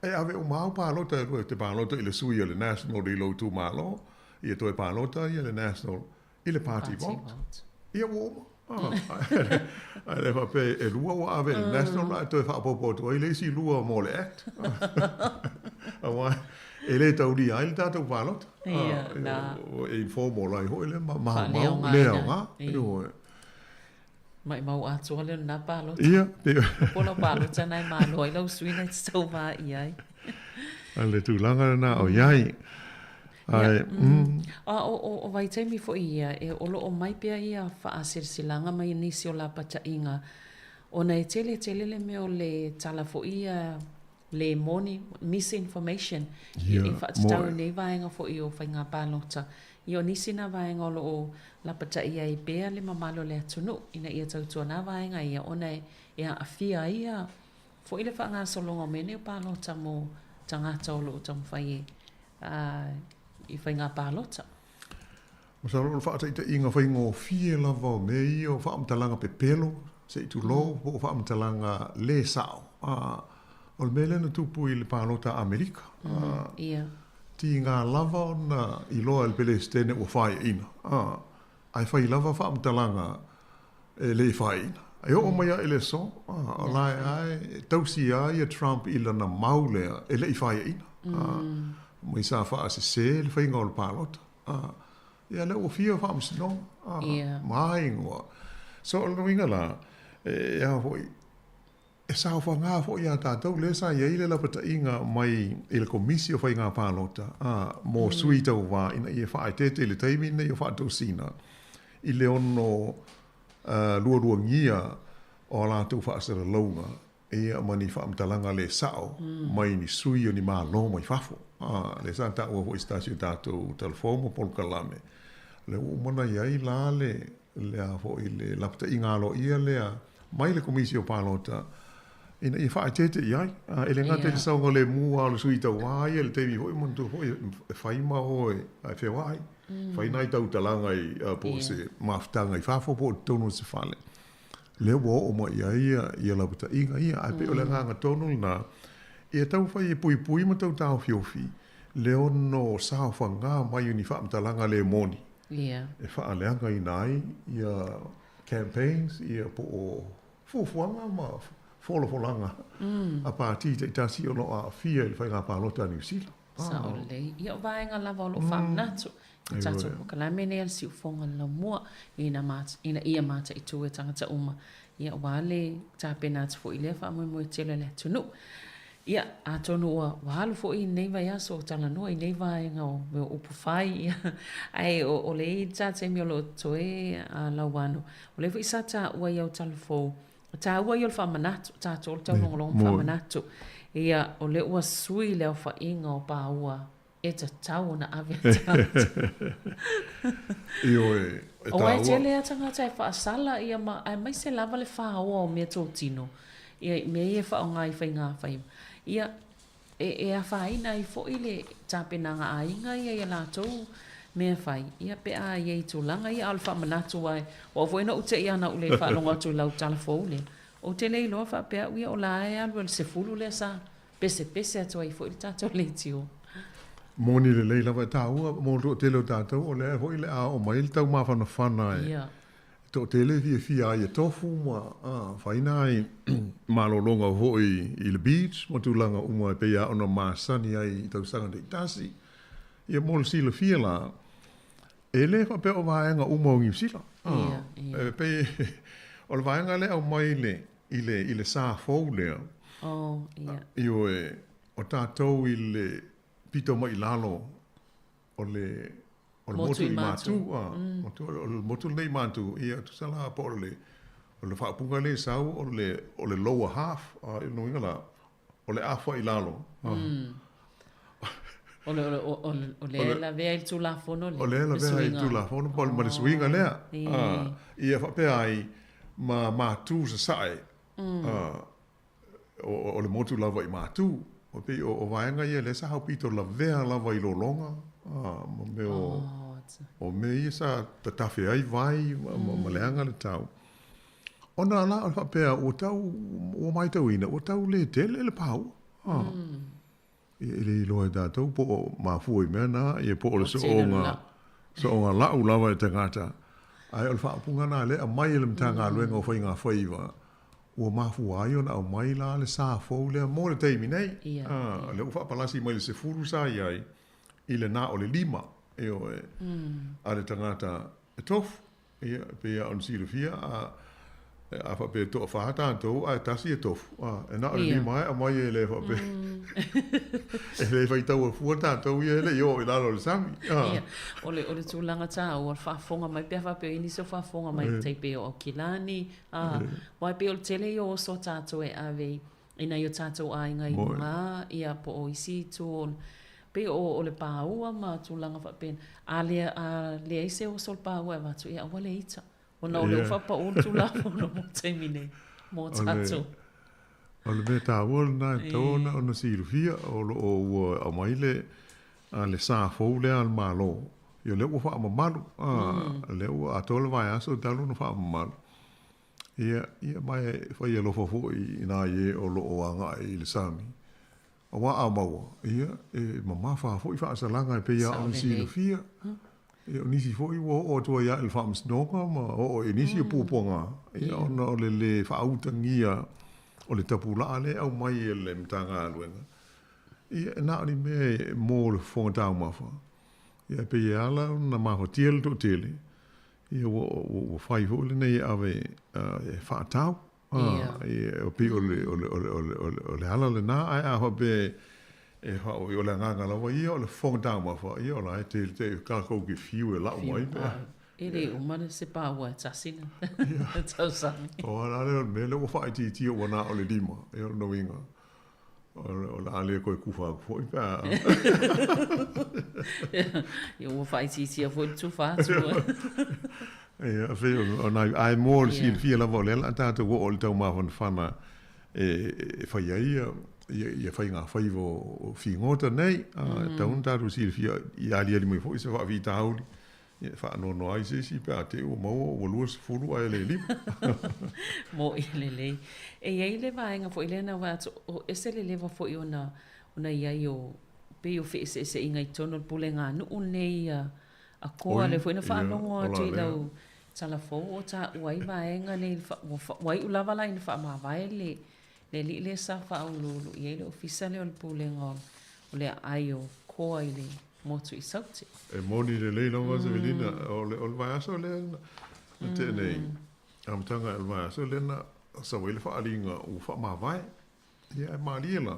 E ave uma au palota e lua, e te palota i le sui o le National i lou itumalo, ia toe palota ia le National i le party vote. Ia ua uma. Ae le faapea e lua ua ave i le National ae toe faaopoopo atu ai le isi lua mo le Act. Auā e le taulia ai le tatou palota. Ia, na. E informal ai foi le ma maumau, le aoga. Ioe. Maʻimau atoa lea o lena palota. Ia, pe... Po lau palota na e malo ai lau sui na e te tauvā i ai. A le tulaga lena o iai. Ae, mm. A o, o, o vaitaimi foi ia, e o loo mai pea ia faasilasilaga mai nisi o lapataʻiga, ona e tele tele le mea o le tala foi ia le moni, misinformation, e faatatau i nei vaega foi o faiga palota. Ia o nisi na vaega o loo lapataia ai pea le mamalu o le atunuu ina ia tautua na vaega ia ona e aafia ai ia foi le faagasologa o mea nei o palota mo tagata o loo taumafai e i faiga palota. Masalo o le faataitaiga faigofie lava o mea ia o faamatalaga pepelo, se i tulou, po o faamatalaga le sao. O le mea lea na tupu i le palota a Amerika. Tiga lava ona iloa e le Pelesitene ua faeaina, ae fai lava faamatalaga e le faeaina. E oo mai lava i le aso, o la e lava e tausi lava ia Trump i lana mau lea e le i faeaina. Mai sa faasese le faiga o le palota. A, ia lea ua fia faamasinoga, a, ma igoa. So o le uiga la, e ao foi, e saofaga foi iā tatou lea sa i ai le lapataiga mai i le Komisi o Faiga Palota, a, mo sui tauva ina ia faaeteete i le taimi lenei o faatosina i le ono lualuagia o a latou faasalalauga Ia ma ni faamatalaga le sao mai ni sui o ni Malo mai fafo. A, lea sa taua foi i se tasi o tatou talafou ma polokalame, lea ua uma ona i ai la le, le a foi, le lapataiga aloaia lea mai le Komisi o Palota ina ia faaeteete i ai. A, e le gata i le saogalemu lava o le sui tauva ia i le taimi foi, manatua foi e fai ma o e feoai, fai nai tautalaga i, po o se mafutaga i fafo po o totonu o se fale. Lea ua oo mai i ai ia, ia lapataiga ia, ae pei o le agaga tonu lena, ia taumafai e puipui ma tau taofiofi le ono saofaga mai o ni faamatalaga le moni e faaleagaina ai ia campaigns ia po o fuafuaga ma folafolaga a pati taitasi o lo o aafia i le faiga palota a Niu Sila. Sao lelei. Ia o vaega lava o lo o faamanatu i tatou polokalame nei a le Siufofoga o le Laumua ina ina ia mataitu e tagata uma ia aua le tapena atu foi i lea faamoemoe tele a le atunuu. Ia, atonu ua ua alu foi lenei vaiaso o talanoa i nei vaega o mea o upu fai, ia, ae o o le i ta taimi o lo o totoe a Lauano, o lea foi sa taua i au tala fou, o taua ia o le faamanatu, tatou o le taulogologo ma faamanatu. Ia, o lea ua sui le aofaiga o paua e tatau ona ave e tagata. Ioe, e taua. Aua e tele lava tagata e faasala, ia ma, aemaise lava le faoa o meatotino, ia i mea ia e faaaoga i faigafaiva. Ia, e, e afaina ai foi le tapenaga aiga ia i a latou mea fai, ia pe a i ai tulaga ia, a o le faamanatu aua o au foi na ou te i ana ou le faalogo atu i lau tala fou lea, ou te le iloa faapea au ia o la e alu e le 10 lea sa pesepese atu ai foi le tatou leitio. Moni lelei lava e taua mo le toatele o tatou, o lea foi le a oo mai le tau mafanafana e toatele e fiafia ai e tofu ma fai nai malologa foi i le beach ma tulaga uma e pei lava ona masani ai i tausaga taitasi. Ia mo le silafia la, e le faapea o vaega uma o Niu Sila. E pei o le vaega lea e aumai i le, i le, i le sa fou lea. Oh, ia. Ioe, o tatou i le pito mai i lalo o le, o le motu i Matu. Motu, o le motu lenei i Matu, ia, tusa la po o le, o le faaupuga lea e sau, o le, o le lower half, i lona uiga la, o le afa i lalo. O le, o le, o le, o lea e lavea i le Tulafono lea. O lea e lavea i le Tulafono ma le suiga lea. Ia faapea ai ma Matu Sasae, o le motu lava i Matu. E pei o vaega ia lea sa aupito lavea lava i lologa ma mea o, o mea ia sa tatafe ai vai ma leaga le tau. Ona la o le faapea ua tau, ua matauina ua tau le tele le paua. Ia e le iloa e tatou po o mafua i mea na, ia po o le soonga, soonga lau lava e tagata. Ae o le faaupuga na lea e aumai e le Matagaluega o Faiga Faiva, ua mafua ai ona aumai la le sa fou lea mo le taimi nei. O lea ua faapalasi mai le 10 sa i ai i le na o le 5, ioe, a le tagata e tofu. Ia, e pei lava ona silafia, a, a faapea e toafa tatou ae tasi e tofu, a, e na o le lima e aumai e le faapea. E le faitaua fua tatou ia e le i oo i lalo o le sami. A. Ia, o le, o le tulaga taua, o le faafofoga mai pe a faapea o i ai nisi o faafofoga mai e tai pei o Aukilani, a, aua e pei o le tele ia o oso a tatou e ave i, i nai o tatou aiga i luga, ia, po o isi itu o, pei o, o le pāua ma tulaga faapena. A lea, a leai se oso o le pāua e avatu, ia aua le ita. Ona o lea ua faapau le Tulafono mo le taimi nei, mo tatou. O le mea taua lena e tatau ona, ona silafia, o lo o ua aumai le, a le sa fou lea a le Malo, ia o lea ua faamamalu, a, lea ua atoa le vaiaso talu ona faamamalu. Ia, ia ma e fai alofa foi i nai e o lo o agai i le sami. Aua a maua, ia, e mamafa foi faasalaga e pei lava ona silafia. Ia, o nisi foi ua oo atu ai lava i le faamasinoga ma oo i nisi o puapuaga, ia, ona o le lē faautagia o le tapulaa lea e aumai e le Matagaluega. Ia, e na o ni mea e mo le fofoga taumafa, ia, e pei e ala ona mafatia le toatele, Ia ua, ua fai foi lenei e ave e faatau. Ia. Ia, pei o le, o le, o le, o le, o le, o le ala lena, ae a faapea e faaoi, o le agaga lava ia o le fofoga taumafa, ia o la e tele te tatou ke fiu e lau mai pe a. E le uma se paua e tasi le tausaga. O ala lea o le mea lea ua faaitiitia ua na o le 5, ia o lona uiga, O le a le toe tufa atu foi pe a. Ia ua faaitiitia foi le tufa atu. Ia, pei o nai, ae mo le silafia lava o lea o le a tatou oo i le taumafanafana e fai ai ia faigafaiva o figota nei. E tatau ona tatou silafia i aliali mai foi se faafitauli. Ia, e faanoanoa ai se isi pe a te i ua maua ua 20 ae le lima. Moʻi lelei. E i ai le vaega foi lea na vaai atu, o ese le leva foi ona ona i ai o pei o feeseeseaiga i totonu o le pulega a nuu lenei a a Koa. Lea foi na faalogo atu i lau tala fou o taua ai vaega nei ua iu lava la ina faamavae le le alii lea sa faauluulu i ai le ofisa lea o le pulega o le aai o Koa i le motu i Saute. E moni lelei lava Sevelina, o le o le vaiaso lea na tea nei, amataga o le vaiaso lea na sau ai le faaaliga ua faamavae. Ia e malie la,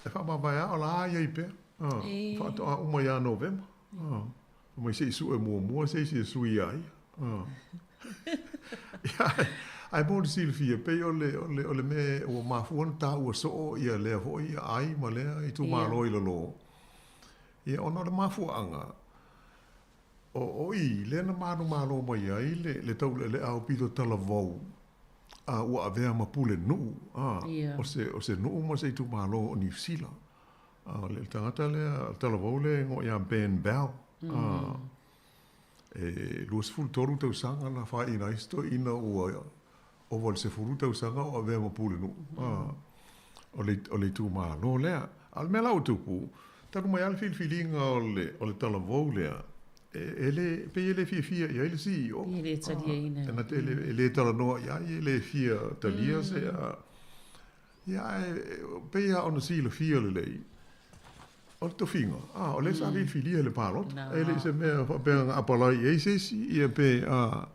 e faamavae lava o la a i ai pea, faatoa uma ia Novema. Fai mai se i sue muamua se isi e sui iā ia. Ia, ae mo le silafia, pei o le, o le, o le mea ua mafua ona taua soo ia lea foi aai ma lea itumalo i lalo, ia ona o le mafuaaga, o, o i lea na manumalo mai ai le, le taulealea aupito talavou, a ua avea ma pulenuu, a, o se, o se nuu ma se itumalo o Niu Sila. A o le tagata lea, le talavou lea e igoa ia Ben Bell, a, e 23 tausaga na faaiina ai si toeaina ua ova i le 10 tausaga o avea ma pulenuu, a, o le, o le itumalo lea. A o le mea la ua tupu, talu mai lava le filifiliga o le, o le talavou lea, e, e le, pei e le fiafia i ai le CEO. E le taliaina. E na te le, e le talanoa i ai, e le fia talia se, a, Ia, ae pei lava ona silafia lelei, o le tofiga, a, o lea sa filifilia i le palota. E le i se mea faapea na apalai i ai se isi, ia pe a,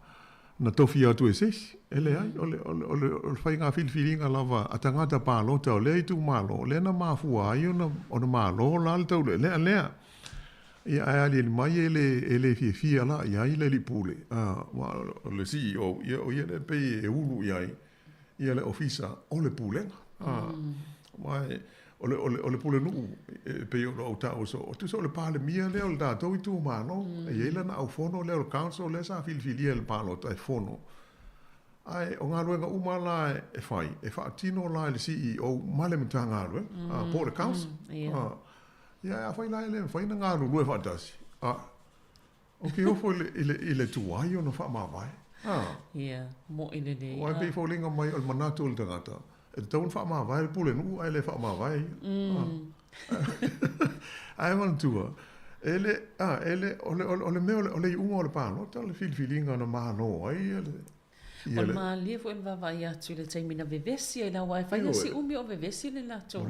na tofi atu e se isi. E leai, o le, o le, o le, o le faiga filifiliga lava a tagata palota o lea itumalo, lea na mafua ai ona, ona malo la le taulealea lea. Ia, ae aliali mai e le, e le fiafia la i ai le alii pule, a, aua o le CEO, ia o ia lea e pei e ulu i ai ia le ofisa o le pulega. Aua o le, o le, o le pulenuu e pei ona ou taua soo, tusa o le Palemia lea o le tatou itumalo. E i ai lana aufono lea o le council lea sa filifilia e le palota e fono. Ae o galuega uma la e fai, e faatino la e le CEO ma le Matagaluega, po o le council. Ia afai la e le mafai ona galulue faatasi, Ou te ofo i le, i le, i le tuai ona faamavae. Ah. Ia, moʻi lelei. Aua e pei e foliga mai o le manatu o le tagata, e tatau ona faamavae le pulenuu ae le faamavae ia. Ae manatua, e le, a, e le, o le, o le mea o le, o le iuga o le palota le filifiliga na malo ai ia le, ia O le malie foi o le vaavaai atu i le taimi na vevesi ai la, aua e fai lava si umi o vevesi le latou.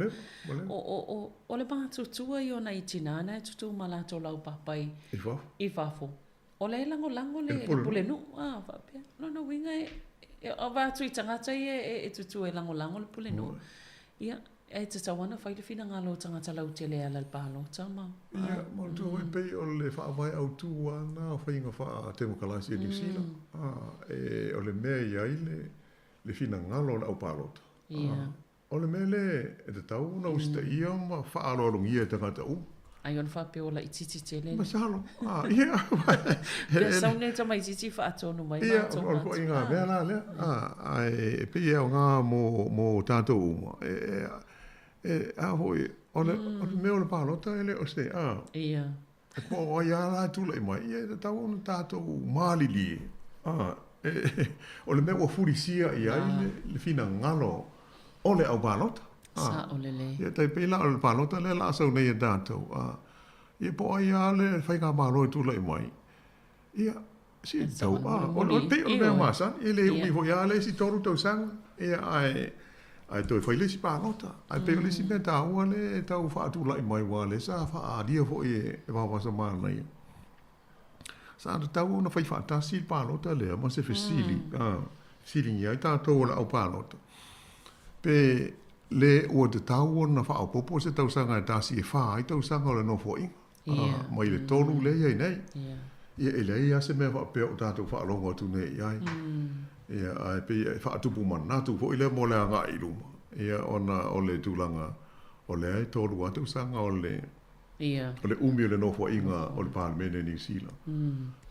O, o, o, o le matutua ia o nai tinā na e tutū ma latou laupapai I fafo. I fafo. O la e lagolago le, le pulenuu, a, faapea. O lona uiga e, e vaai atu i tagata ia e, e tutū e lagolago le pulenuu. Ia, E tatau ana fai le finagalo o tagata lautele e ala i le palota ma. Ia, manatua foi pei o le faavae autū lava lena o faiga faa-temokalasi a Niu Sila. E, o le mea e i ai le, le finagalo o le aupalota. Ia. O le mea lea e tatau ona usitaia ma faaaloalogia e tagata uma. Ai ona faapea ua laitiiti tele. Masalo. Ia. Pea sau nei tamaitiiti faatonu mai matou. Ia, o le ituaiga mea la lea. Ae pei e aoga mo, mo tatou uma. E, e, a foi, o le, o le mea o le palota e le o se, a. Ia. E po o ai lava la e tulai mai, ia e tatau ona tatou malilie. A, e, o le mea ua fulisia i ai le, le finagalo o le aupalota. Sao lelei. Ia tai pei la o le palota lea la a sau nei e tatou, a, ia po o ai lava le faigamalo e tulai mai, ia, si tau, a, o le pei o le mea masani, e le umi foi lava le isi 3 tausaga, ia, ae, ae toe fai le isi palota. Ae pei o le isi mea taua lea e tau faatulai mai, aua o lea sa faaalia foi e Vaovasa Manaia, sa tatau ona fai faatasi le palota lea ma se fesili, a, fesiligia ai tatou o le au palota, pe le ua tatau ona faaopoopo se tausaga e tasi e 4 ai tausaga o le nofoaiga, a, mai le 3 lea e i ai nei. Ia, e leai lava se mea faapea o tatou faalogo atu nei i ai. Ia, ae pei e faatupu manatu foi lea mo le agai i luma, ia, ona o le tulaga o lea e 3 lava tausaga o le Ia. O le umi o le nofoaiga o le Palemene i Niu Sila.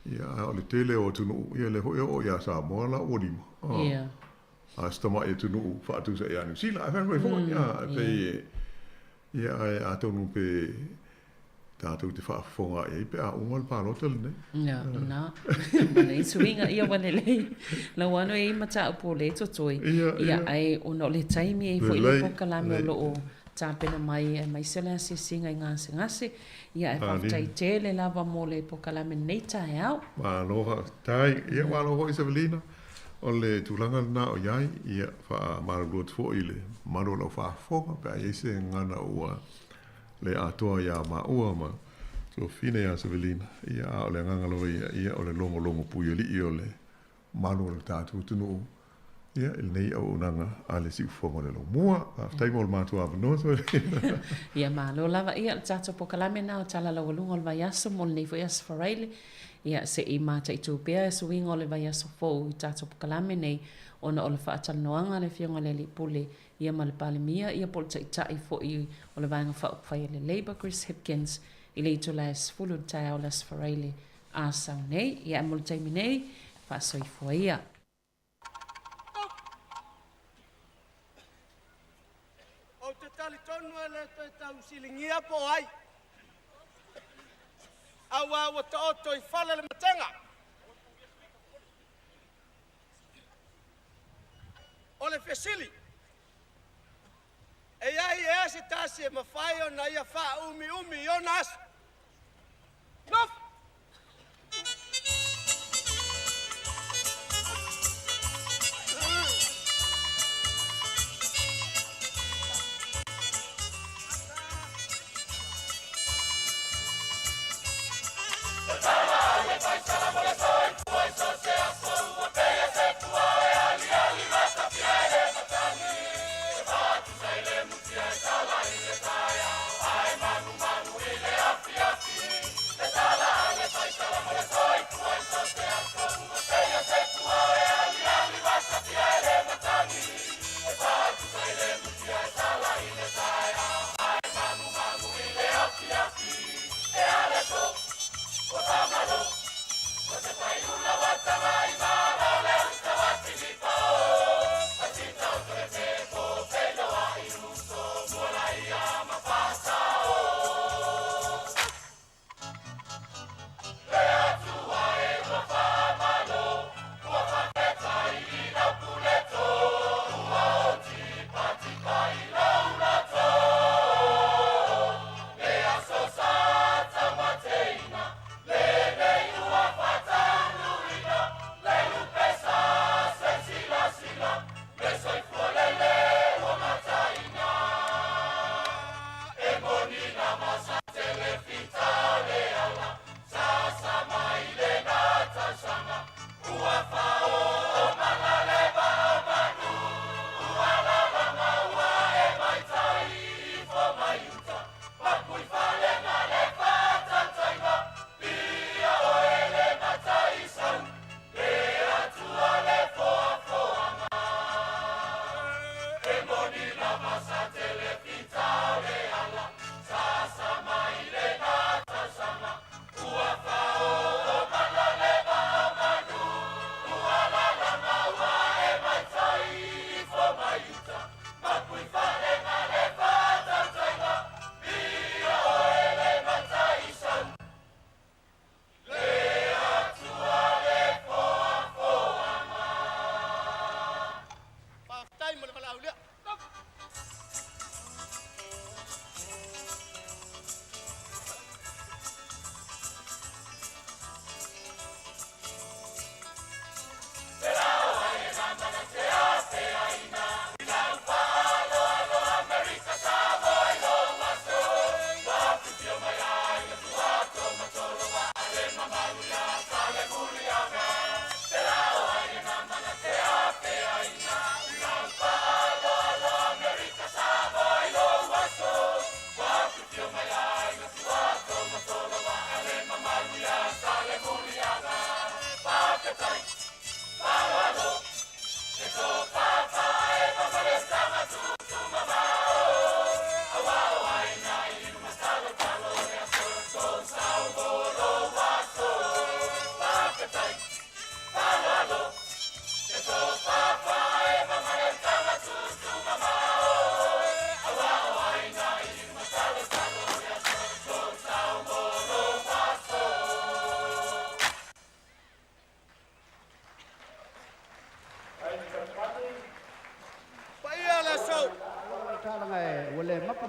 Ia, a o le tele o atunuu, ia lea foi e oo ia Samoa la ua 5. Ia. A si tamai atunuu faatusa ia Niu Sila, ae fai mai foi, a, e pei e, ia, ae atonu pe tatou te faafofoga i ai pe a uma le palota lenei. Ia, na. Ma nei suiga ia ua lelei. Lau ano e i mataupu o lea e totoe. Ia, ae ona o le taimi e i foi le polokalame o lo o tapena mai aemaise o le asiasiga i gasegase. Ia, ae faafetai tele lava mo le polokalame lenei taeao. Malo faafetai. Ia, malo foi Savelina. O le tulaga lena o i ai, ia, faamalulu atu foi i le mamalu o lau faafofoga pe a i ai se gagana ua le atoa iā maua ma tuafafine iā Savelina, ia, a o le agaga lava ia, ia, o le logologo puialii o le malu o le tatou atunuu, ia, i lenei auaunaga a le Siufofoga o le Laumua. Faafetai mo le matou avanoa, Savelina. Ia, malo lava. Ia, o le tatou polokalame lena o Tala Laualuga o le Vaiaso mo lenei foi Aso Faraile. Ia, se i mataitu pea suiga o le vaiaso fou i tatou polokalame nei, ona o le faatalanoaga a le Afioga i le Alii Pule ia ma le Palemia, ia po o le Taitai foi o le Vaega Faaupufai a le Labour, Chris Hipkins, i le itula e 10 i le taeao o le Aso Faraile a sau nei. Ia, ae mo le taimi nei, faasoifua ia. Ou te talitonu e le toe tausiligia po o ai, aua ua taoto i fale le matega. O le fesili, e i ai ea se tasi e mafai ona ia faaumiumi i ona aso? Nofo!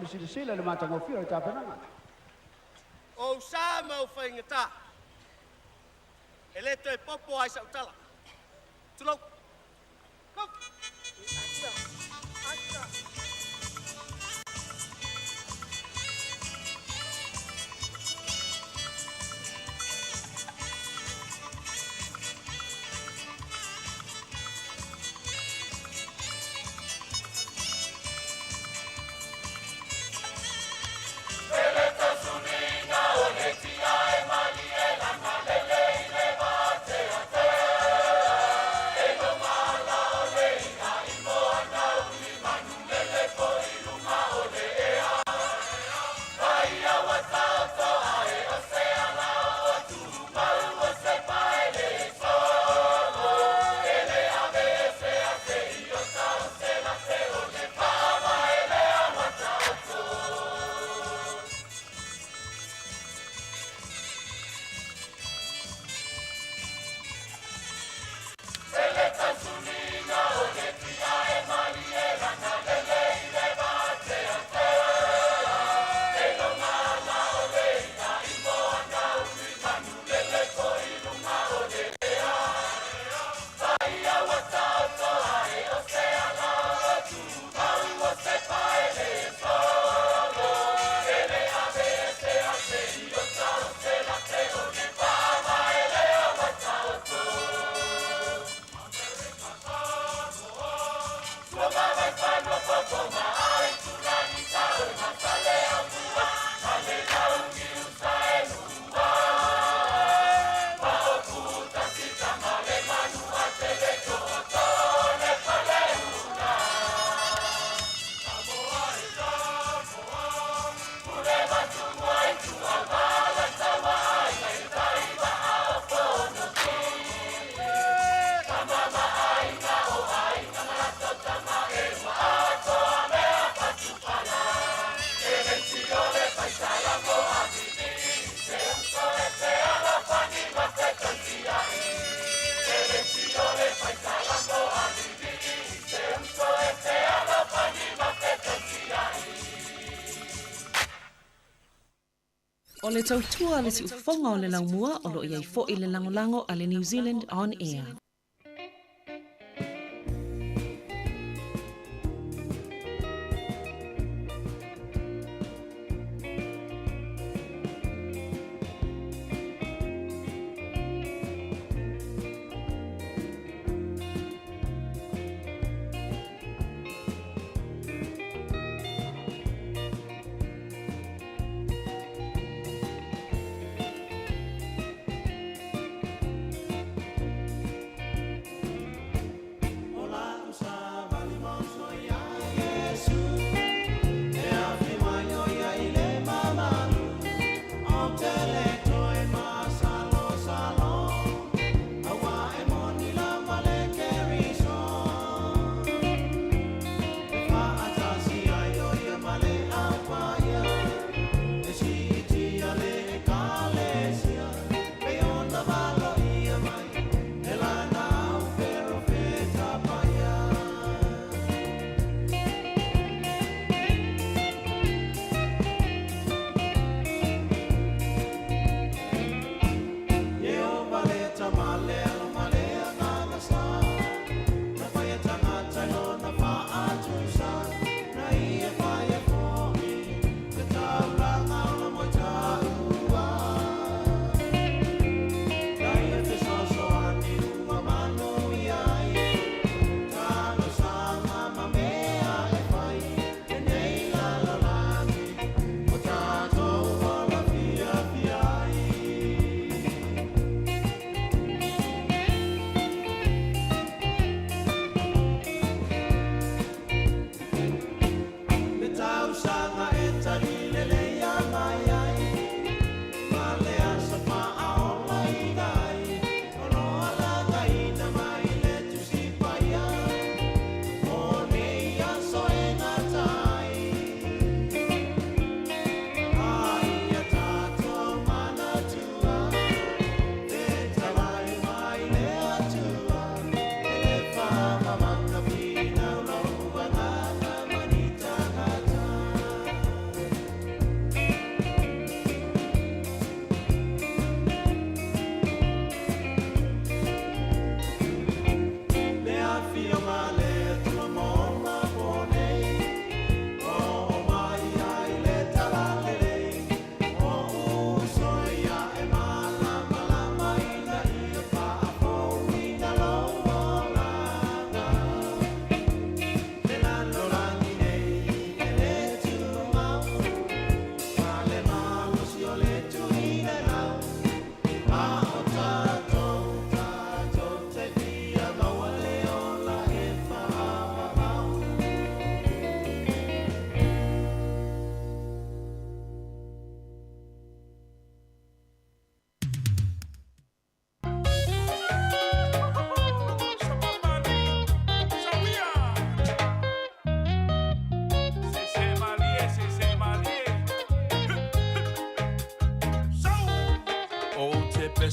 le silasila i le matagofie o le tapenaga. O ou sa ma ou faigata, e lē toe popo ai sa'u tala. Tulou. Go. O le tautua a le siufofoga o le laumua o lo o i ai foi le lagolago a le New Zealand On Air.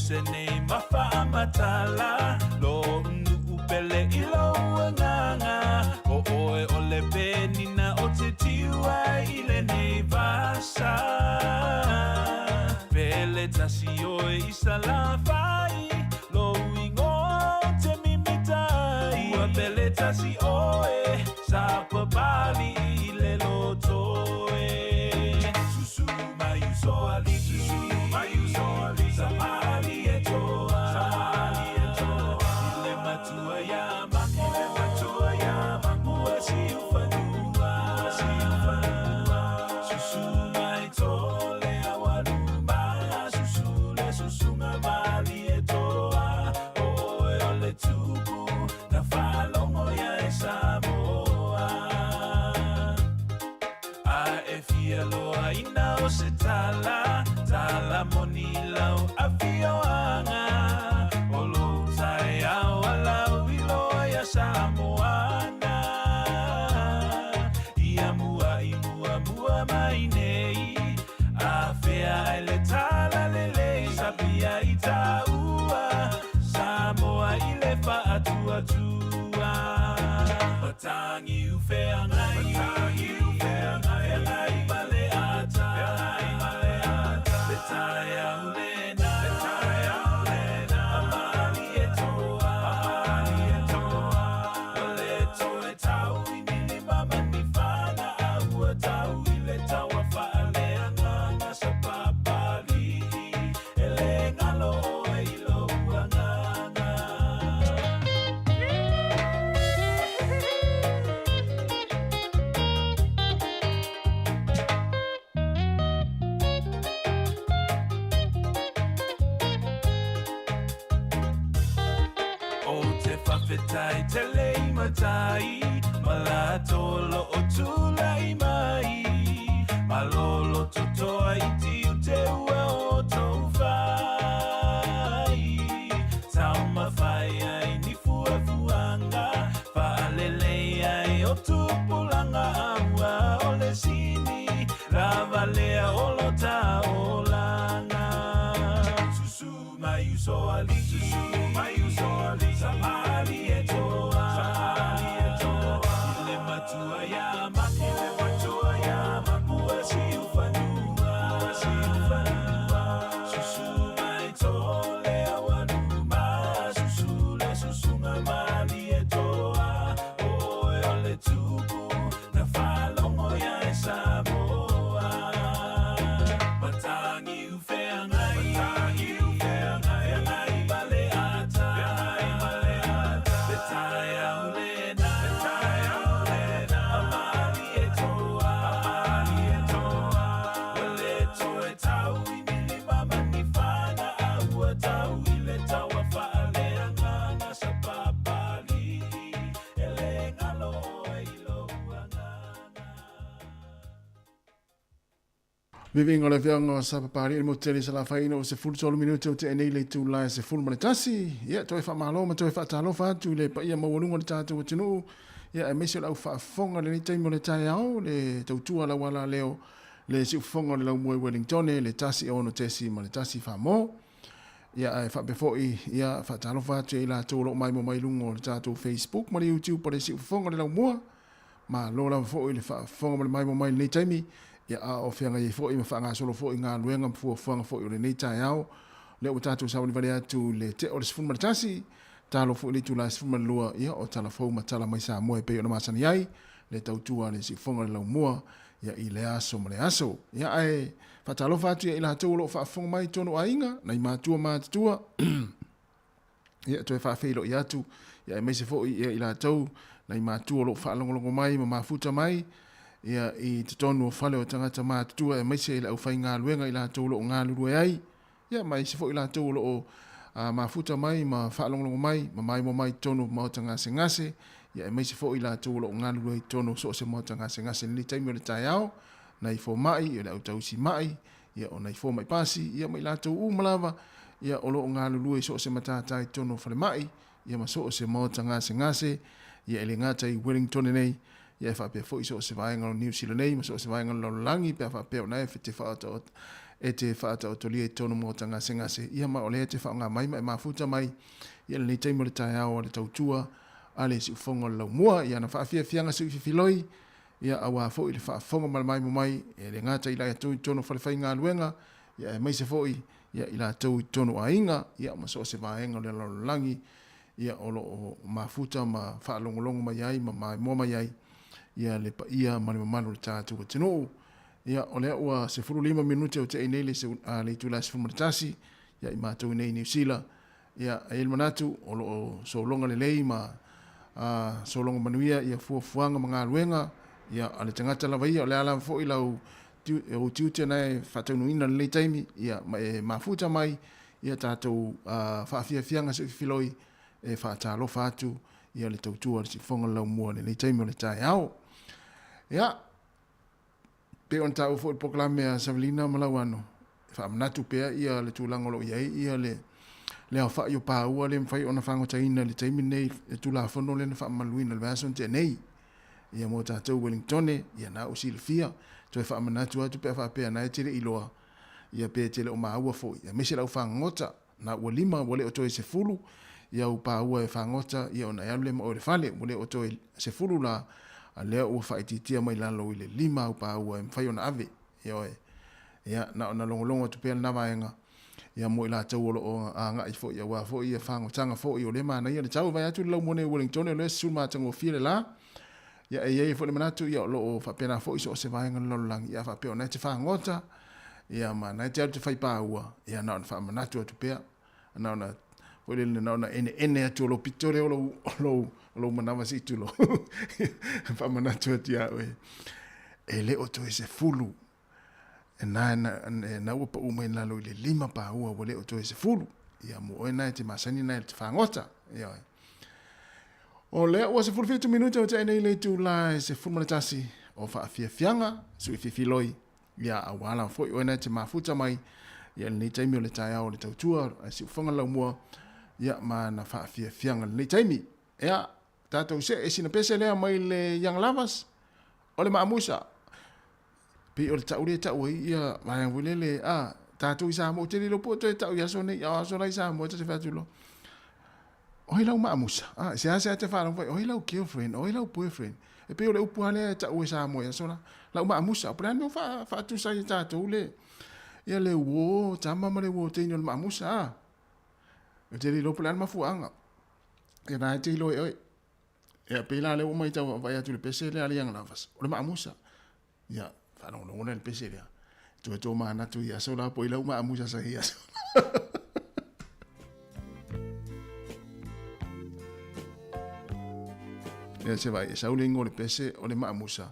se nei mafaamatala Lo nu'u pele i lou agaga O oe o le penina o te tiu ai i lenei vasa Pele tasi oe i Salafai Lou igoa ou te mimita ai Ua pele tasi oe Sapapalii i le loto e Susu mai uso alii Susu mai uso alii Samali e toa Samali e toa I le matua ia Mako I le matua ia Mako Ua siufanua Ua siufanua Susu mai tole aualuma Susu le susuga malie toa O oe o le tupu Na faalogo ia e Samoa A e fia loaina o se tala Tala moni i lau afioaga O lou taeao a lau iloa ia Samoana Ia mua i muamua mai nei A fea ai le tala lelei Sapia i taua Samoa i le faatuatua Matangi u feagai Matangi u feagai Feagai ma le ata Feagai ma le ata Le taeao lena Le taeao lena A malie toa A malie toa Ua le toe tau i ni lima ma ni fana A ua tau i le taua faaleagaga Sa Papalii E le galo ʻoe i lou agaga. Ou te faafetai tele i matai ma latou o lo o tulai mai. Malolo totoa iti u te ua o tou fai. Taumafai ai ni fuafuaga faalelei ai o tupulaga a ua o le sini lava lea o lo ta olaga. Susu mai uso alii, susu mai uso alii, samali e toa, samali e toa. I le matua ia Mako, i le matua ia Mako, ua siufanua, ua siufanua. Susu mai tole aualuma, susu le susuga malie toa. O oe o le tupu na faalogo ia e Samoa. Matangi u feagai, matangi u feagai, feagai ma le ata, feagai ma le ata. Le taeao lena, le taeao lena, a malie toa, a malie toa. Ua le toe tau i ni lima ma ni fana, a ua tau i le taua faaleagaga sa Papalii. E le galo ʻoe i lou agaga. Viviga o le Afioaga o Sapapalii i le motu tele i Salafai ina ua 13 minute o tea nei le itula e 11. Ia, toe faamalo ma toe faatalofa atu i le paia maualuga o le tatou atunuu, ia, aemaise o le au faafofoga i lenei taimi o le taeao, le tautua lauala leo, le siufofoga o le laumua i Wellingtone, le 1 6 ma le 1 Famo. Ia, ae faapea foi, ia, faatalofa atu ia i latou o lo o maimoa mai i luga o le tatou Facebook ma le YouTube o le siufofoga o le laumua. Malo lava foi le faafofoga ma le maimoa mai i lenei taimi, ia a o feagai ai foi ma faagasolo foi galuega ma fuafuaga foi o lenei taeao. Lea ua tatou savalivali atu i le tea o le 11, talo foi le itula e 12, ia o tala fou ma tala mai Samoa e pei ona masani ai le tautua a le siufofoga o le laumua ia i lea aso ma lea aso. Ia ae faatalofa atu ia i latou o lo o faafofoga mai i totonu o aiga, nai matua matutua, Ia, toe faafeiloai atu, ia aemaise foi ia i latou, nai matua o lo o faalogologo mai ma mafuta mai, ia i totonu o fale o tagata matutua aemaise i le aufaigaluega i latou o lo o galulue ai, ia ma isi foi latou o lo o mafuta mai ma faalogologo mai ma maimoa mai i totonu o maota gasegase, ia aemaise foi i latou o lo o galulue i totonu o so o se maota gasegase i lenei taimi o le taeao, nai fomai, o le au tausi mai, ia o nai fomai pasi, ia ma i latou uma lava, ia o lo o galulue i so o se matata i totonu o falemai, ia ma so o se maota gasegase, ia e le gata i Wellington nei, ia e faapea foi i so o se vaega o Niu Sila nei ma so o se vaega o le lalolagi pe a faapea o na e te e te faataotolia i totonu o maota gasegase, ia ma o lea e te faaaoga mai ma e mafuta mai ia lenei taimi o le taeao a le tautua a le siufofoga o le laumua i ana faafiafiaga siuififiloi, ia auā foi le faafofoga ma le maimo mai e le gata i latou i totonu o falefaigaluega, ia aemaise foi ia i latou i totonu o aiga, ia ma so o se vaega o le lalolagi ia o lo o mafuta ma faalogologo mai ai ma maimoa mai ai ia le paia ma le mamalu o le tatou atunuu. Ia, o lea ua 15 minute o te'i nei le, le itula 11 ia i matou nei i Niu Sila. Ia, e i ai le manatu o lo o sologa lelei ma sologa manuia ia fuafuaga ma galuega ia a le tagata lava ia. O le a lava foi lau ou tiute na e faataunuuina i lenei taimi, ia, ma e mafuta mai ia tatou faafiafiaga seufifiloi e faatalofa atu ia le tautua a le siufofoga o le laumua i lenei taimi o le taeao. Ia, pei ona taua foi i le polokalame a Savelina ma Lauano, e faamanatu pea ia le tulaga o lo o i ai ia le le aofai o paua le mafai ona fagotaina i le taimi lenei le Tulafono lea na faamamaluina i le vaiaso na tea nei. Ia mo tatou Wellingtone, ia na ua silafia, toe faamanatu atu pe a faapea na e te le iloa, ia pe te le o maua foi, aemaise le au fagota, na ua 5 ua le o toe 10 ia au paua e fagota, ia ona e alu lea ma oe i le fale, ua le o toe 10 la, a lea ua faaitiitia mai lalo i le 5 au paua e mafai ona ave. Ioe. Ia, na ona logologo atu pea lena vaega, ia mo i latou o lo o agai foi, aua foi ia fagotaga foi, o lea e manaia le tau, e vaai atu le laumua nei o Wellington, o lea e susulu matagofie le la, ia e i ai foi le manatu, ia o lo o faapena foi so o se vaega o le lalolagi, ia faapea o na e te fagota, ia ma na e te alu te fai paua, ia na ona faamanatu atu pea, na ona foi lele, na ona eneene atu o lou pito lea o lou, o lou, o lou manawa se i tulou, faamanatu atu iā oe, e le o toe 10, e na, na, na ua pau mai lalo i le 5 paua ua le o toe 10, ia mo oe na e te masani na e te fagota, ia oe. O lea ua 17 minute o te nei le itula e 11 o faafiafiaga, sui fifiloi, ia auā lava foi oe na e te mafuta mai, ia lenei taimi o le taeao o le tautua, a siufofoga laumua, ia ma na faafiafiaga lenei taimi. Ia, tatou see e sina pese lea mai le Young Lovers, o le Maamusa. Pei o le tau lea e tau ai ia vaega foi lele, a, tatou i Samoa, ou te le iloa po o toe tau i aso nei, a o aso la i Samoa, ta te fai atu loa, o ai lau maamusa? A, seasea te faalogo fai, o ai lau girlfriend, o ai lau boyfriend? E pei o le upu lava lea e tau e Samoa i aso la, lau maamusa. Po o le a le mea ua faa, faatusa ai e tatou le, ia le uo tama ma le uo teine o le maamusa, a. Ou te le iloa po o le a le mafuaaga. Ia na e te iloa e oe. Ia pei la lea ua matau vaai atu i le pese lea a le Young Lovers, o le maamusa. Ia, faalogologo lea i le pese lea. Toe tomanatu i aso la po i lau maamusa sa i aso. Ia se vai, e sau le ingoa o le pese o le maamusa.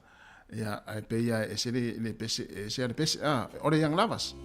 Ia, ae pei lava e ese le, le pese, e ese lava le pese. Ah, o le Young Lovers.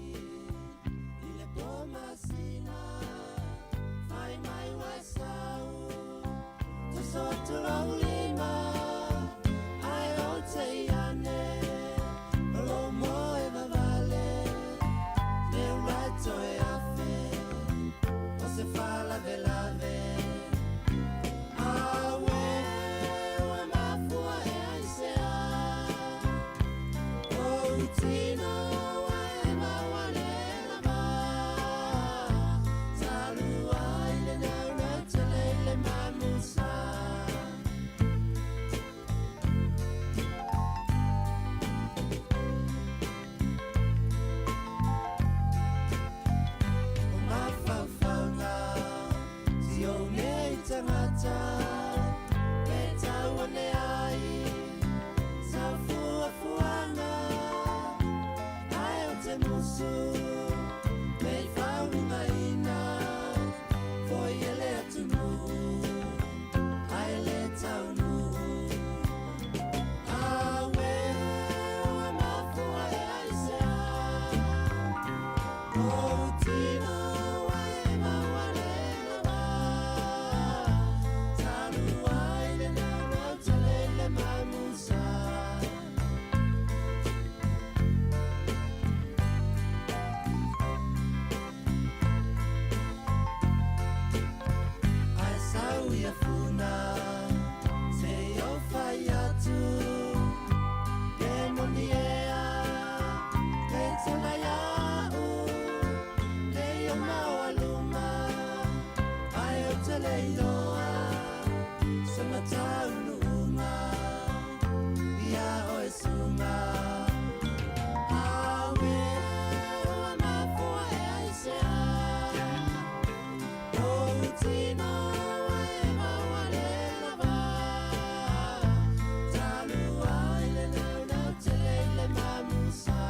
te le iloa se mataunuuga ia oe suga. Auē ua mafua ea i se a lou tino ua e maua le lava talu ai le naunau tele i le mamusa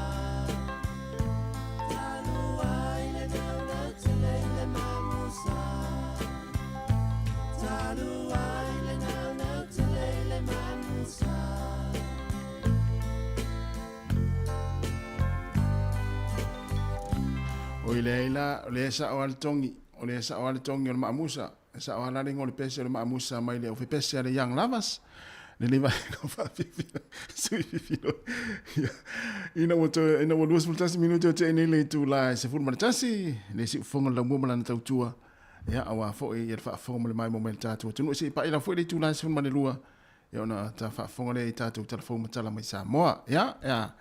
talu ai le naunau tele i le mamusa talu ai le naunau tele i le mamusa. O i leai la, o lea e sao lava le togi, o lea e sao lava le togi o le maamusa, e sao lava la le igoa o le pese o le maamusa mai le aufepese a le Young Lovers, lenei vaega o faafiafia sui fifilo. Ia, ina ua toe, ina ua 21 minute o tea nei le itula e 11, le siufofoga o le laumua ma lana tautua, ia, aua foi ia le faafofoga ma le maimoa mai a le tatou atunuu. Se i pai lava foi le itula e 12, ia ona ta faafofoga lea i tatou tala fou ma tala mai Samoa. Ia, ia,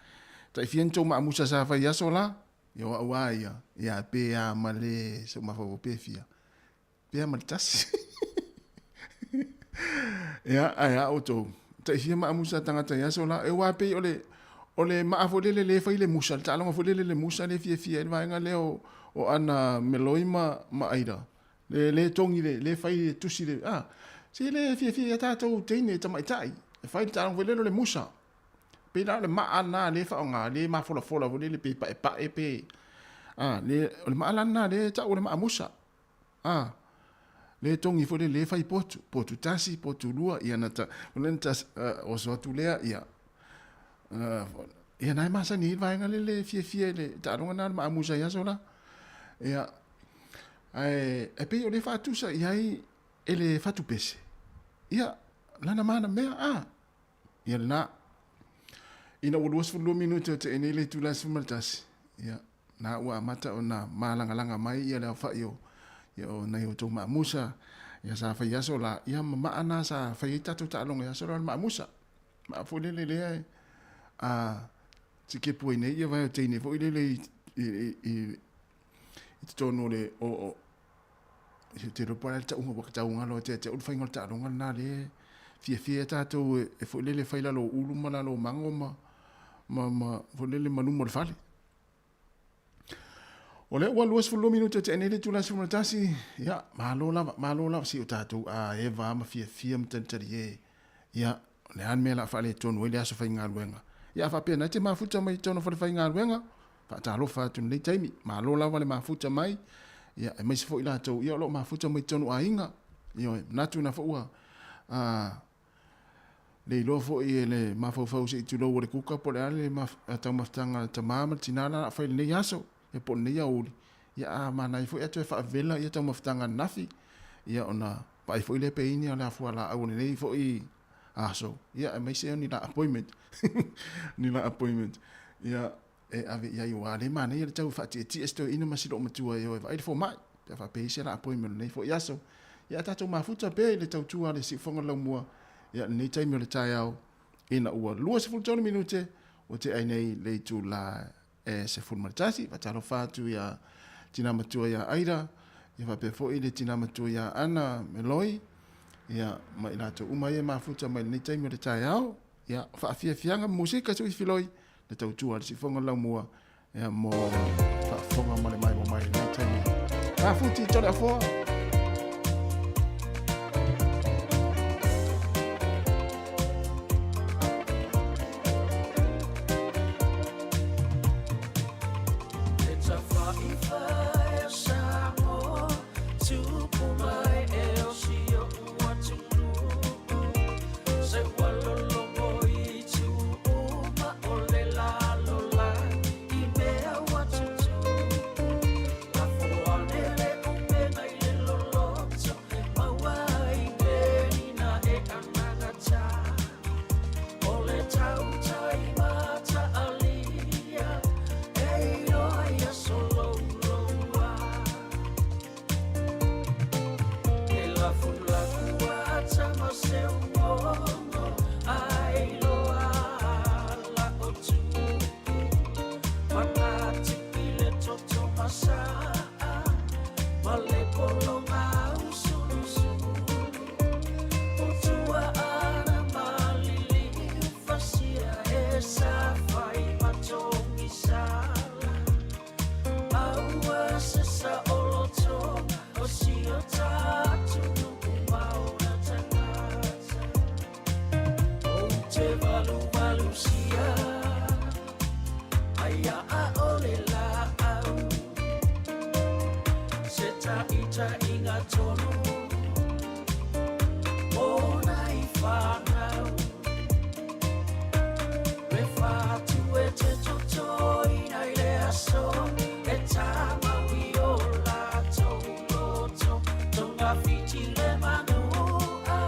tai fia ni tou maamusa sa fai i aso la? Ia o au a ia, ia pe a ma le se mafaufau pe fia. Pe a ma le tasi. Ia, ae a outou. Tai fia maamusa tagata i aso la. E ua pei o le, o le maa foi lele le fai le musa, le taaloga foi lele le musa le fiafia ai le vaega lea o, o ana Meloi ma, ma Aida. Le, le togi le, le fai le tusi le, ah, se le fiafia ia tatou teine tamaitai. E fai le taaloga foi lele o le musa. Pei la o le maa lena lea e faaaoga, lea e mafolafola foi lele pe paepae pe, a, le, o le maa la lena lea e tau o le maa musa. A, lea e togi foi lele, lea e fai potu, potu tasi, potu lua, ia na ta, o lea na ta, uh, oso atu lea, ia, uh, ia na e masani ai le vaega lele e fiafia i le taaloga lena o le maa musa i aso la. Ia, ae, e pei o lea e faatusa i ai e le fatupese, ia, lana mana mea, a, Ia lena. Ina ua 22 minute o tea nei le itula e 11, ia, na ua amata ona malagalaga mai ia le aofai o, ia, o nai outou maamusa, ia sa fai aso la, ia ma maa na sa fai ai tatou taaloga i aso la o le maamusa. Maa foi lele lea e, a, sikepu ai nei ia vae o teine foi lele i, i, i, i, i totonu o le, o, o, te iloa po o le a le tauga ua tauga loa ia te au le faiga o le taaloga lena lea e fiafia ai tatou e foi lele e fai lalo o ulu ma lalo o mago ma ma ma foi lele ma luma o le fale. O lea ua 22 minute o tea nei le itula e 11, ia, malo lava, malo lava si o tatou a eva ma fiafia ma talitalie. Ia, o le a le mea o le a faaletonu ai le aso faigaluega. Ia, a faapea na te mafuta mai i totonu o falefaigaluega, Faatalofa atu i lenei taimi, malo lava le mafuta mai, ia, aemaise foi i latou, ia, o lo o mafuta mai totonu o aiga. Ioe, manatu na foi ua, a, le iloa foi e le mafaufau se i tulou o le kuka po o le a le taumafataga a le tama ma le tina la a fai i lenei aso, ia po o lenei aoauli, ia a manaia foi ae toe faavela ia taumafataga ananafi, ia ona vaai foi lea pe i ai ni fualaau o lenei foi aso, ia aemaise o ni la appointment, ni la appointment, ia e ave i ai aua o lea e manaia le tau e faatietie si toeaina ma si loomatua e o e vaai le fomai pe a faapea e i ai se la appointment o lenei foi aso. Ia a tatou mafuta pea i le tautua a le siufofoga o le laumua ia lenei taimi o le taeao ina ua 23 minute ua tea ai nei le itula e 11. Faatalofa atu ia tina matua ia Aida ia faapea foi le tina matua ia Ana Meloi ia ma i latou uma ia e mafuta mai lenei taimi o le taeao. Ia faafiafiaga ma musika sui filoi le tautua a le siufofoga o le laumua ia mo faafofoga ma le maimoa mai lenei taimi. Mafuti Toleafoa. te valuvalu sia Aia a o le laau Se taʻitaʻiga tonu O nai whanau Me whātu e te totoina i le aso E tāmaui o lātou loto Tonga whiti le manua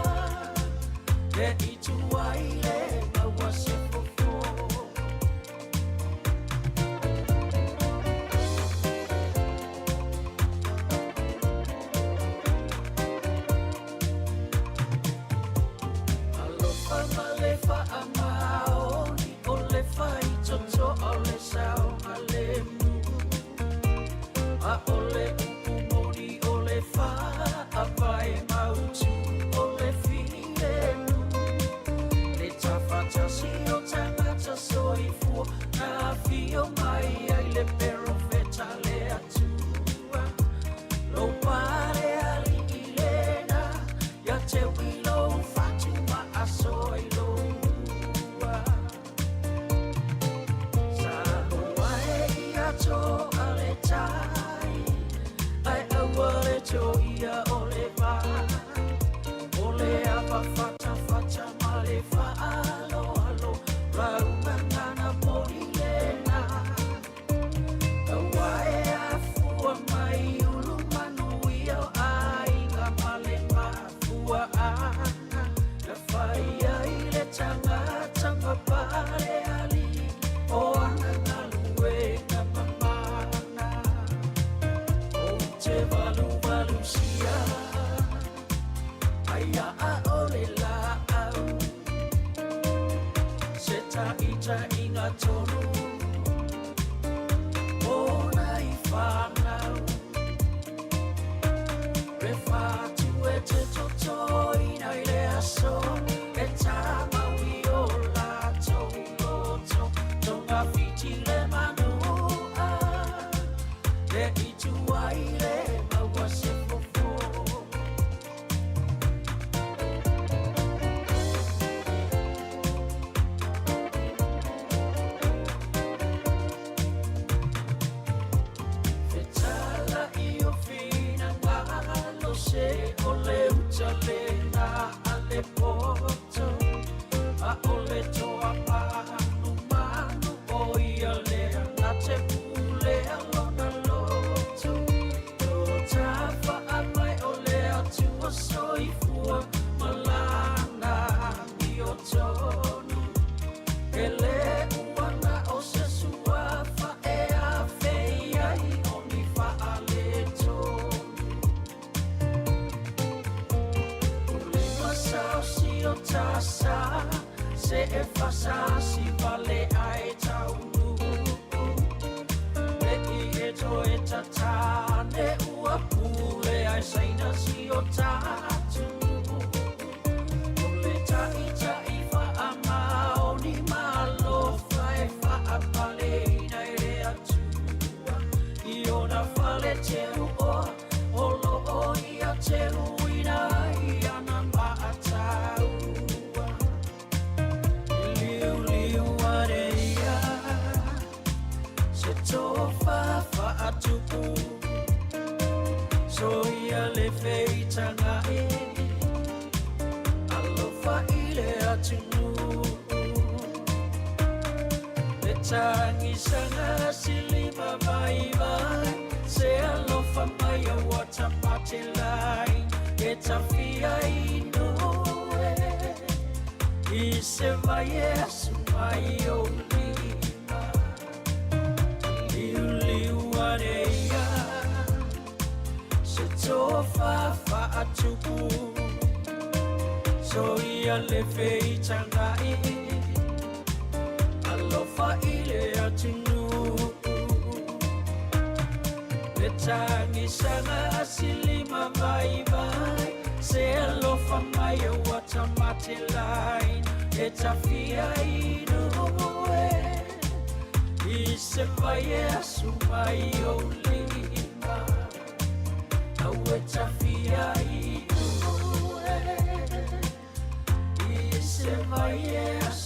E i tuai le maua se fofo. Alofa ma le faamaoni o le faitotoa o le saogalemu. A o le upu moni o le faavae mautu o le filemu. Le tafatasi o tagata soifua na afio mai ai le perofeta le Atua. Lou pale alii lena ia te i lou fatu ma aso ai lou ua. Sa loa e ia toa le tai, ai aua le toia o le vai. O le ava fatafata ma le faaaloalo, lau gagana moni lena. Aua e afua mai ulu manuia o aiga ma le mafuaaga. Na fai ai le tagata ma pale alii o ana galuega mamana. Ou te valuvalu sia aia a o le laau Se taʻitaʻiga tonu o nai whanau Le whatu e te totoina i le aso E tāmaui o lātou loto Tonga whiti le manua E i tuai le maua se fofo. Fetalaʻi o finagalo se o le uta lena a le poto A o le toa manumanu o ia lea na te pulea lona loto. O tafa'a mai o le Atua soifua ma lana amiotonu. E lē ua na o se suafa e afei ai o ni faaletonu. O lima saosi o tasa se e fasasi vale ai taunuu. Le i e toe tatane ua pule ai saina si o tatunuu. O le taʻitaʻi faamaoni ma alofa e faapaleina e le Atua. I ona fale teuoa o loo ia teuina ai ana maataua. Liuliu ane ia se tofa faatupu. So ia le feitagaʻi alofa i le atunuu. Le tagisaga silima vaivai se alofa mai ua tapatelai e tafia inu e i se vai e asu mai ou lima. Liuliu ane ia se tofa faatupu. So ia le feitagaʻi alofa i le atunuu. Le tagisaga silima vaivai se alofa mai ua tamatelaina e tafia inu e i se vai e asu mai ou lima. Au e tafia inu e i se vai e asu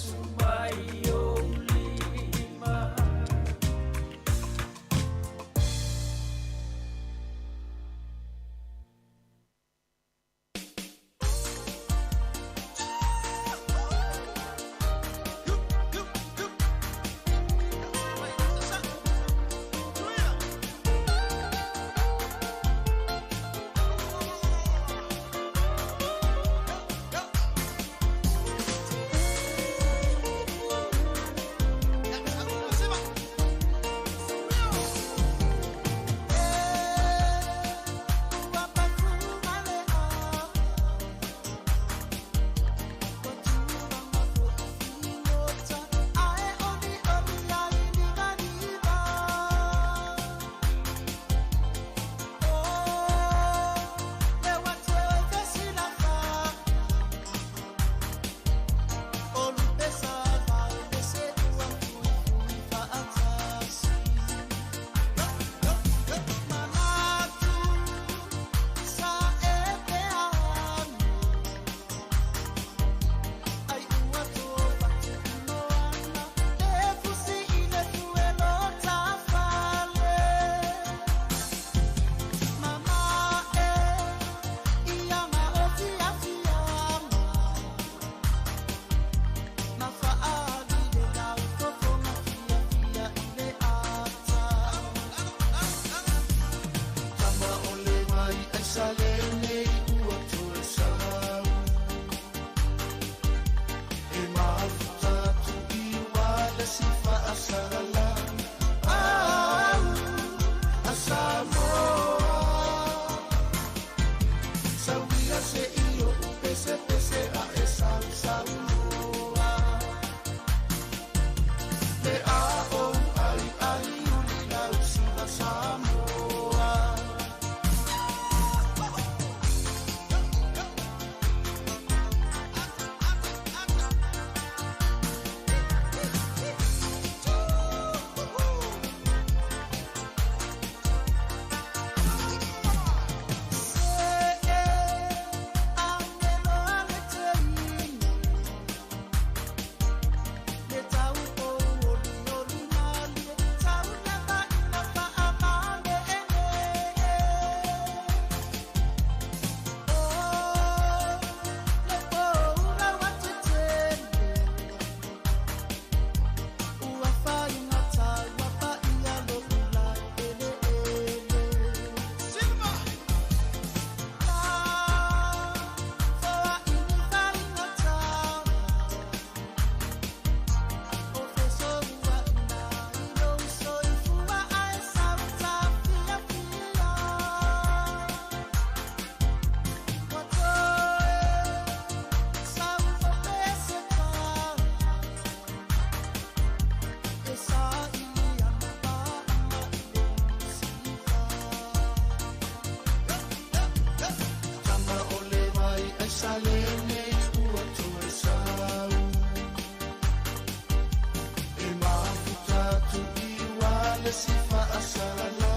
si faasalala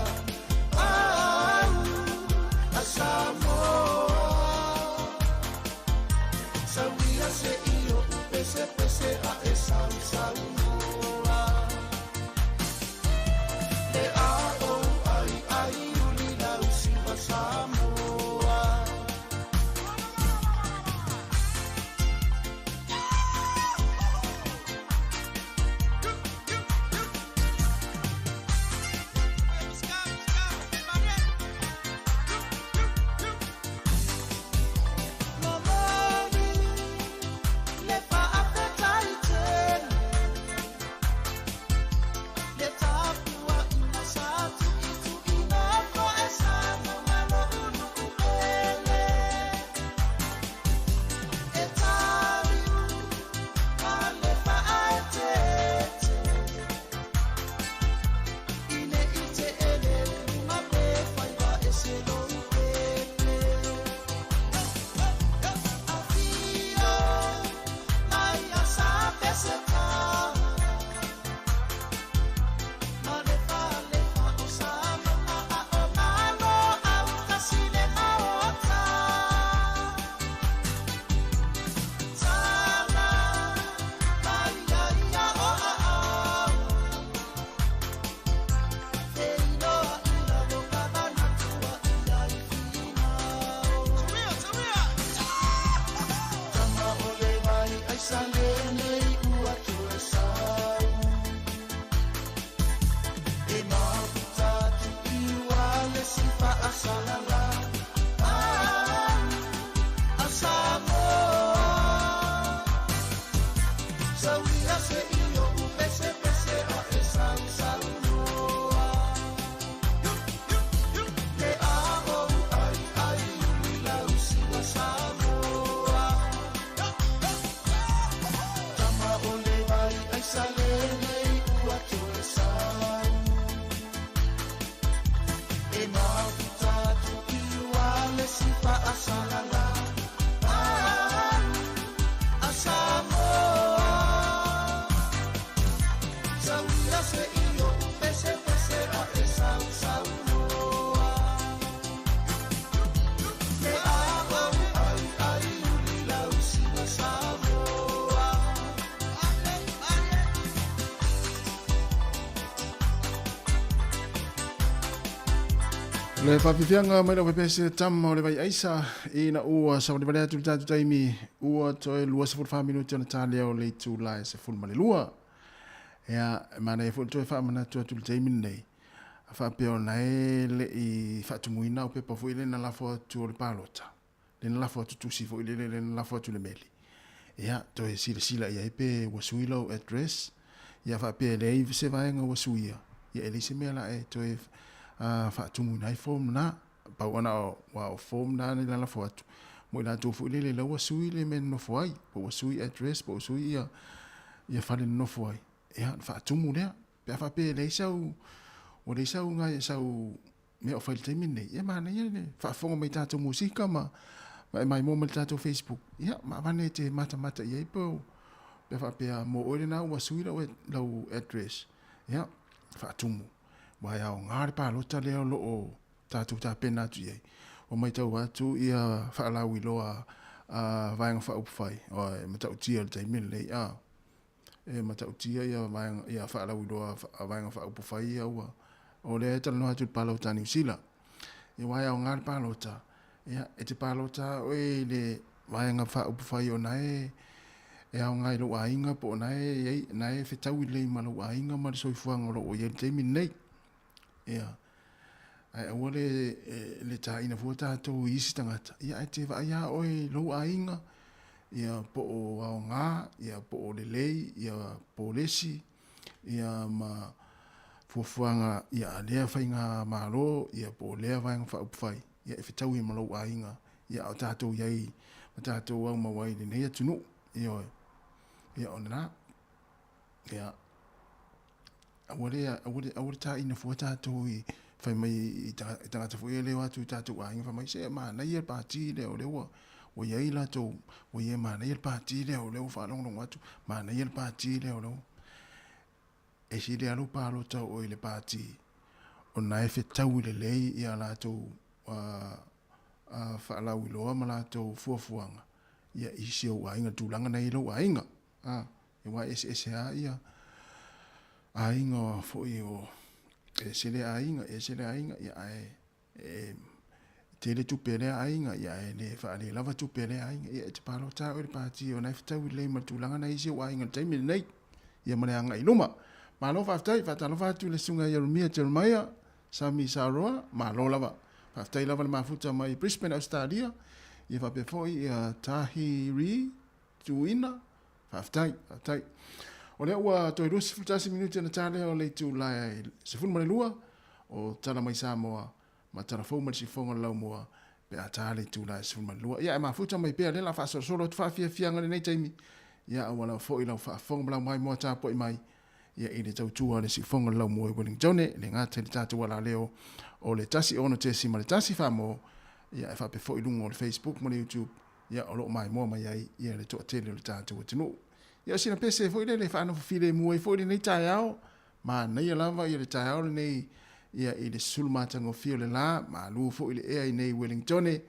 au a Samoa. Sauia se i o upese pese a e sausaunoa. Le a o ai ai uli lausi wa Samoa. Momoni le faafetai tele le tapuaʻiga sa tuʻituʻina koe sa ma uluʻu pele e taliu ma le faaeteete ine i te ele luga pe faiva e se lou pepe afio mai a sa peseta ma le falefa o sa mama a o malo au tasi le maota tala mai ia ia o a au feiloa i lalo ka manatua ia i finau. Tama o le vai ai sa lenei ua toe sau. E mafuta atu i ua le si faasalala au a Samoa. Sauia se i o upese pese a e sausaunoa. Le a o ai ai uli lausi wa Samoa. Tama o le vai ai sa lenei ua toe sau. E mafuta atu i ua le si faasalala au a Samoa. Sauia se i o upese pese a e sausaunoa. Le a o ai ai uli lausi wa Samoa. Le faafiafiaga mai lau pepese tama o le vai aisa ina ua savalivali atu le tatou taimi ua toe 24 minute ona talea o le itulā e 12. Ia e manaia foi le toe faamanatu atu i le taimi lenei a faapea ona e leʻi faatumuina au pepa foi le na lafo atu o le palota le na lafo atu tusi foi lele le na lafo atu le meli. Ia toe silasila i ai pe ua sui lau address. Ia faapea e leai se vaega ua suia, ia e leai se mea la e toe faatumuina ai form na. Pau ana o ua o form na na lalafo atu mo i latou foi lele la ua sui le mea e nonofo ai, po ua sui address, po ua sui ia ia fale nonofo ai. Ia ona faatumu lea. Pe a faapea e leai sau ua leai sau ngai sau mea o fai i le taimi lenei, ia manaia le faafofoga mai i tatou musika ma ma e maimoa mai i le tatou Facebook, ia ma avane e te matamata i ai pe pe a faapea mo oe lena ua sui lau lau address, ia faatumu. Aua e aoga le palota lea o lo o tatou tapena atu i ai. Ua matau atu ia faalauiloa a Vaega Faaupufai, e matautia i le taimi lenei, a e matautia ia vaega ia faalauiloa a Vaega Faaupufai ia ua o lea e talanoa atu i le palota a Niu Sila. Ia aua e aoga le palota, ia e te palota oe i le Vaega Faaupufai o na e e aoga i lou aiga po o na e iai na e fetaui lelei ma lou aiga ma le soifuaga o lo o i ai i le taimi lenei. Ia ae aua le le taina fua tatou i isi tagata, ia ae te vaai lava oe i lou aiga, ia po o aoga, ia po o lelei, ia polesi, ia ma fuafuaga ia a lea faigamalo, ia po o lea Vaega Faaupufai, ia e fetaui ai ma lou aiga, ia a o tatou i ai ma tatou aumau ai i lenei atunuu, ioe. Ia o lena. Ia, aua le, aua le, aua le taina fua tatou i fai mai i tagata foi ia e le o atu i tatou aiga fai mai se manaia le pati lea o lea ua ua i ai latou ua i ai manaia le pati lea o lea ua faalogologo atu manaia le pati lea o lea ua. E ese lea lou palota o oe i le pati ona e fetaui lelei ia latou faalauiloa ma latou fuafuaga ia i si ou aiga, le tulaga na i ai lou aiga. Aua e eseese lava ia aiga foi o ese le aiga, ese le aiga, ia ae e tele tupe a lea aiga, ia ae le faalelava tupe a lea aiga. Ia e te palota lava oe i le pati o na e fetaui lelei ma le tulaga na i ai si ou aiga i le taimi lenei, ia ma le agai i luma. Malo faafetai, faatalofa atu i le Susuga ia Ieremia Jeremiah Sami Saroa, malo lava. Faafetai lava le mafuta mai Brisbane, Ausetalia, ia faapea foi ia Tahiri Tuina, faafetai, faafetai. O lea ua toe 21 minute ona ta lea o le itula e 12 o Tala Mai Samoa ma Tala Fou ma le Sifofoga o le Laumua pe a ta le itula e 12. Ia, e mafuta mai pea lea la faasolosolo atu faafiafiaga i lenei taimi, ia aua lava foi lau faafofoga ma lau maimoa tapuai mai ia i le tautua a le Siufofoga o le Laumua i Wellingtone, e le gata i le tatou alaleo o le 106.1 Samoa, ia ae faapea foi i luga o le Facebook ma le YouTube, ia o lo o maimoa mai ai ia le toatele o le tatou atunuu. Ia o sina pese foi lele e faanofo filemu ai foi lenei taeao, manaia lava ia le taeao lenei ia i le sulu matagofie o le la, malu foi le ea i nei Wellingtone,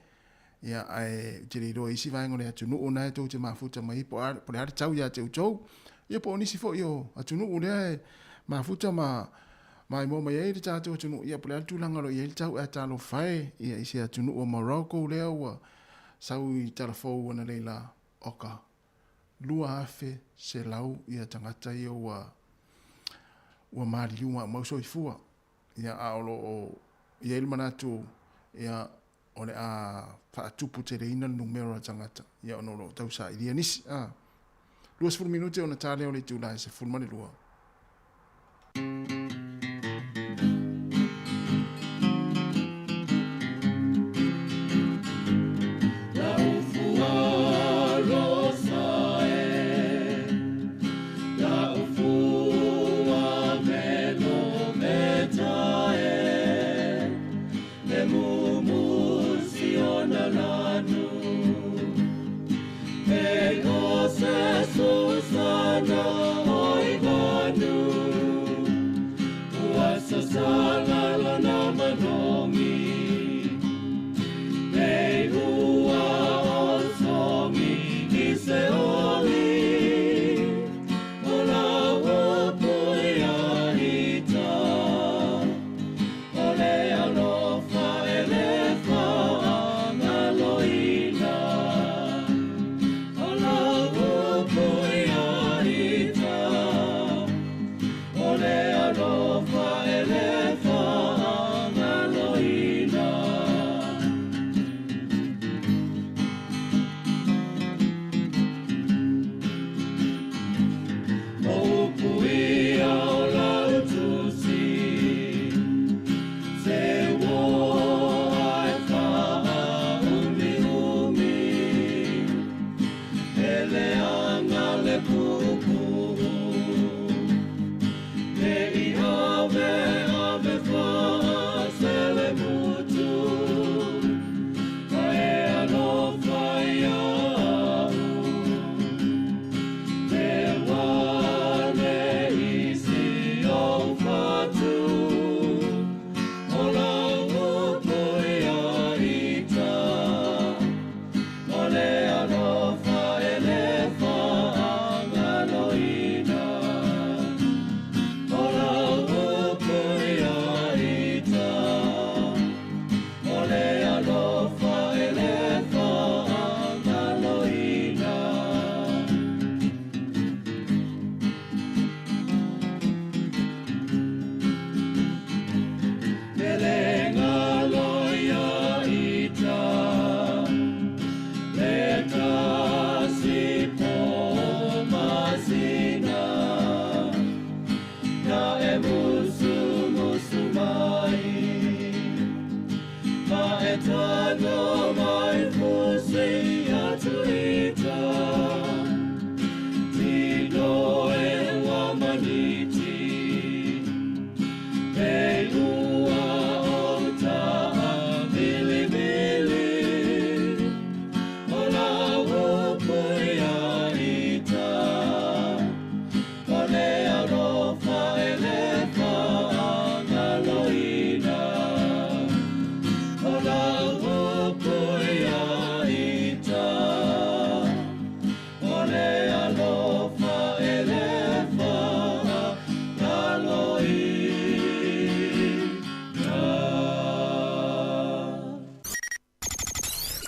ia ae ou te le iloa i isi vaega o le atunuu na e tou te mafuta mai ai po o le a le tau ia te outou, ia po o nisi foi o atunuu lea e mafuta ma maimoa mai ai le tatou atunuu, ia po o le a le tulaga o lo o i ai le tau, ae talofa e ia i se atunuu o Morocco lea ua sau i talafou analeila oka 2,100 ia tagata ia ua ua maliliu maumau soifua, ia a o lo o i ai le manatu ia o le a faatupu teleina le numera o tagata ia ona o lo o tausailia nisi. A. 20 minute ona ta lea o le itula e 12.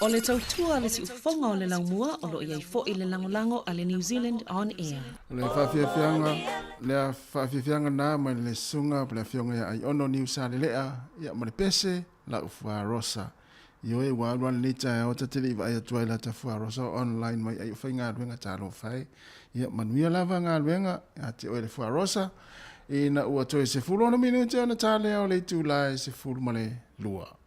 O le tautua a le siufofoga o le laumua o lo o i ai foi le lagolago a le New Zealand On Air. O le faafiafiaga lea faafiafiaga na mai le susuga po le afioga ia Aiono Niusalelea ia ma le pese lau fuarosa. Ioe ua alu lava lenei taeao ta te le i vaai atu ai lata fuarosa o online mai ai o faigaluega talofa e. Ia manuia lava galuega ia te oe le fuarosa ina ua toe 16 minute ona ta lea o le itula e 12.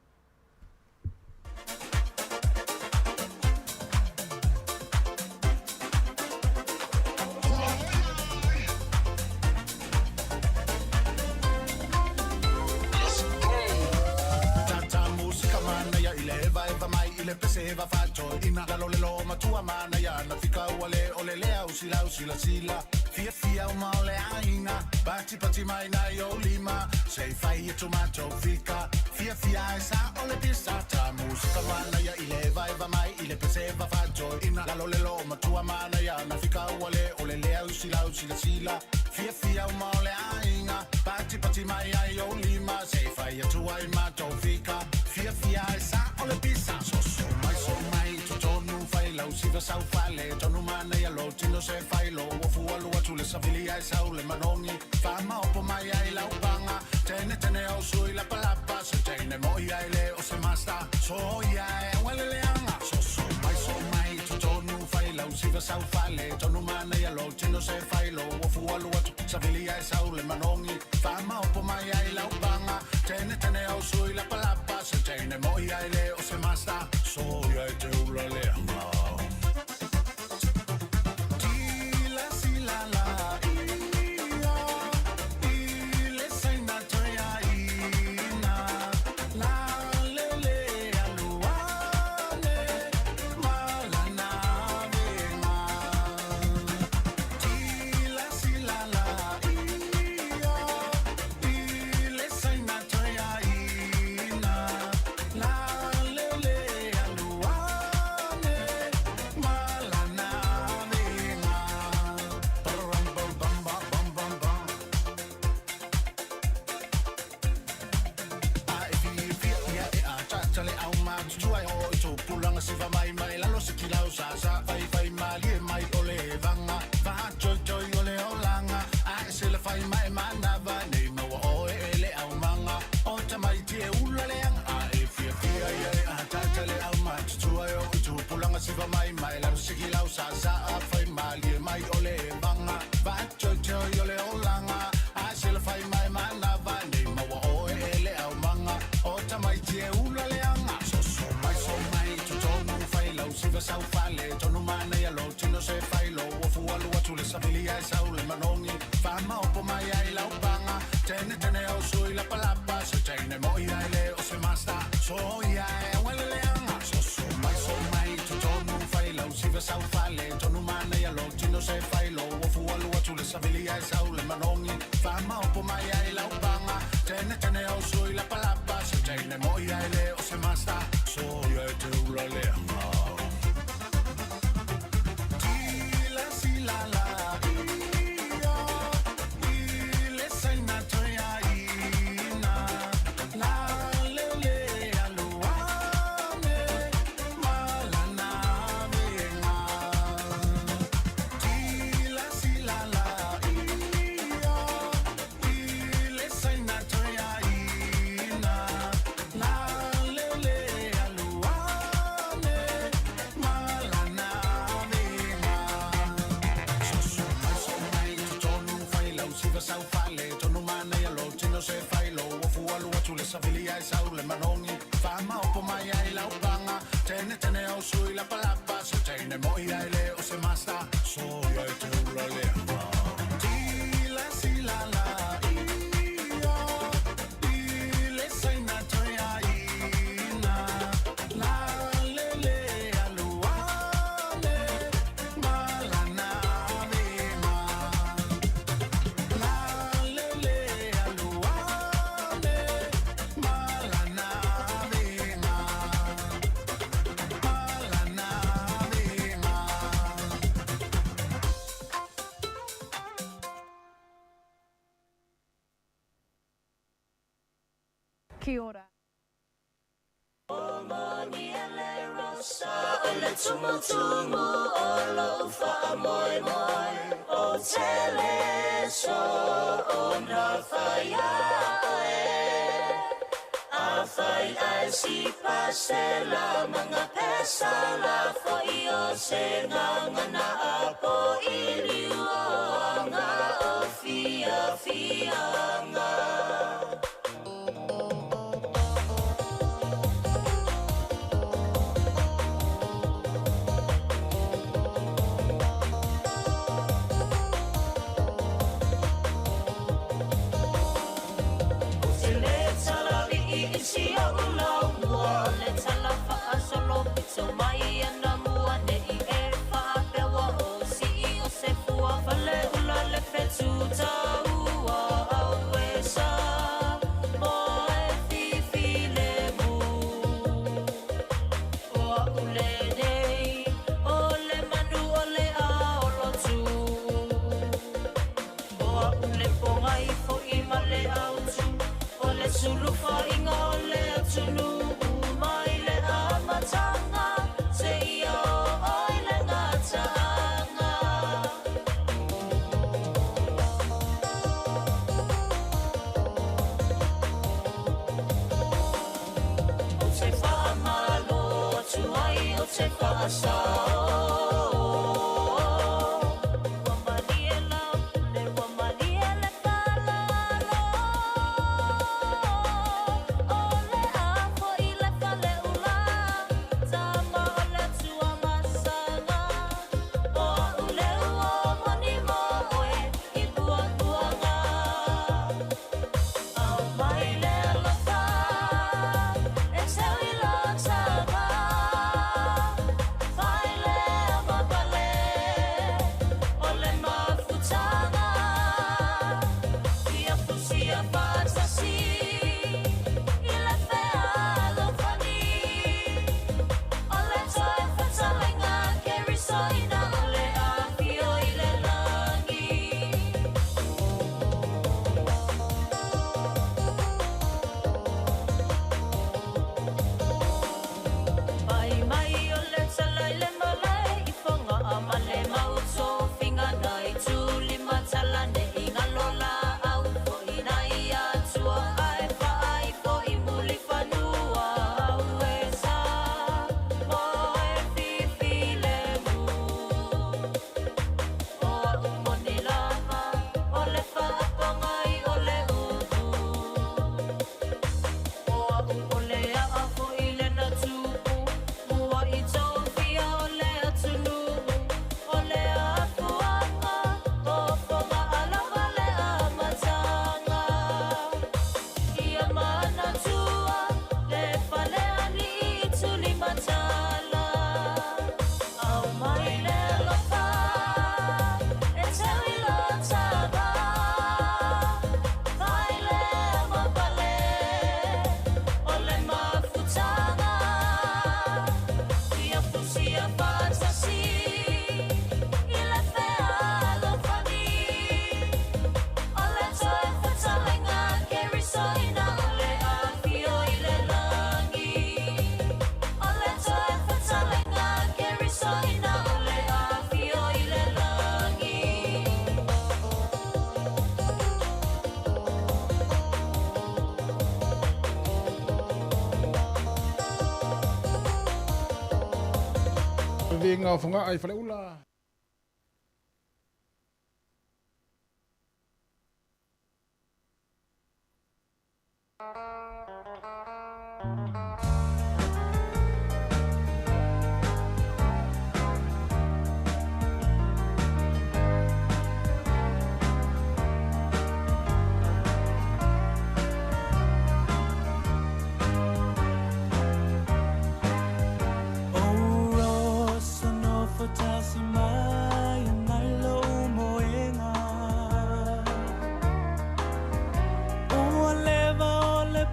Kia ora. Sa o le tumutumu o lou faamoemoe o tele so ona fai ae a fai ae si pasela manga pesa la foi o se ngangana a po i liuanga o fia fianga. Venga o fonga ai faleula. O leva o le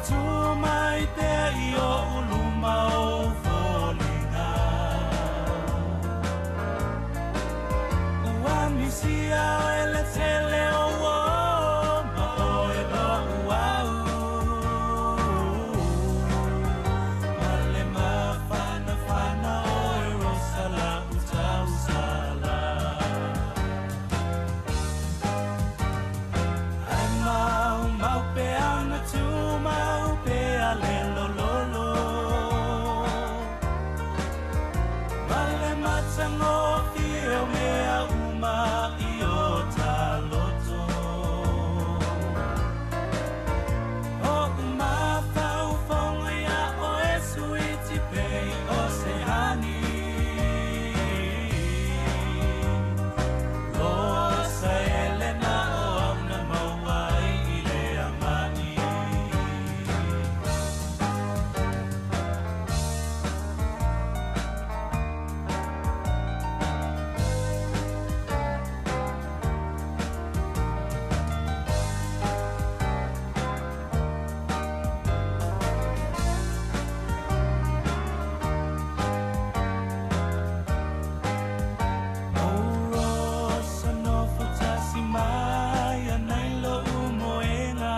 tumai pea i oʻu luma ou foliga. Ua misia oe le tele o uō ma oe loʻu au. Ma le mafanafana oe Rosa la'u tausala. Ae maumau pea na tumau pea le lololo. Ma le matagofie o mea uma i o ta loto. Oʻu mafaufauga iā oe suiti pei o se hani. Rosa Elena o au na maua ai i le amani. O Rosa nofo tasi mai ana i loʻu moega.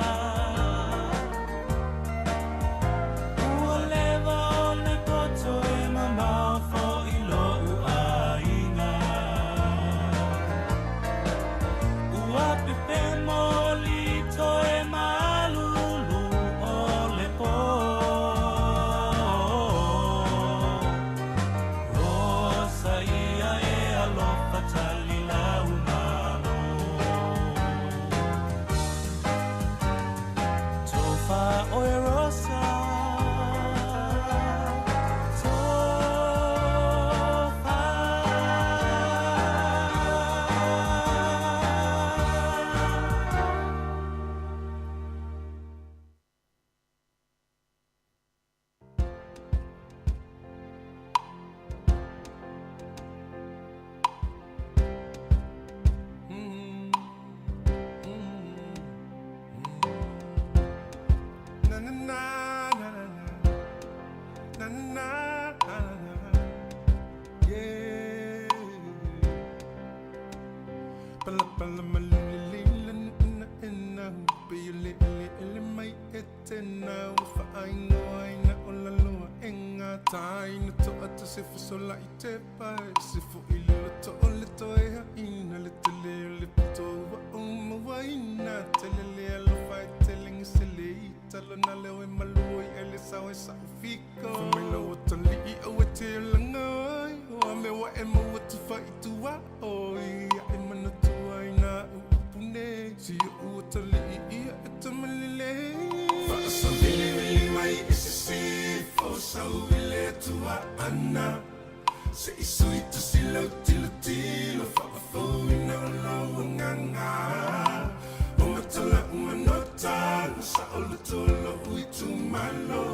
Ua leva o le poto e mamao foʻi loʻu aiga. Ua pepemo lito e malulu o le pō. Rosa ia e alofa tali lau malo. Tofa oe Rosa. Tofa. Na na na na na na na na na, yeah. Pala pala malili la na na pe le le le mai etena fa ai no ai na o la loa enga tai na to ata se fo so la i te pa se fo i le to o le to e ha ina le te le le to wa o ma wa ina te le le alo fa i te le ngi se le i talo na leo e malu i ele sao e sa fiko. Fa mai lo o tali i au e te langa ai o a me wa e maua tu fa i tua o i a e mana tua i nā upune. Si o ua tali i ia e tamalile. Faasavili vili mai e se sifo sau i le atua ana. Se i sui tu sila u tilo tilo faafouina o lau agaga. O matala umanota na sa o le tolo ui tumalo.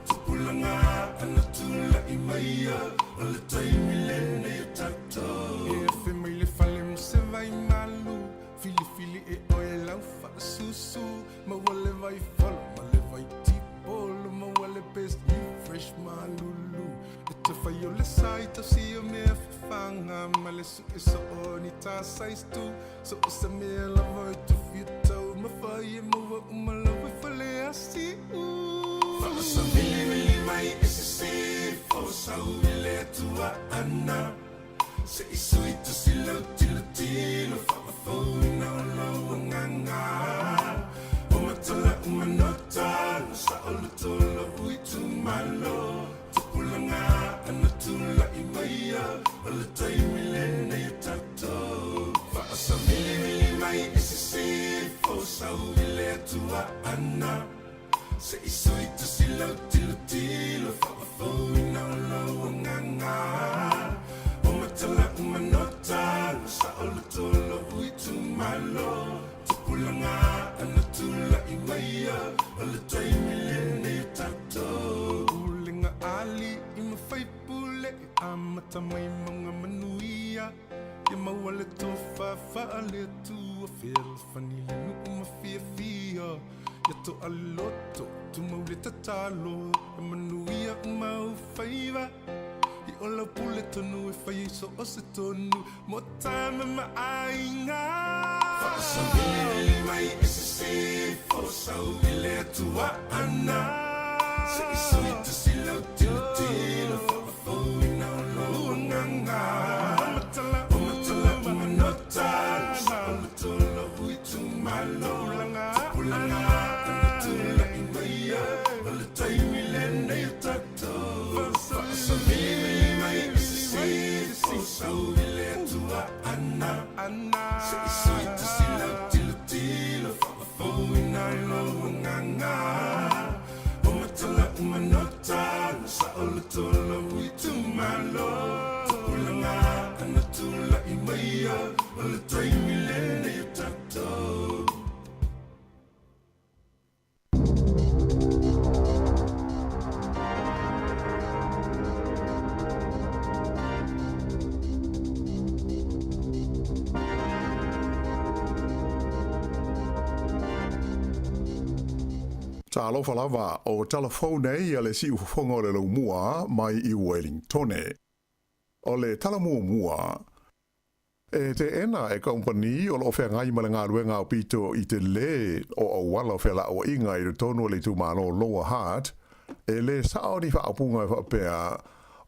Tupulaga ana tula'i maia o le taimi lenei o tatou. E afe mai le fale mo se vai malu. Filifili e oe lau faasusu. Maua le vai folo ma le vai tipolo. Maua le best new fresh malulu. E te fai o le sa i tausi o mea fafaga ma le sue so o ni tā size tu. So o se mea lava e tufi e tau mafai e maua uma lau e fale asiu. Faasavilivili mai e sisifo sau i le atua ana. Se i sui tusi lau tilotilo faafouina o lau agaga. O matala umanota na sa o le tolo ui tumalo. Tupulaga ana tula'i maia o le taimi lenei o tatou. Faasavilivili mai e sisifo sau i le atua ana. Se i sui tusi lau tilotilo faafouina o lau agaga. O matala umanota na sa o le tolo ui tumalo. Tupulaga ana tula'i maia o le taimi lenei o tatou. Pulega ali i mafai pule e amata mai mauga manuia. Ia maua le tofa faale Atua fealofani le nuu ma fiafia. Ia toʻaloto tumau le tatalo E manuia uma ou faiva I o lau pule tonu e fai ai so o se tonu Mo tama ma aiga Faasavilivili mai e sisifo Sau i le Atua ana Se i sui tusi lau tilotilo Faafouina o lou agaga O matala manota Saoloto lou itumalo Tupulaga ana tulai maia O le taimi lenei o tatou Faasavilivili mai e sisifo Sau i le Atua ana Se i sui tusi lau tilotilo Faafouina lou agaga O matala manota Saoloto lou itumalo Tupulaga ana tulai maia O le taimi lenei o tatou. Talofa lava, o tala fou nei a le siufofoga o le laumua mai i Wellingtone. O le tala muamua, e teena e kamupani o lo o feagai ma le galuega aupito i telē o auala o felauaiga i totonu o le itumalo Lower Hutt, e lē sao ni faaupuga e faapea,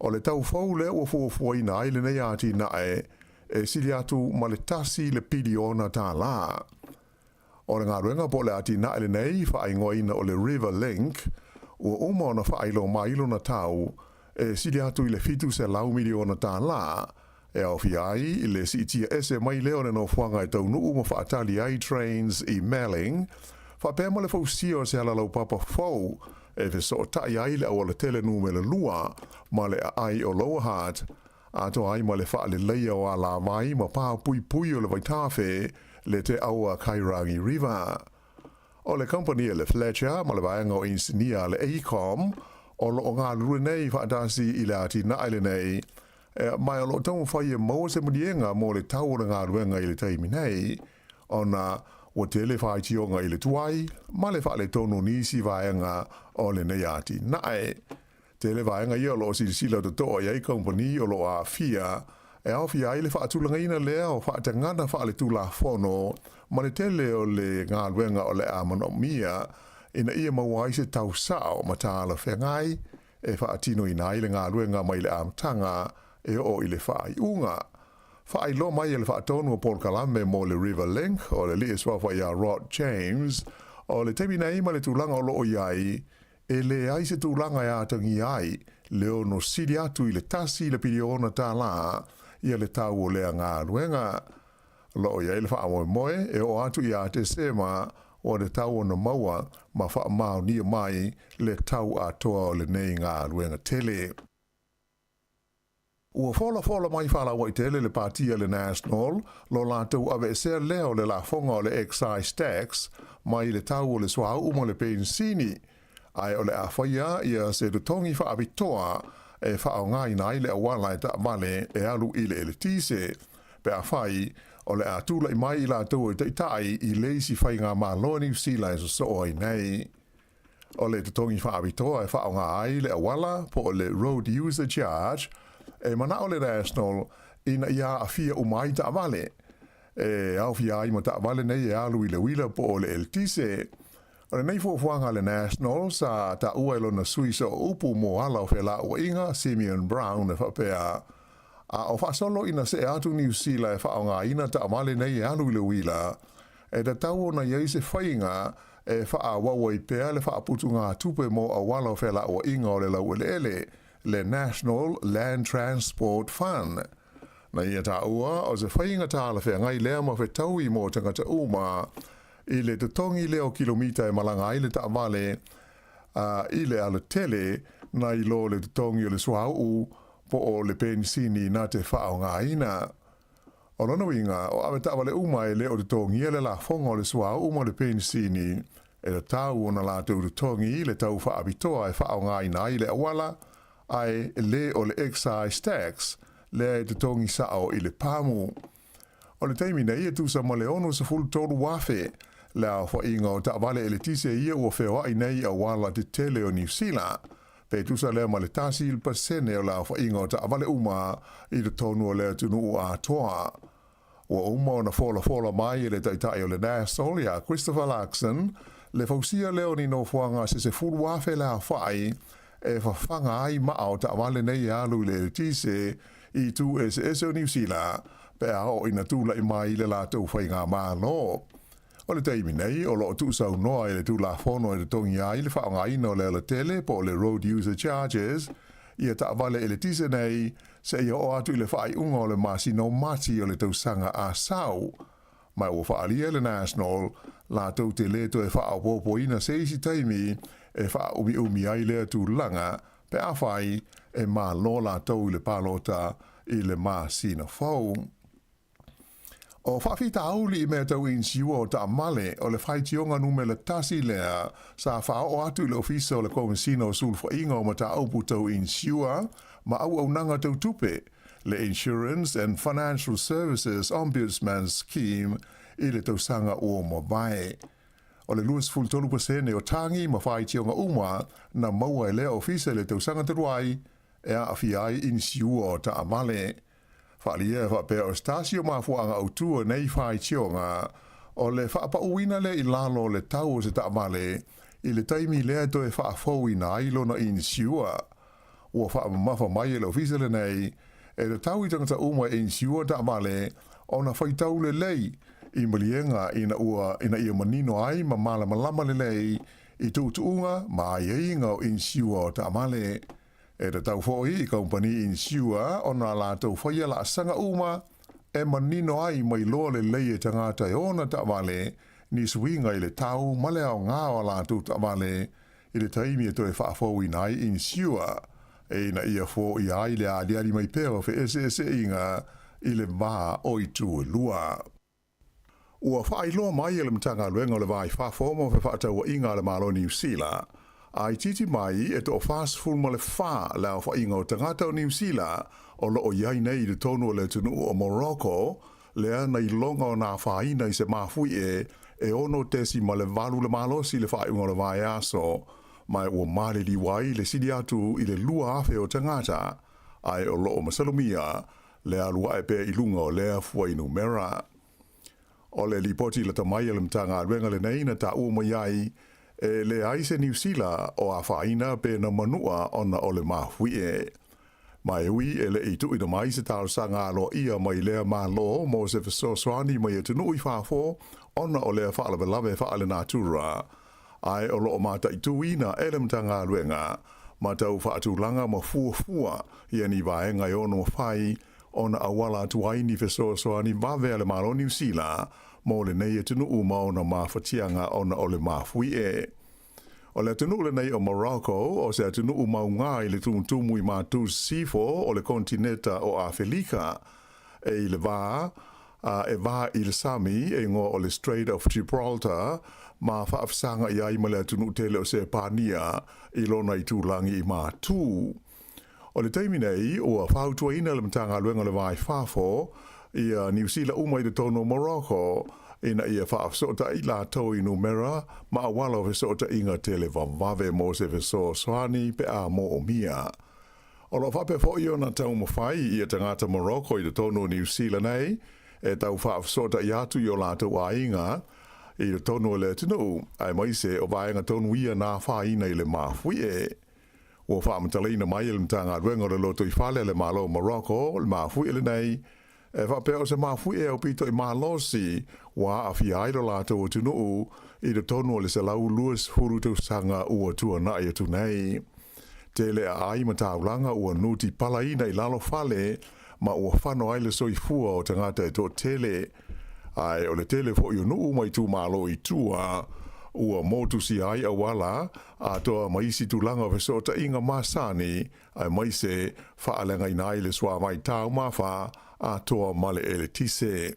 o le tau fou lea ua fuafuaina ai lenei atinae e sili atu ma le $1 piliona. O le galuega po o le atinae lenei faaigoaina o le River Link, ua uma ona faailoa mai lona tau e sili atu i le $700 miliona, e aofia ai le siitia ese mai lea o le nofoaga e taunuu ma faatali ai trains i Melling, faapea ma le fausia o se alalaupapa fou e fesootai ai le aualatele numera 2 ma le aai o Lower Hutt, atoa ai ma le faaleleia o alavai ma pa puipui o le vaitafe le Te Awa Kairangi River. O le kamupani a le Fletcher ma le vaega o inisinia a le AECOM o lo o galulue nei faatasi i le atinae lenei, ma o lo o taumafai e maua se maliega mo le tau o le galuega i le taimi nei, ona ua tele faitioga i le tuai ma le faaletonu o nisi vaega o lenei atinae. Tele vaega ia o lo o silasila totoa i ai kamupani o lo o aafia, e aofia ai le faatulagaina lea o faatagana faaletulafono ma le tele o le galuega o le a manaomia ina ia maua ai se tau sao ma talafeagai e faatinoina ai le galuega mai le amataga e oo i le faaiuga. Faailoa mai e le faatonu o polokalame mo le River Link o le alii e suafa ia Rod James, o le taimi nei ma le tulaga o lo o i ai, e leai se tulaga e atagia ai le ono sili atu i le $1 piliona ia le tau o lea galuega. O lo o i ai le faamoemoe e oo atu ia Tesema ua tatau ona maua ma faamaonia mai le tau atoa o lenei galuega tele. Ua folafola mai faalauaitele le Pati a le National lo latou aveesea lea o le lafoga o le excise tax mai le tau o le suauu ma le penisini, ae o le a faia ia se totogi faapitoa e faaaogaina ai le auala e taavale e alu i le eletise, pe afai o le a tulai mai i latou e taitai i le isi faigamalo a Niu Sila e sosoo ai nei. O le totogi faapitoa e faaaoga ai le auala po o le road user charge, e manao le National ina ia aafia uma ai taavale, e aofia ai ma taavale nei e alu i le uila po o le eletise. O lenei fuafuaga a le National sa taua e lona sui sooupu mo ala o felauaiga, Simeon Brown, e faapea, A o faasolo ina see atu Niu Sila e faaaogaina taavale nei e alu i le uila, e tatau ona i ai se faiga e faaauau ai pea le faaputugatupe mo auala o felauaiga o le laueleele, le National Land Transport Fund. Na ia taua o se faiga talafeagai lea ma fetaui mo tagata uma i le totogi lea o kilomita e malaga ai le taavale i le alatele nai lo le totogi o le suauu po o le penisini na te faaaogaina. O lona uiga, o avetaavale uma e le o totogia le lafoga o le suauu ma le penisini, e tatau ona latou totogi le tau faapitoa e faaaogaina ai le auala, ae le o le excise tax lea e totogi sao i le pamu. O le taimi nei e tusa ma le 63,000 Le aofaiga o taavale eletise ia ua feoai nei i auala tetele o Niu Sila, pe tusa lea ma le 1% o le aofaiga o taavale uma i totonu o le atunuu atoa. Ua uma ona folafola mai e le Taitai o le National ia Christopher Luxon le fausia lea o ni nofoaga se 10,000 le aofai e fafaga ai maa o taavale nei e alu i le eletise i itu eseese o Niu Sila pe a oo ina tulai mai le latou faigamalo. O le taimi nei, o lo o tuusaunoa i le Tulafono e totogi ai le faaaogaina o le alatele po o le Road User Charges ia taavale eletise nei seia oo atu i le faaiuga o le masina o Mati o le tausaga a sau. Ma ua faaalia e le National latou te lē toe faaopoopoina se isi taimi e faaumiumi ai lea tulaga pe afai e malo latou i le palota i le masina fou. O faafitauli i mea tau inisiua o taamale o le faitioga numela tasi lea sa faaoo atu i le Ofisa o le Komesina o Sulufaiga o Mataupu Tau Inisiua ma Auaunaga Tau Tupe, le Insurance and Financial Services Ombudsman Scheme i le tausaga ua mavae. O le 23% o tagi ma faitioga uma na maua e lea ofisa i le tausaga talu ai e aafia ai inisiua o taavale. Faaalia e faapea o se tasi o mafuaaga autū o nei faitioga, o le faapauina lea i lalo o le tau o se taavale i le taimi lea e toe faafouina ai lona inisiua. Ua faamamafa mai e le ofisa lenei, e tatau i tagata uma e inisiua taavale ona faitau lelei i maliega ina ua ina ia manino ai ma malamalama lelei i tuutuuga ma aiaiga o inisiua o taavale. E tatau foi i kamupani inisiua ona latou faia laasaga uma e manino ai ma iloa lelei e tagata e ona taavale ni suiga i le tau ma le aoga o a latou taavale i le taimi e toe faafouina ai inisiua e ina ia foia ai le aliali mai pea o feeseeseaiga i le va o itu e lua. Ua faailoa mai e le Matagaluega o le Va i Fafo mo Fefaatauaiga a le Malo o Niu Sila, a itiiti mai e 44 le aofaiga o tagata o Niu Sila o lo o i ai nei i totonu o le atunuu o Morocco, lea na iloga ona afaina i se mafuie e 6.8 le malosi i le faaiuga o le vaiaso, ma ua maliliu ai le sili atu i le 2,000 o tagata, ae o lo o masalomia le alu ae pea i luga o lea fuainumera. O le lipoti lata mai a le Matagaluega lenei na taua mai ai, e leai se Niu Sila o afaina pe na manua ona o le mafuie. Ma e ui e le i tuuina mai se talosaga aloaia mai lea Malo mo se fesoasoani mai atunuu i fafo ona o lea faalavelave faalenatura, ae o lo o mataituina e le Matagaluega ma tau faatulaga ma fuafua ia ni vaega e ono mafai ona auala atu ai ni fesoasoani vave a le Malo o Niu Sila mo lenei atunuu ma ona mafatiaga ona o le mafuie. O le atunuu lenei o Morocco o se atunuu mauga i le tumutumu i matu sisifo o le konetineta o Afelika, e i le va a e va i le sami e igoa o le Strait of Gibraltar ma faafesagai ai ma le atunuu tele o Sepania i lona itulagi i matu. O le taimi nei, ua fautuaina le Matagaluega o le Va i Fafo ia Niu Sila uma i totonu o Morocco ina ia faafesootai latou i numera ma auala o fesootaiga televavave mo se fesoasoani pe a moomia. O lo o faapea foi ona taumafai ia tagata Morocco i totonu o Niu Sila nei e tau faafesootai atu i o latou aiga i totonu o le atunuu, aemaise o vaega tonu ia na afaina i le mafuie. Ua faamatalaina mai e le Matagaluega o le Lotoifale a le Malo o Morocco le mafuie lenei, e faapea o se mafuie aupito i malosi ua aafia ai lo latou atunuu i totonu o le 120 tausaga ua tuanai atu nei. Tele aai ma taulaga ua nuti palaina i lalo fale ma ua fano ai le soifua o tagata e toatele. Ae o le tele foi o nuu ma itumalo i tua ua motusia ai auala atoa ma isi tulaga o fesootaiga masani, aemaise faaleagaina ai le suavai taumafa atoa ma le eletise.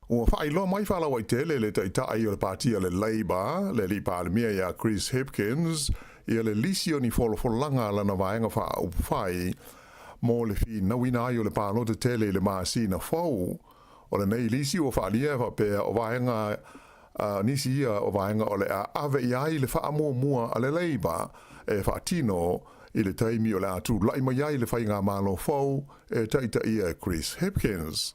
Ua faailoa mai faalauaitele le Taitai o le Pāti a le Labour, le Alii Palemia ia Chris Hipkins, ia le lisi o ni folafolaga a lana vaega faaupufai mo le finauina ai o le palota tele i le masina fou. O lenei lisi ua faaalia e faapea o vaega nisi ia o vaega o le a ave i ai le faamuamua a le Labour e faatino i le taimi o le a tula'i mai ai le faigamalo fou e taitaia e Chris Hipkins.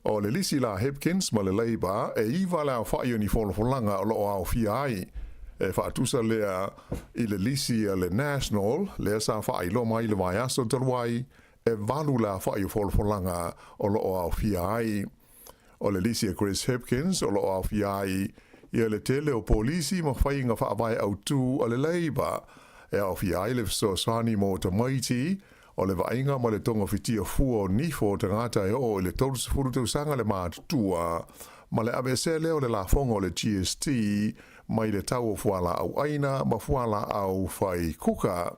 O le lisi la a Hipkins ma le Labour e iva le aofa'i o ni folafolaga o lo'o aofia ai, e faatusa lea i le lisi a le National lea sa faailoa mai i le vaiaso talu ai, e valu le aofa'i o folafolaga o lo'o aofia ai. O le lisi a Chris Hipkins o lo'o aofia ai ia le tele o polisi ma faiga faavae autū a le Labour e aofia ai le fesoasoani mo tamaiti, o le vaaiga ma le togafitia fua o nifo o tagata e oo i le 30 tausaga le matutua, ma le aveesea lea o le lafoga o le GST mai le tau o fualaau aina ma fualaau fai kuka.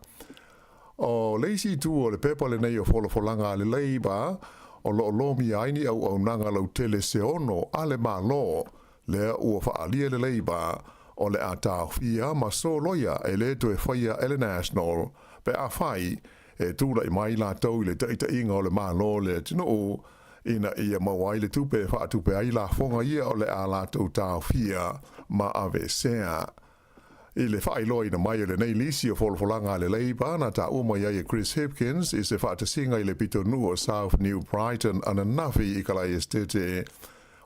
O le isi itu o le pepa lenei o folafolaga a le Labour, o lo o lomia ai ni auaunaga lautele se ono a le Malo, lea ua faaalia le Labour o le a taofia ma soloia e le toe faia e le National pe afai e tulai mai latou i le taitaiga o le Malo o le atunuu ina ia maua ai le tupe e faatupe ai lafoga ia o le a latou taofia ma aveesea. I le faailoaina mai o lenei lisi o folafolaga a le Labour na taua mai ai e Chris Hipkins i se faatasiga i le pitonuu o South New Brighton ananafi i Kalaesetete,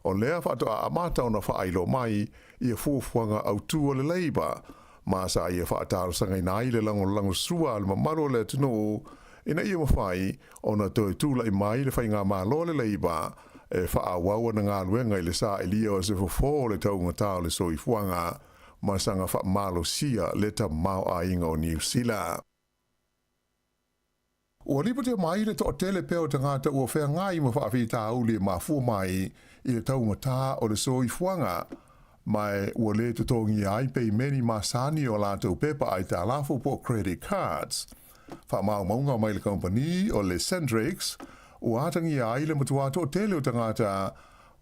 o lea faatoa amata ona faailoa mai ia fuafuaga autū a le Labour ma sa ia faatalosagaina ai le lagolagosua a le mamalu o le atunuu ina ia mafai ona toe tula'i mai le faigamalo a le Labour e faaauau ana galuega i le sailia o se fofo o le taugatā o le soifuaga ma saga faamalosia le tamaoaiga o Niu Sila. Ua lipotia mai le toatele pea o tagata ua feagai ma faafitauli e mafua mai i le taugatā o le soifuaga, ma ua lē totogia ai peimeni masani o latou pepa aitalafu po o credit cards. Faamaumauga mai le kamupani o le Centrix, ua atagia ai le matua toatele o tagata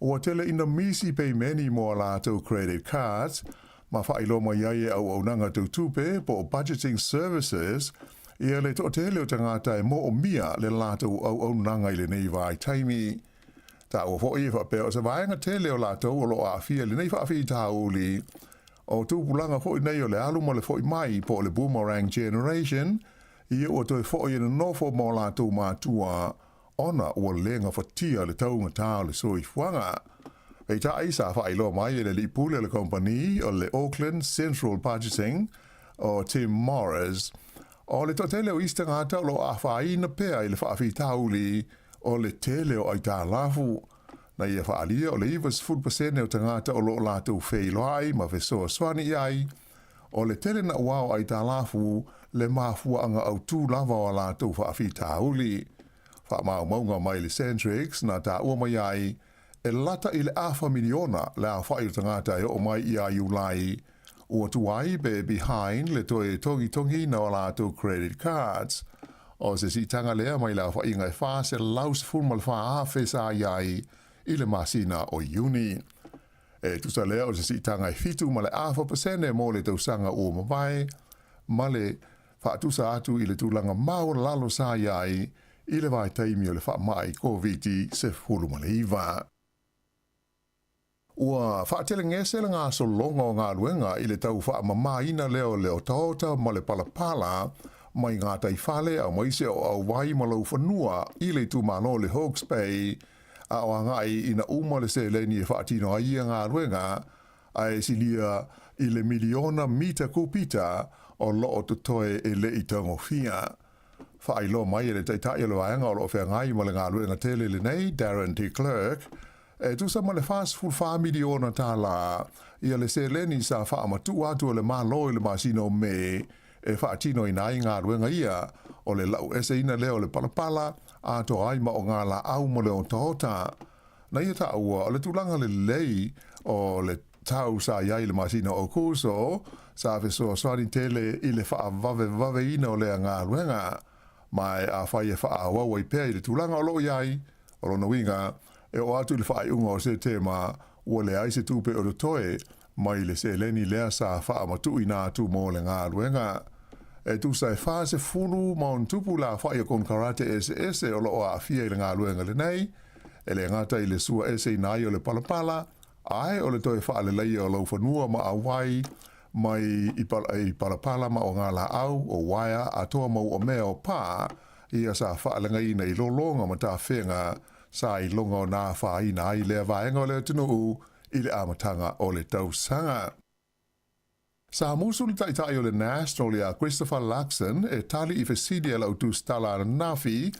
ua tele ina misi peimeni mo a latou credit cards, ma faailoa mai ai e auaunaga tau tupe po o budgeting services ia le toatele o tagata e moomia le latou auaunaga i lenei vaitaimi. Taua foi e faapea o se vaega tele o latou o lo o aafia i lenei faafitauli o tupulaga foi nei o le alu ma le foi mai po o le boomerang generation, ia ua toe foi e nonofo ma o latou matua ona ua le gafatia le taugatā o le soifuaga. Peitai, sa faailoa mai e le alii pule o le kamupani o le Auckland Central Budgeting, o Tim Morris, o le toatele o isi tagata o lo o afaina pea i le faafitauli o le tele o aitalafu. Na ia faaalia o le 90% o tagata o lo o latou feiloai ma fesoasoani i ai, o le tele naʻauao o aitalafu le mafuaaga autū lava o a latou faafitauli. Faamaumauga mai le Centrix na taua mai ai, e lata i le afa miliona le aofa'i o tagata e oo mai ia Iulai ua tuai pe behind le toe togitogiina o a latou credit cards. O se siitaga lea mai le aofa'iga e 414,000 sa i ai i le masina o Iuni. E tusa lea o se siitaga e 7.4% mo le tausaga ua mavae, ma le faatusa atu i le tulaga maualalo sa i ai i le vaitaimi o le faamai Koviti-19. Ua faatelegese le gasologa o galuega i le tau faamamaina lea o le otaota ma le palapala mai gataifale aemaise o auwai ma laufanua i le itumalo o le Hawke's Bay a o agai ina uma le seleni e faatino ai ia galuega ae silia i le miliona mita kupita o lo o totoe e le i tagofia. Faailoa mai e le Taitai o le Vaega o lo o feagai ma le galuega tele lenei, Darren De Klerk, e tusa ma le $44 miliona tālā ia le seleni sa faamatuu atu e le Malo i le masina o Me e faatinoina ai galuega ia o le laueseina lea o le palapala atoa ai ma o ngā laau ma le otaota. Na ia taua o le tulaga lelei o le tau sa i ai i le masina o Aokuso, sa fesoasoani tele i le faavavevaveina o lea galuega. Ma afai e faaauau ai pea i le tulaga o lo o i ai, o lona uiga, e oo atu i le faaiuga o Setema, ua leai se tupe o totoe mai le seleni lea sa faamatuuina atu mo le galuega. E tusa e 40 ma ona tupu le aofai o konekarate eseese o lo o aafia i le galuega lenei. E le gata i le suaeseina ai o le palapala, ae o le toe faaleleia o laufanua ma auai mai i palapala ma ogalaau, o uaea atoa ma uamea o pa, ia sa faalegaina i lologa ma tafega sa iloga o na afaina ai lea vaega o le atunuu i le amataga o le tausaga. Sa musu le Taitai o le National ia Christopher Luxon e tali i fesili a lau tusitala ananafi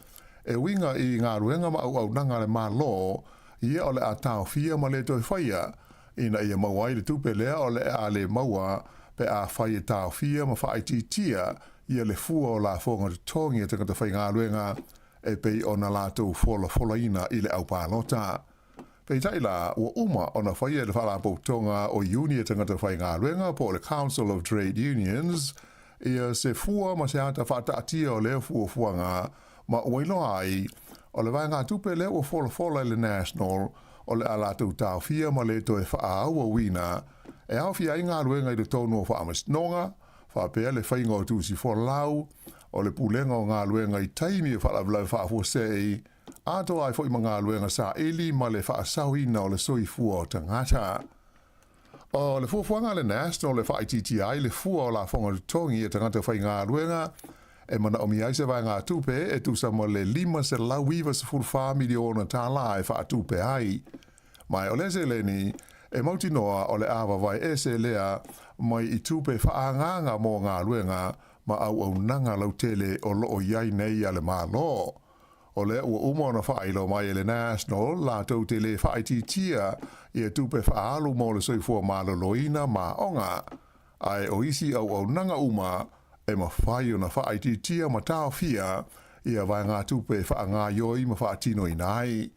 e uiga i galuega ma auaunaga a le Malo ia o le a taofia ma le toe faia ina ia maua ai le tupe lea o le a le maua pe afai e taofia ma faaitiitia ia le fua o lafoga totogi a tagata faigaluega e pei ona latou folafolaina i le aupalota. Peitai la, ua uma ona faia e le Faalapotopotoga o Iuni a Tagata Faigaluega po o le Council of Trade Unions ia se fua ma se ata faataatia o lea fuafuaga ma ua iloa ai o le vaegatupe lea ua folafola e le National o le a latou taofia ma le toe faaauauina e aofia ai galuega i totonu o faamasinoga faapea le faiga o tusi folau o le pulega o galuega i taimi o faalavelave faafuasei atoa ai foi ma galuega saili ma le faasaoina o le soifua o tagata. O le fuafuaga a le National e faaitiitia ai le fua o lafoga totogi a tagata faigaluega e manaomia ai se vaegatupe e tusa ma le $594 miliona tālā e faatupe ai. Ma o lea seleni e mautinoa o le a vavae ese lea mai i tupe faaagaaga mo galuega ma auaunaga lautele o loo i ai nei a le Malo. O lea ua uma ona faailoa mai e le National latou te lē faaitiitia ia tupe faaalu mo le soifua maloloina ma aoga, ae o isi auaunaga uma e mafai ona faaitiitia ma taofia ia vaegatupe e faagaioi ma faatinoina ai.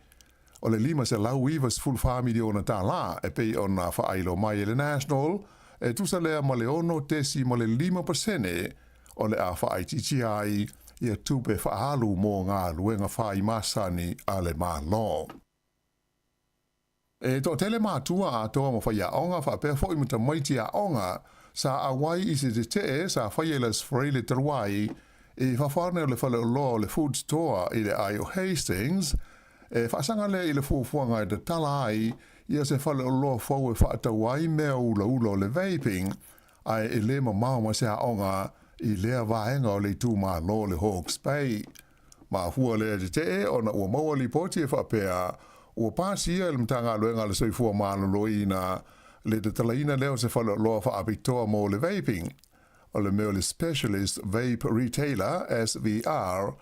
O le $594 miliona tālā e pei ona faailoa mai e le National, e tusa lea ma le 6.5% o le a faaitiitia ai ia tupe faaalu mo galuega fai masani a le Malo. E toatele matua atoa ma faiaoga faapea foi ma tamaiti aoga sa auai i se tetee sa faia i le Aso Faraile talu ai i fafo ane o le faleoloa o le Food Store i le aai o Hastings, e faasaga lea i le fuafuaga e tatala ai ia se faleoloa fou e faatau ai mea ulaula o le vaping, ae e lē mamao ma se aoga i lea vaega o le itumalo o le Hawke's Bay. Mafua lea tetee ona ua maua lipoti e faapea ua pasia e le Matagaluega a le Soifua Maloloina le tatalaina lea o se faleoloa faapitoa mo le vaping, o le mea o le Specialist Vape Retailer, SVR,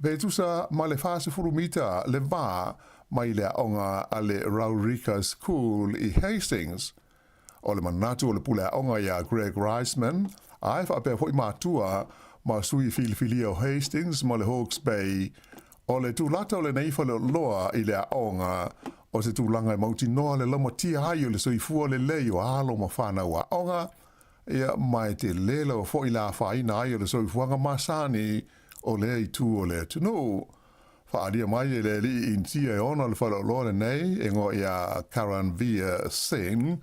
pe tusa ma le 40 mita le va mai le aoga a le Raurika School i Hastings. O le manatu o le pule aoga iā Greg Reisman, ae faapea foi matua ma sui filifilia o Hastings ma le Hawke's Bay, o le tulata o lenei faleoloa i le aoga o se tulaga e mautinoa le laumatia ai o le soifua lelei o alo ma fanau aoga, ia ma e tele lava foi le afaina ai o le soifuaga masani o lea itu o le atunuu. Faaalia mai e le alii Initia e ona le faleoloa lenei e igoa ia Karanveer Singh,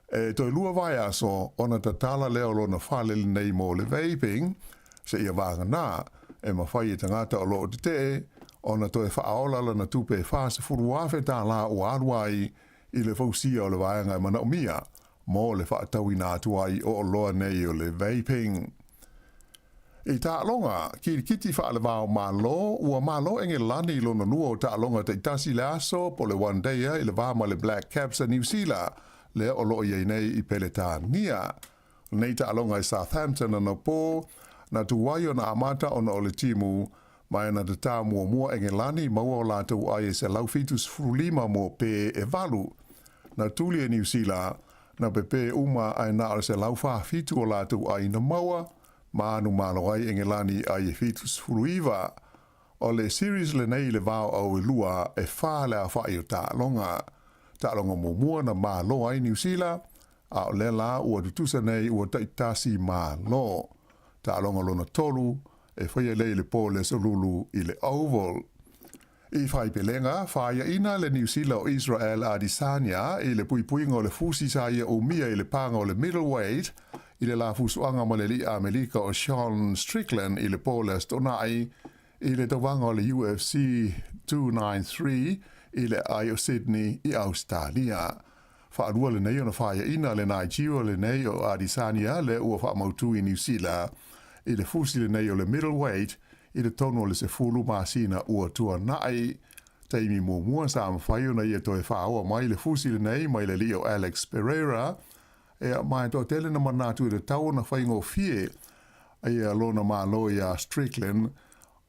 e toe lua vaiaso ona tatala lea o lona fale lenei mo le vaping, seia vagana e mafai e tagata o loo tetee ona toe faaola lana tupe e $40,000 ua alu ai i le fausia o le vaega e manaomia mo le faatauina atu ai o oloa nei o le vaping. I taaloga kilikiti faalevao Malo, ua malo Engelani i lona lua o taaloga taitasi le aso po o le One Day i le va ma le Black Caps a Niu Sila, lea o loo i ai nei i Peletania. O lenei taaloga i Southampton anapo, na tuai ona amata ona o le timu, ma e na tatā muamua Engelani maua o latou ai e 175 mo pe e valu. Na tuli e Niu Sila, na pepē uma ae na o le 147 o latou ai na maua, ma anu malo ai Engelani ai e 79. O le series lenei i le va o au e lua e fa le aofai o taaloga. Taaloga muamua na malo ai Niu Sila, a o lea la ua tutusa nei ua taitasi malo. Taaloga lona tolu e faia lea i le po o le Aso Lulu i le Oval. I faipelega, faiaina le Niu Sila o Israel Adesanya i le puipuiga o le fusi sa ia umia i le paga o le middleweight i le la fusuaga ma le alii Amelika o Sean Strickland i le po o le Aso Toonai i le tauvaga o le UFC 293. i le aai o Sydney i Ausetalia. Faalua lenei ona faiaina a le Nigeria lenei o Adesanya lea ua faamautu i Niu Sila i le fusi lenei o le middleweight i le tonu o le 10 masina ua tuanai. Taimi muamua sa mafai ona ia toe faaoa mai le fusi lenei mai le alii o Alex Pereira, ea ma e toatele na manatu i le tau ona faigofie ia lona malo iā Strickland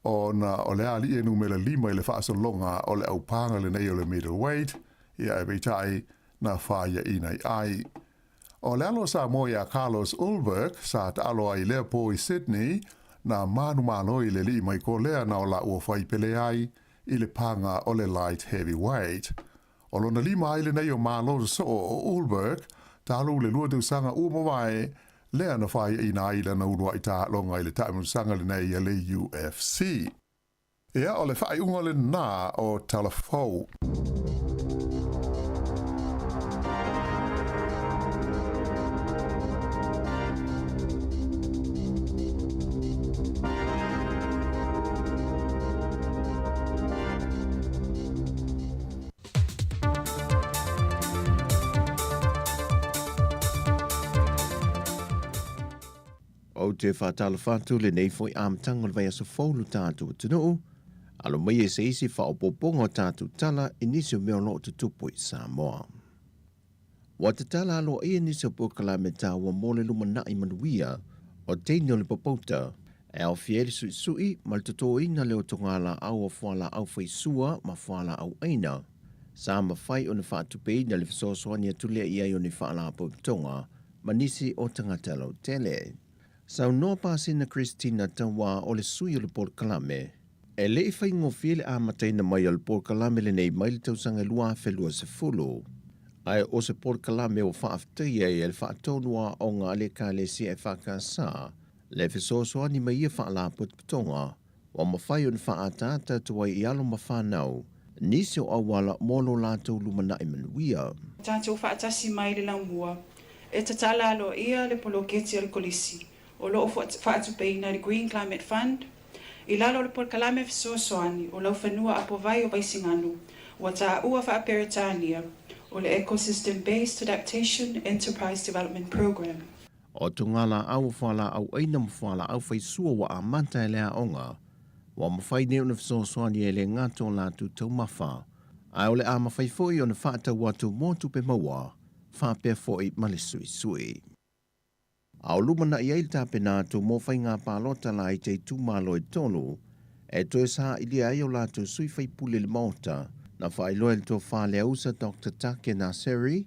ona o le alii e numera 5 i le faasologa o le aupaga lenei o le middleweight, ia e peitai na faiaina i ai. O le alo o Samoa iā Carlos Ulberg sa taalo ai i lea po i Sydney, na manumalo i le alii mai Kolea na o la ua fai pele ai i le paga o le light heavyweight. O lona lima ai lenei o malo sosoo o Ulberg talu le 2 tausaga ua mavae lea na faiaina ai lana uluai taaloga i le taamilosaga lenei a le UFC. Ia, o le faaiuga lena o tala fou. Ou te faatalofa atu lenei foi amataga o le vaiaso fou lo tatou atunuu, alo mai e se isi faaopoopoga o tatou tala i nisi o mea o lo o tutupu i Samoa. Ua tatala aloaia nisi o polokalame taua mo le lumanai manuia o teine o le popouta, e aofia ai le suisui ma le totoina le otogalaau o fualaau faisua ma fualaau aina. Sa mafai ona faatupeina le fesoasoani atu lea i ai o ni faalapotopotoga ma nisi o tagata lautele. Saunoa Pasina Christina Tauā o le sui o le polokalame, E le i faigofie le amataina mai o le polokalame lenei mai le tausaga 2020, ae o se polokalame ua faafetaia ai e le faatonu aoga a le Ekalesia EFKS le fesoasoani mai ia faalapotopotoga ua mafai ona faaataata atu ai i alo ma fanau nisi o auala mo lo latou lumanai manuia. Tatou faatasi mai le laumua e tatala aloaia le poloketi a le Kolisi o lo o faatupeina e le Green Climate Fund i lalo o le polokalame fesoasoani o Laufanua Apovai o Vaisigano ua taua faa-Peretania o le Ecosystem Based Adaptation Enterprise Development Programme. O togalaau o fualaau aina ma fualaau faisua ua amata e le aoga, ua mafai nei ona fesoasoani e le gata o latou taumafa, ae o le a mafai foi ona faatau atu mo tupe maua, faapea foi ma le suisui. A o lumanai ai le tapena atu mo faiga palota laiti a itumalo e tolu, e toe sailia ai o latou sui faipule i le Maota, na faailoa e le Tofa Leausa Doctor Take Naseri,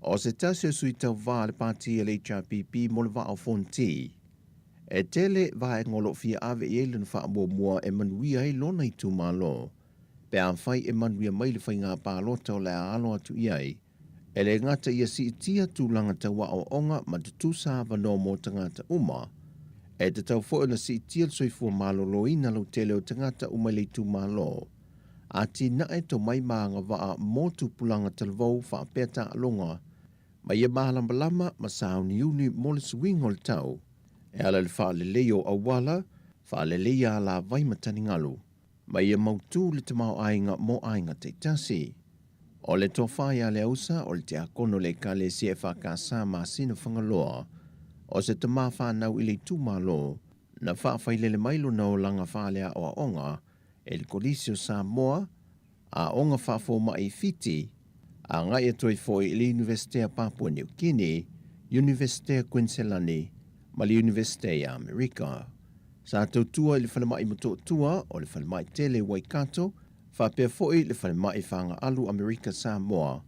o se tasi o sui tauva a le pati a le HRPP mo le Vaa o Fonti. E tele vaega o lo o fia ave i ai lona faamuamua e manuia ai lona itumalo, pe afai e manuia mai le faiga palota o le a alo atu i ai, E le gata ia siitia tulaga tau aoaoga ma tutusa avanoa mo tagata uma, e tatau foi ona siitia le soifua maloloina lautele o tagata uma i le itumalo. Atinae tomai ma agavaa mo tupulaga talavou faapea taaloga ma ia malamalama ma sauniuni mo le suiga o le tau e ala i le faaleleia o auala, faaleleia alavai ma taligalu, ma ia mautū le tamaoaiga mo aiga taitasi. O le tofa ia Leausa, o le tiakono o le Ekalesia EFKS Masina Fagaloa, o se tama fanau i le itumalo, na faafailele mai lona olaga faaleaoaoga e le Kolisi o Samoa, Aoga Faafomai i Fiti, agai atu ai foi i le Iunivesite a Papua Niu Kini, Iunivesite a Kuiniselani ma le Iunivesite i Amerika. Sa tautua i le falemai Motootua o le falemai tele i Waikato, faapea foi le falemai Fagaalu Amerika Samoa,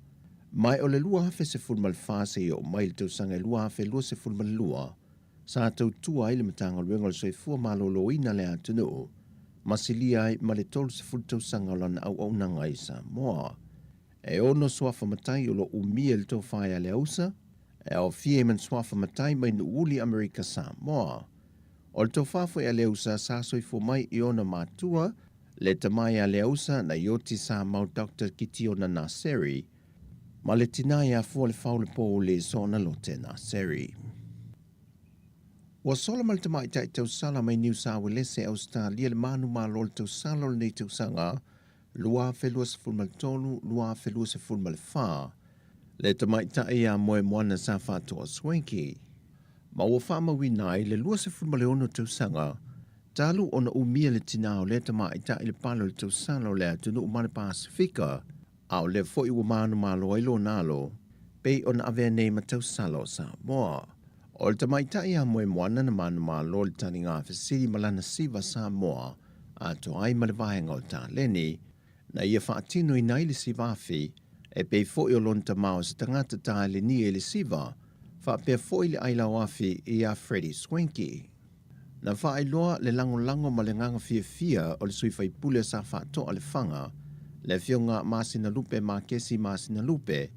mai o le 2014 seia oo mai i le tausaga e 2022, sa tautua ai le Matagaluega o le Soifua Maloloina le atunuu, ma silia ai ma le 30 tausaga o lana auaunaga i Samoa. E ono suafa matai o lo o umia i le tofa ia Leausa, e aofia i ma ni suafa matai mai Nuuuli Amerika Samoa. O le tofa foi a Leausa sa soifua mai i ona matua, le tama ia Leausa na Ioti Samau Doctor Kitiona Naseri, ma le tinā ia Fualefau le Pouli Soona Lote Naseri. Ua sola ma le tamaitai tausala mai Niu Sauelese, Ausetalia le manumalo o le tausala o lenei tausaga 2023, 2024, le tamaitai ia Moemoana Safatoa Swankie, ma ua faamauina ai le 26 tausaga talu ona umia le tinā o lea tamaitai i le pale o le tausala o le atunuu ma le Pasefika, a o lea foi ua manumalo ai lona alo, pei ona avea nei ma tausala o Samoa. O le tamaitai ia Moemoana na manumalo i le taliga fesili ma lana siva Samoa atoa ai ma le vaega o taleni, na ia faatinoina ai le siva afi, e pei foi o lona tama o se tagata talenia i le siva, faapea foi le ailao afi ia Freddie Swankie. Na faailoa le lagolago ma le agaga fiafia o le sui faipule sa faatoa Lefaga, le afioga Masinalupe Makesi Masinalupe,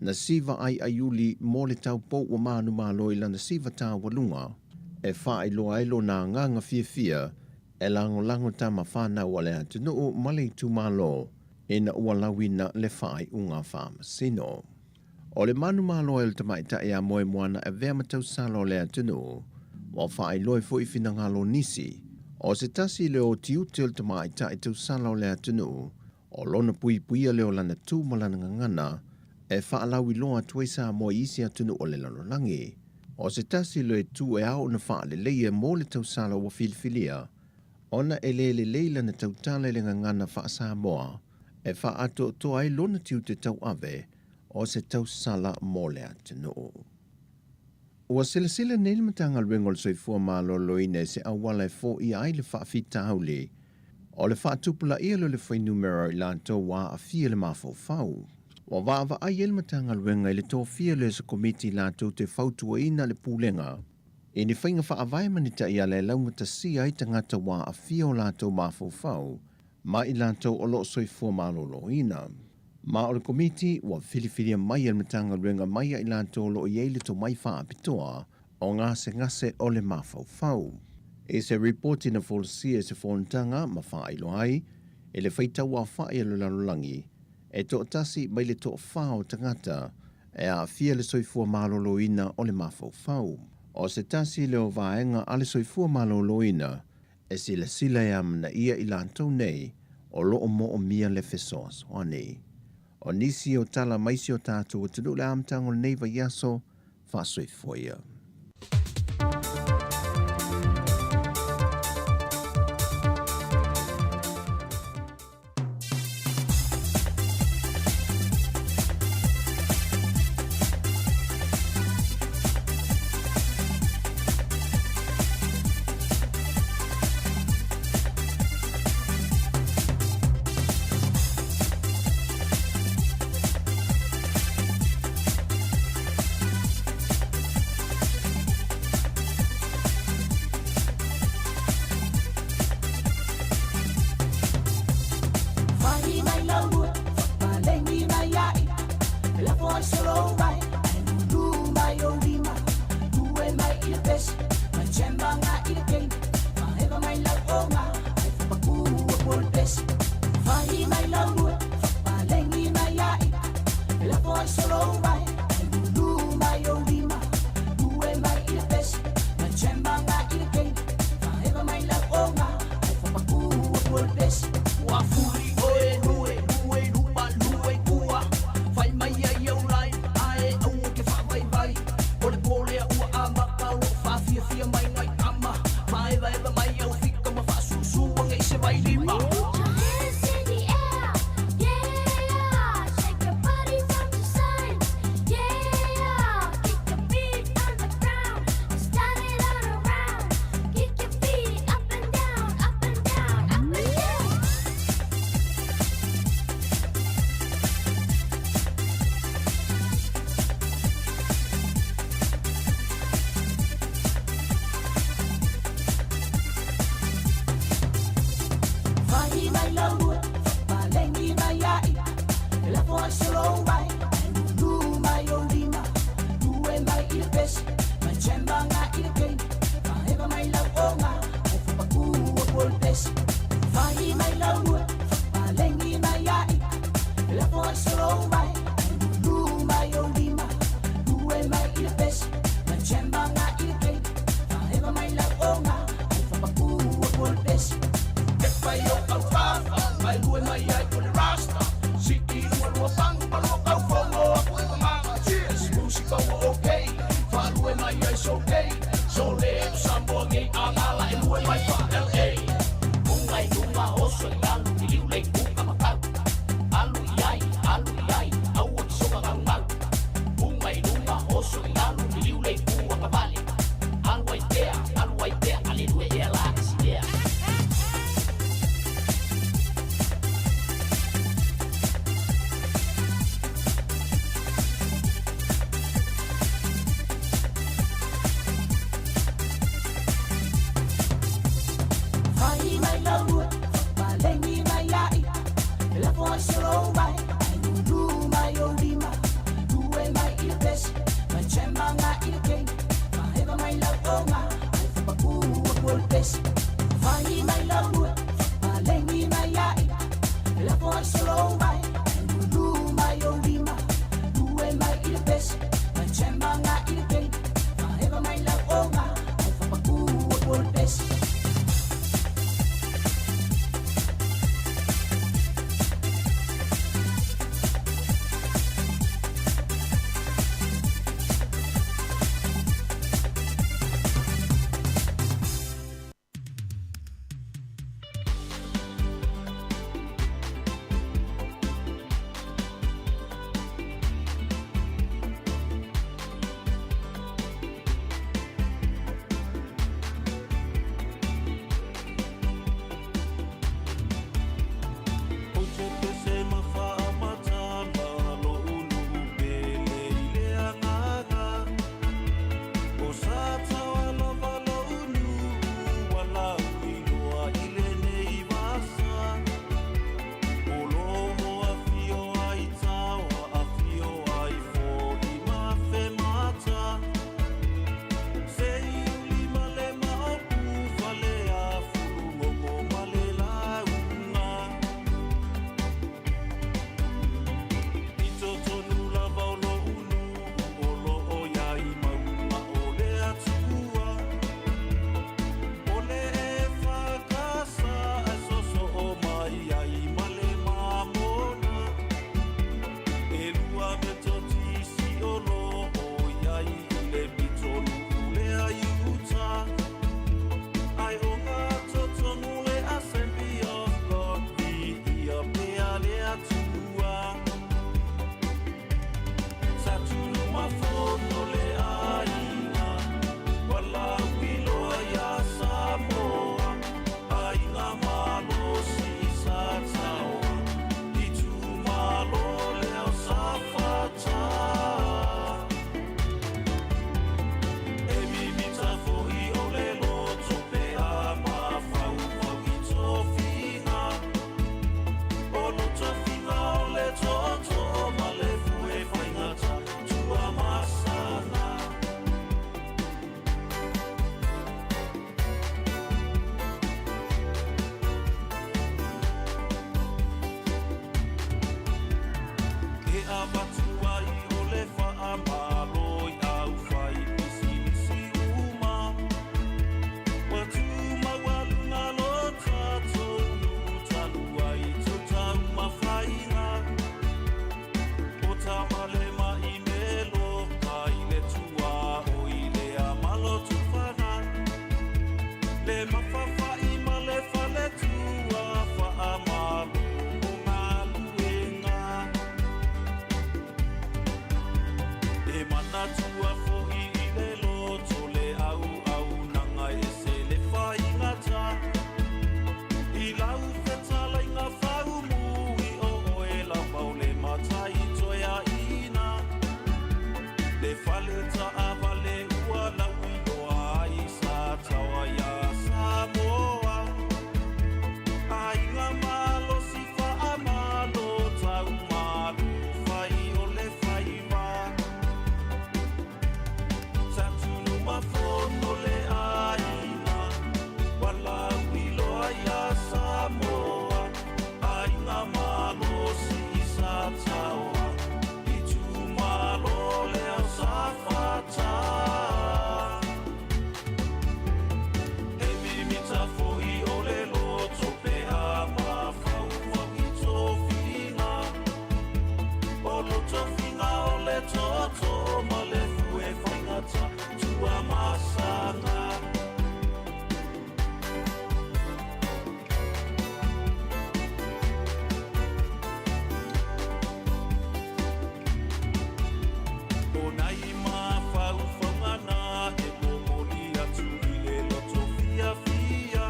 na siva ai aiuli mo le taupou ua manumalo i lana siva taualuga, e faailoa ai lona agaga fiafia e lagolago tama fanau a le atunuu ma le itumalo ina ua lauina le faaiuga faamasino. O le manumalo ai o le tamaitai ia Moemoana e avea ma tausala o le atunuu, ua faailoa ai foi finagalo o nisi, o se tasi lea o tiute o le tamaitai tausala o le atunuu, o lona puipuia lea o lana tu ma lana gagana e faalauiloa atu ai Samoa i isi atunuu o le lalolagi. O se tasi lea itu e ao ona faaleleia mo le tausala ua filifilia, ona e le lelei lana tautala i le gagana faa-Samoa e faaatoatoa ai lona tiute tauave o se tausala mo le atunuu. Ua silasila nei le Matagaluega o le Soifua Maloloina i se auala e foia ai le faafitauli o le faatupulaia lea o le fuainumera o i latou ua aafia i le mafaufau. Ua vaavaai ai le Matagaluega i le tofia lea o se komiti latou te fautuaina le Pulega i ni faiga faavae ma ni taiala e laugatasia ai tagata ua aafia o latou mafaufau ma i latou o lo o soifua maloloina. Ma o le Komiti ua filifilia mai e le Matagaluega mai ia i latou o lo o i ai le tomai faapitoa o gasegase o le mafaufau. I se ripoti na folasia i se fonotaga ma faailoa ai i le faitauaofai a le lalolagi, e toatasi mai le toafa o tagata e aafia le soifua maloloina o le mafaufau. O se tasi lea o vaega a le soifua maloloina e silasila e amanaia i latou nei o lo o moomia le fesoasoani. O nisi o tala mai si o tatou atunuu i le amataga o lenei vaiaso, faasoifua ia. solo mai, ai lulu mai o lima. Lue mai i le pesi, mai chemanga i le kei. Ma heva mai lau onga, ai whapaku a kua le pesi. Whangi mai lau lue, malengi mai ai. Lafo ai solo mai, ai lulu mai o lima. Lue mai i le pesi, mai chemanga i le kei. Ma heva mai lau onga, ai whapaku a kua le pesi. O te pese ma whaamatala lo ulu pele i le angaga. O sa tawa lava lo unu wala uiloa i le nei vasa. O loho a fio ai tawa a fio ai fo i mafe mata. Se i uli male ma opu fale a fulu ngongo male launga. I totonu lava o lo unu o lo o iai maunga o le atua. O le e whakasa e soso o mai ai male mamona. E lua me totisi o lo o iai i le pitolu u le aiuta. Ai o ngā totonu le Assembly of God vi ia pea le atua. Sa tunu mafono le aiga, wala uiloa ia Samoa. Aiga malosi sa taoa, i tumalo leo sa fata. E mimita fo'i o le loto pe a mafaufau i tofiga. O lo tofiga o le toto ma le fue faigata tua masana. E avatua i o le whaamalo i au whai pisilisi uma. Wa tū maualunga lo tātou nu talu ai tō tau mawhainga. O tamale mai me lo kai le tua o i le amalo tufana. Le mawhawhai ma le whale tua whaamalo o ngā luenga. E mana tua fo'i i le loto le au au nanga e se le whaingata. I lau whetalainga whaumu i o oe la maule matai toea ina. Le whale ta awale ua lau iloa ai sa tawa ia Samoa. Aiga malo si whaamalo tau malo whai o le whaiwa. Sa tunu mafono le aiga, wala uiloa ia Samoa. Aiga malo si sa taoa, i tumalo leo sa fata. E mimita fo'i o le loto pe a mafaufau i tofiga. O lo tofiga o le toto ma le fue faigata tua masanga. O nai mafaufauga na e momoli atu i le loto fiafia.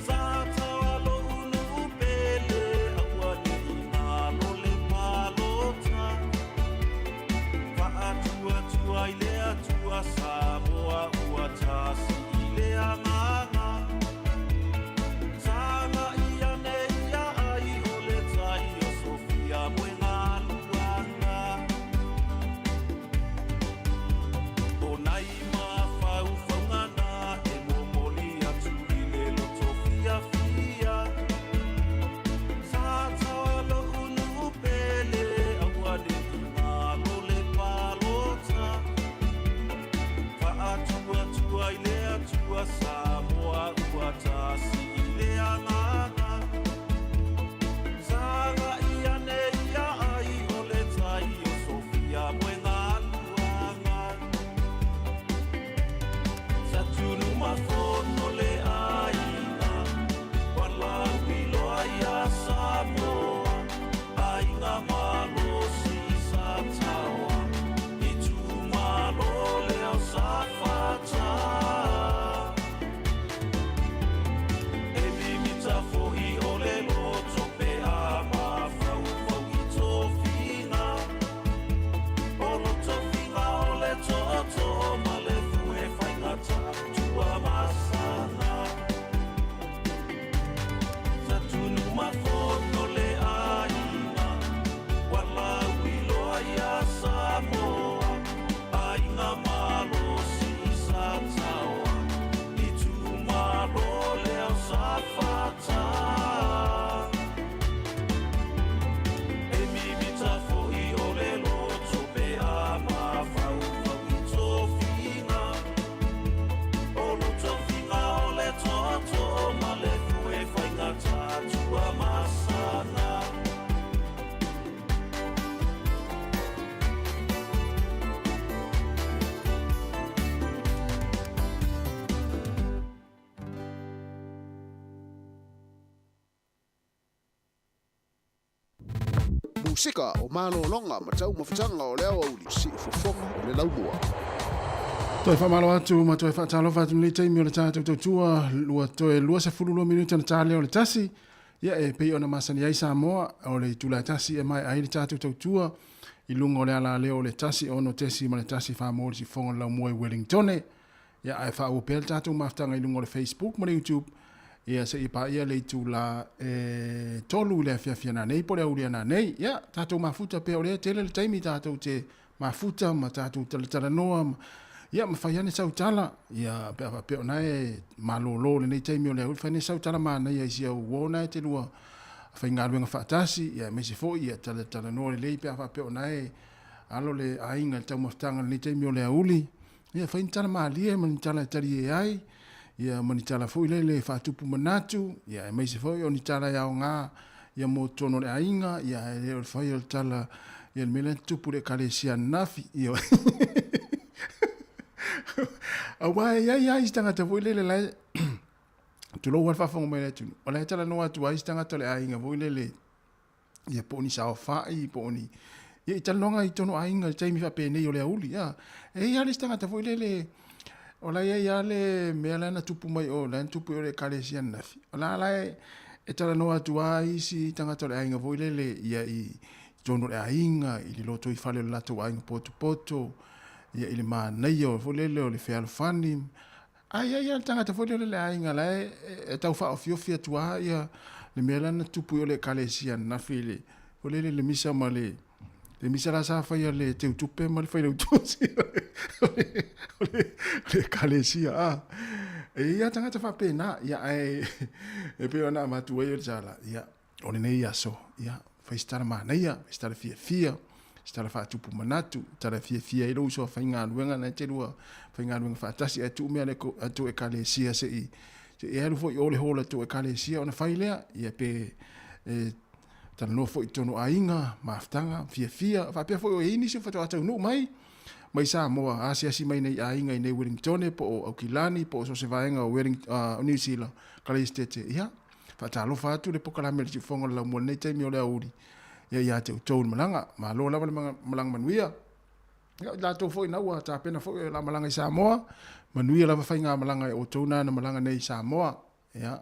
Sa tawa lo unu pele aua ne i ngalo le palota. Faatuatua i le atua Samoa ua tasi i le agaga. Saga ia ne ia ai o le Musika o malologa ma taumafataga o le aoauli, siufofoga o le laumua. Toe faamalo atu ma toe faatalofa atu lenei taimi o le tatou tautua ua toe 22 minute ona ta lea o le tasi. Ia e pei ona masani ai Samoa o le itula e tasi e maea ai le tatou tautua i luga o le alaleo o le 1 6.1 fā mo le sifofoga o le laumua i Wellingtone. Ia ae faaauau pea le tatou mafutaga i luga o le Facebook ma le YouTube ia seia paia le itula e 3 i le afiafi a nanei po o le aoauli a nanei. Ia tatou mafuta pea o lea e tele le taimi tatou te mafuta ma tatou talatalanoa ma ia ma fai ane sau tala ia pe a faapea o na e malolo lenei taimi o le aoauli fai ane sau tala manaia i si au uo na e te lua faigaluega faatasi ia aemaise foi ia talatalanoa lelei pe a faapea o na e alo le aiga i le taumafataga i lenei taimi o le aoauli. Ia fai ni tala malie ma ni tala e talie ai, ia ma ni tala foi lele e faatupu manatu, ia aemaise foi o ni tala e aoga ia mo totonu o le aiga, ia ae le o le fai o le tala ia le mea lea na tupu i le Ekalesia ananafi, ia aua e i ai lava isi tagata foi lele la e tulou lava le faafofoga mai a le atunuu, o la e talanoa atu ai isi tagata o le aiga foi lele ia po o ni saofai po o ni ia i talanoaga i totonu o aiga i le taimi faapenei o le aoauli ia. E i ai lava le isi tagata foi lele o la e i ai lava le mea la na tupu mai o la na tupu i o i le Ekalesia ananafi, o la la e talanoa atu lava isi tagata o le aiga foi lele ia i totonu o le aiga i le lotoifale o le latou aiga potopoto ia i le manaia foi lele o le fealofani. Ae i ai lava le tagata foi lele o le aiga la e tau faaofiofi atu lava ia le mea la na tupu i o le Ekalesia ananafi i le foi lele le misa ma le le misa la sa faia le teutupe ma le failautusi o le Ekalesia a. E i ai lava tagata faapena, ia ae e pei ona avatu ai o le tala, ia o lenei aso, ia, fai se tala manaia, fai se tala fiafia, se tala faatupu manatu, tala fiafia ai lou uso a faigaluega na e te lua faigaluega faatasi ae tuu mea a tou ekalesia se i se i alu foi i o le hall a tou ekalesia ona fai lea, ia pe e talanoa foi i totonu o aiga, mafutaga, fiafia, faapea foi o i ai nisi faatoa taunuu mai mai Samoa, asiasi mai nei aiga i nei Wellingtone po o Aukilani po o so o se vaega o Welling, New Zealand, Kaleistete, ia, Faatalofa atu le pokalame i le siufofoga o le laumua i lenei taimi o le aoauli ia ia te outou le malaga. Malo lava le malaga manuia. Ia, i latou foi na ua tapena foi o le a malaga i Samoa, manuia lava faigamalaga e outou na na malaga nei i Samoa. Ia,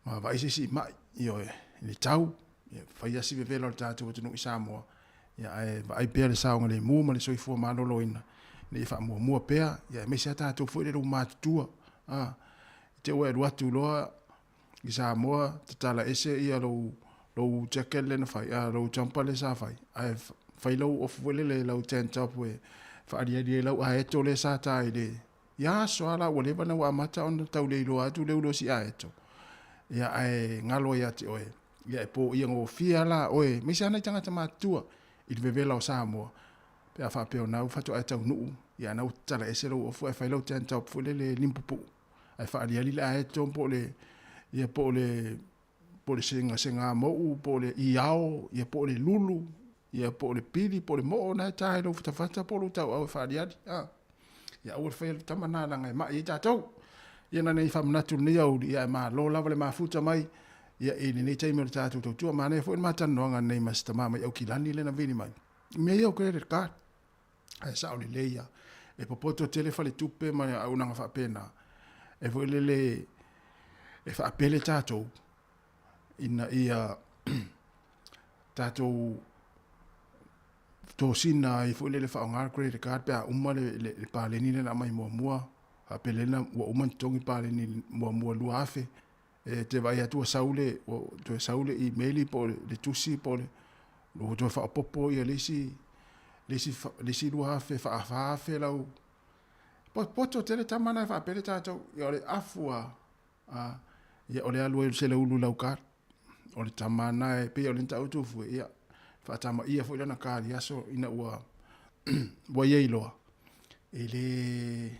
ma vaai se isi i mai, ioe, i le tau, ia, fai lava si vevela o le tatou atunuu i Samoa, ia, ae vaai pea le saogalemu ma le soifua maloloina, ina ia faamuamua pea, ia, aemaise lava tatou foi le matutua, a, i te i ua e alu atu loa i Samoa tatala ese ia lou lou jacket lea na fai, a lou jumper lea sa fai, ae fai lau ofu foi lele lau tank top e faaaliali ai lau aeto lea sa ta i le ia aso a la ua leva ona ua amata ona tau le iloa atu le ulu o si aeto. Ia ae galo ai ia te oe, ia e poia gofie lava la oe, aemaise lava nai tagata matutua i le vevela o Samoa. Pe a faapea o na ua faatoa e taunuu, ia na ua tatala ese lou ofu ae fai lau tank top foi lele limu pupuu. Ae faaaliali le aeto po o le ia po o le po o le segasega mou po o le iao ia po o le lulu ia po o le pili po o le moo na e ta i lou fatafata po o lou tauau e faaaliali. A ia aua le faia le tama na leaga e mai ai tatou. Ia na nei faamanatu i lenei aoauli ia ae malo lava le mafuta mai ia i lenei taimi o le tatou tautua. Manaia foi le ma talanoaga nei ma si tama mai Aukilani lea na vili mai i mea ia o credit card. Ae sao lelei lava. E popoto tele faletupe ma auaunaga faapena, e foi lele e faapele tatou ina ia tatou tosina ai foi lele faaaoga le credit card pe a uma le, le, le paleni lea na aumai muamua, faapele na ua uma ona totogi paleni muamua 2000, e te vaai atu ua sau le, ua toe sau le email po o le tusi po o le, ua toe faaopoopo ia le isi, le isi, le isi 2000 faa 4000 lau, poto tele tama na e faapele tatou, ia o le afu lava, a, ia o le alu ai o le ulu i lau card. O le tama na e pei o le na tau atu fue, ia, faatamaia foi lana card i aso ina ua, ua ia iloa, e le,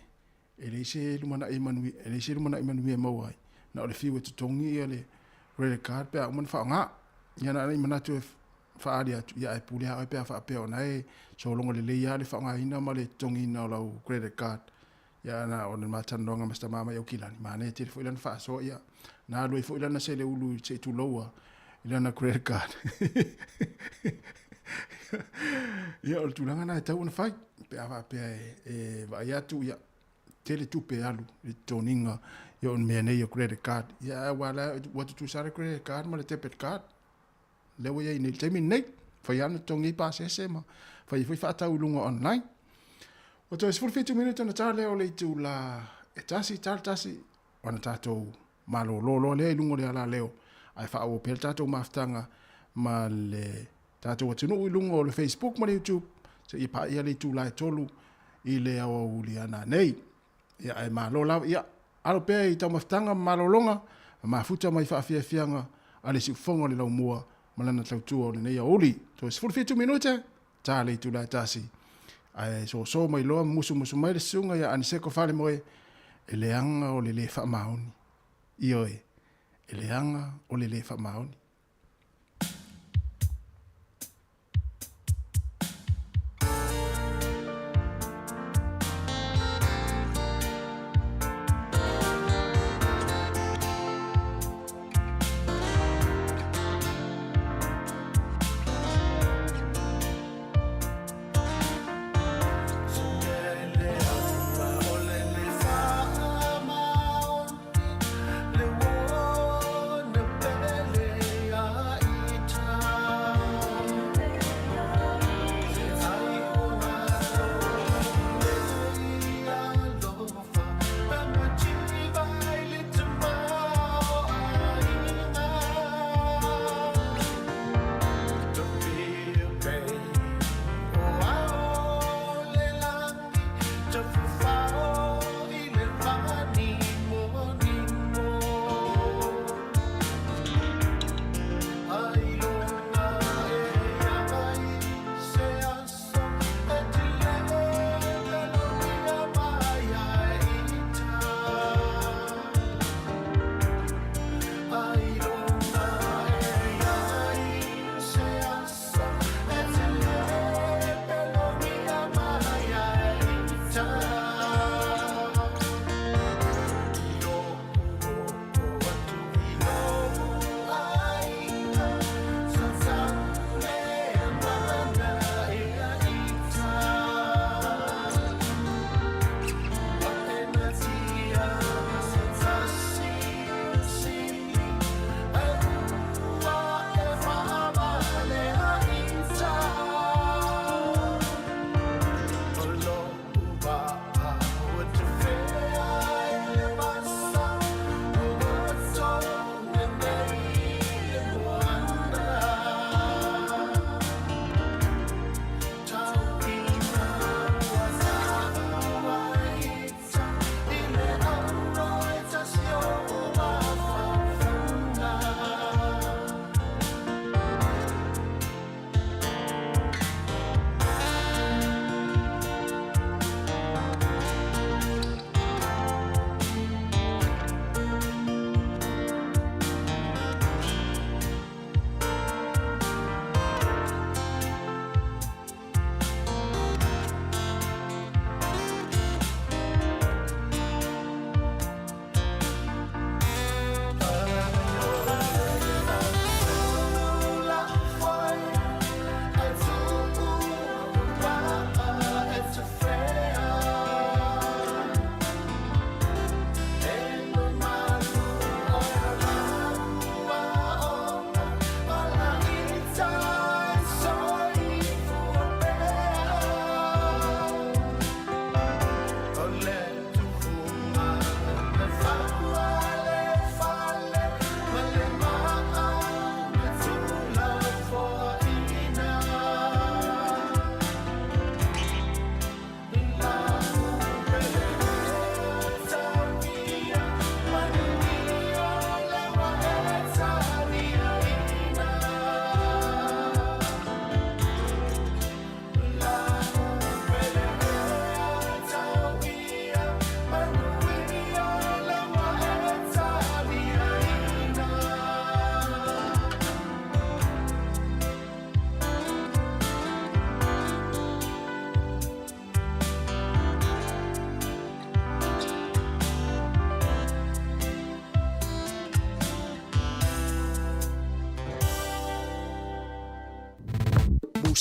E leai se lumanai manuia, e leai se lumanai manuia e maua ai. Na o le fiu e totogi ia le credit card pe a uma ona faaaoga. Ia na ona i manatu e faaali atu, ia ae pule lava oe pe a faapea o na e sologa lelei lava le faaaogaina ma le totogiina o lau credit card. Ia na o le ma talanoaga ma si tama mai Aukilani, manaia tele foi lana faasoa, ia na alu ai foi lana seleulu se i tulou lava. i lana credit card. Ia, o le tulaga lena e tatau ona fai, pe a faapea e vaai atu, ia, tele tupe e alu i le totogiga ia o mea nei o credit card. Ia, aua la ua tutusa lava le credit card ma le debit card. Lea ua i ai nei i le taimi lenei, fai lava ona totogi ai pasese ma fai ai foi faatau i luga online. Ua toe 17 minute ona ta lea o le itula e 1, ta le 1, ona tatou malolo loa lea i luga o le alaleo, ae faaauau pea le tatou mafutaga ma le tatou atunuu i luga o le Facebook ma le YouTube seia paia le itula e 3 i le aoauli a nanei. Ia ae malo lava, ia alo pea i taumafataga ma malologa ma mafuta mai faafiafiaga a le siufofoga o le laumua ma lana tautua o lenei aoauli. Toe 17 minute, ta le itula e 1. Ae soso mai loa ma musumusu mai le susuga ia Aniseko Falemoe, e leaga o le le faamaoni. Ioe, e leaga o le le faamaoni.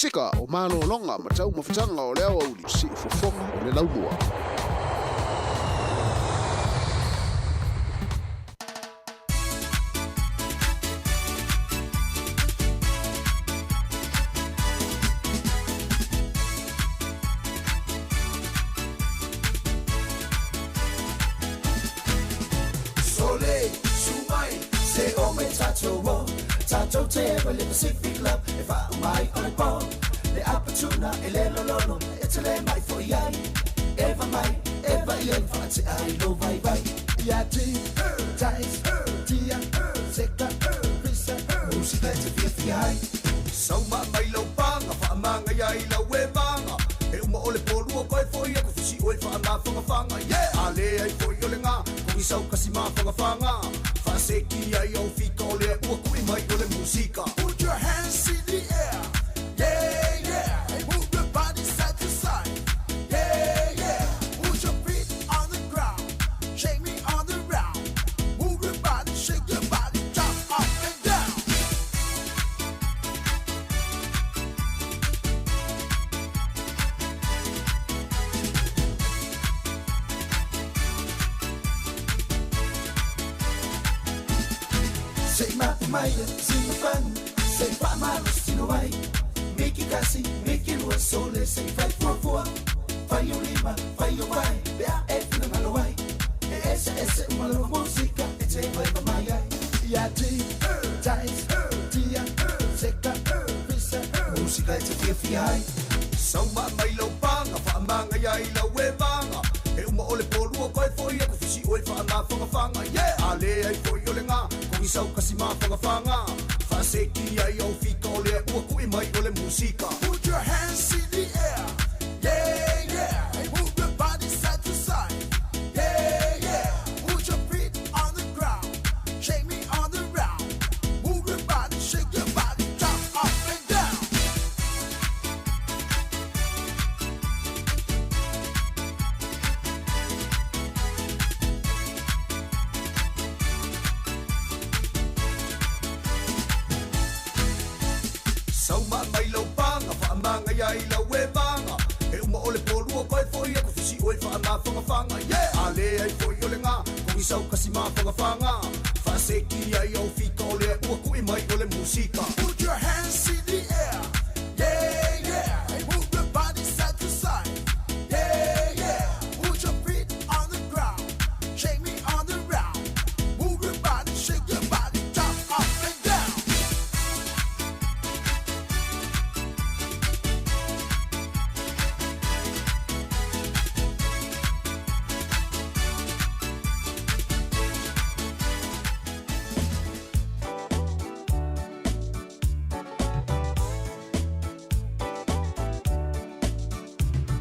Pasifika o malologa ma taumafataga o le aoauli siufofoga o le laumua. Sole, su mai, se o me tatou o Tatou te ewa le Pacific Love E wha mai o le pō Le apatuna e le lololo E te le mai fo iai Eva mai, eva i en wha te ai lo vai vai Ia ti, tais, tia, seka, pisa Musika e te fia fia ai Sauma mai lau panga, whaamanga ia i lau e vanga E uma o le pōlua koe foi aku fisi oe whaamawhangawhanga Yeah! A le ai foi o le ngā, kongi sau kasi mawhangawhanga Whaaseki ai au fika o le ua kui mai o le musika Put your hands in the air Yeah, yeah Move your body side to side Yeah, yeah Put your feet on the ground Shake me on the round Move your body, shake your body Jump up and down Sei ma mai, si ma fan, sei fa ma si no ai. Miki kasi, miki lua sole, sei fai fua fua. Fai o lima, fai o vai, bea e fina malo ai. E ese ese uma lova música, e te vai pa mai ai. Ia ti, tais, tia, seka, pisa, música e te fia fia ai. Sauma mai lau panga, whaamanga ia i lau e vanga E uma o le pōlua koe foi aku fisi oe whaamawhangawhanga Yeah! A le ai foi o le ngā, kongi sau kasi mawhangawhanga Whaaseki ai au fika o le ua kui mai o le musika Put your hands in the air Yeah, yeah Move your body side to side Yeah, yeah Put your feet on the ground Shake me on the round Move your body, shake your body Jump up and down Sauma mai lau panga, whaamanga ia i lau e vanga E uma o le pōlua koe foi aku fisi oe whaamawhangawhanga Yeah! A le ai foi o le ngā, kongi sau kasi mawhangawhanga Whaaseki ai au fika o le ua kui mai o le musika Put your hands in the air Yeah, yeah Move your body side to side Yeah, yeah Put your feet on the ground Shake me on the round Move your body, shake your body Jump up and down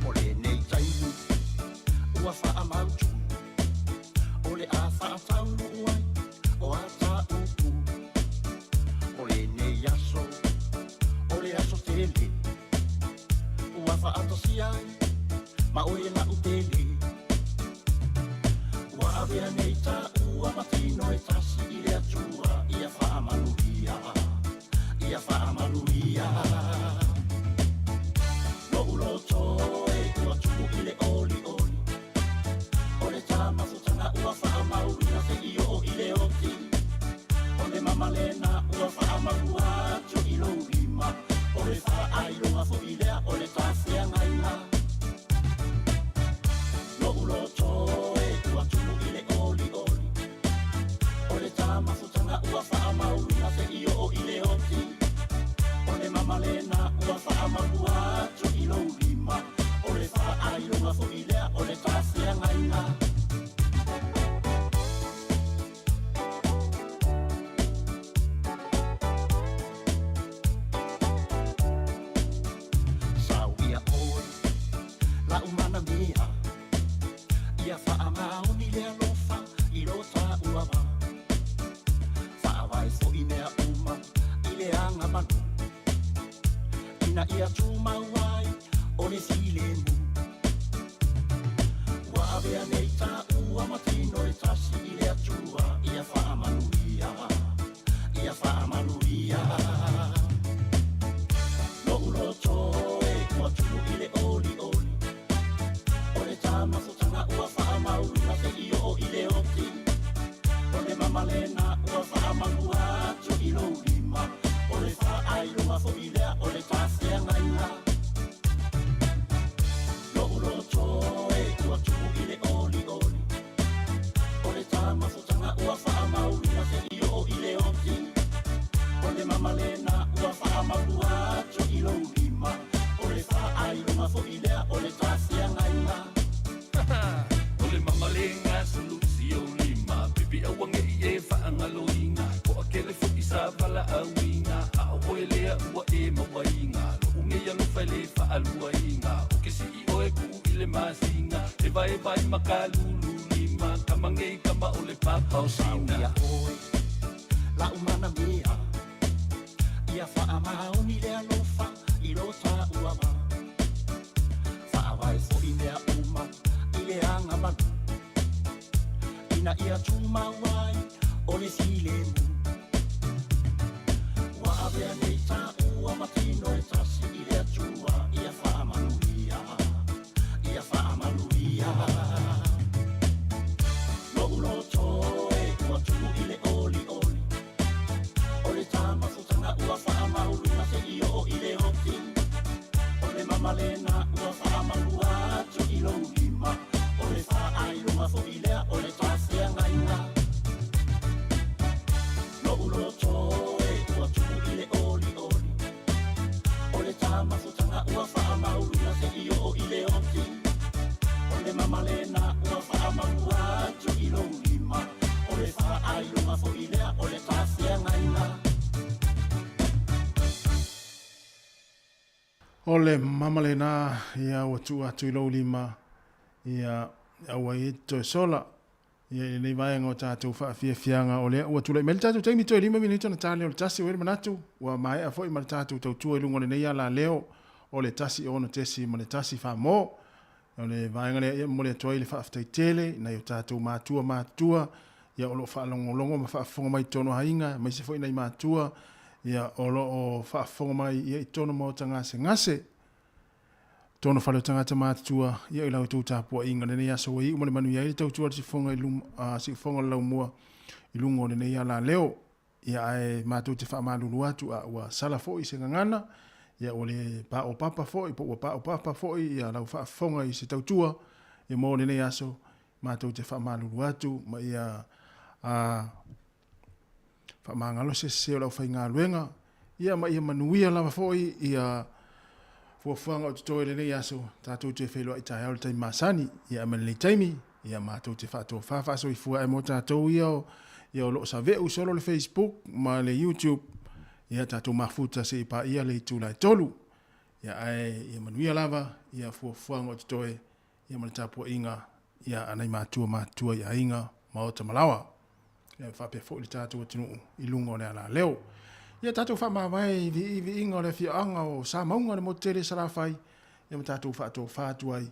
O lenei taimi ua faamautu o le a faataunuu ai o a tāupu o lenei aso o le aso tele ua faatasia ai ma oe la'u pele ua avea nei tāua matino e tasi i le atua ia faamanuia ia faamanuia Lo'u loto e ua tupu i le olioli O le tamafutaga ua faamauina seia oo i le oti O le mamalena ua faamaua atu i lou lima O le faailoga fo'i lea o le tafeagaiga Lo'u loto e ua tupu i le olioli O le tamafutaga ua faamauina seia oo i le oti O le mamalena ua faamaua atu i lou lima O le faailoga fo'i lea o le tafeagaiga Sauia oe la'u manamia Ia faamaoni le alofa i lo tāua va Faavae fo'i mea uma i le aga manu Ina ia tumau ai o le filemu Ua avea nei tāua matino e tasi i le atua Ia faamanuia, ia faamanuia Lo'u loto mauaiga Lo'u nei alofa e lē fa'aluaiga O ke si'i oe ku'u i le masina E vaevae makalululima Kama nei kama o le papa o sina. Ia oe la'u manamea ia fa'amaoni le alofa i lo tāua ma fa'avae fo'i mea uma i le aga malu ina ia tumau ai o le filemu ua avea nei tāua ma tino e tasi i le Atua ia fa'amanuia ia fa'amanuia lo'u loto e ua tumu i le olioli o le tamafutaga ua fa'amauluina se'i oo i le oti o le mamalena ua fa'amalua atu i lou lima o le fa'ailoga fo'i lea o le tafeagaiga lo'u loto e ua tumu i le olioli o le tamafutaga ua fa'amauluina se'i oo i le oti o le mamalena ua fa'amalua atu i lou lima o le fa'ailoga fo'i lea o le tafeagaiga. O le mamalena ia ua tuu atu i lou lima ia aua i toe sola ia i lenei vaega o tatou faafiafiaga o lea ua tulai mai le tatou taimi toe 5 minute ona tale o le 1 ua i le manatu ua maea foi ma le tatou tautua i luga o lenei alaleo o le 1 6 ma le 1 famo o le vaega lea ia momoli atu ai le faafetai tele i nai o tatou matua matutua ia o loo faalogologo ma faafofoga mai i totonu o aiga aemaise foi nai matua ia o loo faafofoga mai ia i totonu o maota gasegase totonu o fale o tagata matutua ia i la outou tapuaiga lenei aso ua iu ma le manuia ai le tautua a le siufofoga i luma siufofoga o le laumua i luga o lenei alaleo ia ae matou te faamalulu atu a ua sala foi se gagana ia ua le paopapa foi po ua paopapa foi ia lau faafofoga i se tautua ia mo lenei aso matou te faamalulu atu ma ia faamagalo se sese o le aufaigaluega ia ma ia manuia lava foi ia fuafuaga o totoe i lenei aso tatou te feiloai taeao i le taimi masani ia ma lenei taimi ia matou te faatofa faasoifua ae mo tatou ia o ia o loo save'u solo le Facebook ma le YouTube ia tatou mafuta se i paia le itula e 3 ia ae ia manuia lava ia fuafuaga o totoe ia ma le tapuaiga ia a nai matua matutua i aiga maota ma laoa. Ia faapea foi le tatou atunuu i luga o le alaleo. Ia tatou faamavae i viiviiga o le afioaga o Samauga le motu tele i Salafai, ia ma tatou faatofa atu ai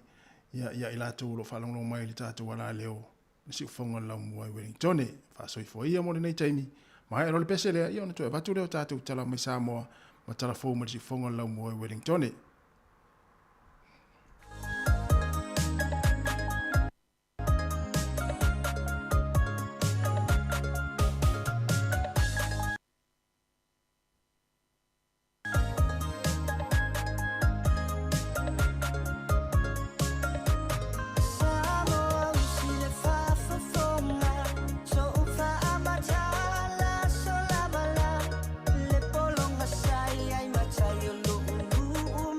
ia ia i latou o lo o faalogologo mai i le tatou alaleo le siufofoga o le laumua i Wellingtone. Faasoifua ia mo lenei taimi. Maea loa le pese lea, ia ona toe avatu lea o tatou tala mai Samoa ma tala fou mai le siufofoga o le laumua i Wellingtone. Samoa usi le faafofoga So'u faamatala solavala Le pologa sa i ai matai o lu'ulu'u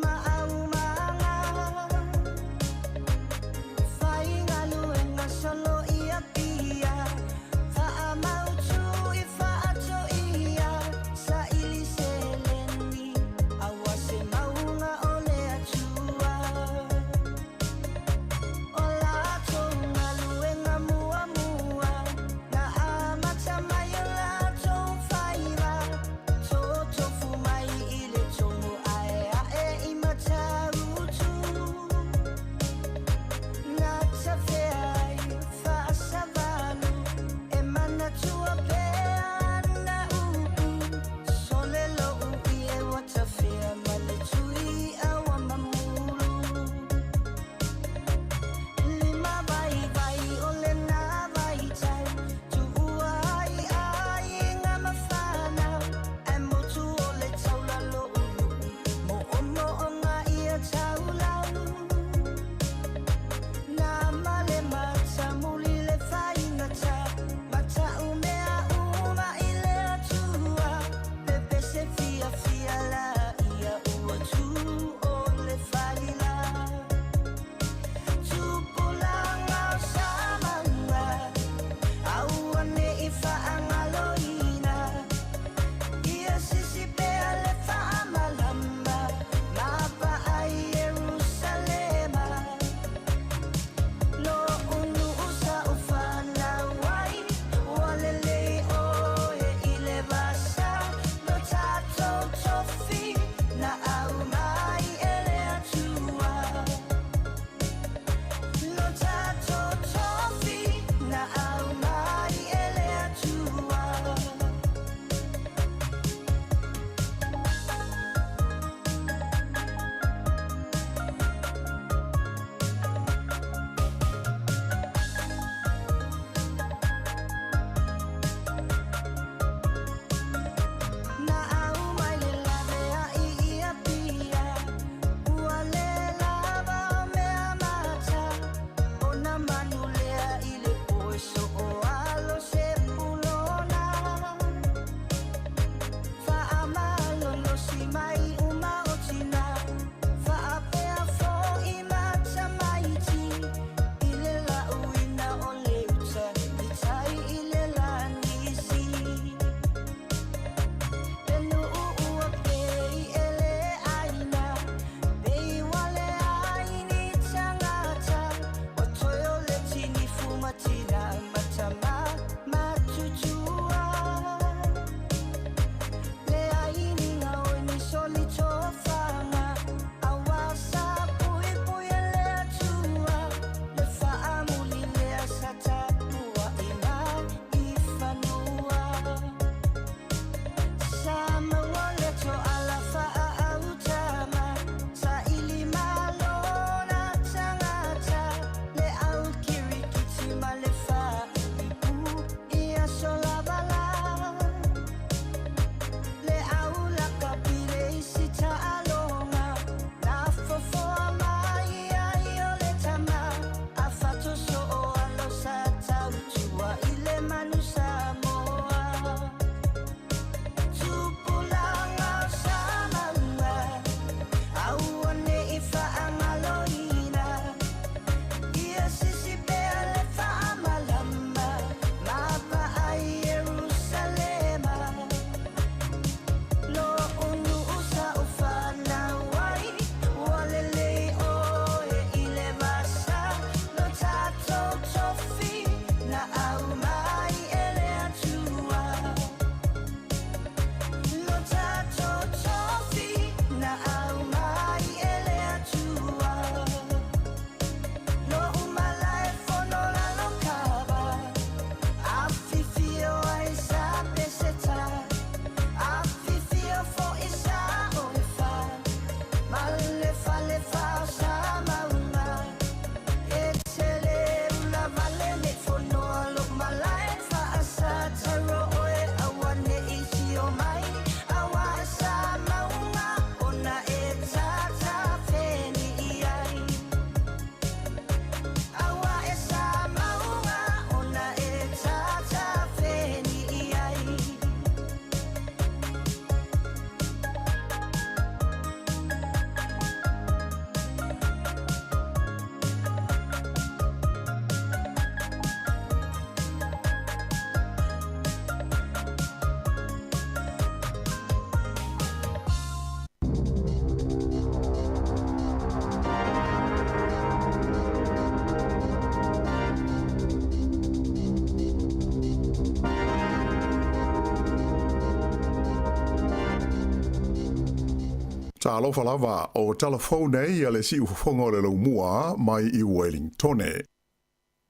Talofa lava, o tala fou nei a le siufofoga o le laumua mai i Wellingtone.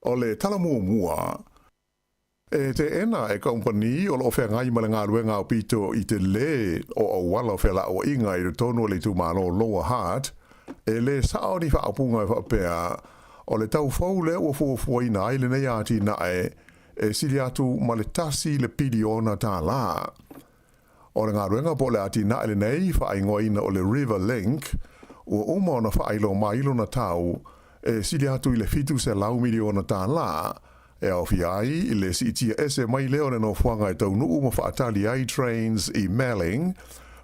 O le tala muamua, e teena e kamupani o lo o feagai ma le galuega aupito i telē o auala o felauaiga i totonu o le itumalo Lower Hutt, e lē sao ni faaupuga e faapea, o le tau fou lea ua fuafuaina ai lenei atinae e sili atu ma le $1 piliona. O le galuega po o le atinae lenei faaigoaina o le River Link, ua uma ona faailoa mai lona tau e sili atu i le $700 miliona, e aofia ai i le siitia ese mai lea o le nofoaga e taunuu ma faatali ai trains i Melling,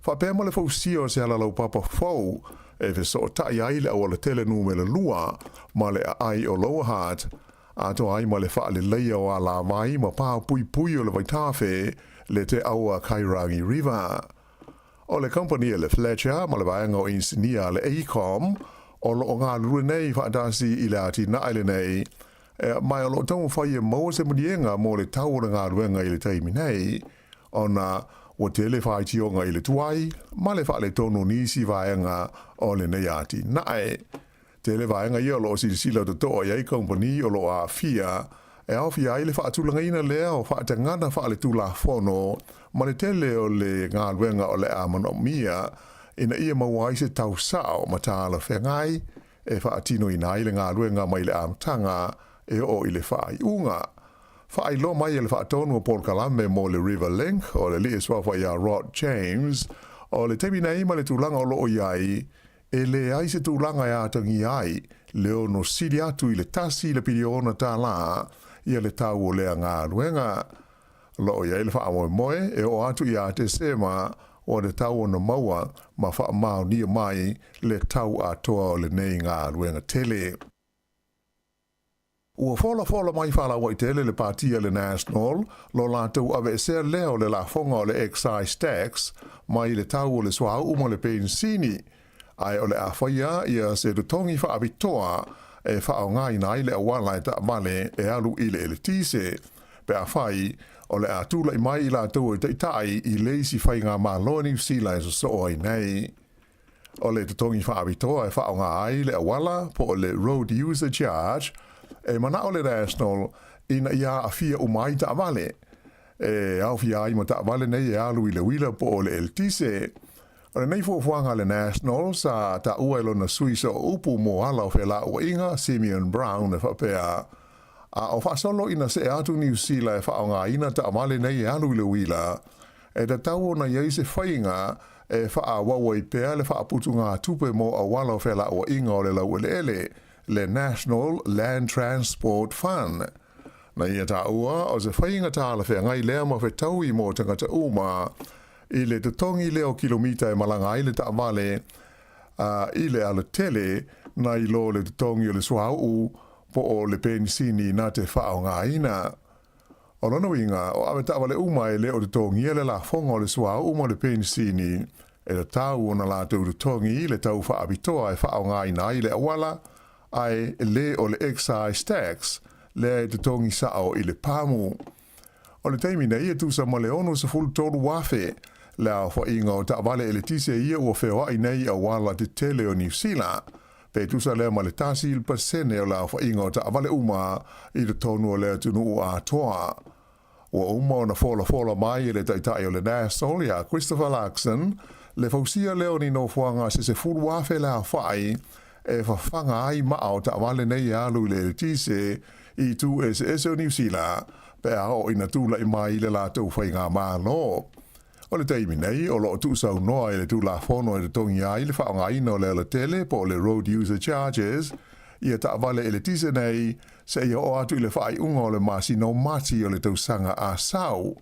faapea ma le fausia o se alalaupapa fou e fesootai ai le aualatele numera 2 ma le aai o Lower Hutt, atoa ai ma le faaleleia o alavai ma pa puipui o le vaitafe le Te Awa Kairangi River. O le kamupani a le Fletcher ma le vaega o inisinia a le AECOM o lo o galulue nei faatasi i le atinae lenei, ma o lo o taumafai e maua se maliega mo le tau o le galuega i le taimi nei, ona ua tele faitioga i le tuai ma le faaletonu o nisi vaega o lenei atinae. Tele vaega ia o lo o silasila totoa i ai kamupani o lo o aafia, e aofia ai le faatulagaina lea o faatagana faaletulafono ma le tele o le galuega o le a manaomia ina ia maua ai se tau sao ma talafeagai e faatinoina ai le galuega mai le amataga e oo i le faaiuga. Faailoa mai e le faatonu o polokalame mo le River Link, o le alii e suafa ia Rod James, o le taimi nei ma le tulaga o lo o i ai, e leai se tulaga e atagia ai le ono sili atu i le $1 piliona ia le tau o lea galuega. O lo o i ai le faamoemoe e oo atu ia Tesema ua tatau ona maua ma faamaonia mai le tau atoa o lenei galuega tele. Ua folafola mai faalauaitele le patia le National lo latou aveesea lea o le lafoga o le excise tax mai le tau o le suauu ma le penisini, ae o le a faia ia se totogi faapitoa e faaaogaina ai le auala e taavale e alu i le eletise, pe afai o le a tulai mai i latou e taitai i le isi faigamalo a Niu Sila e sosoo ai nei. O le totogi faapitoa e faaaoga ai le auala po o le road user charge, e manao le National ina ia aafia uma ai taavale, e aofia ai ma taavale nei e alu i le uila po o le eletise. O lenei fuafuaga a le National sa taua e lona sui sooupu mo ala o felauaiga, Simeon Brown, e faapea, a o faasolo ina see atu Niu Sila e faaaogaina taavale nei e alu i le uila, e tatau ona i ai se faiga e faaauau ai pea le faaputugatupe mo auala o felauaiga o le laueleele, le National Land Transport Fund. Na ia taua o se faiga talafeagai lea ma fetaui mo tagata uma i le totogi lea o kilomita e malaga ai le taavale i le alatele nai lo le totogi o le suauu po o le penisini na te faaaogaina. O lona uiga, o avetaavale uma e le o totogia le lafoga o le suauu ma le penisini, e tatau ona latou totogi le tau faapitoa e faaaogaina ai le auala, ae le o le excise tax lea e totogi sao i le pamu. O le taimi nei e tusa ma le 63,000 le aofaiga o taavale eletise ia ua feoai nei i auala tetele o Niu Sila, pe tusa lea ma le 1% o le aofaiga o taavale uma i totonu o le atunuu atoa. Ua uma ona folafola mai e le taitai o le National ia Christopher Luxon le fausia lea o ni nofoaga se 10,000 le aofai e fafaga ai maa o taavale nei e alu i le eletise i itu eseese o Niu Sila pe a oo ina tulai mai le latou faigamalo. O le taimi nei, o lo o tuusaunoa i le tulafono e totogia ai le faaaogaina o le alatele po o le road user charges ia taavale eletise nei seia oo atu i le faaiuga o le masina o Mati o le tausaga a sau.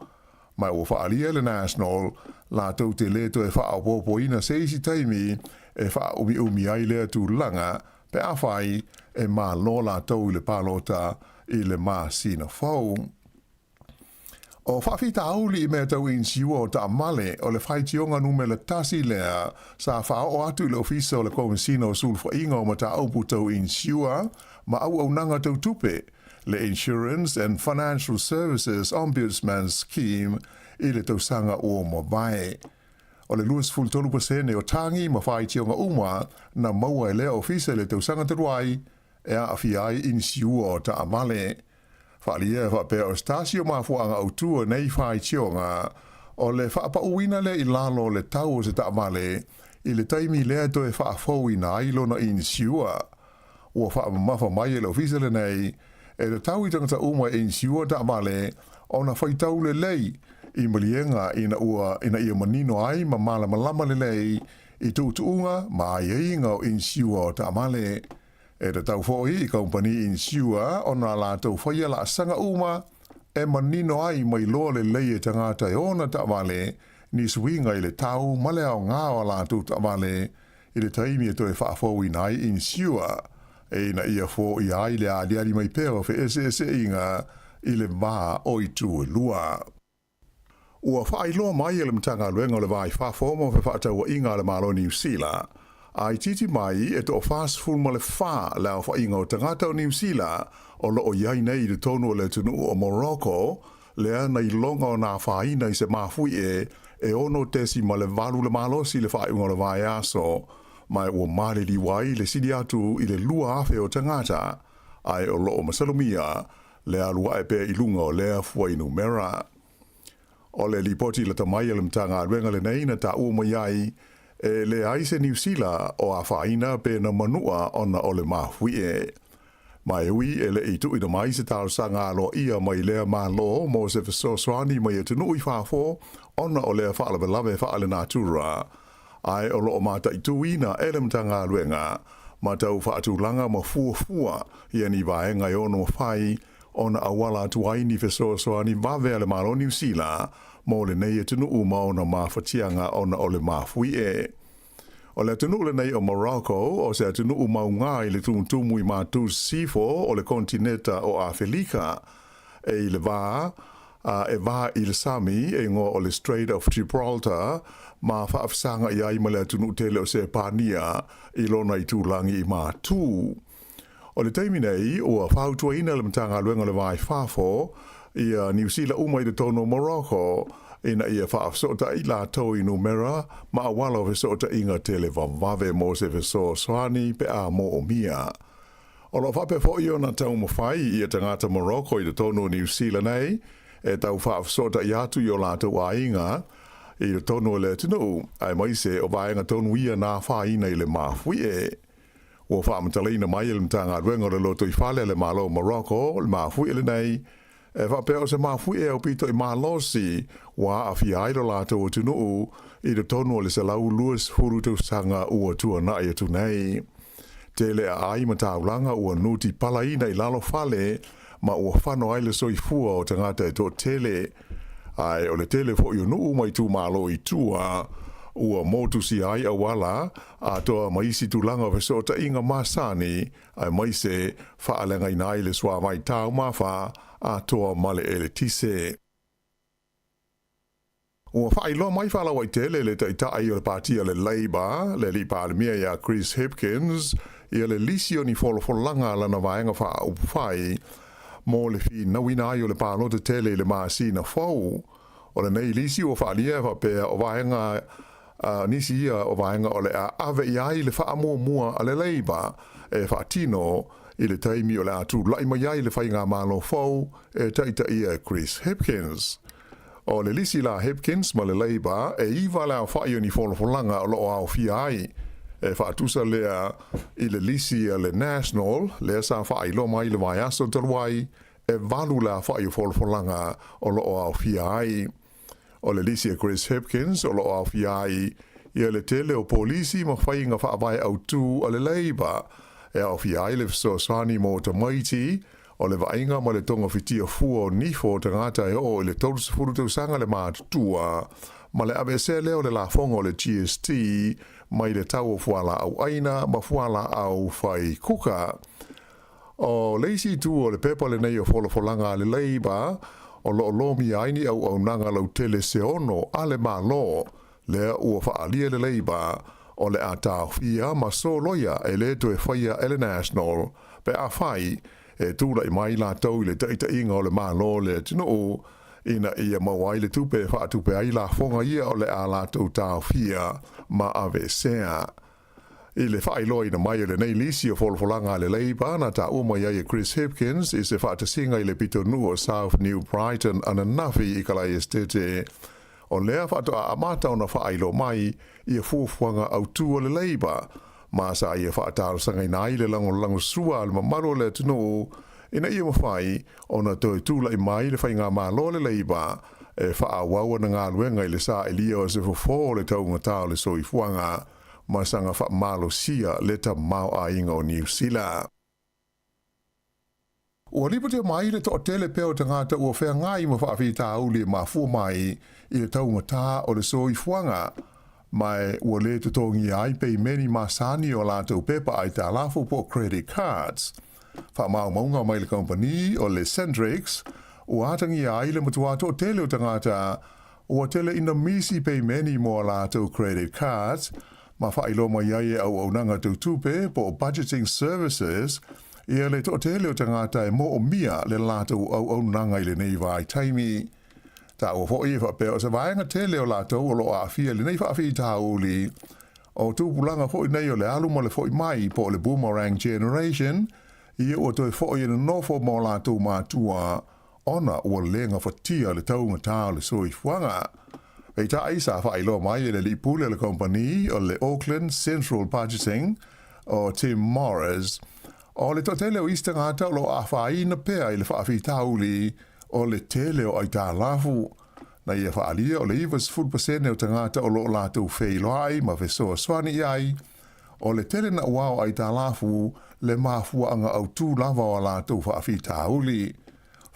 Ma ua faaalia e le National latou te lē toe faaopoopoina se isi taimi e faaumiumi ai lea tulaga pe afai e malo latou i le palota i le masina fou. O faafitauli i mea tau inisiua o taavale, o le faitioga numera 1 lea sa faaoo atu i le Ofisa o le Komesina o Sulufaiga o Mataupu Tau Inisiua ma Auaunaga Tau Tupe, le Insurance and Financial Services Ombudsman Scheme, i le tausaga ua mavae. O le 23% o tagi ma faitioga uma na maua e lea ofisa i le tausaga talu ai e aafia ai inisiua o taavale. Faaalia e faapea o se tasi o mafuaaga autū o nei faitioga o le faapauina lea i lalo o le tau o se taavale i le taimi lea e toe faafouina ai lona inisiua. Ua faamamafa mai e le ofisa lenei e tatau i tagata uma e inisiua taavale ona faitau lelei i maliega ina ua ina ia manino ai ma malamalama lelei i tuutuuga ma aiaiga o inisiua o taavale. E tatau foi i kamupani inisiua ona latou faia laasaga uma e manino ai ma iloa lelei e tagata e ona taavale ni suiga i le tau ma le aoga o a latou taavale i le taimi e toe faafouina ai inisiua ina ia foia ai le aliali mai pea o feeseeseaiga i le va o itu e lua. Ua faailoa mai e le Matagaluega o le Va i Fafo mo Fefaatauaiga a le Malo o Niu Sila, a itiiti mai e 44 le aofaiga o tagata o Niu Sila o lo o i ai nei i totonu o le atunuu o Morocco, lea na iloga ona afaina i se mafuie e 6.8 le malosi i le faaiuga o le vaiaso, ma ua maliliu ai le sili atu i le 2,000 o tagata, ae o lo o masalomia le alu ae pea i luga o lea fuainumera. O le lipoti lata mai a le Matagaluega lenei na taua mai ai, e leai se Niu Sila o afaina pe na manua ona o le mafuie. Ma e ui e le i tuuina mai se talosaga aloaia mai lea Malo mo se fesoasoani mai atunuu i fafo ona o lea faalavelave faalenatura, ae o lo o mataituina e le Matagaluega ma tau faatulaga ma fuafua ia ni vaega e ono mafai ona auala atu ai ni fesoasoani vave a le Malo o Niu Sila mo lenei atunuu ma ona mafatiaga ona o le mafuie. O le atunuu lenei o Morocco o se atunuu mauga i le tumutumu i matu sisifo o le konetineta o Afelika. E i le va, a e va i le sami e igoa o le Strait of Gibraltar ma faafesagai ai ma le atunuu tele o Sepania i lona itulagi i matu. O le taimi nei, ua fautuaina le Matagaluega o le Va i Fafo ia Niu Sila uma i totonu o Morocco ina ia faafesootai latou i numera ma auala o fesootaiga televavave mo se fesoasoani pe a moomia. O lo o faapea foi ona taumafai ia tagata Morocco i totonu o Niu Sila nei e tau faafesootai atu i o latou aiga i totonu o le atunuu, aemaise o vaega tonu ia na afaina i le mafuie. Ua faamatalaina mai e le Matagaluega o le Lotoifale a le Malo o Morocco le mafuie lenei, e faapea o se mafuie aupito i malosi ua aafia ai lo latou atunuu i totonu o le 120 tausaga ua tuanai atu nei. Tele aai ma taulaga ua nuti palaina i lalo fale ma ua fano ai le soifua o tagata e toatele. Ae o le tele foi o nuu ma itumalo i tua ua motusia ai auala atoa ma isi tulaga o fesootaiga masani, aemaise faaleagaina ai le suavai taumafa atoa ma le eletise. Ua faailoa mai faalauaitele le Taitai o le Pāti a le Labour, le Alii Palemia ia Chris Hipkins, ia le lisi o ni folafolaga a lana vaega faaupufai mo le finauina ai o le palota tele i le masina fou. O lenei lisi ua faaalia e faapea o vaega nisi ia o vaega o le a ave i ai le faamuamua a le Labour e faatino i le taimi o le a tulai mai ai le faigamalo fou e taitaia e Chris Hipkins. O le lisi la Hipkins ma le Labour e iva le aofai o ni folafolaga o lo o aofia ai. E faatusa lea i le lisi a le National lea sa faailoa mai i le vaiaso talu ai, e valu le aofai o folafolaga o lo o aofia ai. O le lisi a Chris Hipkins o lo o aofia ai ia le tele o polisi ma faiga faavae autū a le Labour e aofia ai le fesoasoani mo tamaiti O le vaaiga ma le togafitia fua o nifo o tagata e oo i le 30 tausaga le matutua, ma le aveesea lea o le lafoga o le GST mai le tau o fualaau aina ma fualaau fai kuka. O le isi itu o le pepa lenei o folafolaga a le Labour, o lo o lomia ai ni auaunaga lautele se ono a le Malo, lea ua faaalia le Labour o le a taofia ma soloia e le toe faia e le National pe afai e tulai mai latou i le taitaiga o le Malo o le atunuu. ina ia maua ai le tupe e faatupe ai lafoga ia o le a latou taofia ma aveesea. I le faailoaina mai o lenei lisi o folafolaga a le Labour na taua mai ai e Chris Hipkins i se faatasiga i le pitonuu o South New Brighton ananafi i Kalaesetete, o lea faatoa amata ona faailoa mai ia fuafuaga autū a le Labour ma sa ia faatalosagaina ai le lagolagosua a le mamalu o le atunuu ina ia mafai ona toe tulai mai le faigamalo a le Labour e faaauau ana galuega i le sailia o se fofo o le taugata o le soifuaga ma saga faamalosia le tamaoaiga o Niu Sila. Ua lipotia mai le toatele pea o tagata ua feagai ma faafitauli e mafua mai i le taugata o le soifuaga, ma ua lē totogia ai peimeni masani o latou pepa aitalafu po o credit cards. Faamaumauga mai le kamupani o le Centrix, ua atagia ai le matua toatele o tagata ua tele ina misi peimeni mo a latou credit cards, ma faailoa mai ai e auaunaga tau tupe po o budgeting services ia le toatele o tagata e moomia le latou auaunaga i lenei vaitaimi. Taua foi e faapea o se vaega tele o latou o lo o aafia i lenei faafitauli o tupulaga foi nei o le alu ma le foi mai po o le boomerang generation, ia ua toe foi e nonofo ma o latou matua ona ua le gafatia le taugata o le soifuaga. Peitai, sa faailoa mai e le alii pule o le kamupani o le Auckland Central Budgeting, o Tim Morris, o le toatele o isi tagata o lo o afaina pea i le faafitauli o le tele o aitalafu. Na ia faaalia o le 90% o tagata o lo o latou feiloai ma fesoasoani i ai, o le tele naʻauao o aitalafu le mafuaaga autū lava o a latou faafitauli.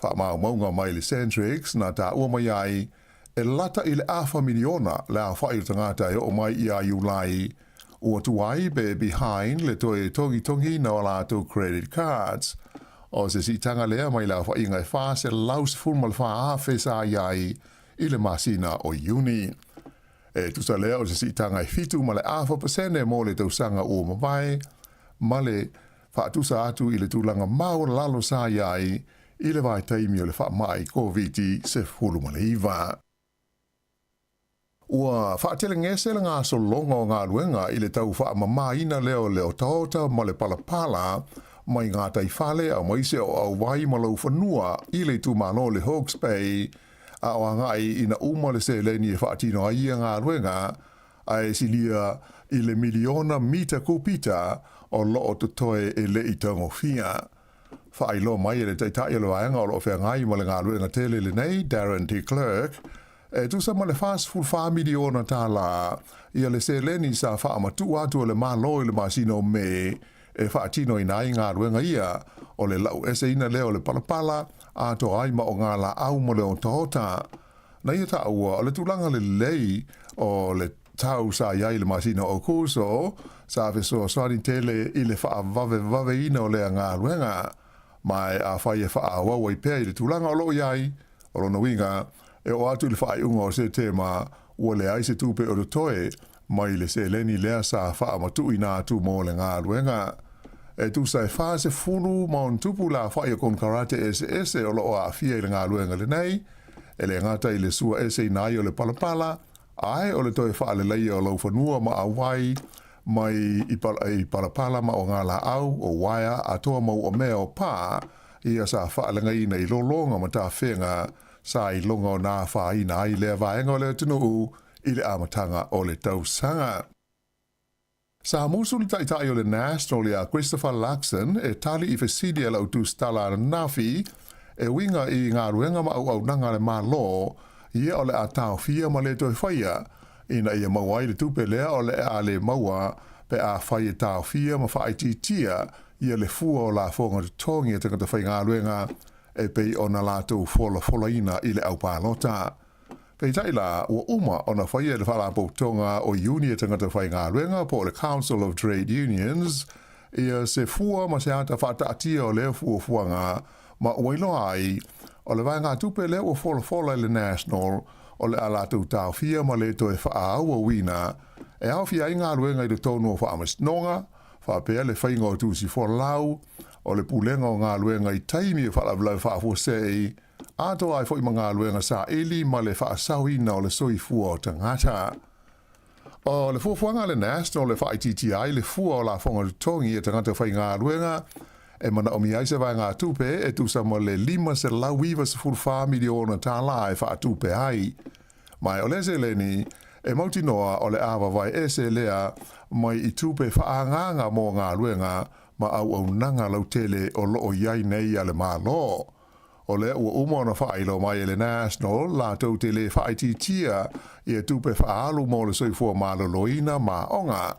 Faamaumauga mai le Centrix na taua mai ai, e lata i le afa miliona le aofai o tagata e oo mai ia Iulai ua tuai pe behind le toe togitogiina o a latou credit cards. O se siitaga lea mai le aofaiga e 414,000 sa i ai i le masina o Iuni. E tusa lea o se siitaga e 7.4% mo le tausaga ua mavae, ma le faatusa atu i le tulaga maualalo sa i ai i le vaitaimi o le faamai Koviti-19. Ua faatelegese le gasologa o galuega i le tau faamamaina lea o le otaota ma le palapala mai gataifale aemaise o auwai ma laufanua i le itumalo o le Hawke's Bay a o agai ina uma le seleni e faatino ai ia galuega ae silia i le miliona mita kupita o lo o totoe e le i tagofia. Faailoa mai e le Taitai o le Vaega o lo o feagai ma le galuega tele lenei, Darren de Klerk, e tusa ma le $44 miliona tālā ia le seleni sa faamatuu atu e le Malo i le masina o Me e faatinoina ai galuega ia o le lau eseina lea o le palapala atoa ai ma o ngā laau ma le otaota. Na ia taua o le tulaga lelei o le tau sa i ai i le masina o Aokuso, sa fesoasoani tele i le faavavevaveina o lea galuega. Ma afai e faaauau ai pea i le tulaga o lo o i ai, o lona uiga, e oo atu i le faaiuga o Setema, ua leai se tupe o totoe mai le seleni lea sa faamatuuina atu mo le galuega. E tusa e 40 ma ona tupu le aofai o konekarate eseese o lo o aafia i le galuega lenei, e le gata i le sua eseina ai o le palapala, ae o le toe faaleleia o laufanua ma auwai mai i palapala ma o ngā laau, o waea, atoa mau o mea o pā, ia sa faalegaina i lologa ma tafega sa i luga o nā afaina ai lea vaega o le atunuu i le amataga o le tausaga. Sa musu le Taitai o le National ia Christopher Luxon e tali i fesili a lau tusitala ananafi e uiga i galuega ma auaunaga a le Malo ia o le a taofia ma le toe faia ina ia maua ai le tupe lea o le a le maua pe afai e taofia ma faaitiitia ia le fua o lafoga totogi a tagata faigaluega e pei ona latou folafolaina i le aupalota. Peitai la, ua uma ona faia e le Faalapotopotoga o Iuni e Tagata Faigaluega po o le Council of Trade Unions ia se fua ma se ata faataatia o lea fuafuaga ma ua iloa ai o le vaegatupe lea ua folafola e le National o le a latou taofia ma le toe faaauauina e aofia ai galuega i totonu o faamasinoga faapea le faiga o tusi folau o le pulega o galuega i taimi o faalavelave faafuasei. atoa ai foi ma galuega saili ma le faasaoina o le soifua o tagata. O le fuafuaga a le National e faaitiitia ai le fua o lafoga totogi a tagata faigaluega e manaomia ai se vaegatupe e tusa ma le $594 miliona tālā e faatupe ai. Ma o lea seleni e mautinoa o le a vavae ese lea mai i tupe faaagaaga mo galuega ma auaunaga lautele o loo i ai nei a le Malo. O lea ua uma ona faailoa mai e le National latou te lē faaitiitia ia tupe faaalu mo le soifua maloloina ma aoga,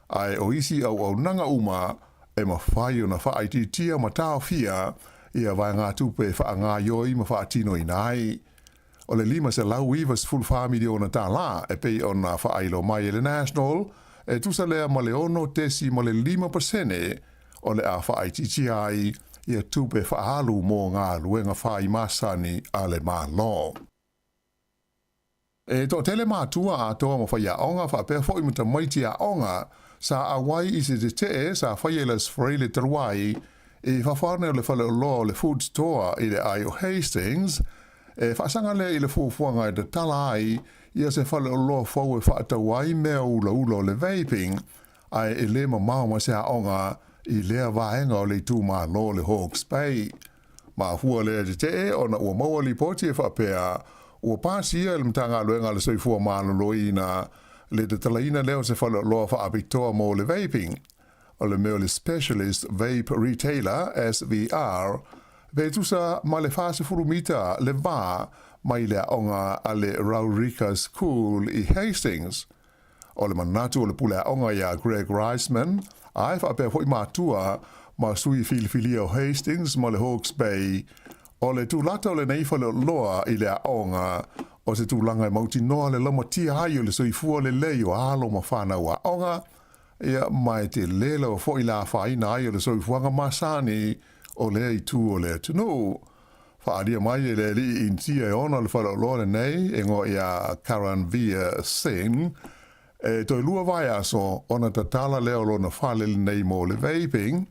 ae o isi auaunaga uma e mafai ona faaitiitia ma taofia ia vaegatupe e faagaoioi ma faatinoina ai. O le $594 miliona tālā e pei ona faailoa mai e le National, e tusa lea ma le 6.5% o le a faaitiitia ai ia tupe faaalu mo galuega fai masani a le Malo. E toatele matua atoa ma faiaoga faapea foi ma tamaiti aoga sa auai i se tetee sa faia i le Aso Faraile talu ai i fafo ane o le faleoloa o le Food Store i le aai o Hastings, e faasaga lea i le fuafuaga e tatala ai ia se faleoloa fou e faatau ai mea ulaula o le vaping, ae e le mamao ma se aoga i lea vaega o le itumalo o le Hawke's Bay. Mafua lea tetee ona ua maua lipoti e faapea ua pasia e le Matagaluega a le Soifua Maloloina le tatalaina lea o se faleoloa faapitoa mo le vaping, o le mea o le Specialist Vape Retailer, SVR, pe tusa ma le 40 mita le va mai le aoga a le Raurika School i Hastings. O le manatu o le pule aoga iā Greg Reisman, ae faapea foi matua ma sui filifilia o Hastings ma le Hawke's Bay, o le tulata o lenei faleoloa i le aoga o se tulaga e mautinoa le laumatia ai o le soifua lelei o alo ma fanau aoga, ia ma e tele lava foi le afaina ai o le soifuaga masani o lea itu o le atunuu. Faaalia mai e le alii Initia e ona le faleoloa lenei e igoa ia Karanveer Singh, e toe lua vaiaso ona tatala lea o lona fale lenei mo le vaping,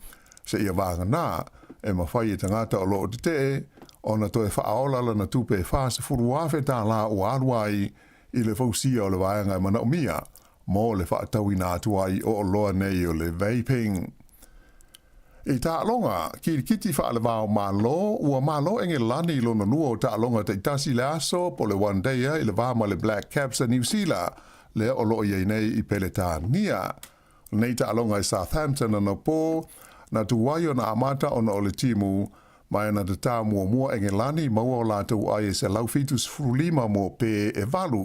seia vagana e mafai e tagata o loo tetee ona toe faaola lana tupe e $40,000 ua alu ai i le fausia o le vaega e manaomia mo le faatauina atu ai o oloa nei o le vaping. I taaloga kilikiti faalevao Malo, ua malo Engelani i lona lua o taaloga taitasi le aso po o le One Dayer i le va ma le Black Caps a Niu Sila, lea o loo i ai nei i Peletania. O lenei taaloga i Southampton anapo, na tuai ona amata ona o le timu, ma e na tatā muamua Engelani maua o latou ai e 175 mo pē e valu.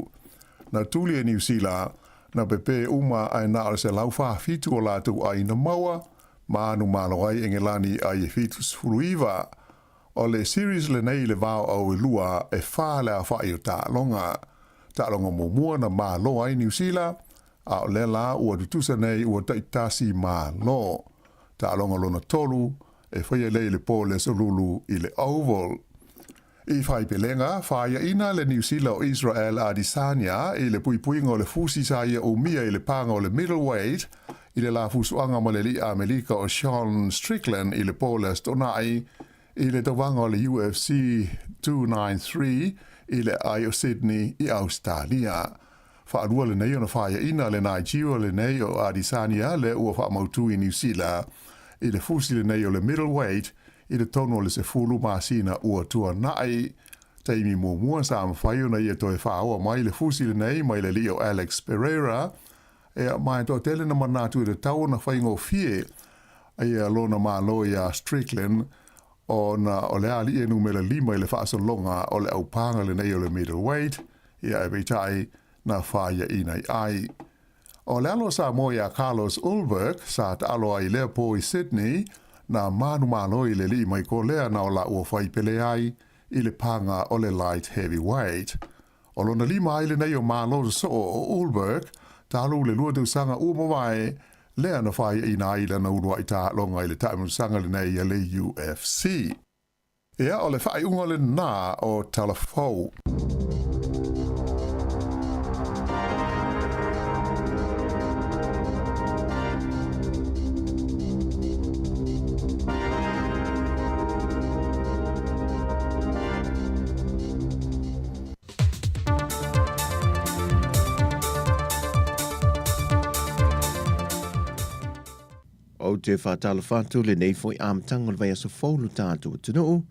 Na tuli e Niu Sila, na pepē uma ae na o le 147 o latou ai na maua, ma anu malo ai Engelani ai e 79. O le series lenei i le va o au e lua e fa le aofai o taaloga. Taaloga muamua na malo ai Niu Sila, a o lea la ua tutusa nei ua taitasi malo. Taaloga lona tolu e faia lea i le po o le Aso Lulu i le Oval. I faipelega, faiaina le Niu Sila o Israel Adesanya i le puipuiga o le fusi sa ia umia i le paga o le middleweight i le la fusuaga ma le alii Amelika o Sean Strickland i le po o le Aso Toonai i le tauvaga o le UFC 293 i le aai o Sydney i Ausetalia. Faalua lenei ona faiaina le Nigeria lenei o Adesanya lea ua faamautu i Niu Sila i le fusi lenei o le middleweight i totonu o le 10 masina ua tuanai. Taimi muamua sa mafai ona ia toe faaoa mai le fusi lenei mai le alii o Alex Pereira, ia ma e toatele na manatu i le tatau ona faigofie ia lona malo iā Strickland ona o le alii e numera lima i le faasologa o le aupaga lenei o le middleweight, ia ae peitai na faiaina i ai. O le alo o Samoa iā Carlos Ulberg sa taalo ai i lea po i Sydney, na manumalo i le alii mai Kolea na o la ua fai pele ai i le paga o le light heavyweight. O lona lima ai lenei o malo sosoo o Ulberg talu le 2 tausaga ua mavae lea na faiaina ai lana uluai taaloga i le taamilosaga lenei a le UFC. Ia, o le faaiuga lena o tala fou. Ou te faatalofa atu i lenei foi amataga o le vaiaso fou i lo tatou atunuu,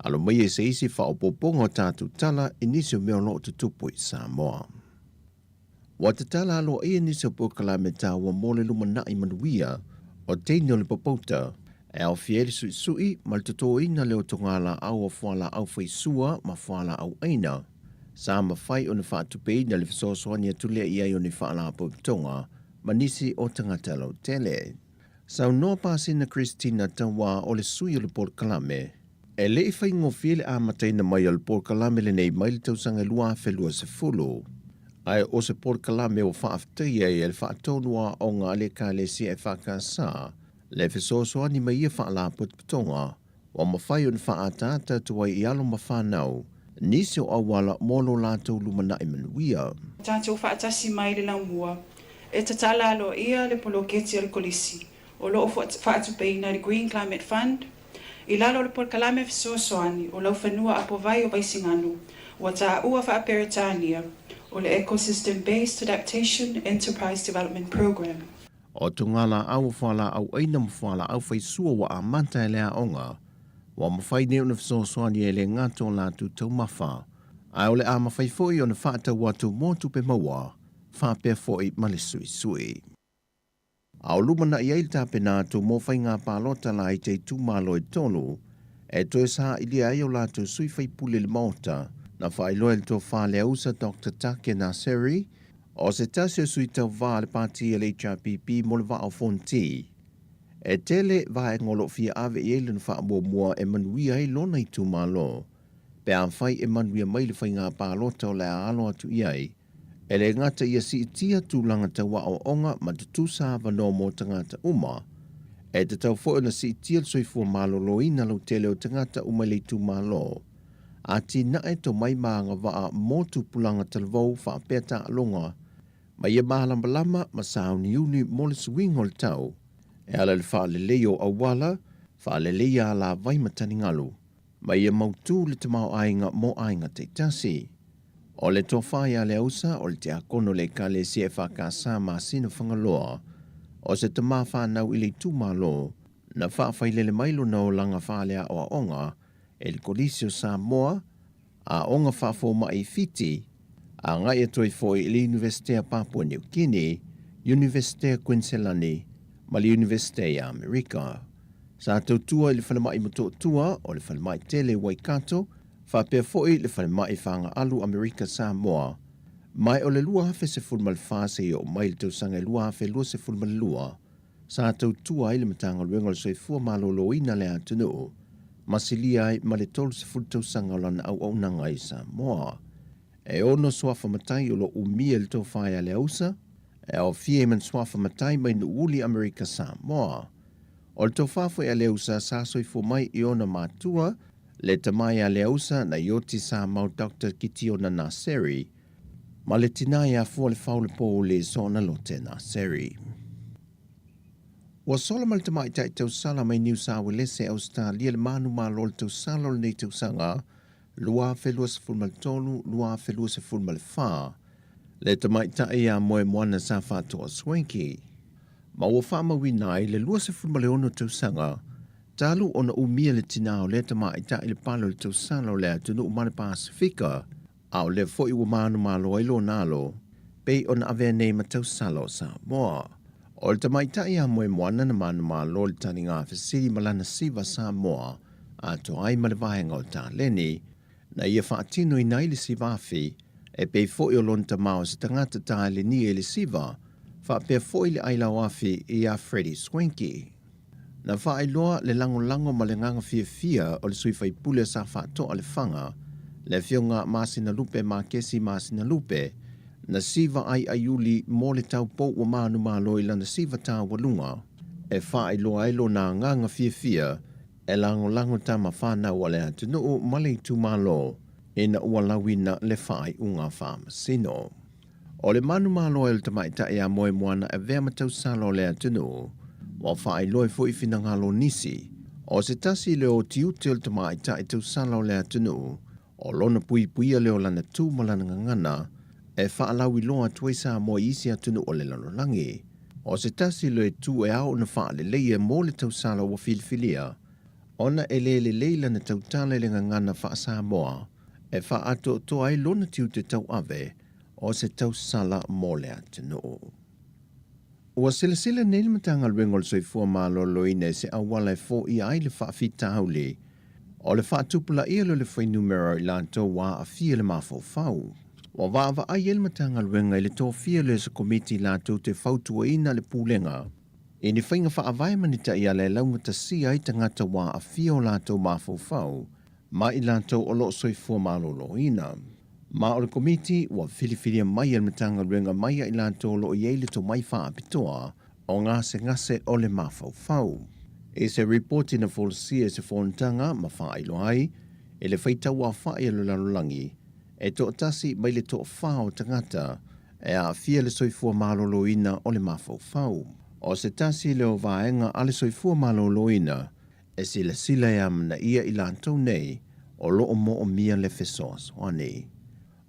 alo maia i se isi faaopoopoga o tatou tala i nisi o mea o lo o tutupu i Samoa. Ua tatala aloaia nisi o polokalame taua mo le lumanai manuia o teine o le popouta, e aofia ai le suisui ma le totoina le otogalaau o fualaau faisua ma fualaau aina. Sa mafai ona faatupeina le fesoasoani atu lea i ai o ni faalapotopotoga ma nisi o tagata lautele. Saunoa Pasina Christina Tauā o le sui o le polokalame, E le i faigofie le amataina mai o le polokalame lenei mai le tausaga 2020, ae o se polokalame ua faafetaia ai e le faatonu o aoga a le Ekalesia EFKS le fesoasoani mai ia faalapotopotoga ua mafai ona faaataata atu ai i alo ma fanau nisi o auala mo lo latou lumanai manuia. Tatou faatasi mai le laumua e tatala aloaia le poloketi a le Kolisi o lo o faatupeina e le Green Climate Fund i lalo o le polokalame fesoasoani o Laufanua Apovai o Vaisigano ua taua faa-Peretania o le Ecosystem Based Adaptation Enterprise Development Programme. O togalaau o fualaau aina ma fualaau faisua ua amata e le aoga, ua mafai nei ona fesoasoani ai e le gata o latou taumafa, ae o le a mafai foi ona faatau atu mo tupe maua, faapea foi ma le suisui. A o lumanai ai le tapena atu mo faiga palota laiti a itumalo e tolu, e toe sailia ai o latou sui faipule i le Maota, na faailoa e le Tofa Leausa Doctor Take Naseri, o se tasi o sui tauva a le pati a le HRPP mo le Vaa o Fonti. E tele vaega o lo o fia ave i ai lona faamuamua e manuia ai lona itumalo, pe afai e manuia mai le faiga palota o le a alo atu i ai, E le gata ia siitia tulaga tau aoaoga ma tutusa avanoa mo tagata uma, e tatau foi ona siitia le soifua maloloina lautele o tagata uma i le itumalo. Atinae tomai ma agavaa mo tupulaga talavou faapea taaloga ma ia malamalama ma sauniuni mo le suiga o le tau e ala i le faaleleia o auala, faaleleia alavai ma taligalu, ma ia mautū le tamaoaiga mo aiga taitasi. O le tofa ia Leausa, o le tiakono o le Ekalesia EFKS Masina Fagaloa, o se tama fanau i le itumalo, na faafailele mai lona olaga faaleaoaoga e le Kolisi o Samoa, Aoga Faafomai i Fiti, agai atu ai foi i le Iunivesite a Papua Niu Kini, Iunivesite a Kuiniselani ma le Iunivesite i Amerika. Sa tautua i le falemai Motootua o le falemai tele i Waikato, faapea foi le falemai Fagaalu Amerika Samoa, mai o le 2014 seia oo mai i le tausaga e 2022, sa tautua ai le Matagaluega o le Soifua Maloloina le atunuu, ma silia ai ma le 30 tausaga o lana auaunaga i Samoa. E ono suafa matai o lo o umia i le tofa ia Leausa, e aofia i ma ni suafa matai mai Nuuuli Amerika Samoa. O le tofa foi a Leausa sa soifua mai i ona matua, le tama ia Leausa na Ioti Samau Doctor Kitiona Naseri, ma le tinā ia Fualefau le Pouli Soona Lote Naseri. Ua sola ma le tamaitai tausala mai Niu Sawelese, Ausetalia le manumalo o le tausala o lenei tausaga 2023, 2024, le tamaitai ia Moemoana sa faatoa Swanky, ma ua faamauina ai le 26 tausaga talu ona umia le tinā o lea tamaitai le pale o le tausala o le atunuu ma le Pasefika, a o lea foi ua manumalo ai lona alo, pei ona avea nei ma tausala o Samoa. O le tamaitai ia Moemoana na manumalo i le taliga fesili ma lana siva Samoa atoa ai ma le vaega o taleni, na ia faatinoina ai le siva afi, e pei foi o lona tama o se tagata talenia i le siva, faapea foi le ailao afi ia Freddie Swankie. Na faailoa le lagolago ma le agaga fiafia o le sui faipule sa faatoa Lefaga, le Afioga Masinalupe Makesi Masinalupe, na siva ai aiuli mo le taupou ua manumalo i lana siva taualuga, e faailoa ai lona agaga fiafia e lagolago tama fanau a le atunuu ma le itumalo ina ua lauina le faaiuga faamasino. O le manumalo ai o le tamaitai ia Moemoana e avea ma tausala o le atunuu, ua faailoa foi finagalo o nisi, o se tasi lea o tiute o le tamaitai tausala o le atunuu, o lona puipuia lea o lana tu ma lana gagana e faalauiloa atu ai Samoa i isi atunuu o le lalolagi. O se tasi lea itu e ao ona faaleleia mo le tausala ua filifilia, ona e le lelei lana tautala i le gagana faa-Samoa e faaatoatoa ai lona tiute tauave o se tausala mo le atunuu. Ua silasila nei le Matagaluega o le Soifua Maloloina i se auala e foia ai le faafitauli o le faatupulaia lea o le fuainumera o i latou ua aafia i le mafaufau. Ua vaavaai ai le Matagaluega i le tofia lea o se komiti latou te fautuaina le Pulega i ni faiga faavae ma ni taiala e laugatasia ai tagata ua aafia o latou mafaufau ma i latou o lo o soifua maloloina. Ma o le Komiti ua filifilia mai e le Matagaluega mai ia i latou o lo o i ai le tomai faapitoa o gasegase o le mafaufau. I se ripoti na folasia i se fonotaga ma faailoa ai i le faitauaofai a le lalolagi, e toatasi mai le toafa o tagata e aafia le soifua maloloina o le mafaufau. O se tasi lea o vaega a le soifua maloloina e silasila e amanaia i latou nei o lo o moomia le fesoasoani.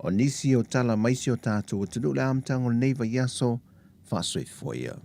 O nisi o tala mai si o tatou atunuu i le amataga o lenei vaiaso, faasoifua ia.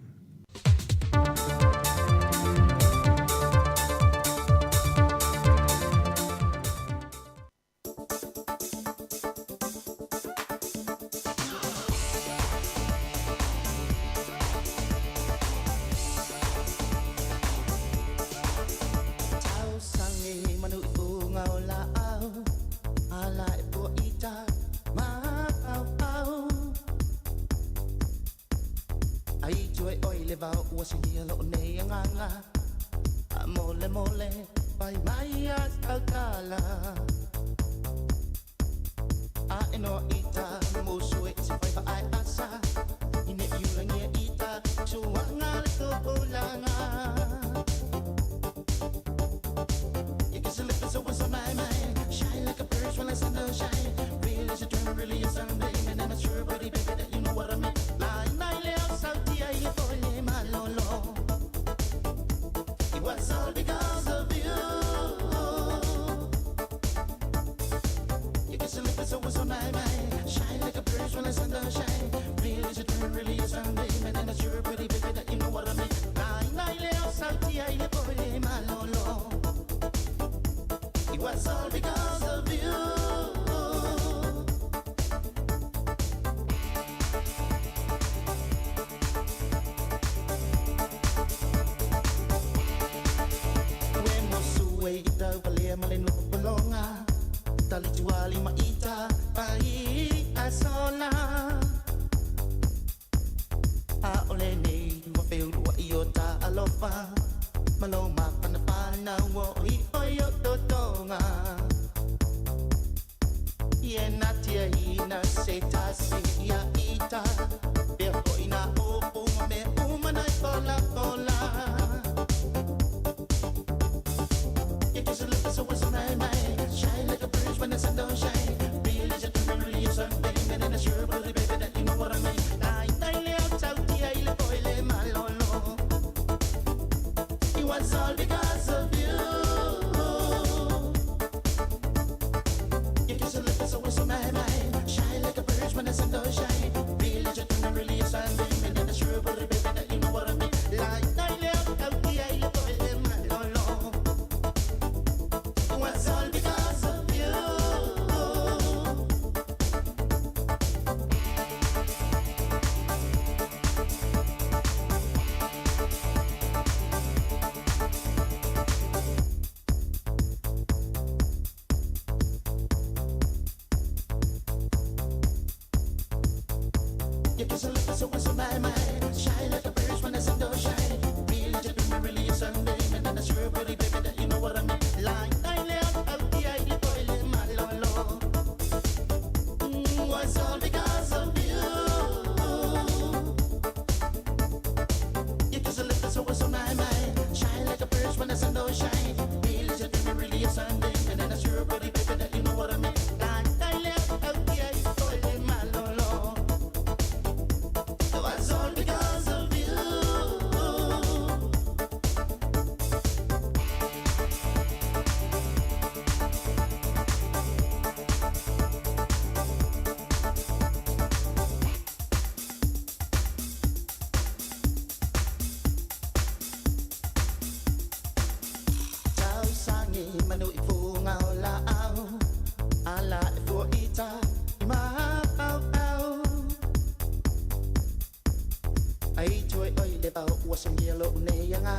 Ua songia lo nei anga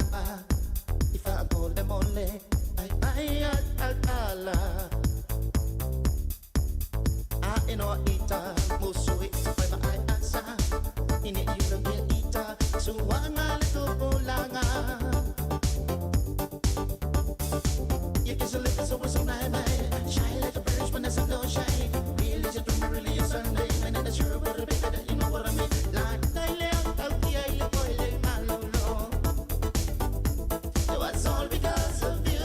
i fa mole mole ai ai al ala a eno ita musu i fai ba ai asa ini i lo ita suanga le to polanga You kiss a little so so nice shine like a bird when the sun don't shine really is a dream really a Sunday man and sure what a bit you know what I mean like It was all because of you.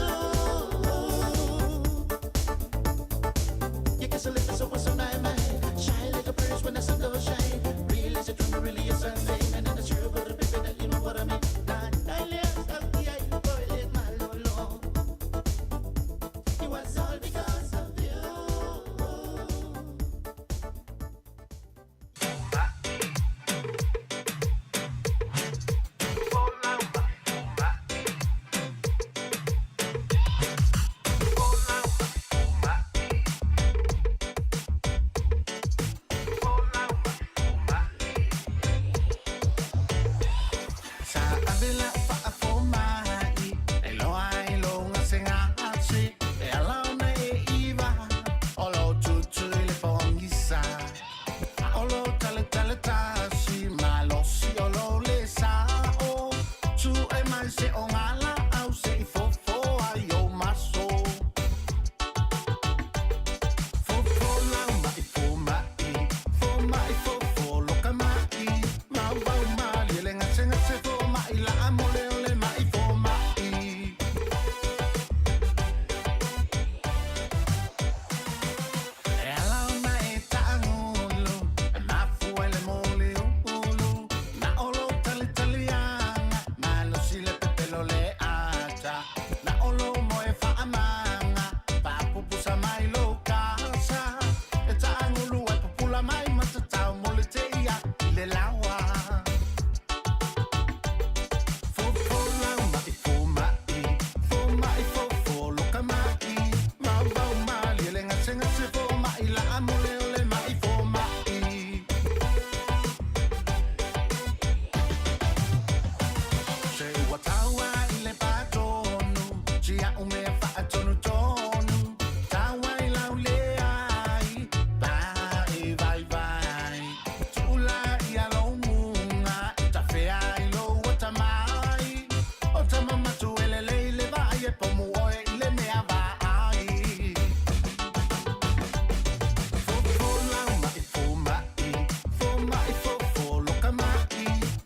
You kiss a little so so nice shine like a bird when the sun don't shine really is a dream really a Sunday man and sure what a bit you know what I mean It was all because of you. Sa avela faafomai e loa i loga segase e ala ona e iva o lo tutu i le pogisa o lo taletale tasi malosi o lo le sa'o tu'e mai se o gala au se'i fofo ai o maso fofo lau ma'i foma'i foma'i fofo loka ma'i mauvau malie le gasegase foma'i la'a mole o le ma'i foma'i E ala ona e taagulu e mafua i le moliulu na o lou talitaliaga malosi le pepelo le ata na o lou moe faamaga faapupusa mai lou kasa e taagulu ai pupula mai matatau mo le teia i le laoa Fofo lau ma'i foma'i foma'i fofo loka ma'i mauvau malie le gasegase foma'i la'a mole o le ma'i foma'i Se ua taua i le patonu Tia'u mea faatonutonu Taua i lau leai Pae vaivai Tu'ula ia lou muga E tafea i lou atamai O tamamatu e lelei le vaai e pomu oe i le mea vaai Fofo lau ma'i foma'i foma'i fofo loka ma'i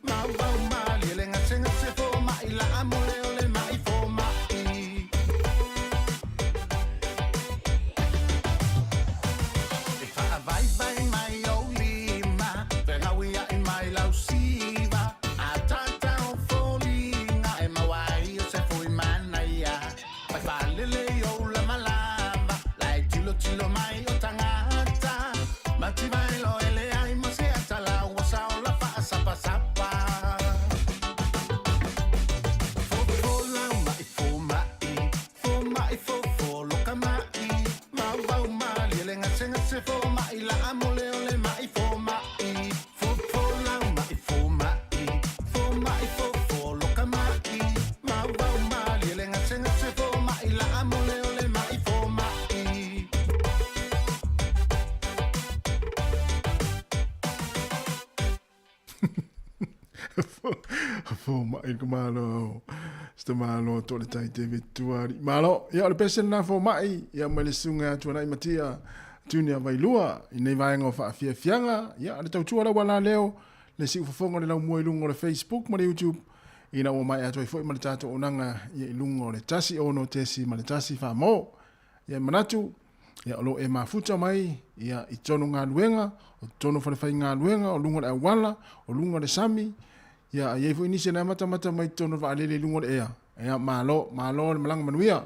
mauvau malie le gasegase foma'i la'a mole o le ma'i foma'i E faavaivai mai ou lima fegauia'i mai lau siva atata o foliga e maua ai o se fui manaia pai faalele i ou lamalava lae tilotilo mai o tagata mativaelo e leai ma se atalau ua saola faasapasapa Fofo lau ma'i foma'i foma'i fofo loka ma'i mauvau malie le gasegase foma'i la'a mole o le ma'i foma'i Fofo lau ma'i foma'i foma'i fofo loka ma'i mauvau malie le gasegase foma'i la'a mole o le ma'i foma'i Foma'i ka malo. Se malo to le tai te vetuari. Malo, ia o le pese na foma'i, ia mai le sunga atu anai matia Junior Vailua i nei vaega o faafiafiaga ia le tautua lau ala leo le siufofoga o le laumua i luga o le Facebook ma le YouTube ina ua maea atu ai foi ma le tatou auaunaga ia i luga o le 16.1 famo ia manatu ia o lo e mafuta mai ia i tonu galuega o tonu falefaigaluega o luga o le auala o luga o le sami ia i ai foi nisi na matamata mai tonu vaalele i luga o le ea ia malo malo le malaga manuia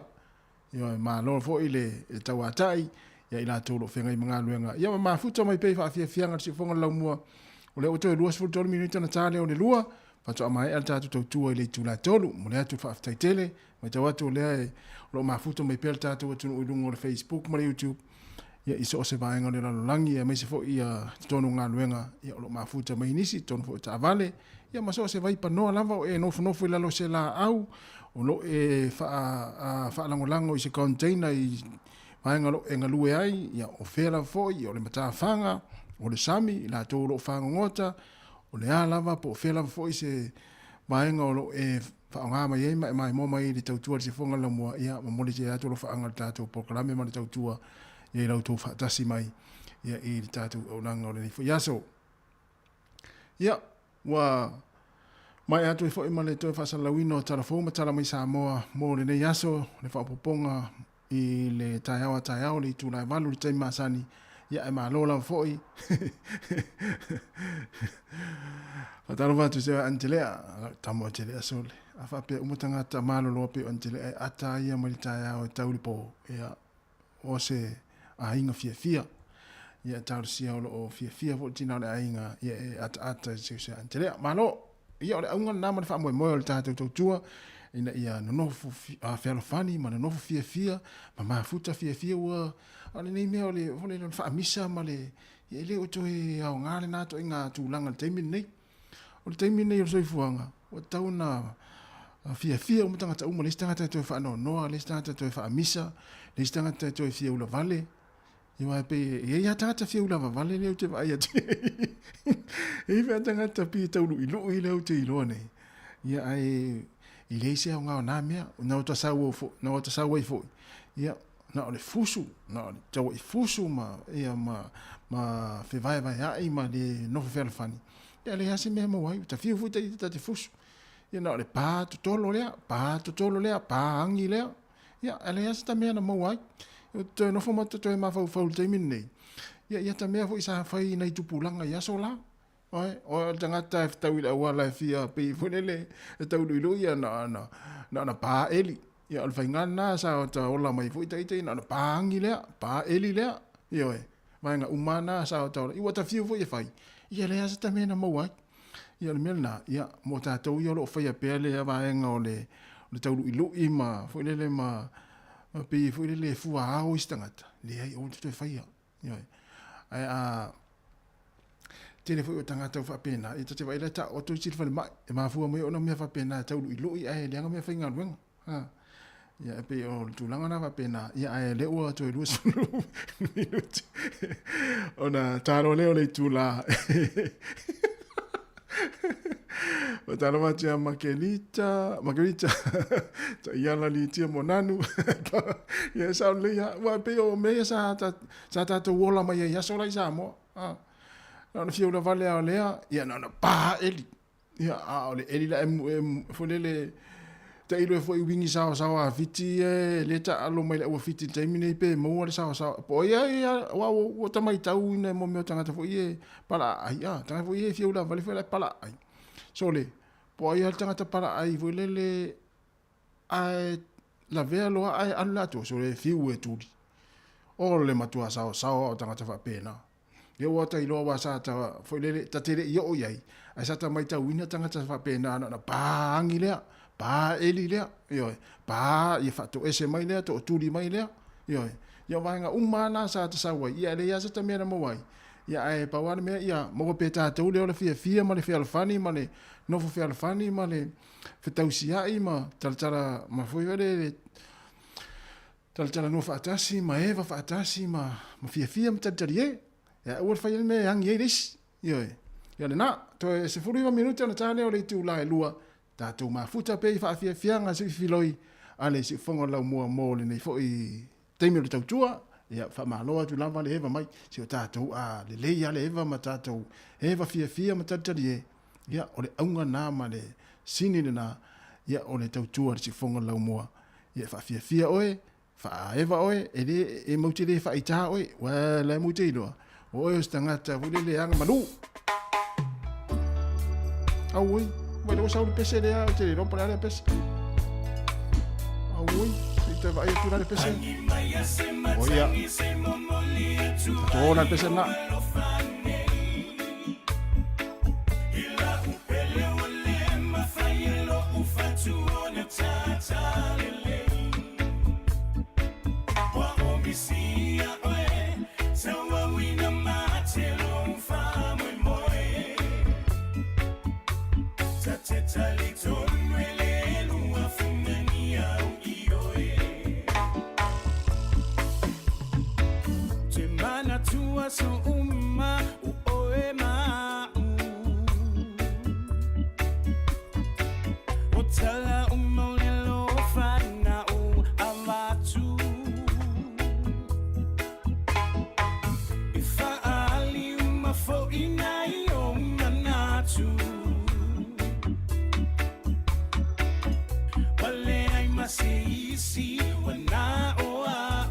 ia malo foi le, le tauatai ia i latou o lo o feagai ma galuega ia ma mafuta mai pea i faafiafiaga le siufofoga o le laumua o lea ua toe 23 minute na ta lea o le lua faatoa maea le tatou tautua i le itula 3 mo le atu faafetai tele matau atu o lea e, o lo o mafuta mai pea le tatou atunuu i luga o le Facebook ma le YouTube. ia i so o se vaega o le lalolagi aemaise foi ia totonu o galuega ia o lo o mafuta mai nisi i totonu foi o taavale ia ma so o se vaipanoa lava o e nofonofo i lalo o se laau o lo o e faalagolago i se container i vaega o lo o e galue ai ia o fea lava foi ia o le matafaga o le sami i latou o lo o fagogota o le a lava po o fea lava foi se vaega o lo o e faaaoga mai ai ma e maimoa mai i le tautua i le sifoga o le laumua, ia momoli tele atu alofaaga i le tatou polokalame ma le tautua ia i la outou faatasi mai ia i le tatou auaunaga o lenei foi aso. Ia, ua maea atu ai foi ma le toe faasalalauina o tala fou ma tala mai Samoa mo lenei aso, le faaopoopoga i le taeao a taeao le itula e 8 i le taimi masani, ia ae malo lava foi. Faatalofa atu se Angelea, tamo Angelea sole. A faapea uma tagata malolo pei o Angelea e ata ia mai le taeao e tau i le po, ia o se aiga fiafia. Ia talosia o lo o fiafia foi le tina o le aiga, ia e ataata i se Angelea. Malo! Ia o le auga lena ma le faamoemoe o le tatou tautua ina ia nonofo fealofani ma nonofo fiafia ma mafuta fiafia ua a o lenei mea o le o le faamisa ma le ia e le o toe aoga lena ituaiga tulaga i le taimi lenei. O le taimi lenei o le soifuaga ua tatau ona fiafia uma tagata uma, leai se tagata e toe faanoanoa, leai se tagata e toe faamisa, leai se tagata e toe fia ulavale. Ia aua e pei e i ai lava tagata fia ulavavale lea ou te vaai atu i ai. E i ai foi tagata pei e tau luʻiluʻi lea ou te iloa nei. Ia ae e leai se aoga o na mea. Na ota sau au foi, na ota sau ai foi. Ia na o le fusu, na o le tauaʻi fusu ma ia ma ma fevaevaeaʻi ma le nofo fealofani. Ia leai lava se mea e maua ai. Ua ta fiu foi ta ita ta te fusu. Ia na o le pā totolo lea, pā totolo lea, pā agi lea. Ia, e leai lava se ta mea na maua ai. Ou te toe nofo ma te toe mafaufau i le taimi lenei, ia, ia ta mea foi sa fai i nai tupulaga i aso la. Oe, o le tagata e fetau i le auala e fia pei foi lele e tau luilui ia na na na ona pā eli. Ia o le faiga lena sa ota ola mai foi ta ita na ona pā agi lea, pā eli lea. Ioe, vaega uma na sa ota ola. I ua ta fiu foi e fai. Ia leai lava se ta mea na maua ai. Ia o le mea lena, ia, mo tatou ia o lo o faia pea lea vaega o le, o le tauluʻiluʻi ma foi lele ma, ma pei foi lele e fua ao isi tagata, leai, aua te toe faia. Ioe. Ae a tele foi o tagata ua faapena, ia ta te vaai la e taoto isi i le falemai, e mafua mai ona o mea faapena e tauluʻiluʻi ae leaga meafaigaluega. Ha. Ia, e pei o le tulaga na faapena, ia, ae lea ua toe 20 minute ona talo lea o le itula. Faatalofa atu ia Makelita, Makelita, Taiala Litia Monanu. Ia, e sao lelei lava. Aua e pei o mea ia sa, ta, sa tatou ola mai ai i aso la i Samoa. Ha. Na ona fia ulavale lava o lea, ia na ona pa eli. Ia, a o le eli la e, e foi lele, tailo e foi wingi saosaoa a Fiti ia e le taalo mai le aua Fiti i le taimi nei pe maua le saosaoa. Po o ia ia, ua, ua, ua ta maitauina e mo mea o tagata foi ia e palaai, a, tagata foi ia e fia ulavale foi la e palaai. Sole, po o ai lava le tagata palaai foi lele, ae lavea loa ae alu le atoa, sole e fiu e tuli. O le matua saosaoa o tagata faapena. Ia ua ta iloa aua sa ta foi lele ta te le i oo i ai, ae sa ta maitauina tagata faapena na ona pā agi lea, pā eli lea, ioe, pā ia faatoese mai lea, tootuli mai lea, ioe. Ia o vaega uma lava na sa ta sau ai, ia e leai lava se ta mea na maua ai. Ia ae pau lava le mea ia maua pea tatou le ola fiafia ma le fealofani ma le nofo fealofani ma le fetausiai ma talatala ma foi lele Talatalanoa faatasi ma eva faatasi ma, ma fiafia ma talitali e. E aua le fai le mea e agi ai le isi. Ioe. Ia lena, toe 19 minute ona ta lea o le itula e 2, tatou mafuta pea i faafiafiaga siifiloi a le siufofoga o le laumua mo lenei foi taimi o le tautua. Ia, faamalo atu lava le eva mai, si o tatou a lelei lava le eva ma tatou eva fiafia ma talitali e. Ia, o le auga lena ma le sini lena, ia, o le tautua i le siufofoga o le laumua. Ia e faafiafia oe, faaeva oe, e le, e mau te le faaitā oe, ua la e mau te iloa, o oe o se tagata foi lele e aga malū. Auoi, vai le ua sau le pese lea, ou te le iloa po o le a lea pese. Auoi, se i toe vaai atu la le pese. O ia, tōna le pese lena. atu aso uma o oe ma'u. O tala uma o le lofa na o avatu. I whaali uma fo ina i o manatu. Wale ai mase isi wana o au.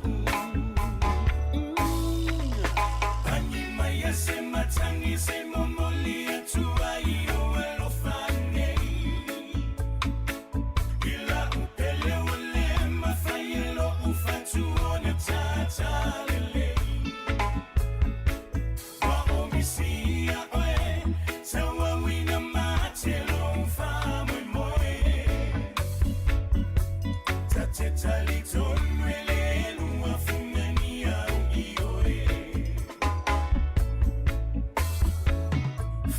Angi mai a se matangi se momoli atu ai o alofa nei. Ila upele ole mawhai lo ufatu o na tatalele. Wa o misi a oe, taua wina mate lo whamoi moe. Ta te tali tonu ele lua fungani au i oe.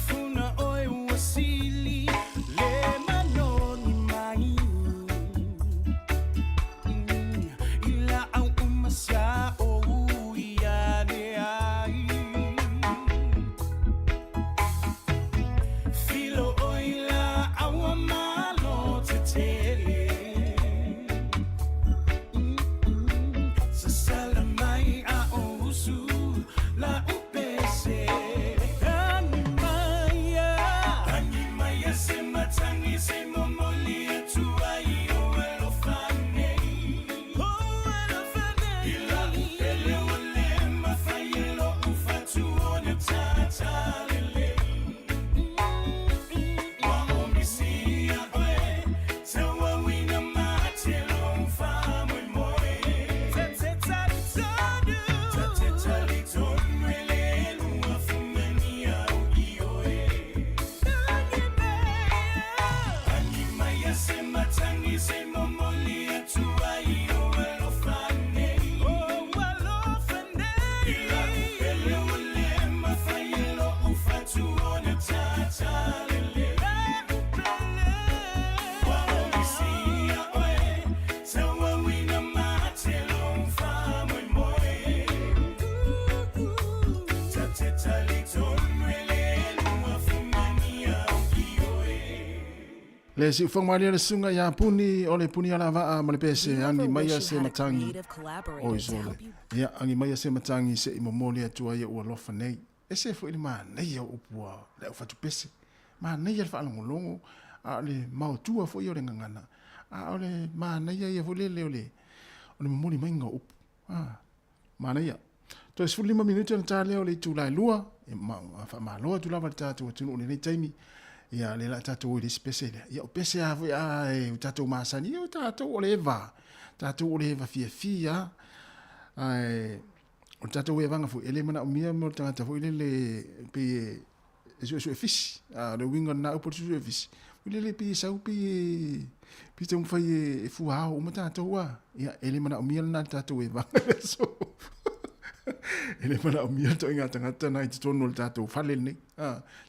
Funa oe ua sili le manoni mai. Ila au umasia o ui a le ai. Filo o ila au a malo te tele. Sasala mai a o usu la upese. Ani maia. Ani maia se matangi se momoli atu ai o alofa nei. O alofa nei. Ila upele ole mawhai lo ufatu o na tatalele. Wa o misi a oe, taua wina mate lo whamoi moe. Ta te tali tonu. Ta te tali tonu ele lua fungani au i oe. Ani maia se matangi se momoli atu ai o alofa nei. O alofa nei. Ila upele ole mawhai lo ufatu o na tatalele. Wa o misi a oe, taua wina mate lo whamoi moe. Ta te tali tonu ele lua fungani au i oe. Le si ufonga malia le sunga ia puni o le puni ala vaa ma le pese You angi ever mai wish a you se had a matangi. creative collaborator Oi to sole. help you? Ia angi mai a se matangi se i momoli atu ai ua lofa nei. E se fo i le mānei au upua le au fatu pese. Mānei le whaalongolongo a o le maotua fo i o le ngangana. A o le mānei ia fo le le o le o le momoli mai ngā upu. Mānei ia. Toi 15 minuti na tā leo le itu lai lua. E ma maloa tu lava le tātou atunu o le nei taimi. Ia le la tātou i le isi pese lea. Ia o pese a foi a e o tātou masani, ia o tātou o le eva. Tātou o le eva fia fia. Ai, o tātou e vanga foi, ele mana o mia mo tangata foi le le pe e sue sue fisi. A le winga na upo sue fisi. O le le pe sau pe pe te umfai e fuao o tātou a. Ia ele mana o mia na tātou e vanga le so. Ele mana o mia to inga tangata na i te tonu o le tātou whale nei.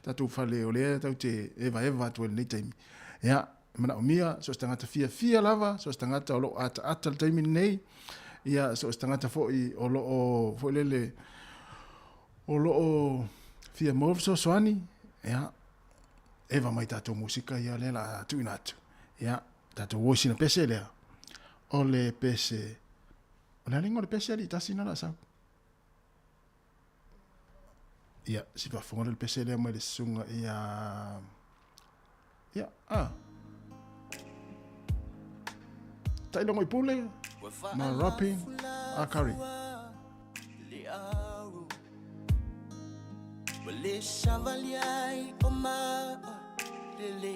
Tātou whale o lea tau te eva eva atu ele nei taimi. Ia, mana o mia, so se tangata fia fia lava, so se tangata o lo ata ata le taimi nei. Ia, so se tangata foi o lo o, foi lele, o lo o fia mō so soani. Ia, eva mai tātou musika ia lea la tuina atu. Ia, tātou oisi na pese lea. O le pese, o le alinga o le pese ali tasi na la sau. Ia, si whafonga le pese lea mai le sunga ia... Ia, a. Tailongo i pule, ma rapping, a kari. Le savaliai o maa lele.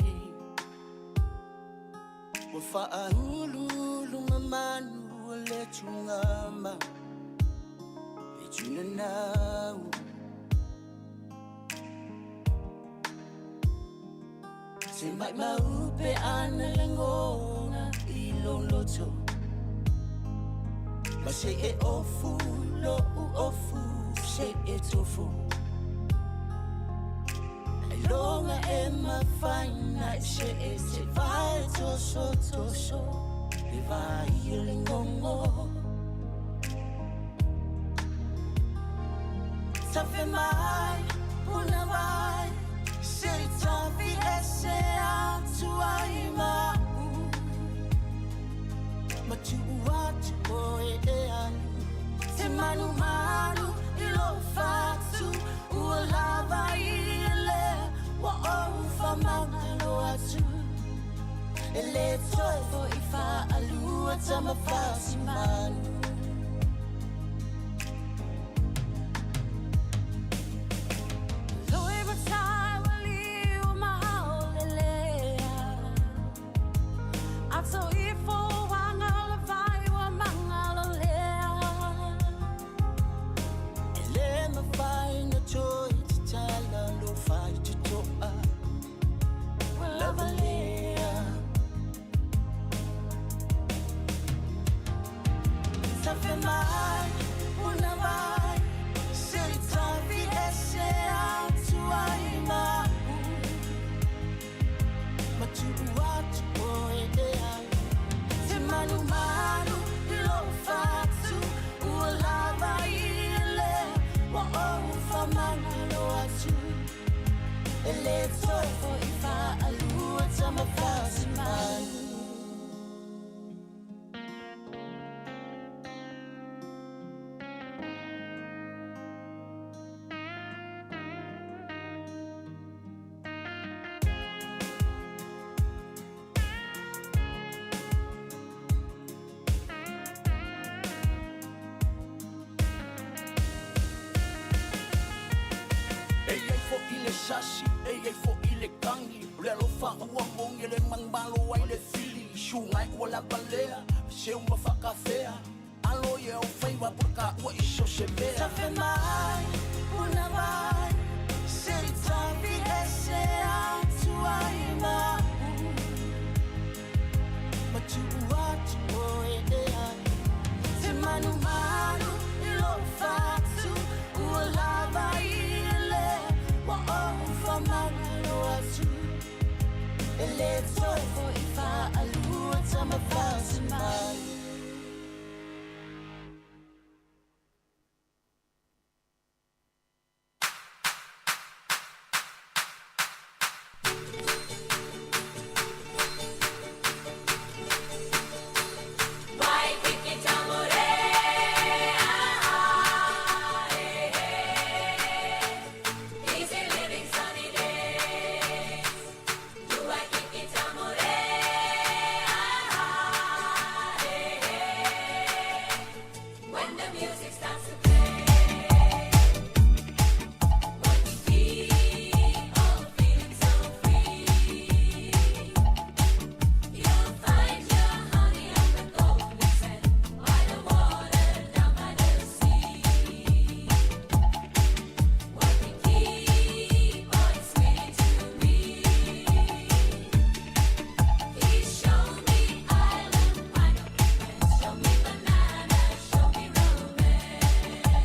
Wa whaahululu mamanu o le tungama. Le tunanau. Se mai maupe ana langona i loloto. Ma se e ofu lo u ofu se e tofu. Ai longa e mafaina se e se vai toso toso. Le vai le ngongo. Tafe mai, puna vai, se i tafi ese atu ai ma'u. Ma tuu atu oe e alu, te malumalu i lou fatu, ua lava ia lea, ua ou faamagalo atu. E lē toe fo'i faalua tama fasimanu. E lē mafai ona toe tatala lou faitotoa, ua lava lea. Tafe mai, puna vai, se i tafi ese atu ai ma'u. Ma tuu atu oe e alu, te malumalu i lou fatu, ua lava ia lea, ua ou faamagalo atu. E lē toe fo'i faalua tama fasimanu. E iai fo'i le sasi, e iai fo'i le kagi, o le alofa ua mogi e le manumalo ai le fili, suga e ua lava lea, seu ma faakafea, alo ia o faiva pulaka ua i so se mea. Tafe mai, puna vai, se i tafi ese atu ai ma'u. Ma tuu atu oe e alu, te malumalu i lou fatu, ua lava ia lea, ua ou faamagalo atu. E lē toe fo'i faalua tama fasimanu. When the music starts to play, Waikiki, all feeling so free. You'll find your honey on the golden sand, by the water, down by the sea. Waikiki, boy, sweet to me. He showed me island pineapple, show me banana, show me romance.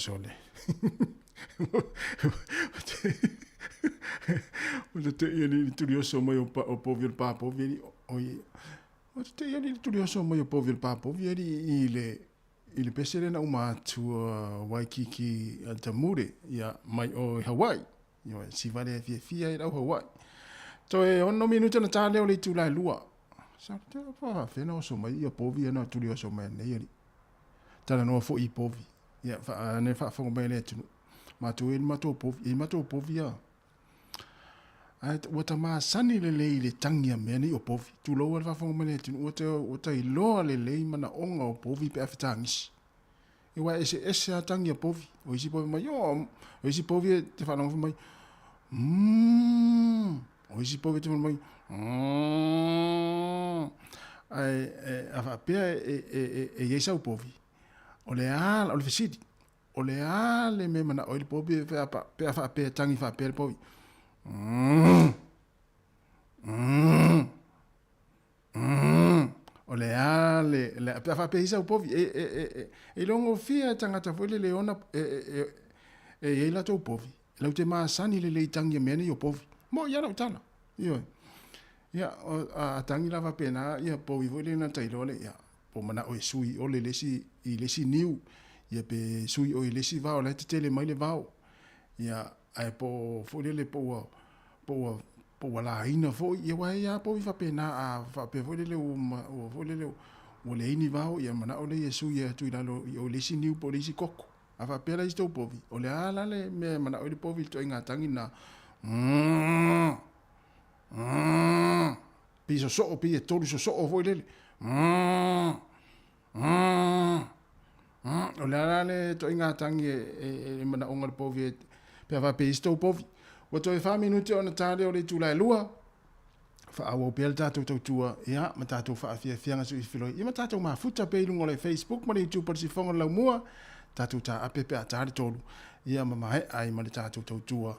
sole. Ua te i le tuli oso mai o, o povi o le pāpovi ali oi. Ua te i le tuli oso mai o povi o le pāpovi ali i le i le pese lena uma atu Waikiki a Tamure ia mai o Hawaii. Ia si vale fia fia i lau Hawaii. Toe ono minuta na tā leo le itu lai lua. Sa te pa whena oso mai ia povi ana tuli oso mai nei ali. Tala noa fo i povi. Ia fa ne fa fongo mai le tunu. Mātou e matou povi, e matou povi ia. Ai ua ta masani lelei i le tangi a mea nei o povi. Tulou le faafofoga mai le atunuu, ua ta ua ta iloa lelei manaoga o povi pe a fetagisi. E ua eseese lava tangi a povi. O isi povi mai, o, o isi povi e te faalogo mai, mm. O isi povi e te mai, mm. Ae e, a faapea e, e, e, e i ai sau povi, o le a, o le fesili, O le a le mea manao ai le povi pe a, pe a faapea, tangi faapea le povi. Mm. Mm. Mm. O le a le, le pe a faapea i sau povi, e, e, e, e, e logofia e tagata foi le le ona, e, e, e, e i ai latou povi. Lau te masani lelei tangi a mea nei o povi. Mo ia lau tala. Ioe. Ia, o, a, a tangi la faapena, ia povi foi le na tailoa le, ia, po manao e sui ole le isi, i le isi niu, ia pe sui oe i le isi vao, la e tetele mai le vao. Ia, ae po foi lele po ua, po ua, po ua laina foi, ia aua e i a povi faapena, a faapea foi lele ua, ua foi lele ua leai ni vao, ia manao lea ia sui atu i lalo i o i le isi niu po o le isi koko. A faapea la isi tou povi, o le a la le mea e manao ai le povi i le ituaiga tagi lena, mm, mm, pei sosoo, pei e tolu sosoo foi lele. Mm, mm, mm. O le a la le ituaiga tagi e, e, e manaoga le povi e, pe a faapea isi tou povi. Ua toe 4 minute ona ta lea o le itula e lua, faaauau pea le tatou tautua, ia, ma tatou faafiafiaga suifiloi, ia ma tatou mafuta pea i luga o le Facebook ma le YouTube o le Sifoga o le Laumua, tatou taape pe a ta le tolu, ia ma maea ai ma le tatou tautua,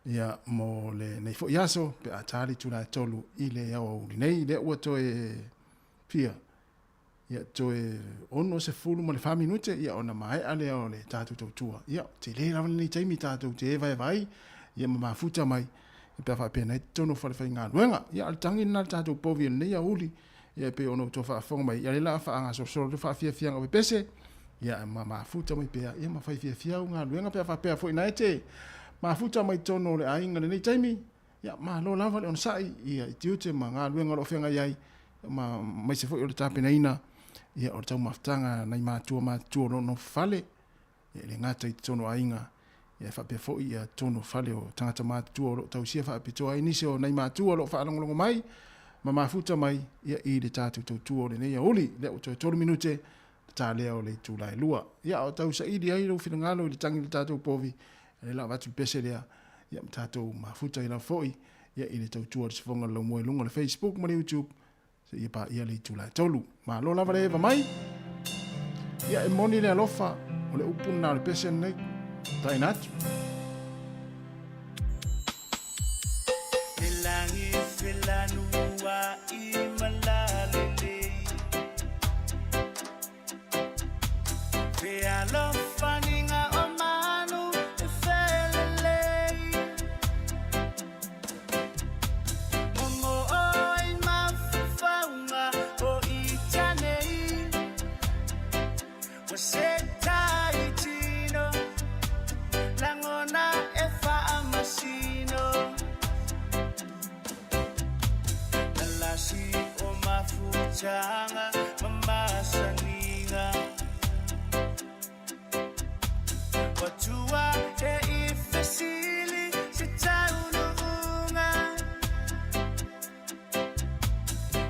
ia mo lenei foi aso pe a ta le itula e tolu i le aoauli nei, lea ua toe fia, ia toe 64 minute, ia ona maea lea o le tatou tautua. Ia, tele lava lenei taimi tatou te evaeva ai, ia ma mafuta mai, ia pe a faapea nei totonu o falefaigaluega. Ia, o le tagi lena le tatou povi o lenei aoauli, ia e pei ona outou faafofoga mai, ia lea la faagasolosolo le faafiafiaga o pepese, ia ma mafuta mai pea, ia ma fai fiafia au galuega pe a faapea foi na e te mafuta mai totonu o le aiga lenei taimi, ia malo lava le onosai ia i tiute ma galuega o lo o feagai ai, ma aemaise foi o le tapenaina ia o le taumafataga nai matua matutua o lo o nofo fale, ia e le gata i totonu o aiga, ia e faapea foi ia totonu o fale o tagata matutua o lo o tausia faapitoa ai nisi o nai matua o lo o faalogologo mai ma mafuta mai ia i le tatou tautua o lenei aoauli. Lea ua toe 3 minute ta lea o le itula e lua. Ia o tau saili ai lou finagalo i le tangi o le tatou povi, e le avatu le pese lea, ia ma tatou mafuta ai lava foi, ia i le tautua o le sifoga o le laumua i luga o le Facebook ma le YouTube, seia paia le itula e tolu. Malo lava le eva mai. Ia e moni le alofa o le upu lena o le pese lenei. Taina atu. Le lagi felanua i malalelei Fealofaniga o manu e felelei Momo oi mafufauga o ita nei Ua seta i tino Lagona e faamasino Nalasi o mafutaga ma masaniga Ua tua e i fesili se taunuuga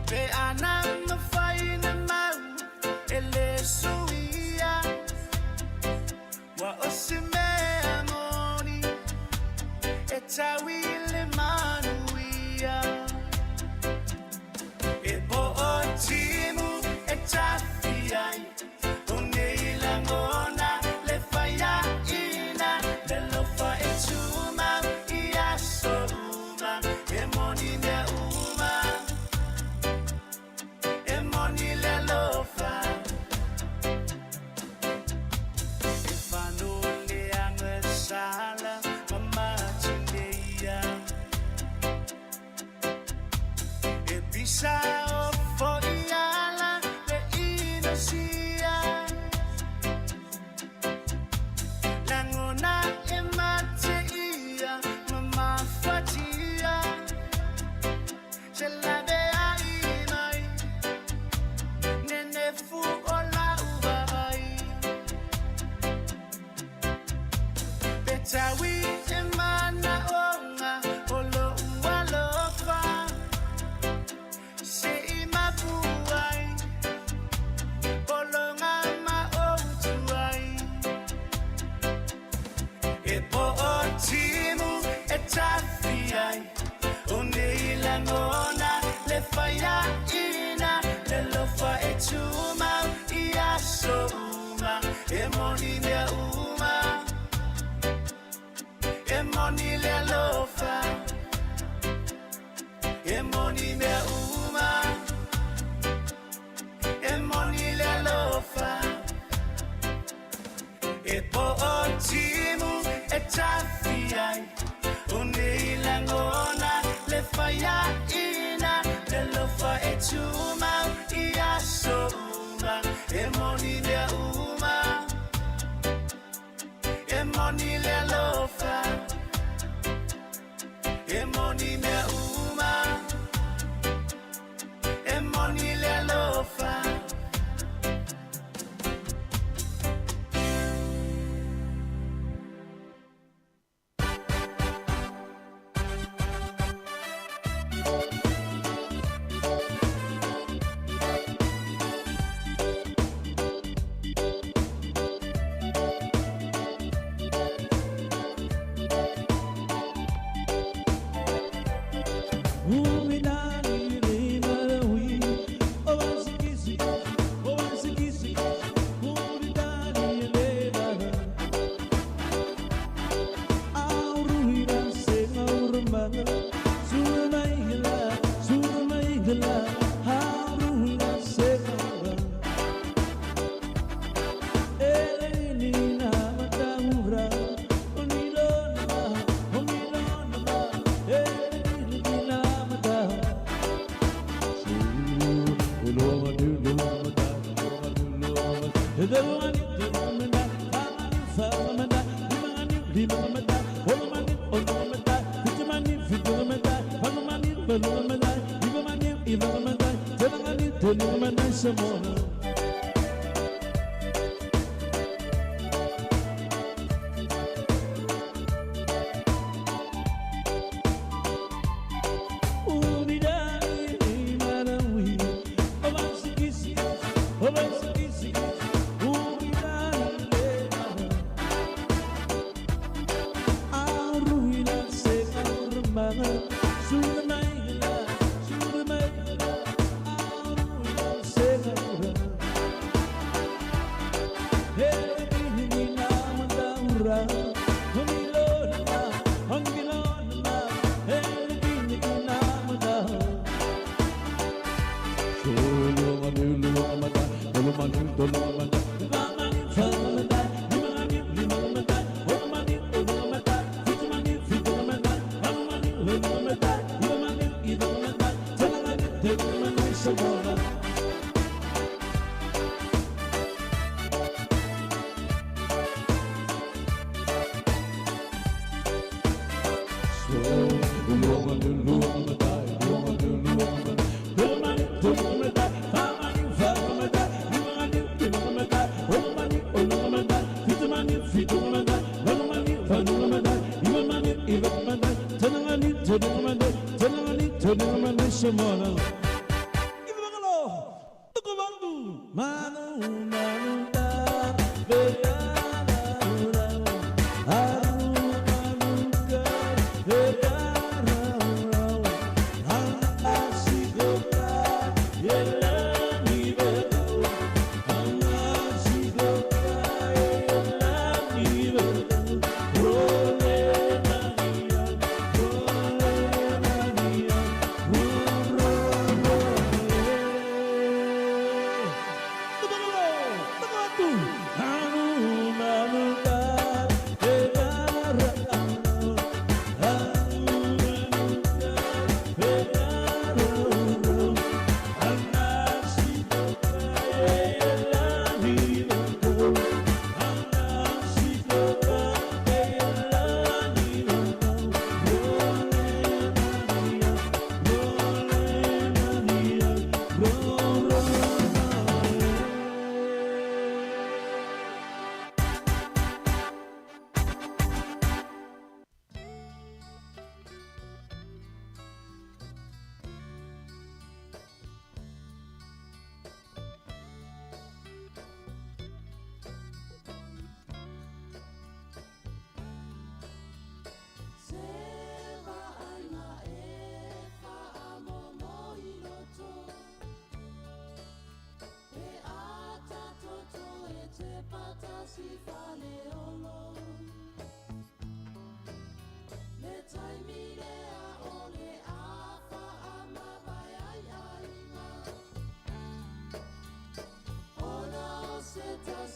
Pe ana mafai na mau e le suia Ua o se mea moni e tau i le manuia E po'o timu. Sa o fo'i ala le inosia Langona e mate ia ma mafatia Se lave ai mai Nene fu o la uvai Petawi e mana onga o lo ualofa Se i mapuai Polonga ma outuai E po o timu e tafi ai O nei langona le whaia ina Le lofa e tumau i aso uma E moni mea uma E moni le alofa E moni mea uma E moni le alofa E po o timu e tafi ai O nei langona le whaia ina Le lofa e tumau i aso uma E moni mea uma E moni le alofa E moni mea uma E moni le alofa Samona.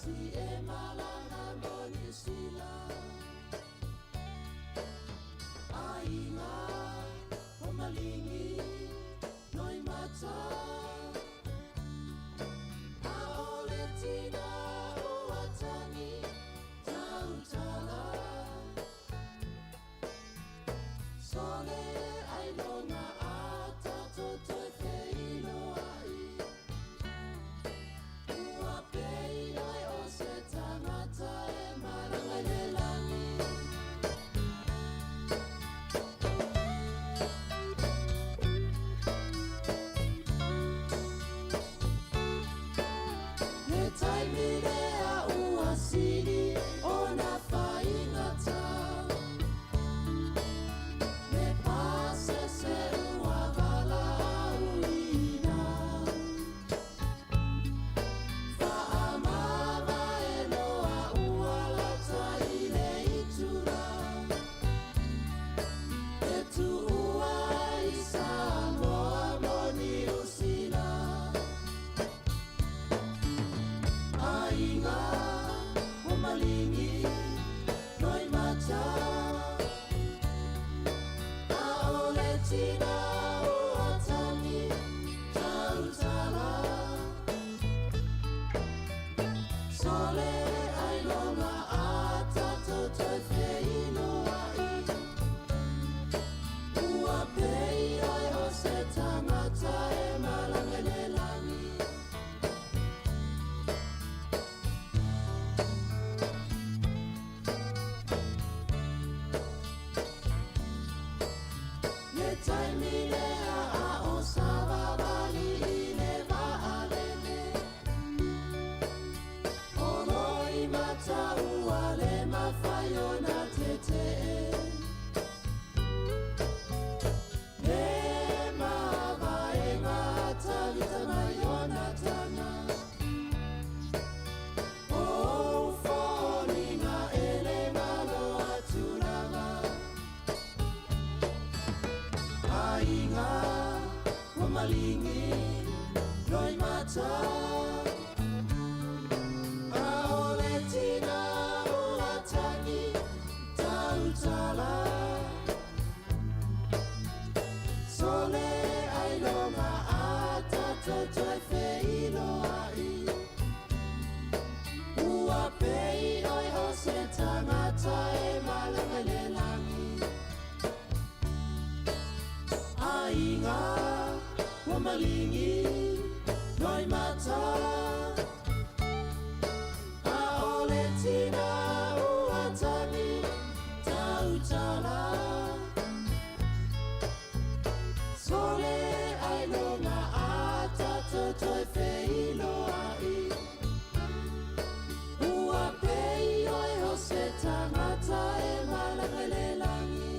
si e malanga mo Niu Sila. Aiga o malingi noi mata. Aole tina o atani tautala. Sole ai longa a tato toi feilo ai. Ua pei oi o se tangata e maranga i le lagi. Le taimi lea ua sili ona faigata. Le pasese ua valaauina. Faamava e loa ua lata i le itula. E tuua i Samoa mo Niu Sila. Aiga o malingi noi mata. Aole tina o atani tautala. Sole ai longa a tato toi feilo ai. Ua pei oi o se tangata e malanga le lagi. Le taimi lea a o savavali i le vaalele. O loi mata ua le mafai ona tetee. Le mavaenga tavita mai ona taga. O foliga e le malo atu lava. Aiga ua malingi noi mata. Aole tina o atani tautala. Sole ai longa a tato toi feilo ai. Ua pei oi o se tangata e malanga le lagi. Aiga ua malingi noi mata. Aole tina o atani tautala. Sole ai longa a tato toi feilo ai. Ua pei oi o se tangata e malanga le lagi.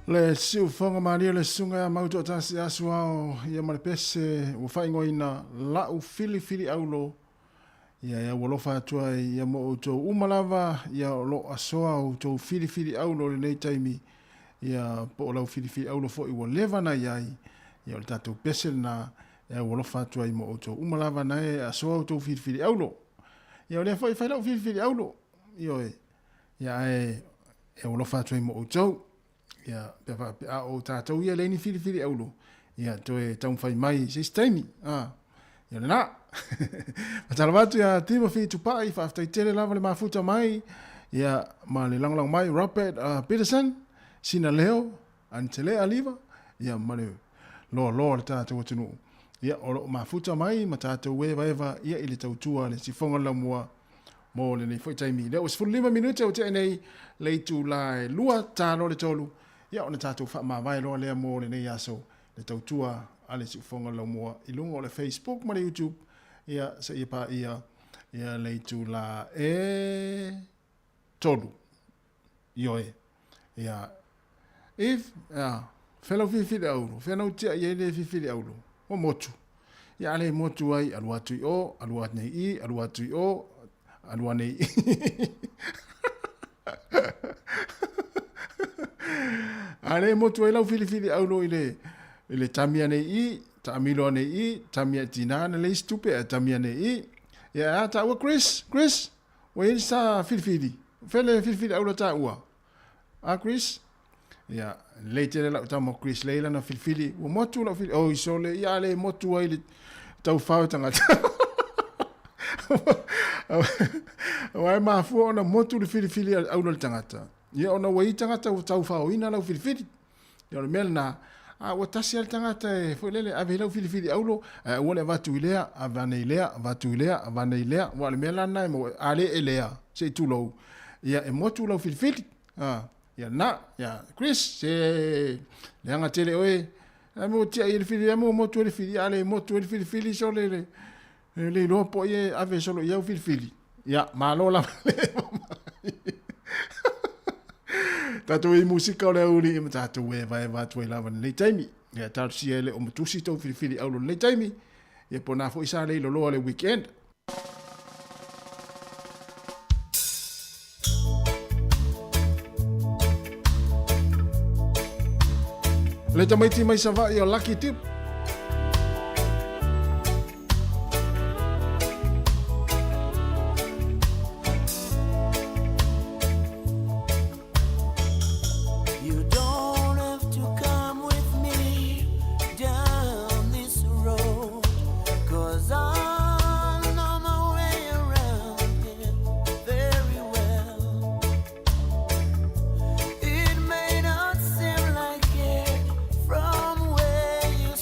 Le siufoga malie le susuga ia Mautoatasi Asuao ia ma le pese ua faaigoaina la'u filifili aulo ia e aualofa atu ai ia mo outou uma lava ia o loo asoa outou filifili aulo i lenei taimi ia po o lau filifili aulo foi ua leva na iai ia o le tatou pese lena e aualofa atu ai mo outou uma lava na e asoa outou filifili aulo ia o lea foi e fai la'u filifili aulo ioe ia ae e aualofa atu ai mo outou Ia, pe faapea, a o tatou ia leai ni filifili aulo, ia, toe taumafai mai i se isi taimi. A, ia lena. Faatalofa atu ia Timothy Tupai, faafetai tele lava le mafuta mai, ia, ma le lagolago mai Robert Peterson, Sina Leo, Antelea Aliva, ia, ma le loaloa o le tatou atunuu. Ia, o lo o mafuta mai ma tatou evaeva, ia, i le tautua a le sifoga o le laumua mo lenei foi taimi. Lea ua 15 minute ua tea nei le itula e 2 ta loa le 3, ia ona tatou faamavae loa lea mo lenei aso le tautua a le Siufofoga o le Laumua i luga o le Facebook ma le YouTube, ia seia paia ia le itula e 3. Ioe. Ia, if, ia, fea lau filifili auro, fea na utia i ai le filifili auro, ua motu. Ia ale motu ai, alu atu i o, alu atu nei i, alu atu i o, alu ane i. Ale motu ai lau filifili auro i le, i le tamia nei i, taamilo ane i, tamia tina na le isi tupe, a tamia nei i. Ia, a taua Chris, Chris, Ua i sa filifili. Fea le filifili aura taua? A Chris? Ia, lelei tele lau tama o Chris lei lana filifili. Ua motu lau filifili. Oi sole, ia a le motu ai le taufao e tagata. Aua e mafua ona motu le filifili aura le tagata. Ia ona ua i tagata ua taufaoina lau filifili. Ia o le mea lena, a ua tasi lava le tagata e foi lele, ave i lau filifili aulo, ae aua le avatu i lea, avane i lea, avatu i lea, avane i lea, aua o le mea la lena e maua, a le e lea, se i tulou, ia e motu lau filifili. A, ia lena, ia Chris, se leaga tele oe, a mo tia i le filifili, a mo motu e le fili, a le motu e le filifili, sole le, le iloa po o ai e ave solo i au filifili. Ia, malo lava le Tatou i musika o le auli ma tatou evaeva atu ai lava lenei taimi. Ia talosia e le o matusi tou filifili aulo lenei taimi. Ia po na foi sa le iloloa le weekend. Le tamaiti mai Savaii o Lucky Tip. You don't have to come with me down this road, 'cause I know my way around here very well. It may not seem like it from where you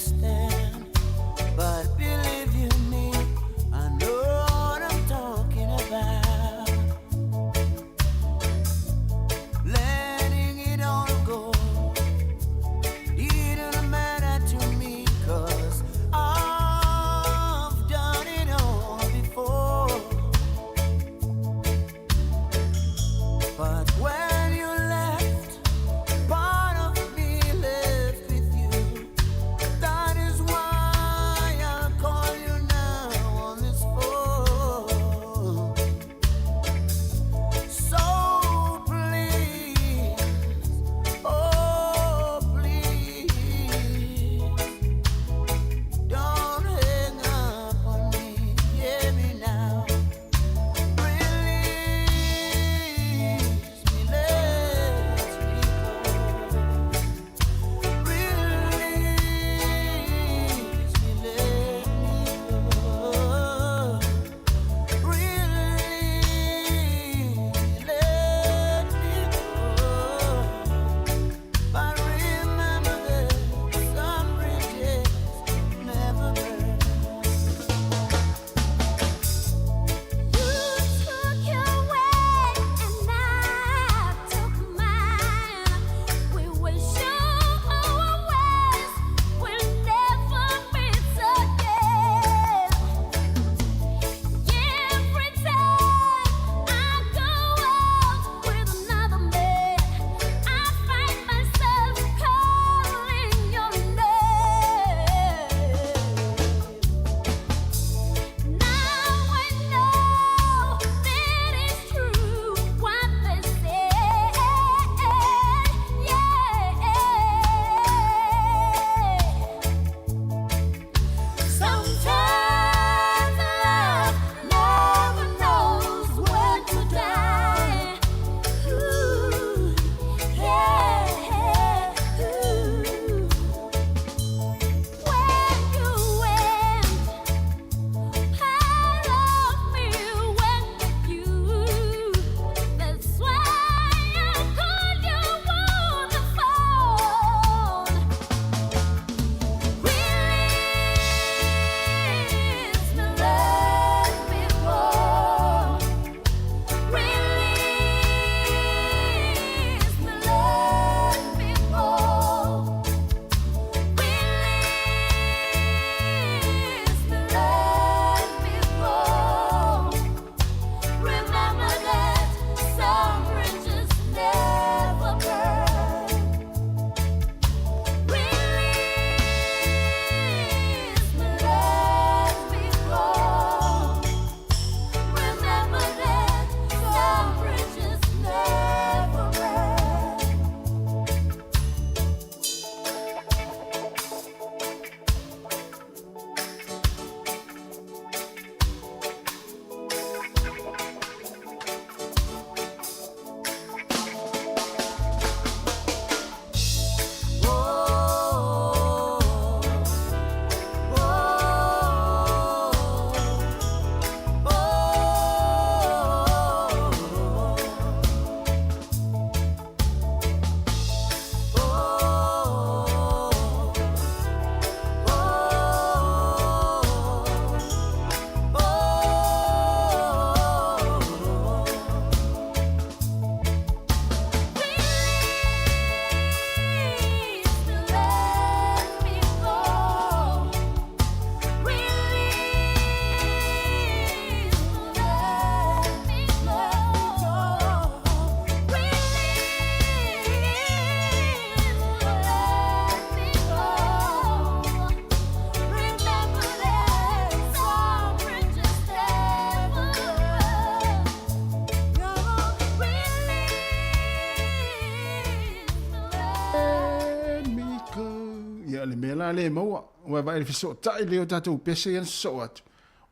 mea la lea e maua, ua e vaai i le fesootai lelei o tatou pese ia na sosoo atu,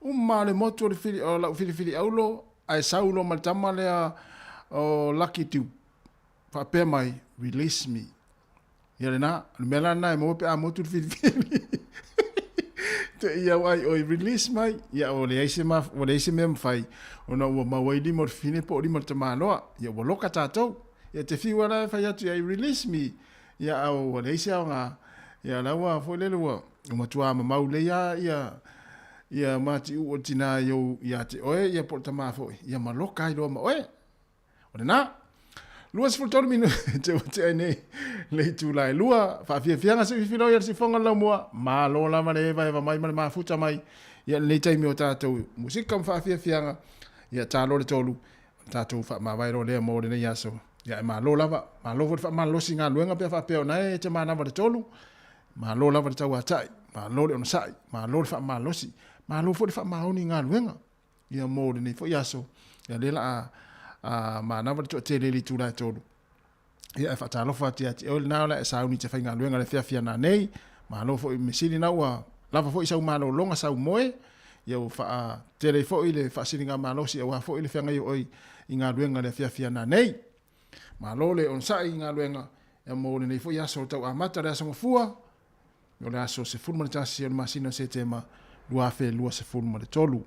uma lava le motu o le fili, o lau filifili aulo, ae sau loa ma le tama lea o Lucky Dube, faapea mai, release me. Ia lena, o le mea la lena e maua pe a motu le filifili. Te i au ai oi release mai, ia ua leai se, ma, ua leai se mea mafai, ona ua mau ai lima o le fine po o lima o le tamaloa, ia ua loka tatou. Ia te fiu ala e fai atu i ai release me, ia a ua leai se aoga, ia la ua foi lele ua matua mamau lelei lava ia ia matiuu o le tina i ou ia te oe ia po o le tama foi, ia ma loka ai loa ma oe. O lena. 23 minute te ua tea ai nei le itula e lua. Faafiafiaga se fifilo ia le sifoga le laumua. Malo lava le evaeva mai ma le mafuta mai. Ia lenei taimi o tatou musika ma faafiafiaga. Ia talo le tolu. Tatou faamavae loa lea mo lenei aso. Ia e malo lava. Malo foi le faamalolosi i galuega pe a faapea o na e te manava le tolu. Malo lava le tauatai. Malo le onosai. Malo le faamalolosi. Malo foi le faamaoni i galuega. Ia mo lenei foi aso. Ia lea la a manava le toatele i le itula e tolu. Ia e faatalofa atu ia te oe lena o le a e sauni i te faigaluega i le afiafi ana nei. Malo foi mesili na ua lava foi sau malologa sau moe. Ia ua faatele ai foi le faasiligamalosi aua foi le feagai o oe i galuega i le afiafi ana nei. Malo le onosai i galuega ia mo lenei foi aso tau amata le aso Gafua o le aso 11 o le masina o Setema 2023.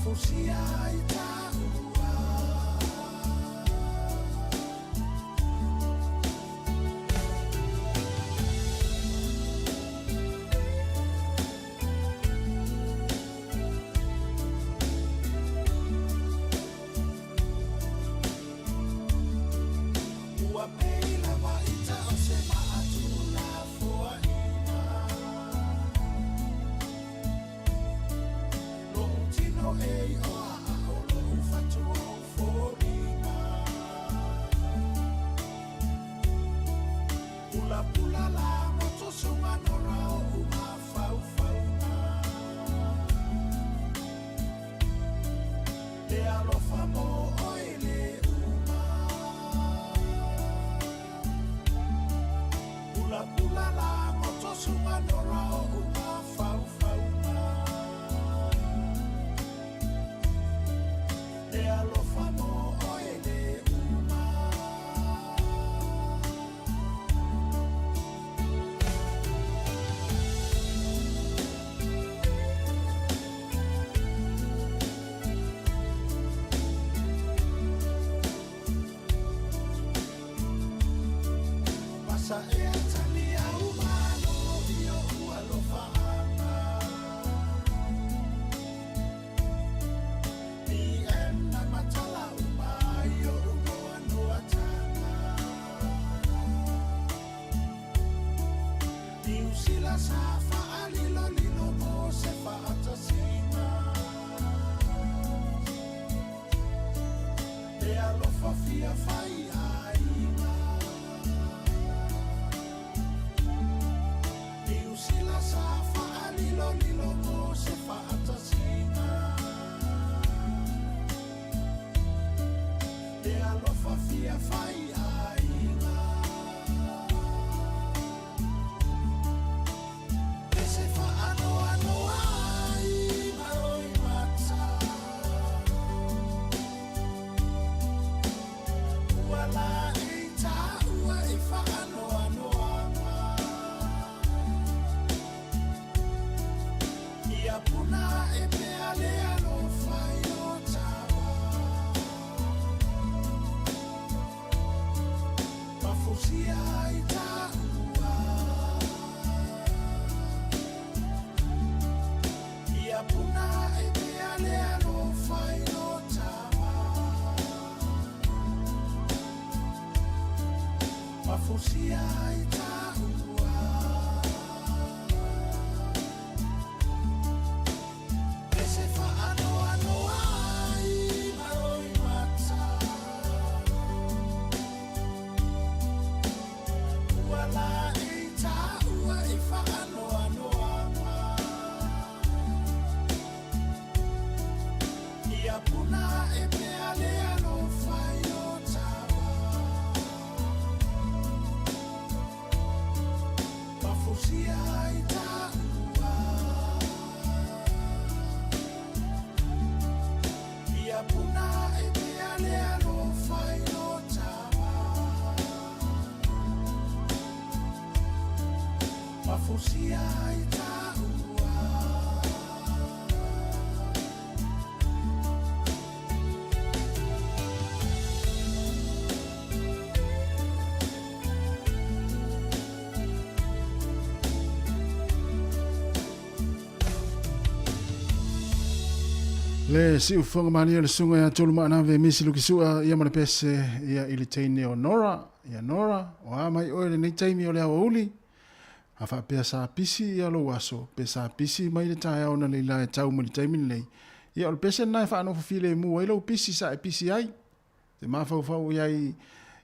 Mafusia i taua. Ua pei lava i ta o se maatula foaina. Lo'u tino e i oa a o lo'u fatu o foliga. Pulapula la moto suga nora o umafaufauga. Le alofa mo oe le uma. Pulapula la moto suga nora o umafaufauga. Le alofa mo oe le uma. Pasa e tali au malo i o alofaanga. BM na matala uma i o umoa noa tanga. Niu Sila sa faalilo lilo mo se faatasinga. Le alofa fia fai aiga. Niu Sila sa faalilo lilo mo se faatasinga. Le alofa fia fai aiga. E se faanoanoa ai ma oi mata. Ua la i tāua i faanoanoaga. Ia puna e pea le alofa i o tawa. Mafusia i tāua. Ia puna e pea le alofa i o tawa. Mafusia i tāua. E se faanoanoa ai ma oi mata. Ua la i tāua i faanoanoaga. Ia puna e pea le alofa i o tawa. Mafusia i tāua. Ia puna e pea le alofa i o tawa. Mafusia i tāua. Le siufoga malia le suga ia tolu maanave misi lukisua ia ma le pese ia i le teine o Nora, ia Nora, o a mai oe lenei taimi o le aoauli, a faapea sa pisi ia lou aso, pe sa pisi mai le taeao na leila e tau ma le taimi lenei. Ia o le pese lena e faanofo filemu ai lou pisi sa e pisi ai. Te mafaufau iai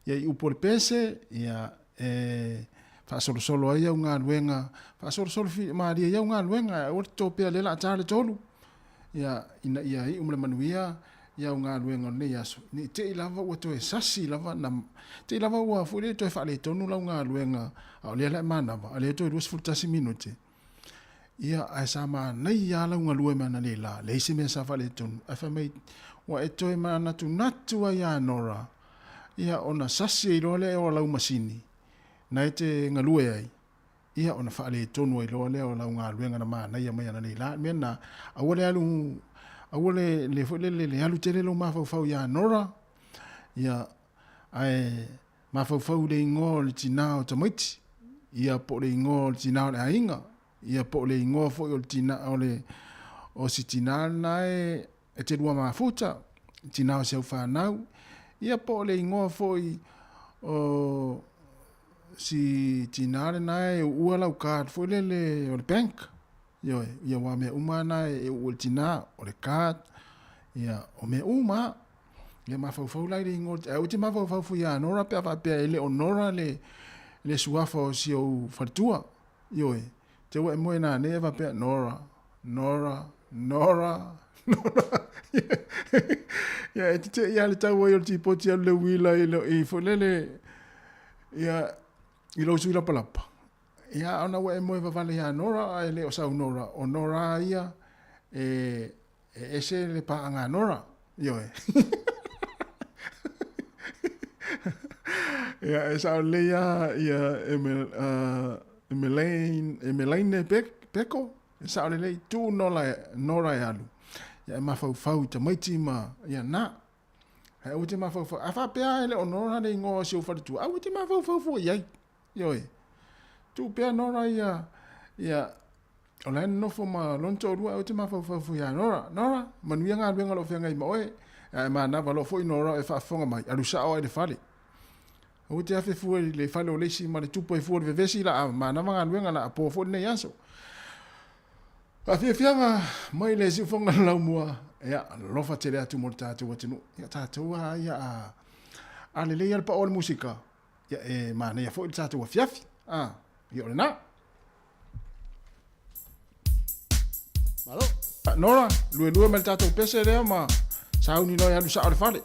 ia i upu o le pese, ia e faasolosolo ai au galuega, faasolosolo fi malie ai au galuega, aua le topea lea o le a ta le tolu. Ia ina ia iu ma le manuia ia au galuega o lenei aso, ne i te i lava ua toe sasi lava na te i lava ua foi lea toe faaletonu lau galuega, a o lea la e manava, a o lea toe 21 minute. Ia, ae sa manaia lava lau galue mai analeila, leai se mea sa faaletonu. Ae fai mai, ua e toe manatunatu ai ia Nora, ia ona sasi ai loa lea e o lau masini, na e te galue ai, ia ona faaletonu ai loa lea o lau galuega na manaia mai analeila. O le mea lena, aua le alu, Aua le, le foi lele le alu tele lou mafaufau iā Nora, ia, ae mafaufau i le igoa o le tinā o tamaiti, ia, po o le igoa o le tinā o le aiga, ia, po o le igoa foi o le tinā, o le, o si tinā lena e, e te lua mafuta, tinā o si au fanau, ia, po o le igoa foi o si tinā lena e uua lau card foi lele o le bank. Ioe, ia aua o mea uma lava na e uu e le tinā, o le card, ia, o mea uma lava. Ia mafaufau la i le igoa, ae ou te mafaufau foi ia Nora pe a faapea e le o Nora le, le suafa o si ou faletua. Ioe, te ua e moe nanei e faapea, Nora, Nora, Nora, Nora. Ia, e te te i a le tau ai o le tipoti alu le uila i, i foi lele, ia, i lou sui lapalapa. Ia, ona ua e moe vavale ia Nora, ae le o sau Nora, o Nora ia e, e ese le paaga a Nora. Ioe. Ia, e sao lelei lava ia Emel, Emelaine, Emelaine Peko, e sao lelei, tuu Nora, Nora e alu. Ia, e mafaufau i tamaiti ma, ia, na. Ae aua te mafaufau. A faapea e le o Nora le igoa o si ou faletua, aua te mafaufau fua i ai. Ioe. Tuu pea Nora ia, ia, o la e nonofo ma lona toalua, aua te mafaufau fua ia Nora. Nora, manuia galuega o lo o feagai ma oe. Ae manava loa foi Nora e faafofoga mai, alu sao lava i le fale. Aua te afe fua i le fale o le isi ma le tupu ai fua o le vevesi la a manava galuega la a po foi lenei aso. Faafiafiaga mai le siufoga o le laumua, ia, alofa tele atu mo le tatou atunuu. Ia tatou a ia a, a lelei lava le pao o le musika, ia e manaia foi le tatou afiafi. A, ia o lena. Malo. Nora, luelue mai le tatou pese lea ma sauni loa e alu sao i le fale.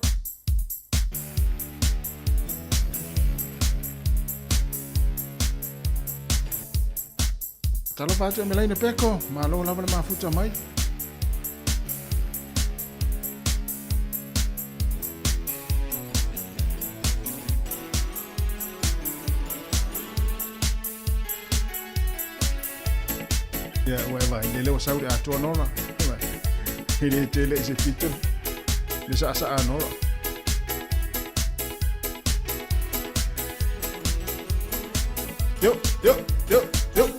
Talofa atu e Melaina Peko, malo lava le mafuta mai. Ia, ua e vaai, lele ua sau le atoa Nora. E le tele i se pito, le saasaa Nora. Yo, yo, yo, yo.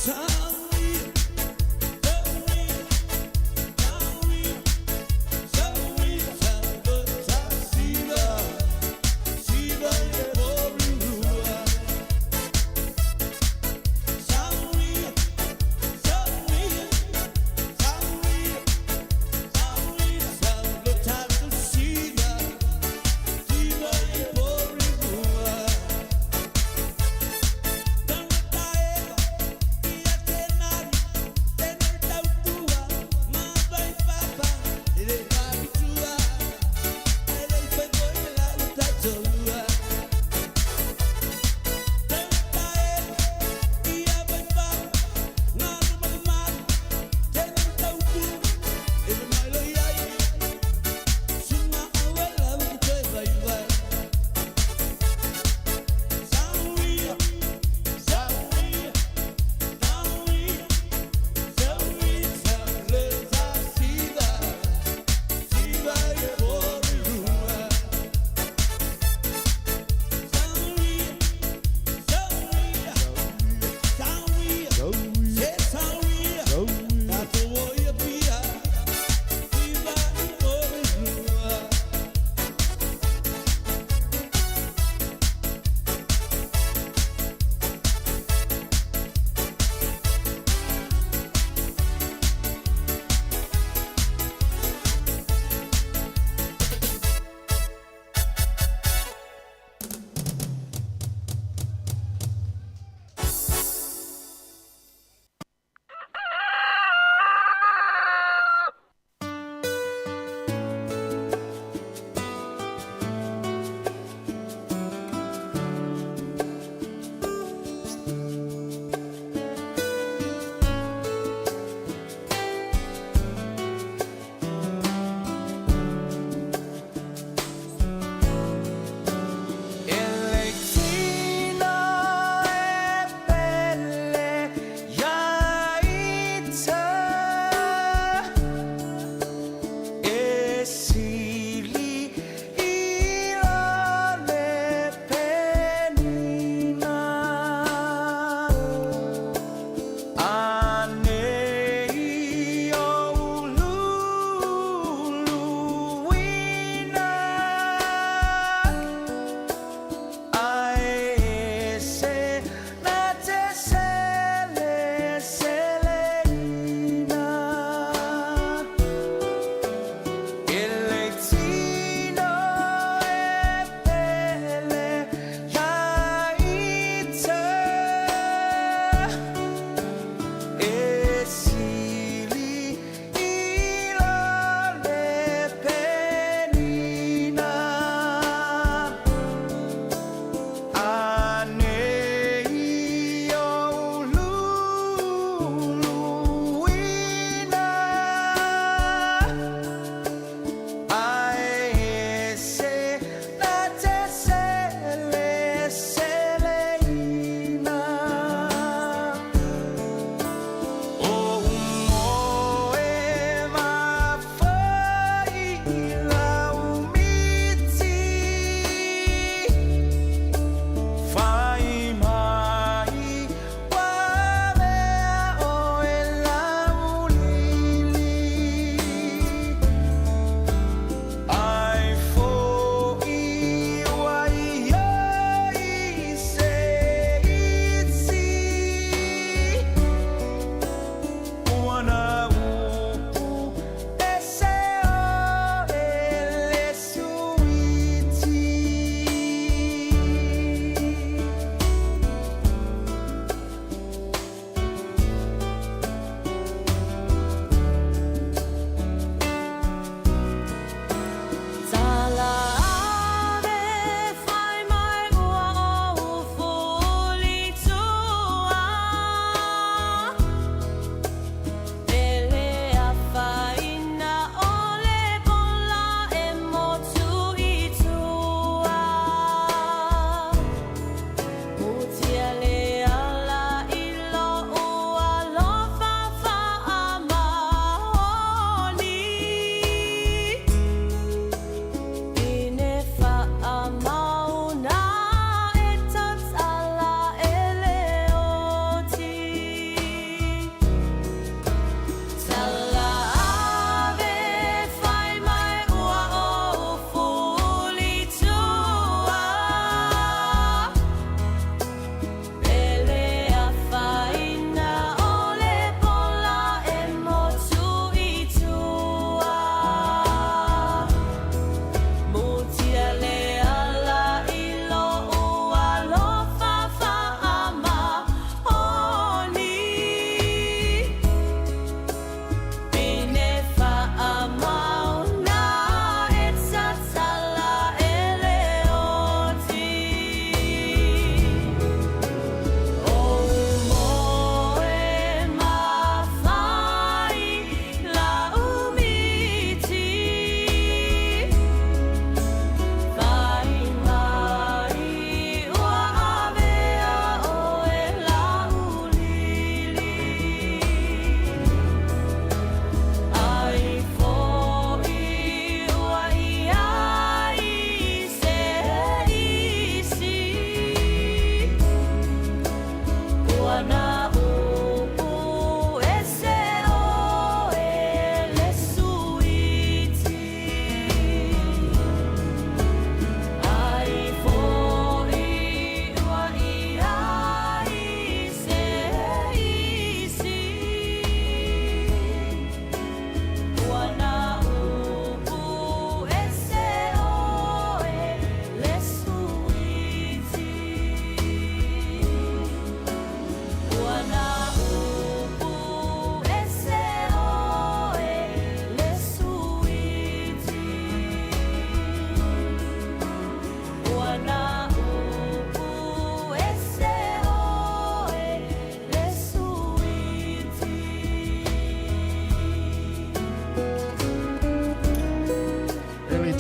Siva.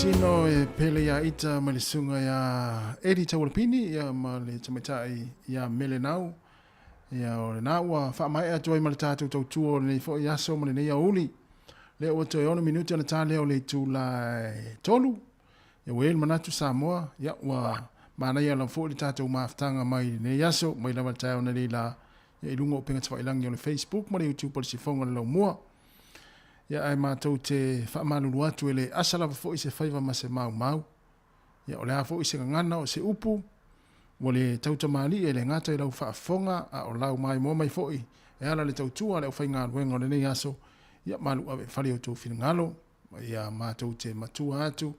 Tino e pele ia ita ma le suga ia Eddie Taualapini ia ma le tamaitai ia Mele Nau. Ia o lena ua faamaea atu ai ma le tatou tautua o lenei foi aso ma lenei aoauli. Lea ua toe 6 minute ona ta lea o le itula e 3. Ia ua i ai le manatu Samoa, ia ua manaia lava foi le tatou mafutaga mai lenei aso, mai lava le taeao nei la, ia i luga o upega tafailagi o le Facebook ma le YouTube o le Sifoga o le Laumua. Ia ae matou te faamalulu atu e le asa lava foi se faiva ma se maumau. Ia o le a foi se gagana o se upu, ua le tautamalii e le gata i lau faafofoga a o lau maimoa mai foi e ala le tautua a le aufaigaluega o lenei aso, ia malu ave i fale i outou finagalo. Ia matou te matua atu,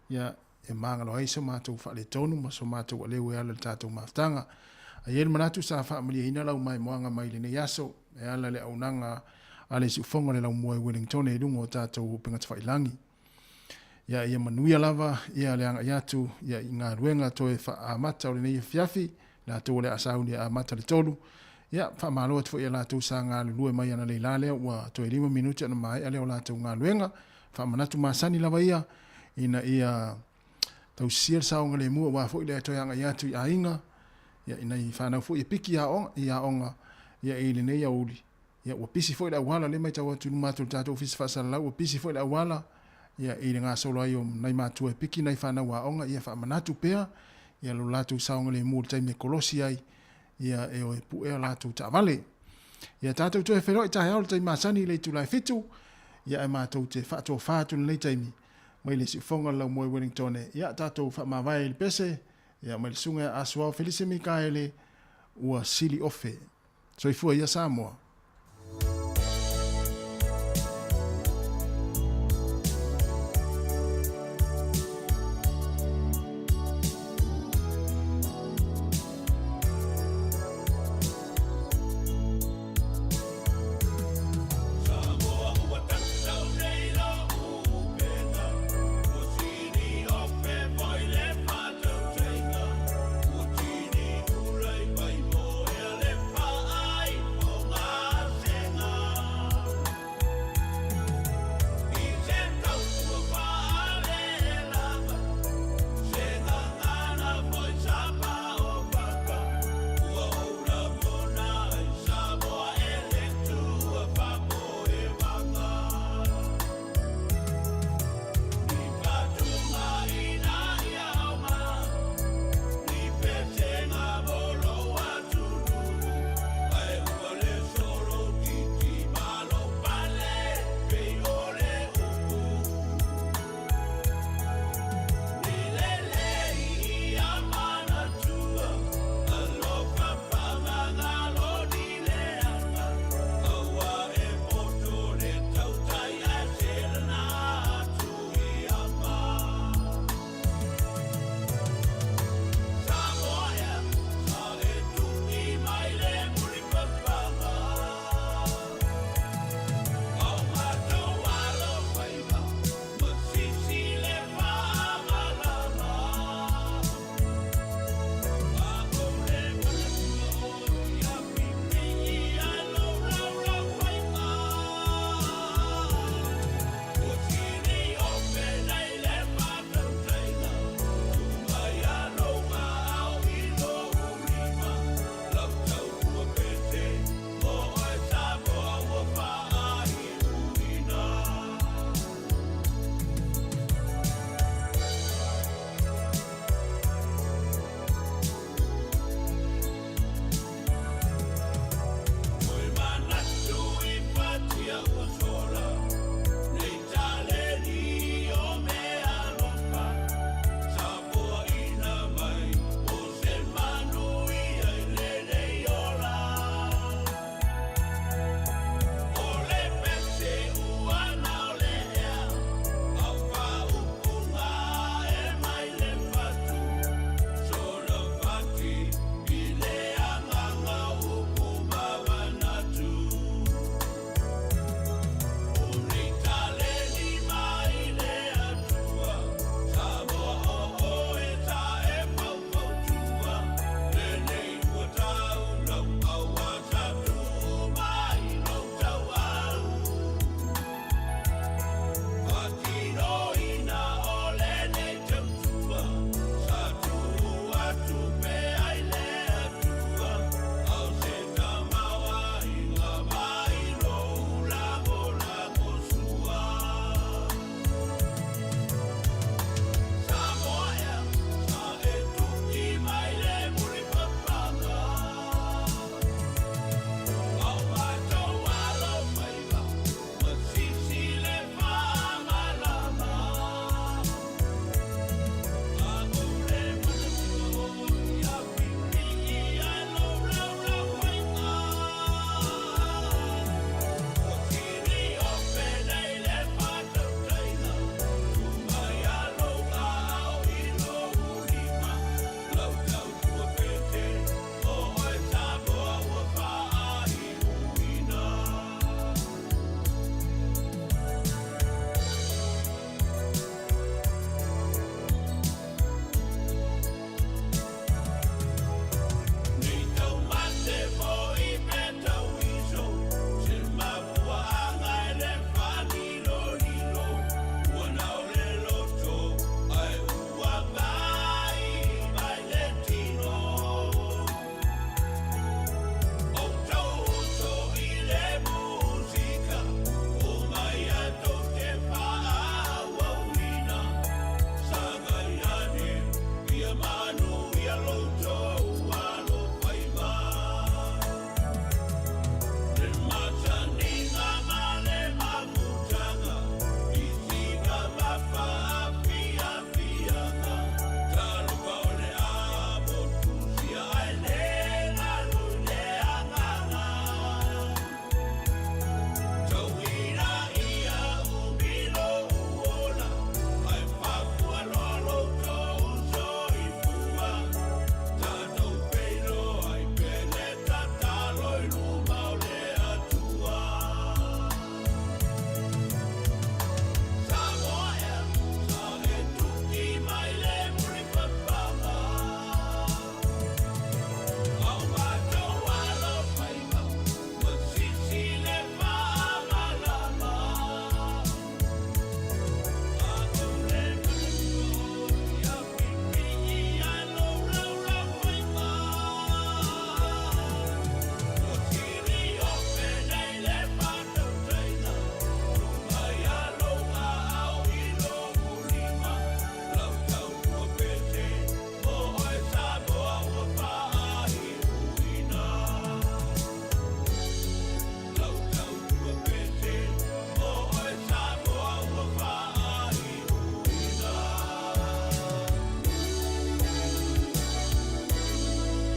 ia e magalo ai so matou faaletonu ma so matou aleu e ala i le tatou mafutaga. A i ai le manatu sa faamalieina lau maimoaga mai lenei aso e ala i le auaunaga a le Siufofoga o le Laumua i Wellingtone i luga o tatou upegatafailagi. Ia ia manuia lava ia le agai atu ia i galuega toe faaamata o lenei afiafi, latou o le a sauni e amata le 3. Ia faamalo atu foi ia latou sa galulue mai analeila lea ua toe 5 minute ona maea lea o latou galuega. Faamanatu masani lava ia ina ia tausisia le saogalemu aua foi le toe agai atu i aiga, ia i nai fanau foi e piki i aoga ia i lenei aoauli. Ia ua pisi foi le auala, lea e matau atu i luma atu o le tatou Ofisa Faasalalau, ua pisi foi le auala ia i le gasolo ai o nai matua e piki nai fanau aoga, ia faamanatu pea ia lo latou saogalemu i le taimi e kolosi ai ia e o e puea latou taavale. Ia tatou toe feiloai taeao i le taimi masani i le itula e 7, ia ae matou te faatofa atu i lenei taimi mai le siufoga o le Laumoe Wellingtone, ia tatou faamavae i le pese, ia mai le susuga ia Asuao Felise Mikaele, ua sili ofe. Soifua ia Samoa.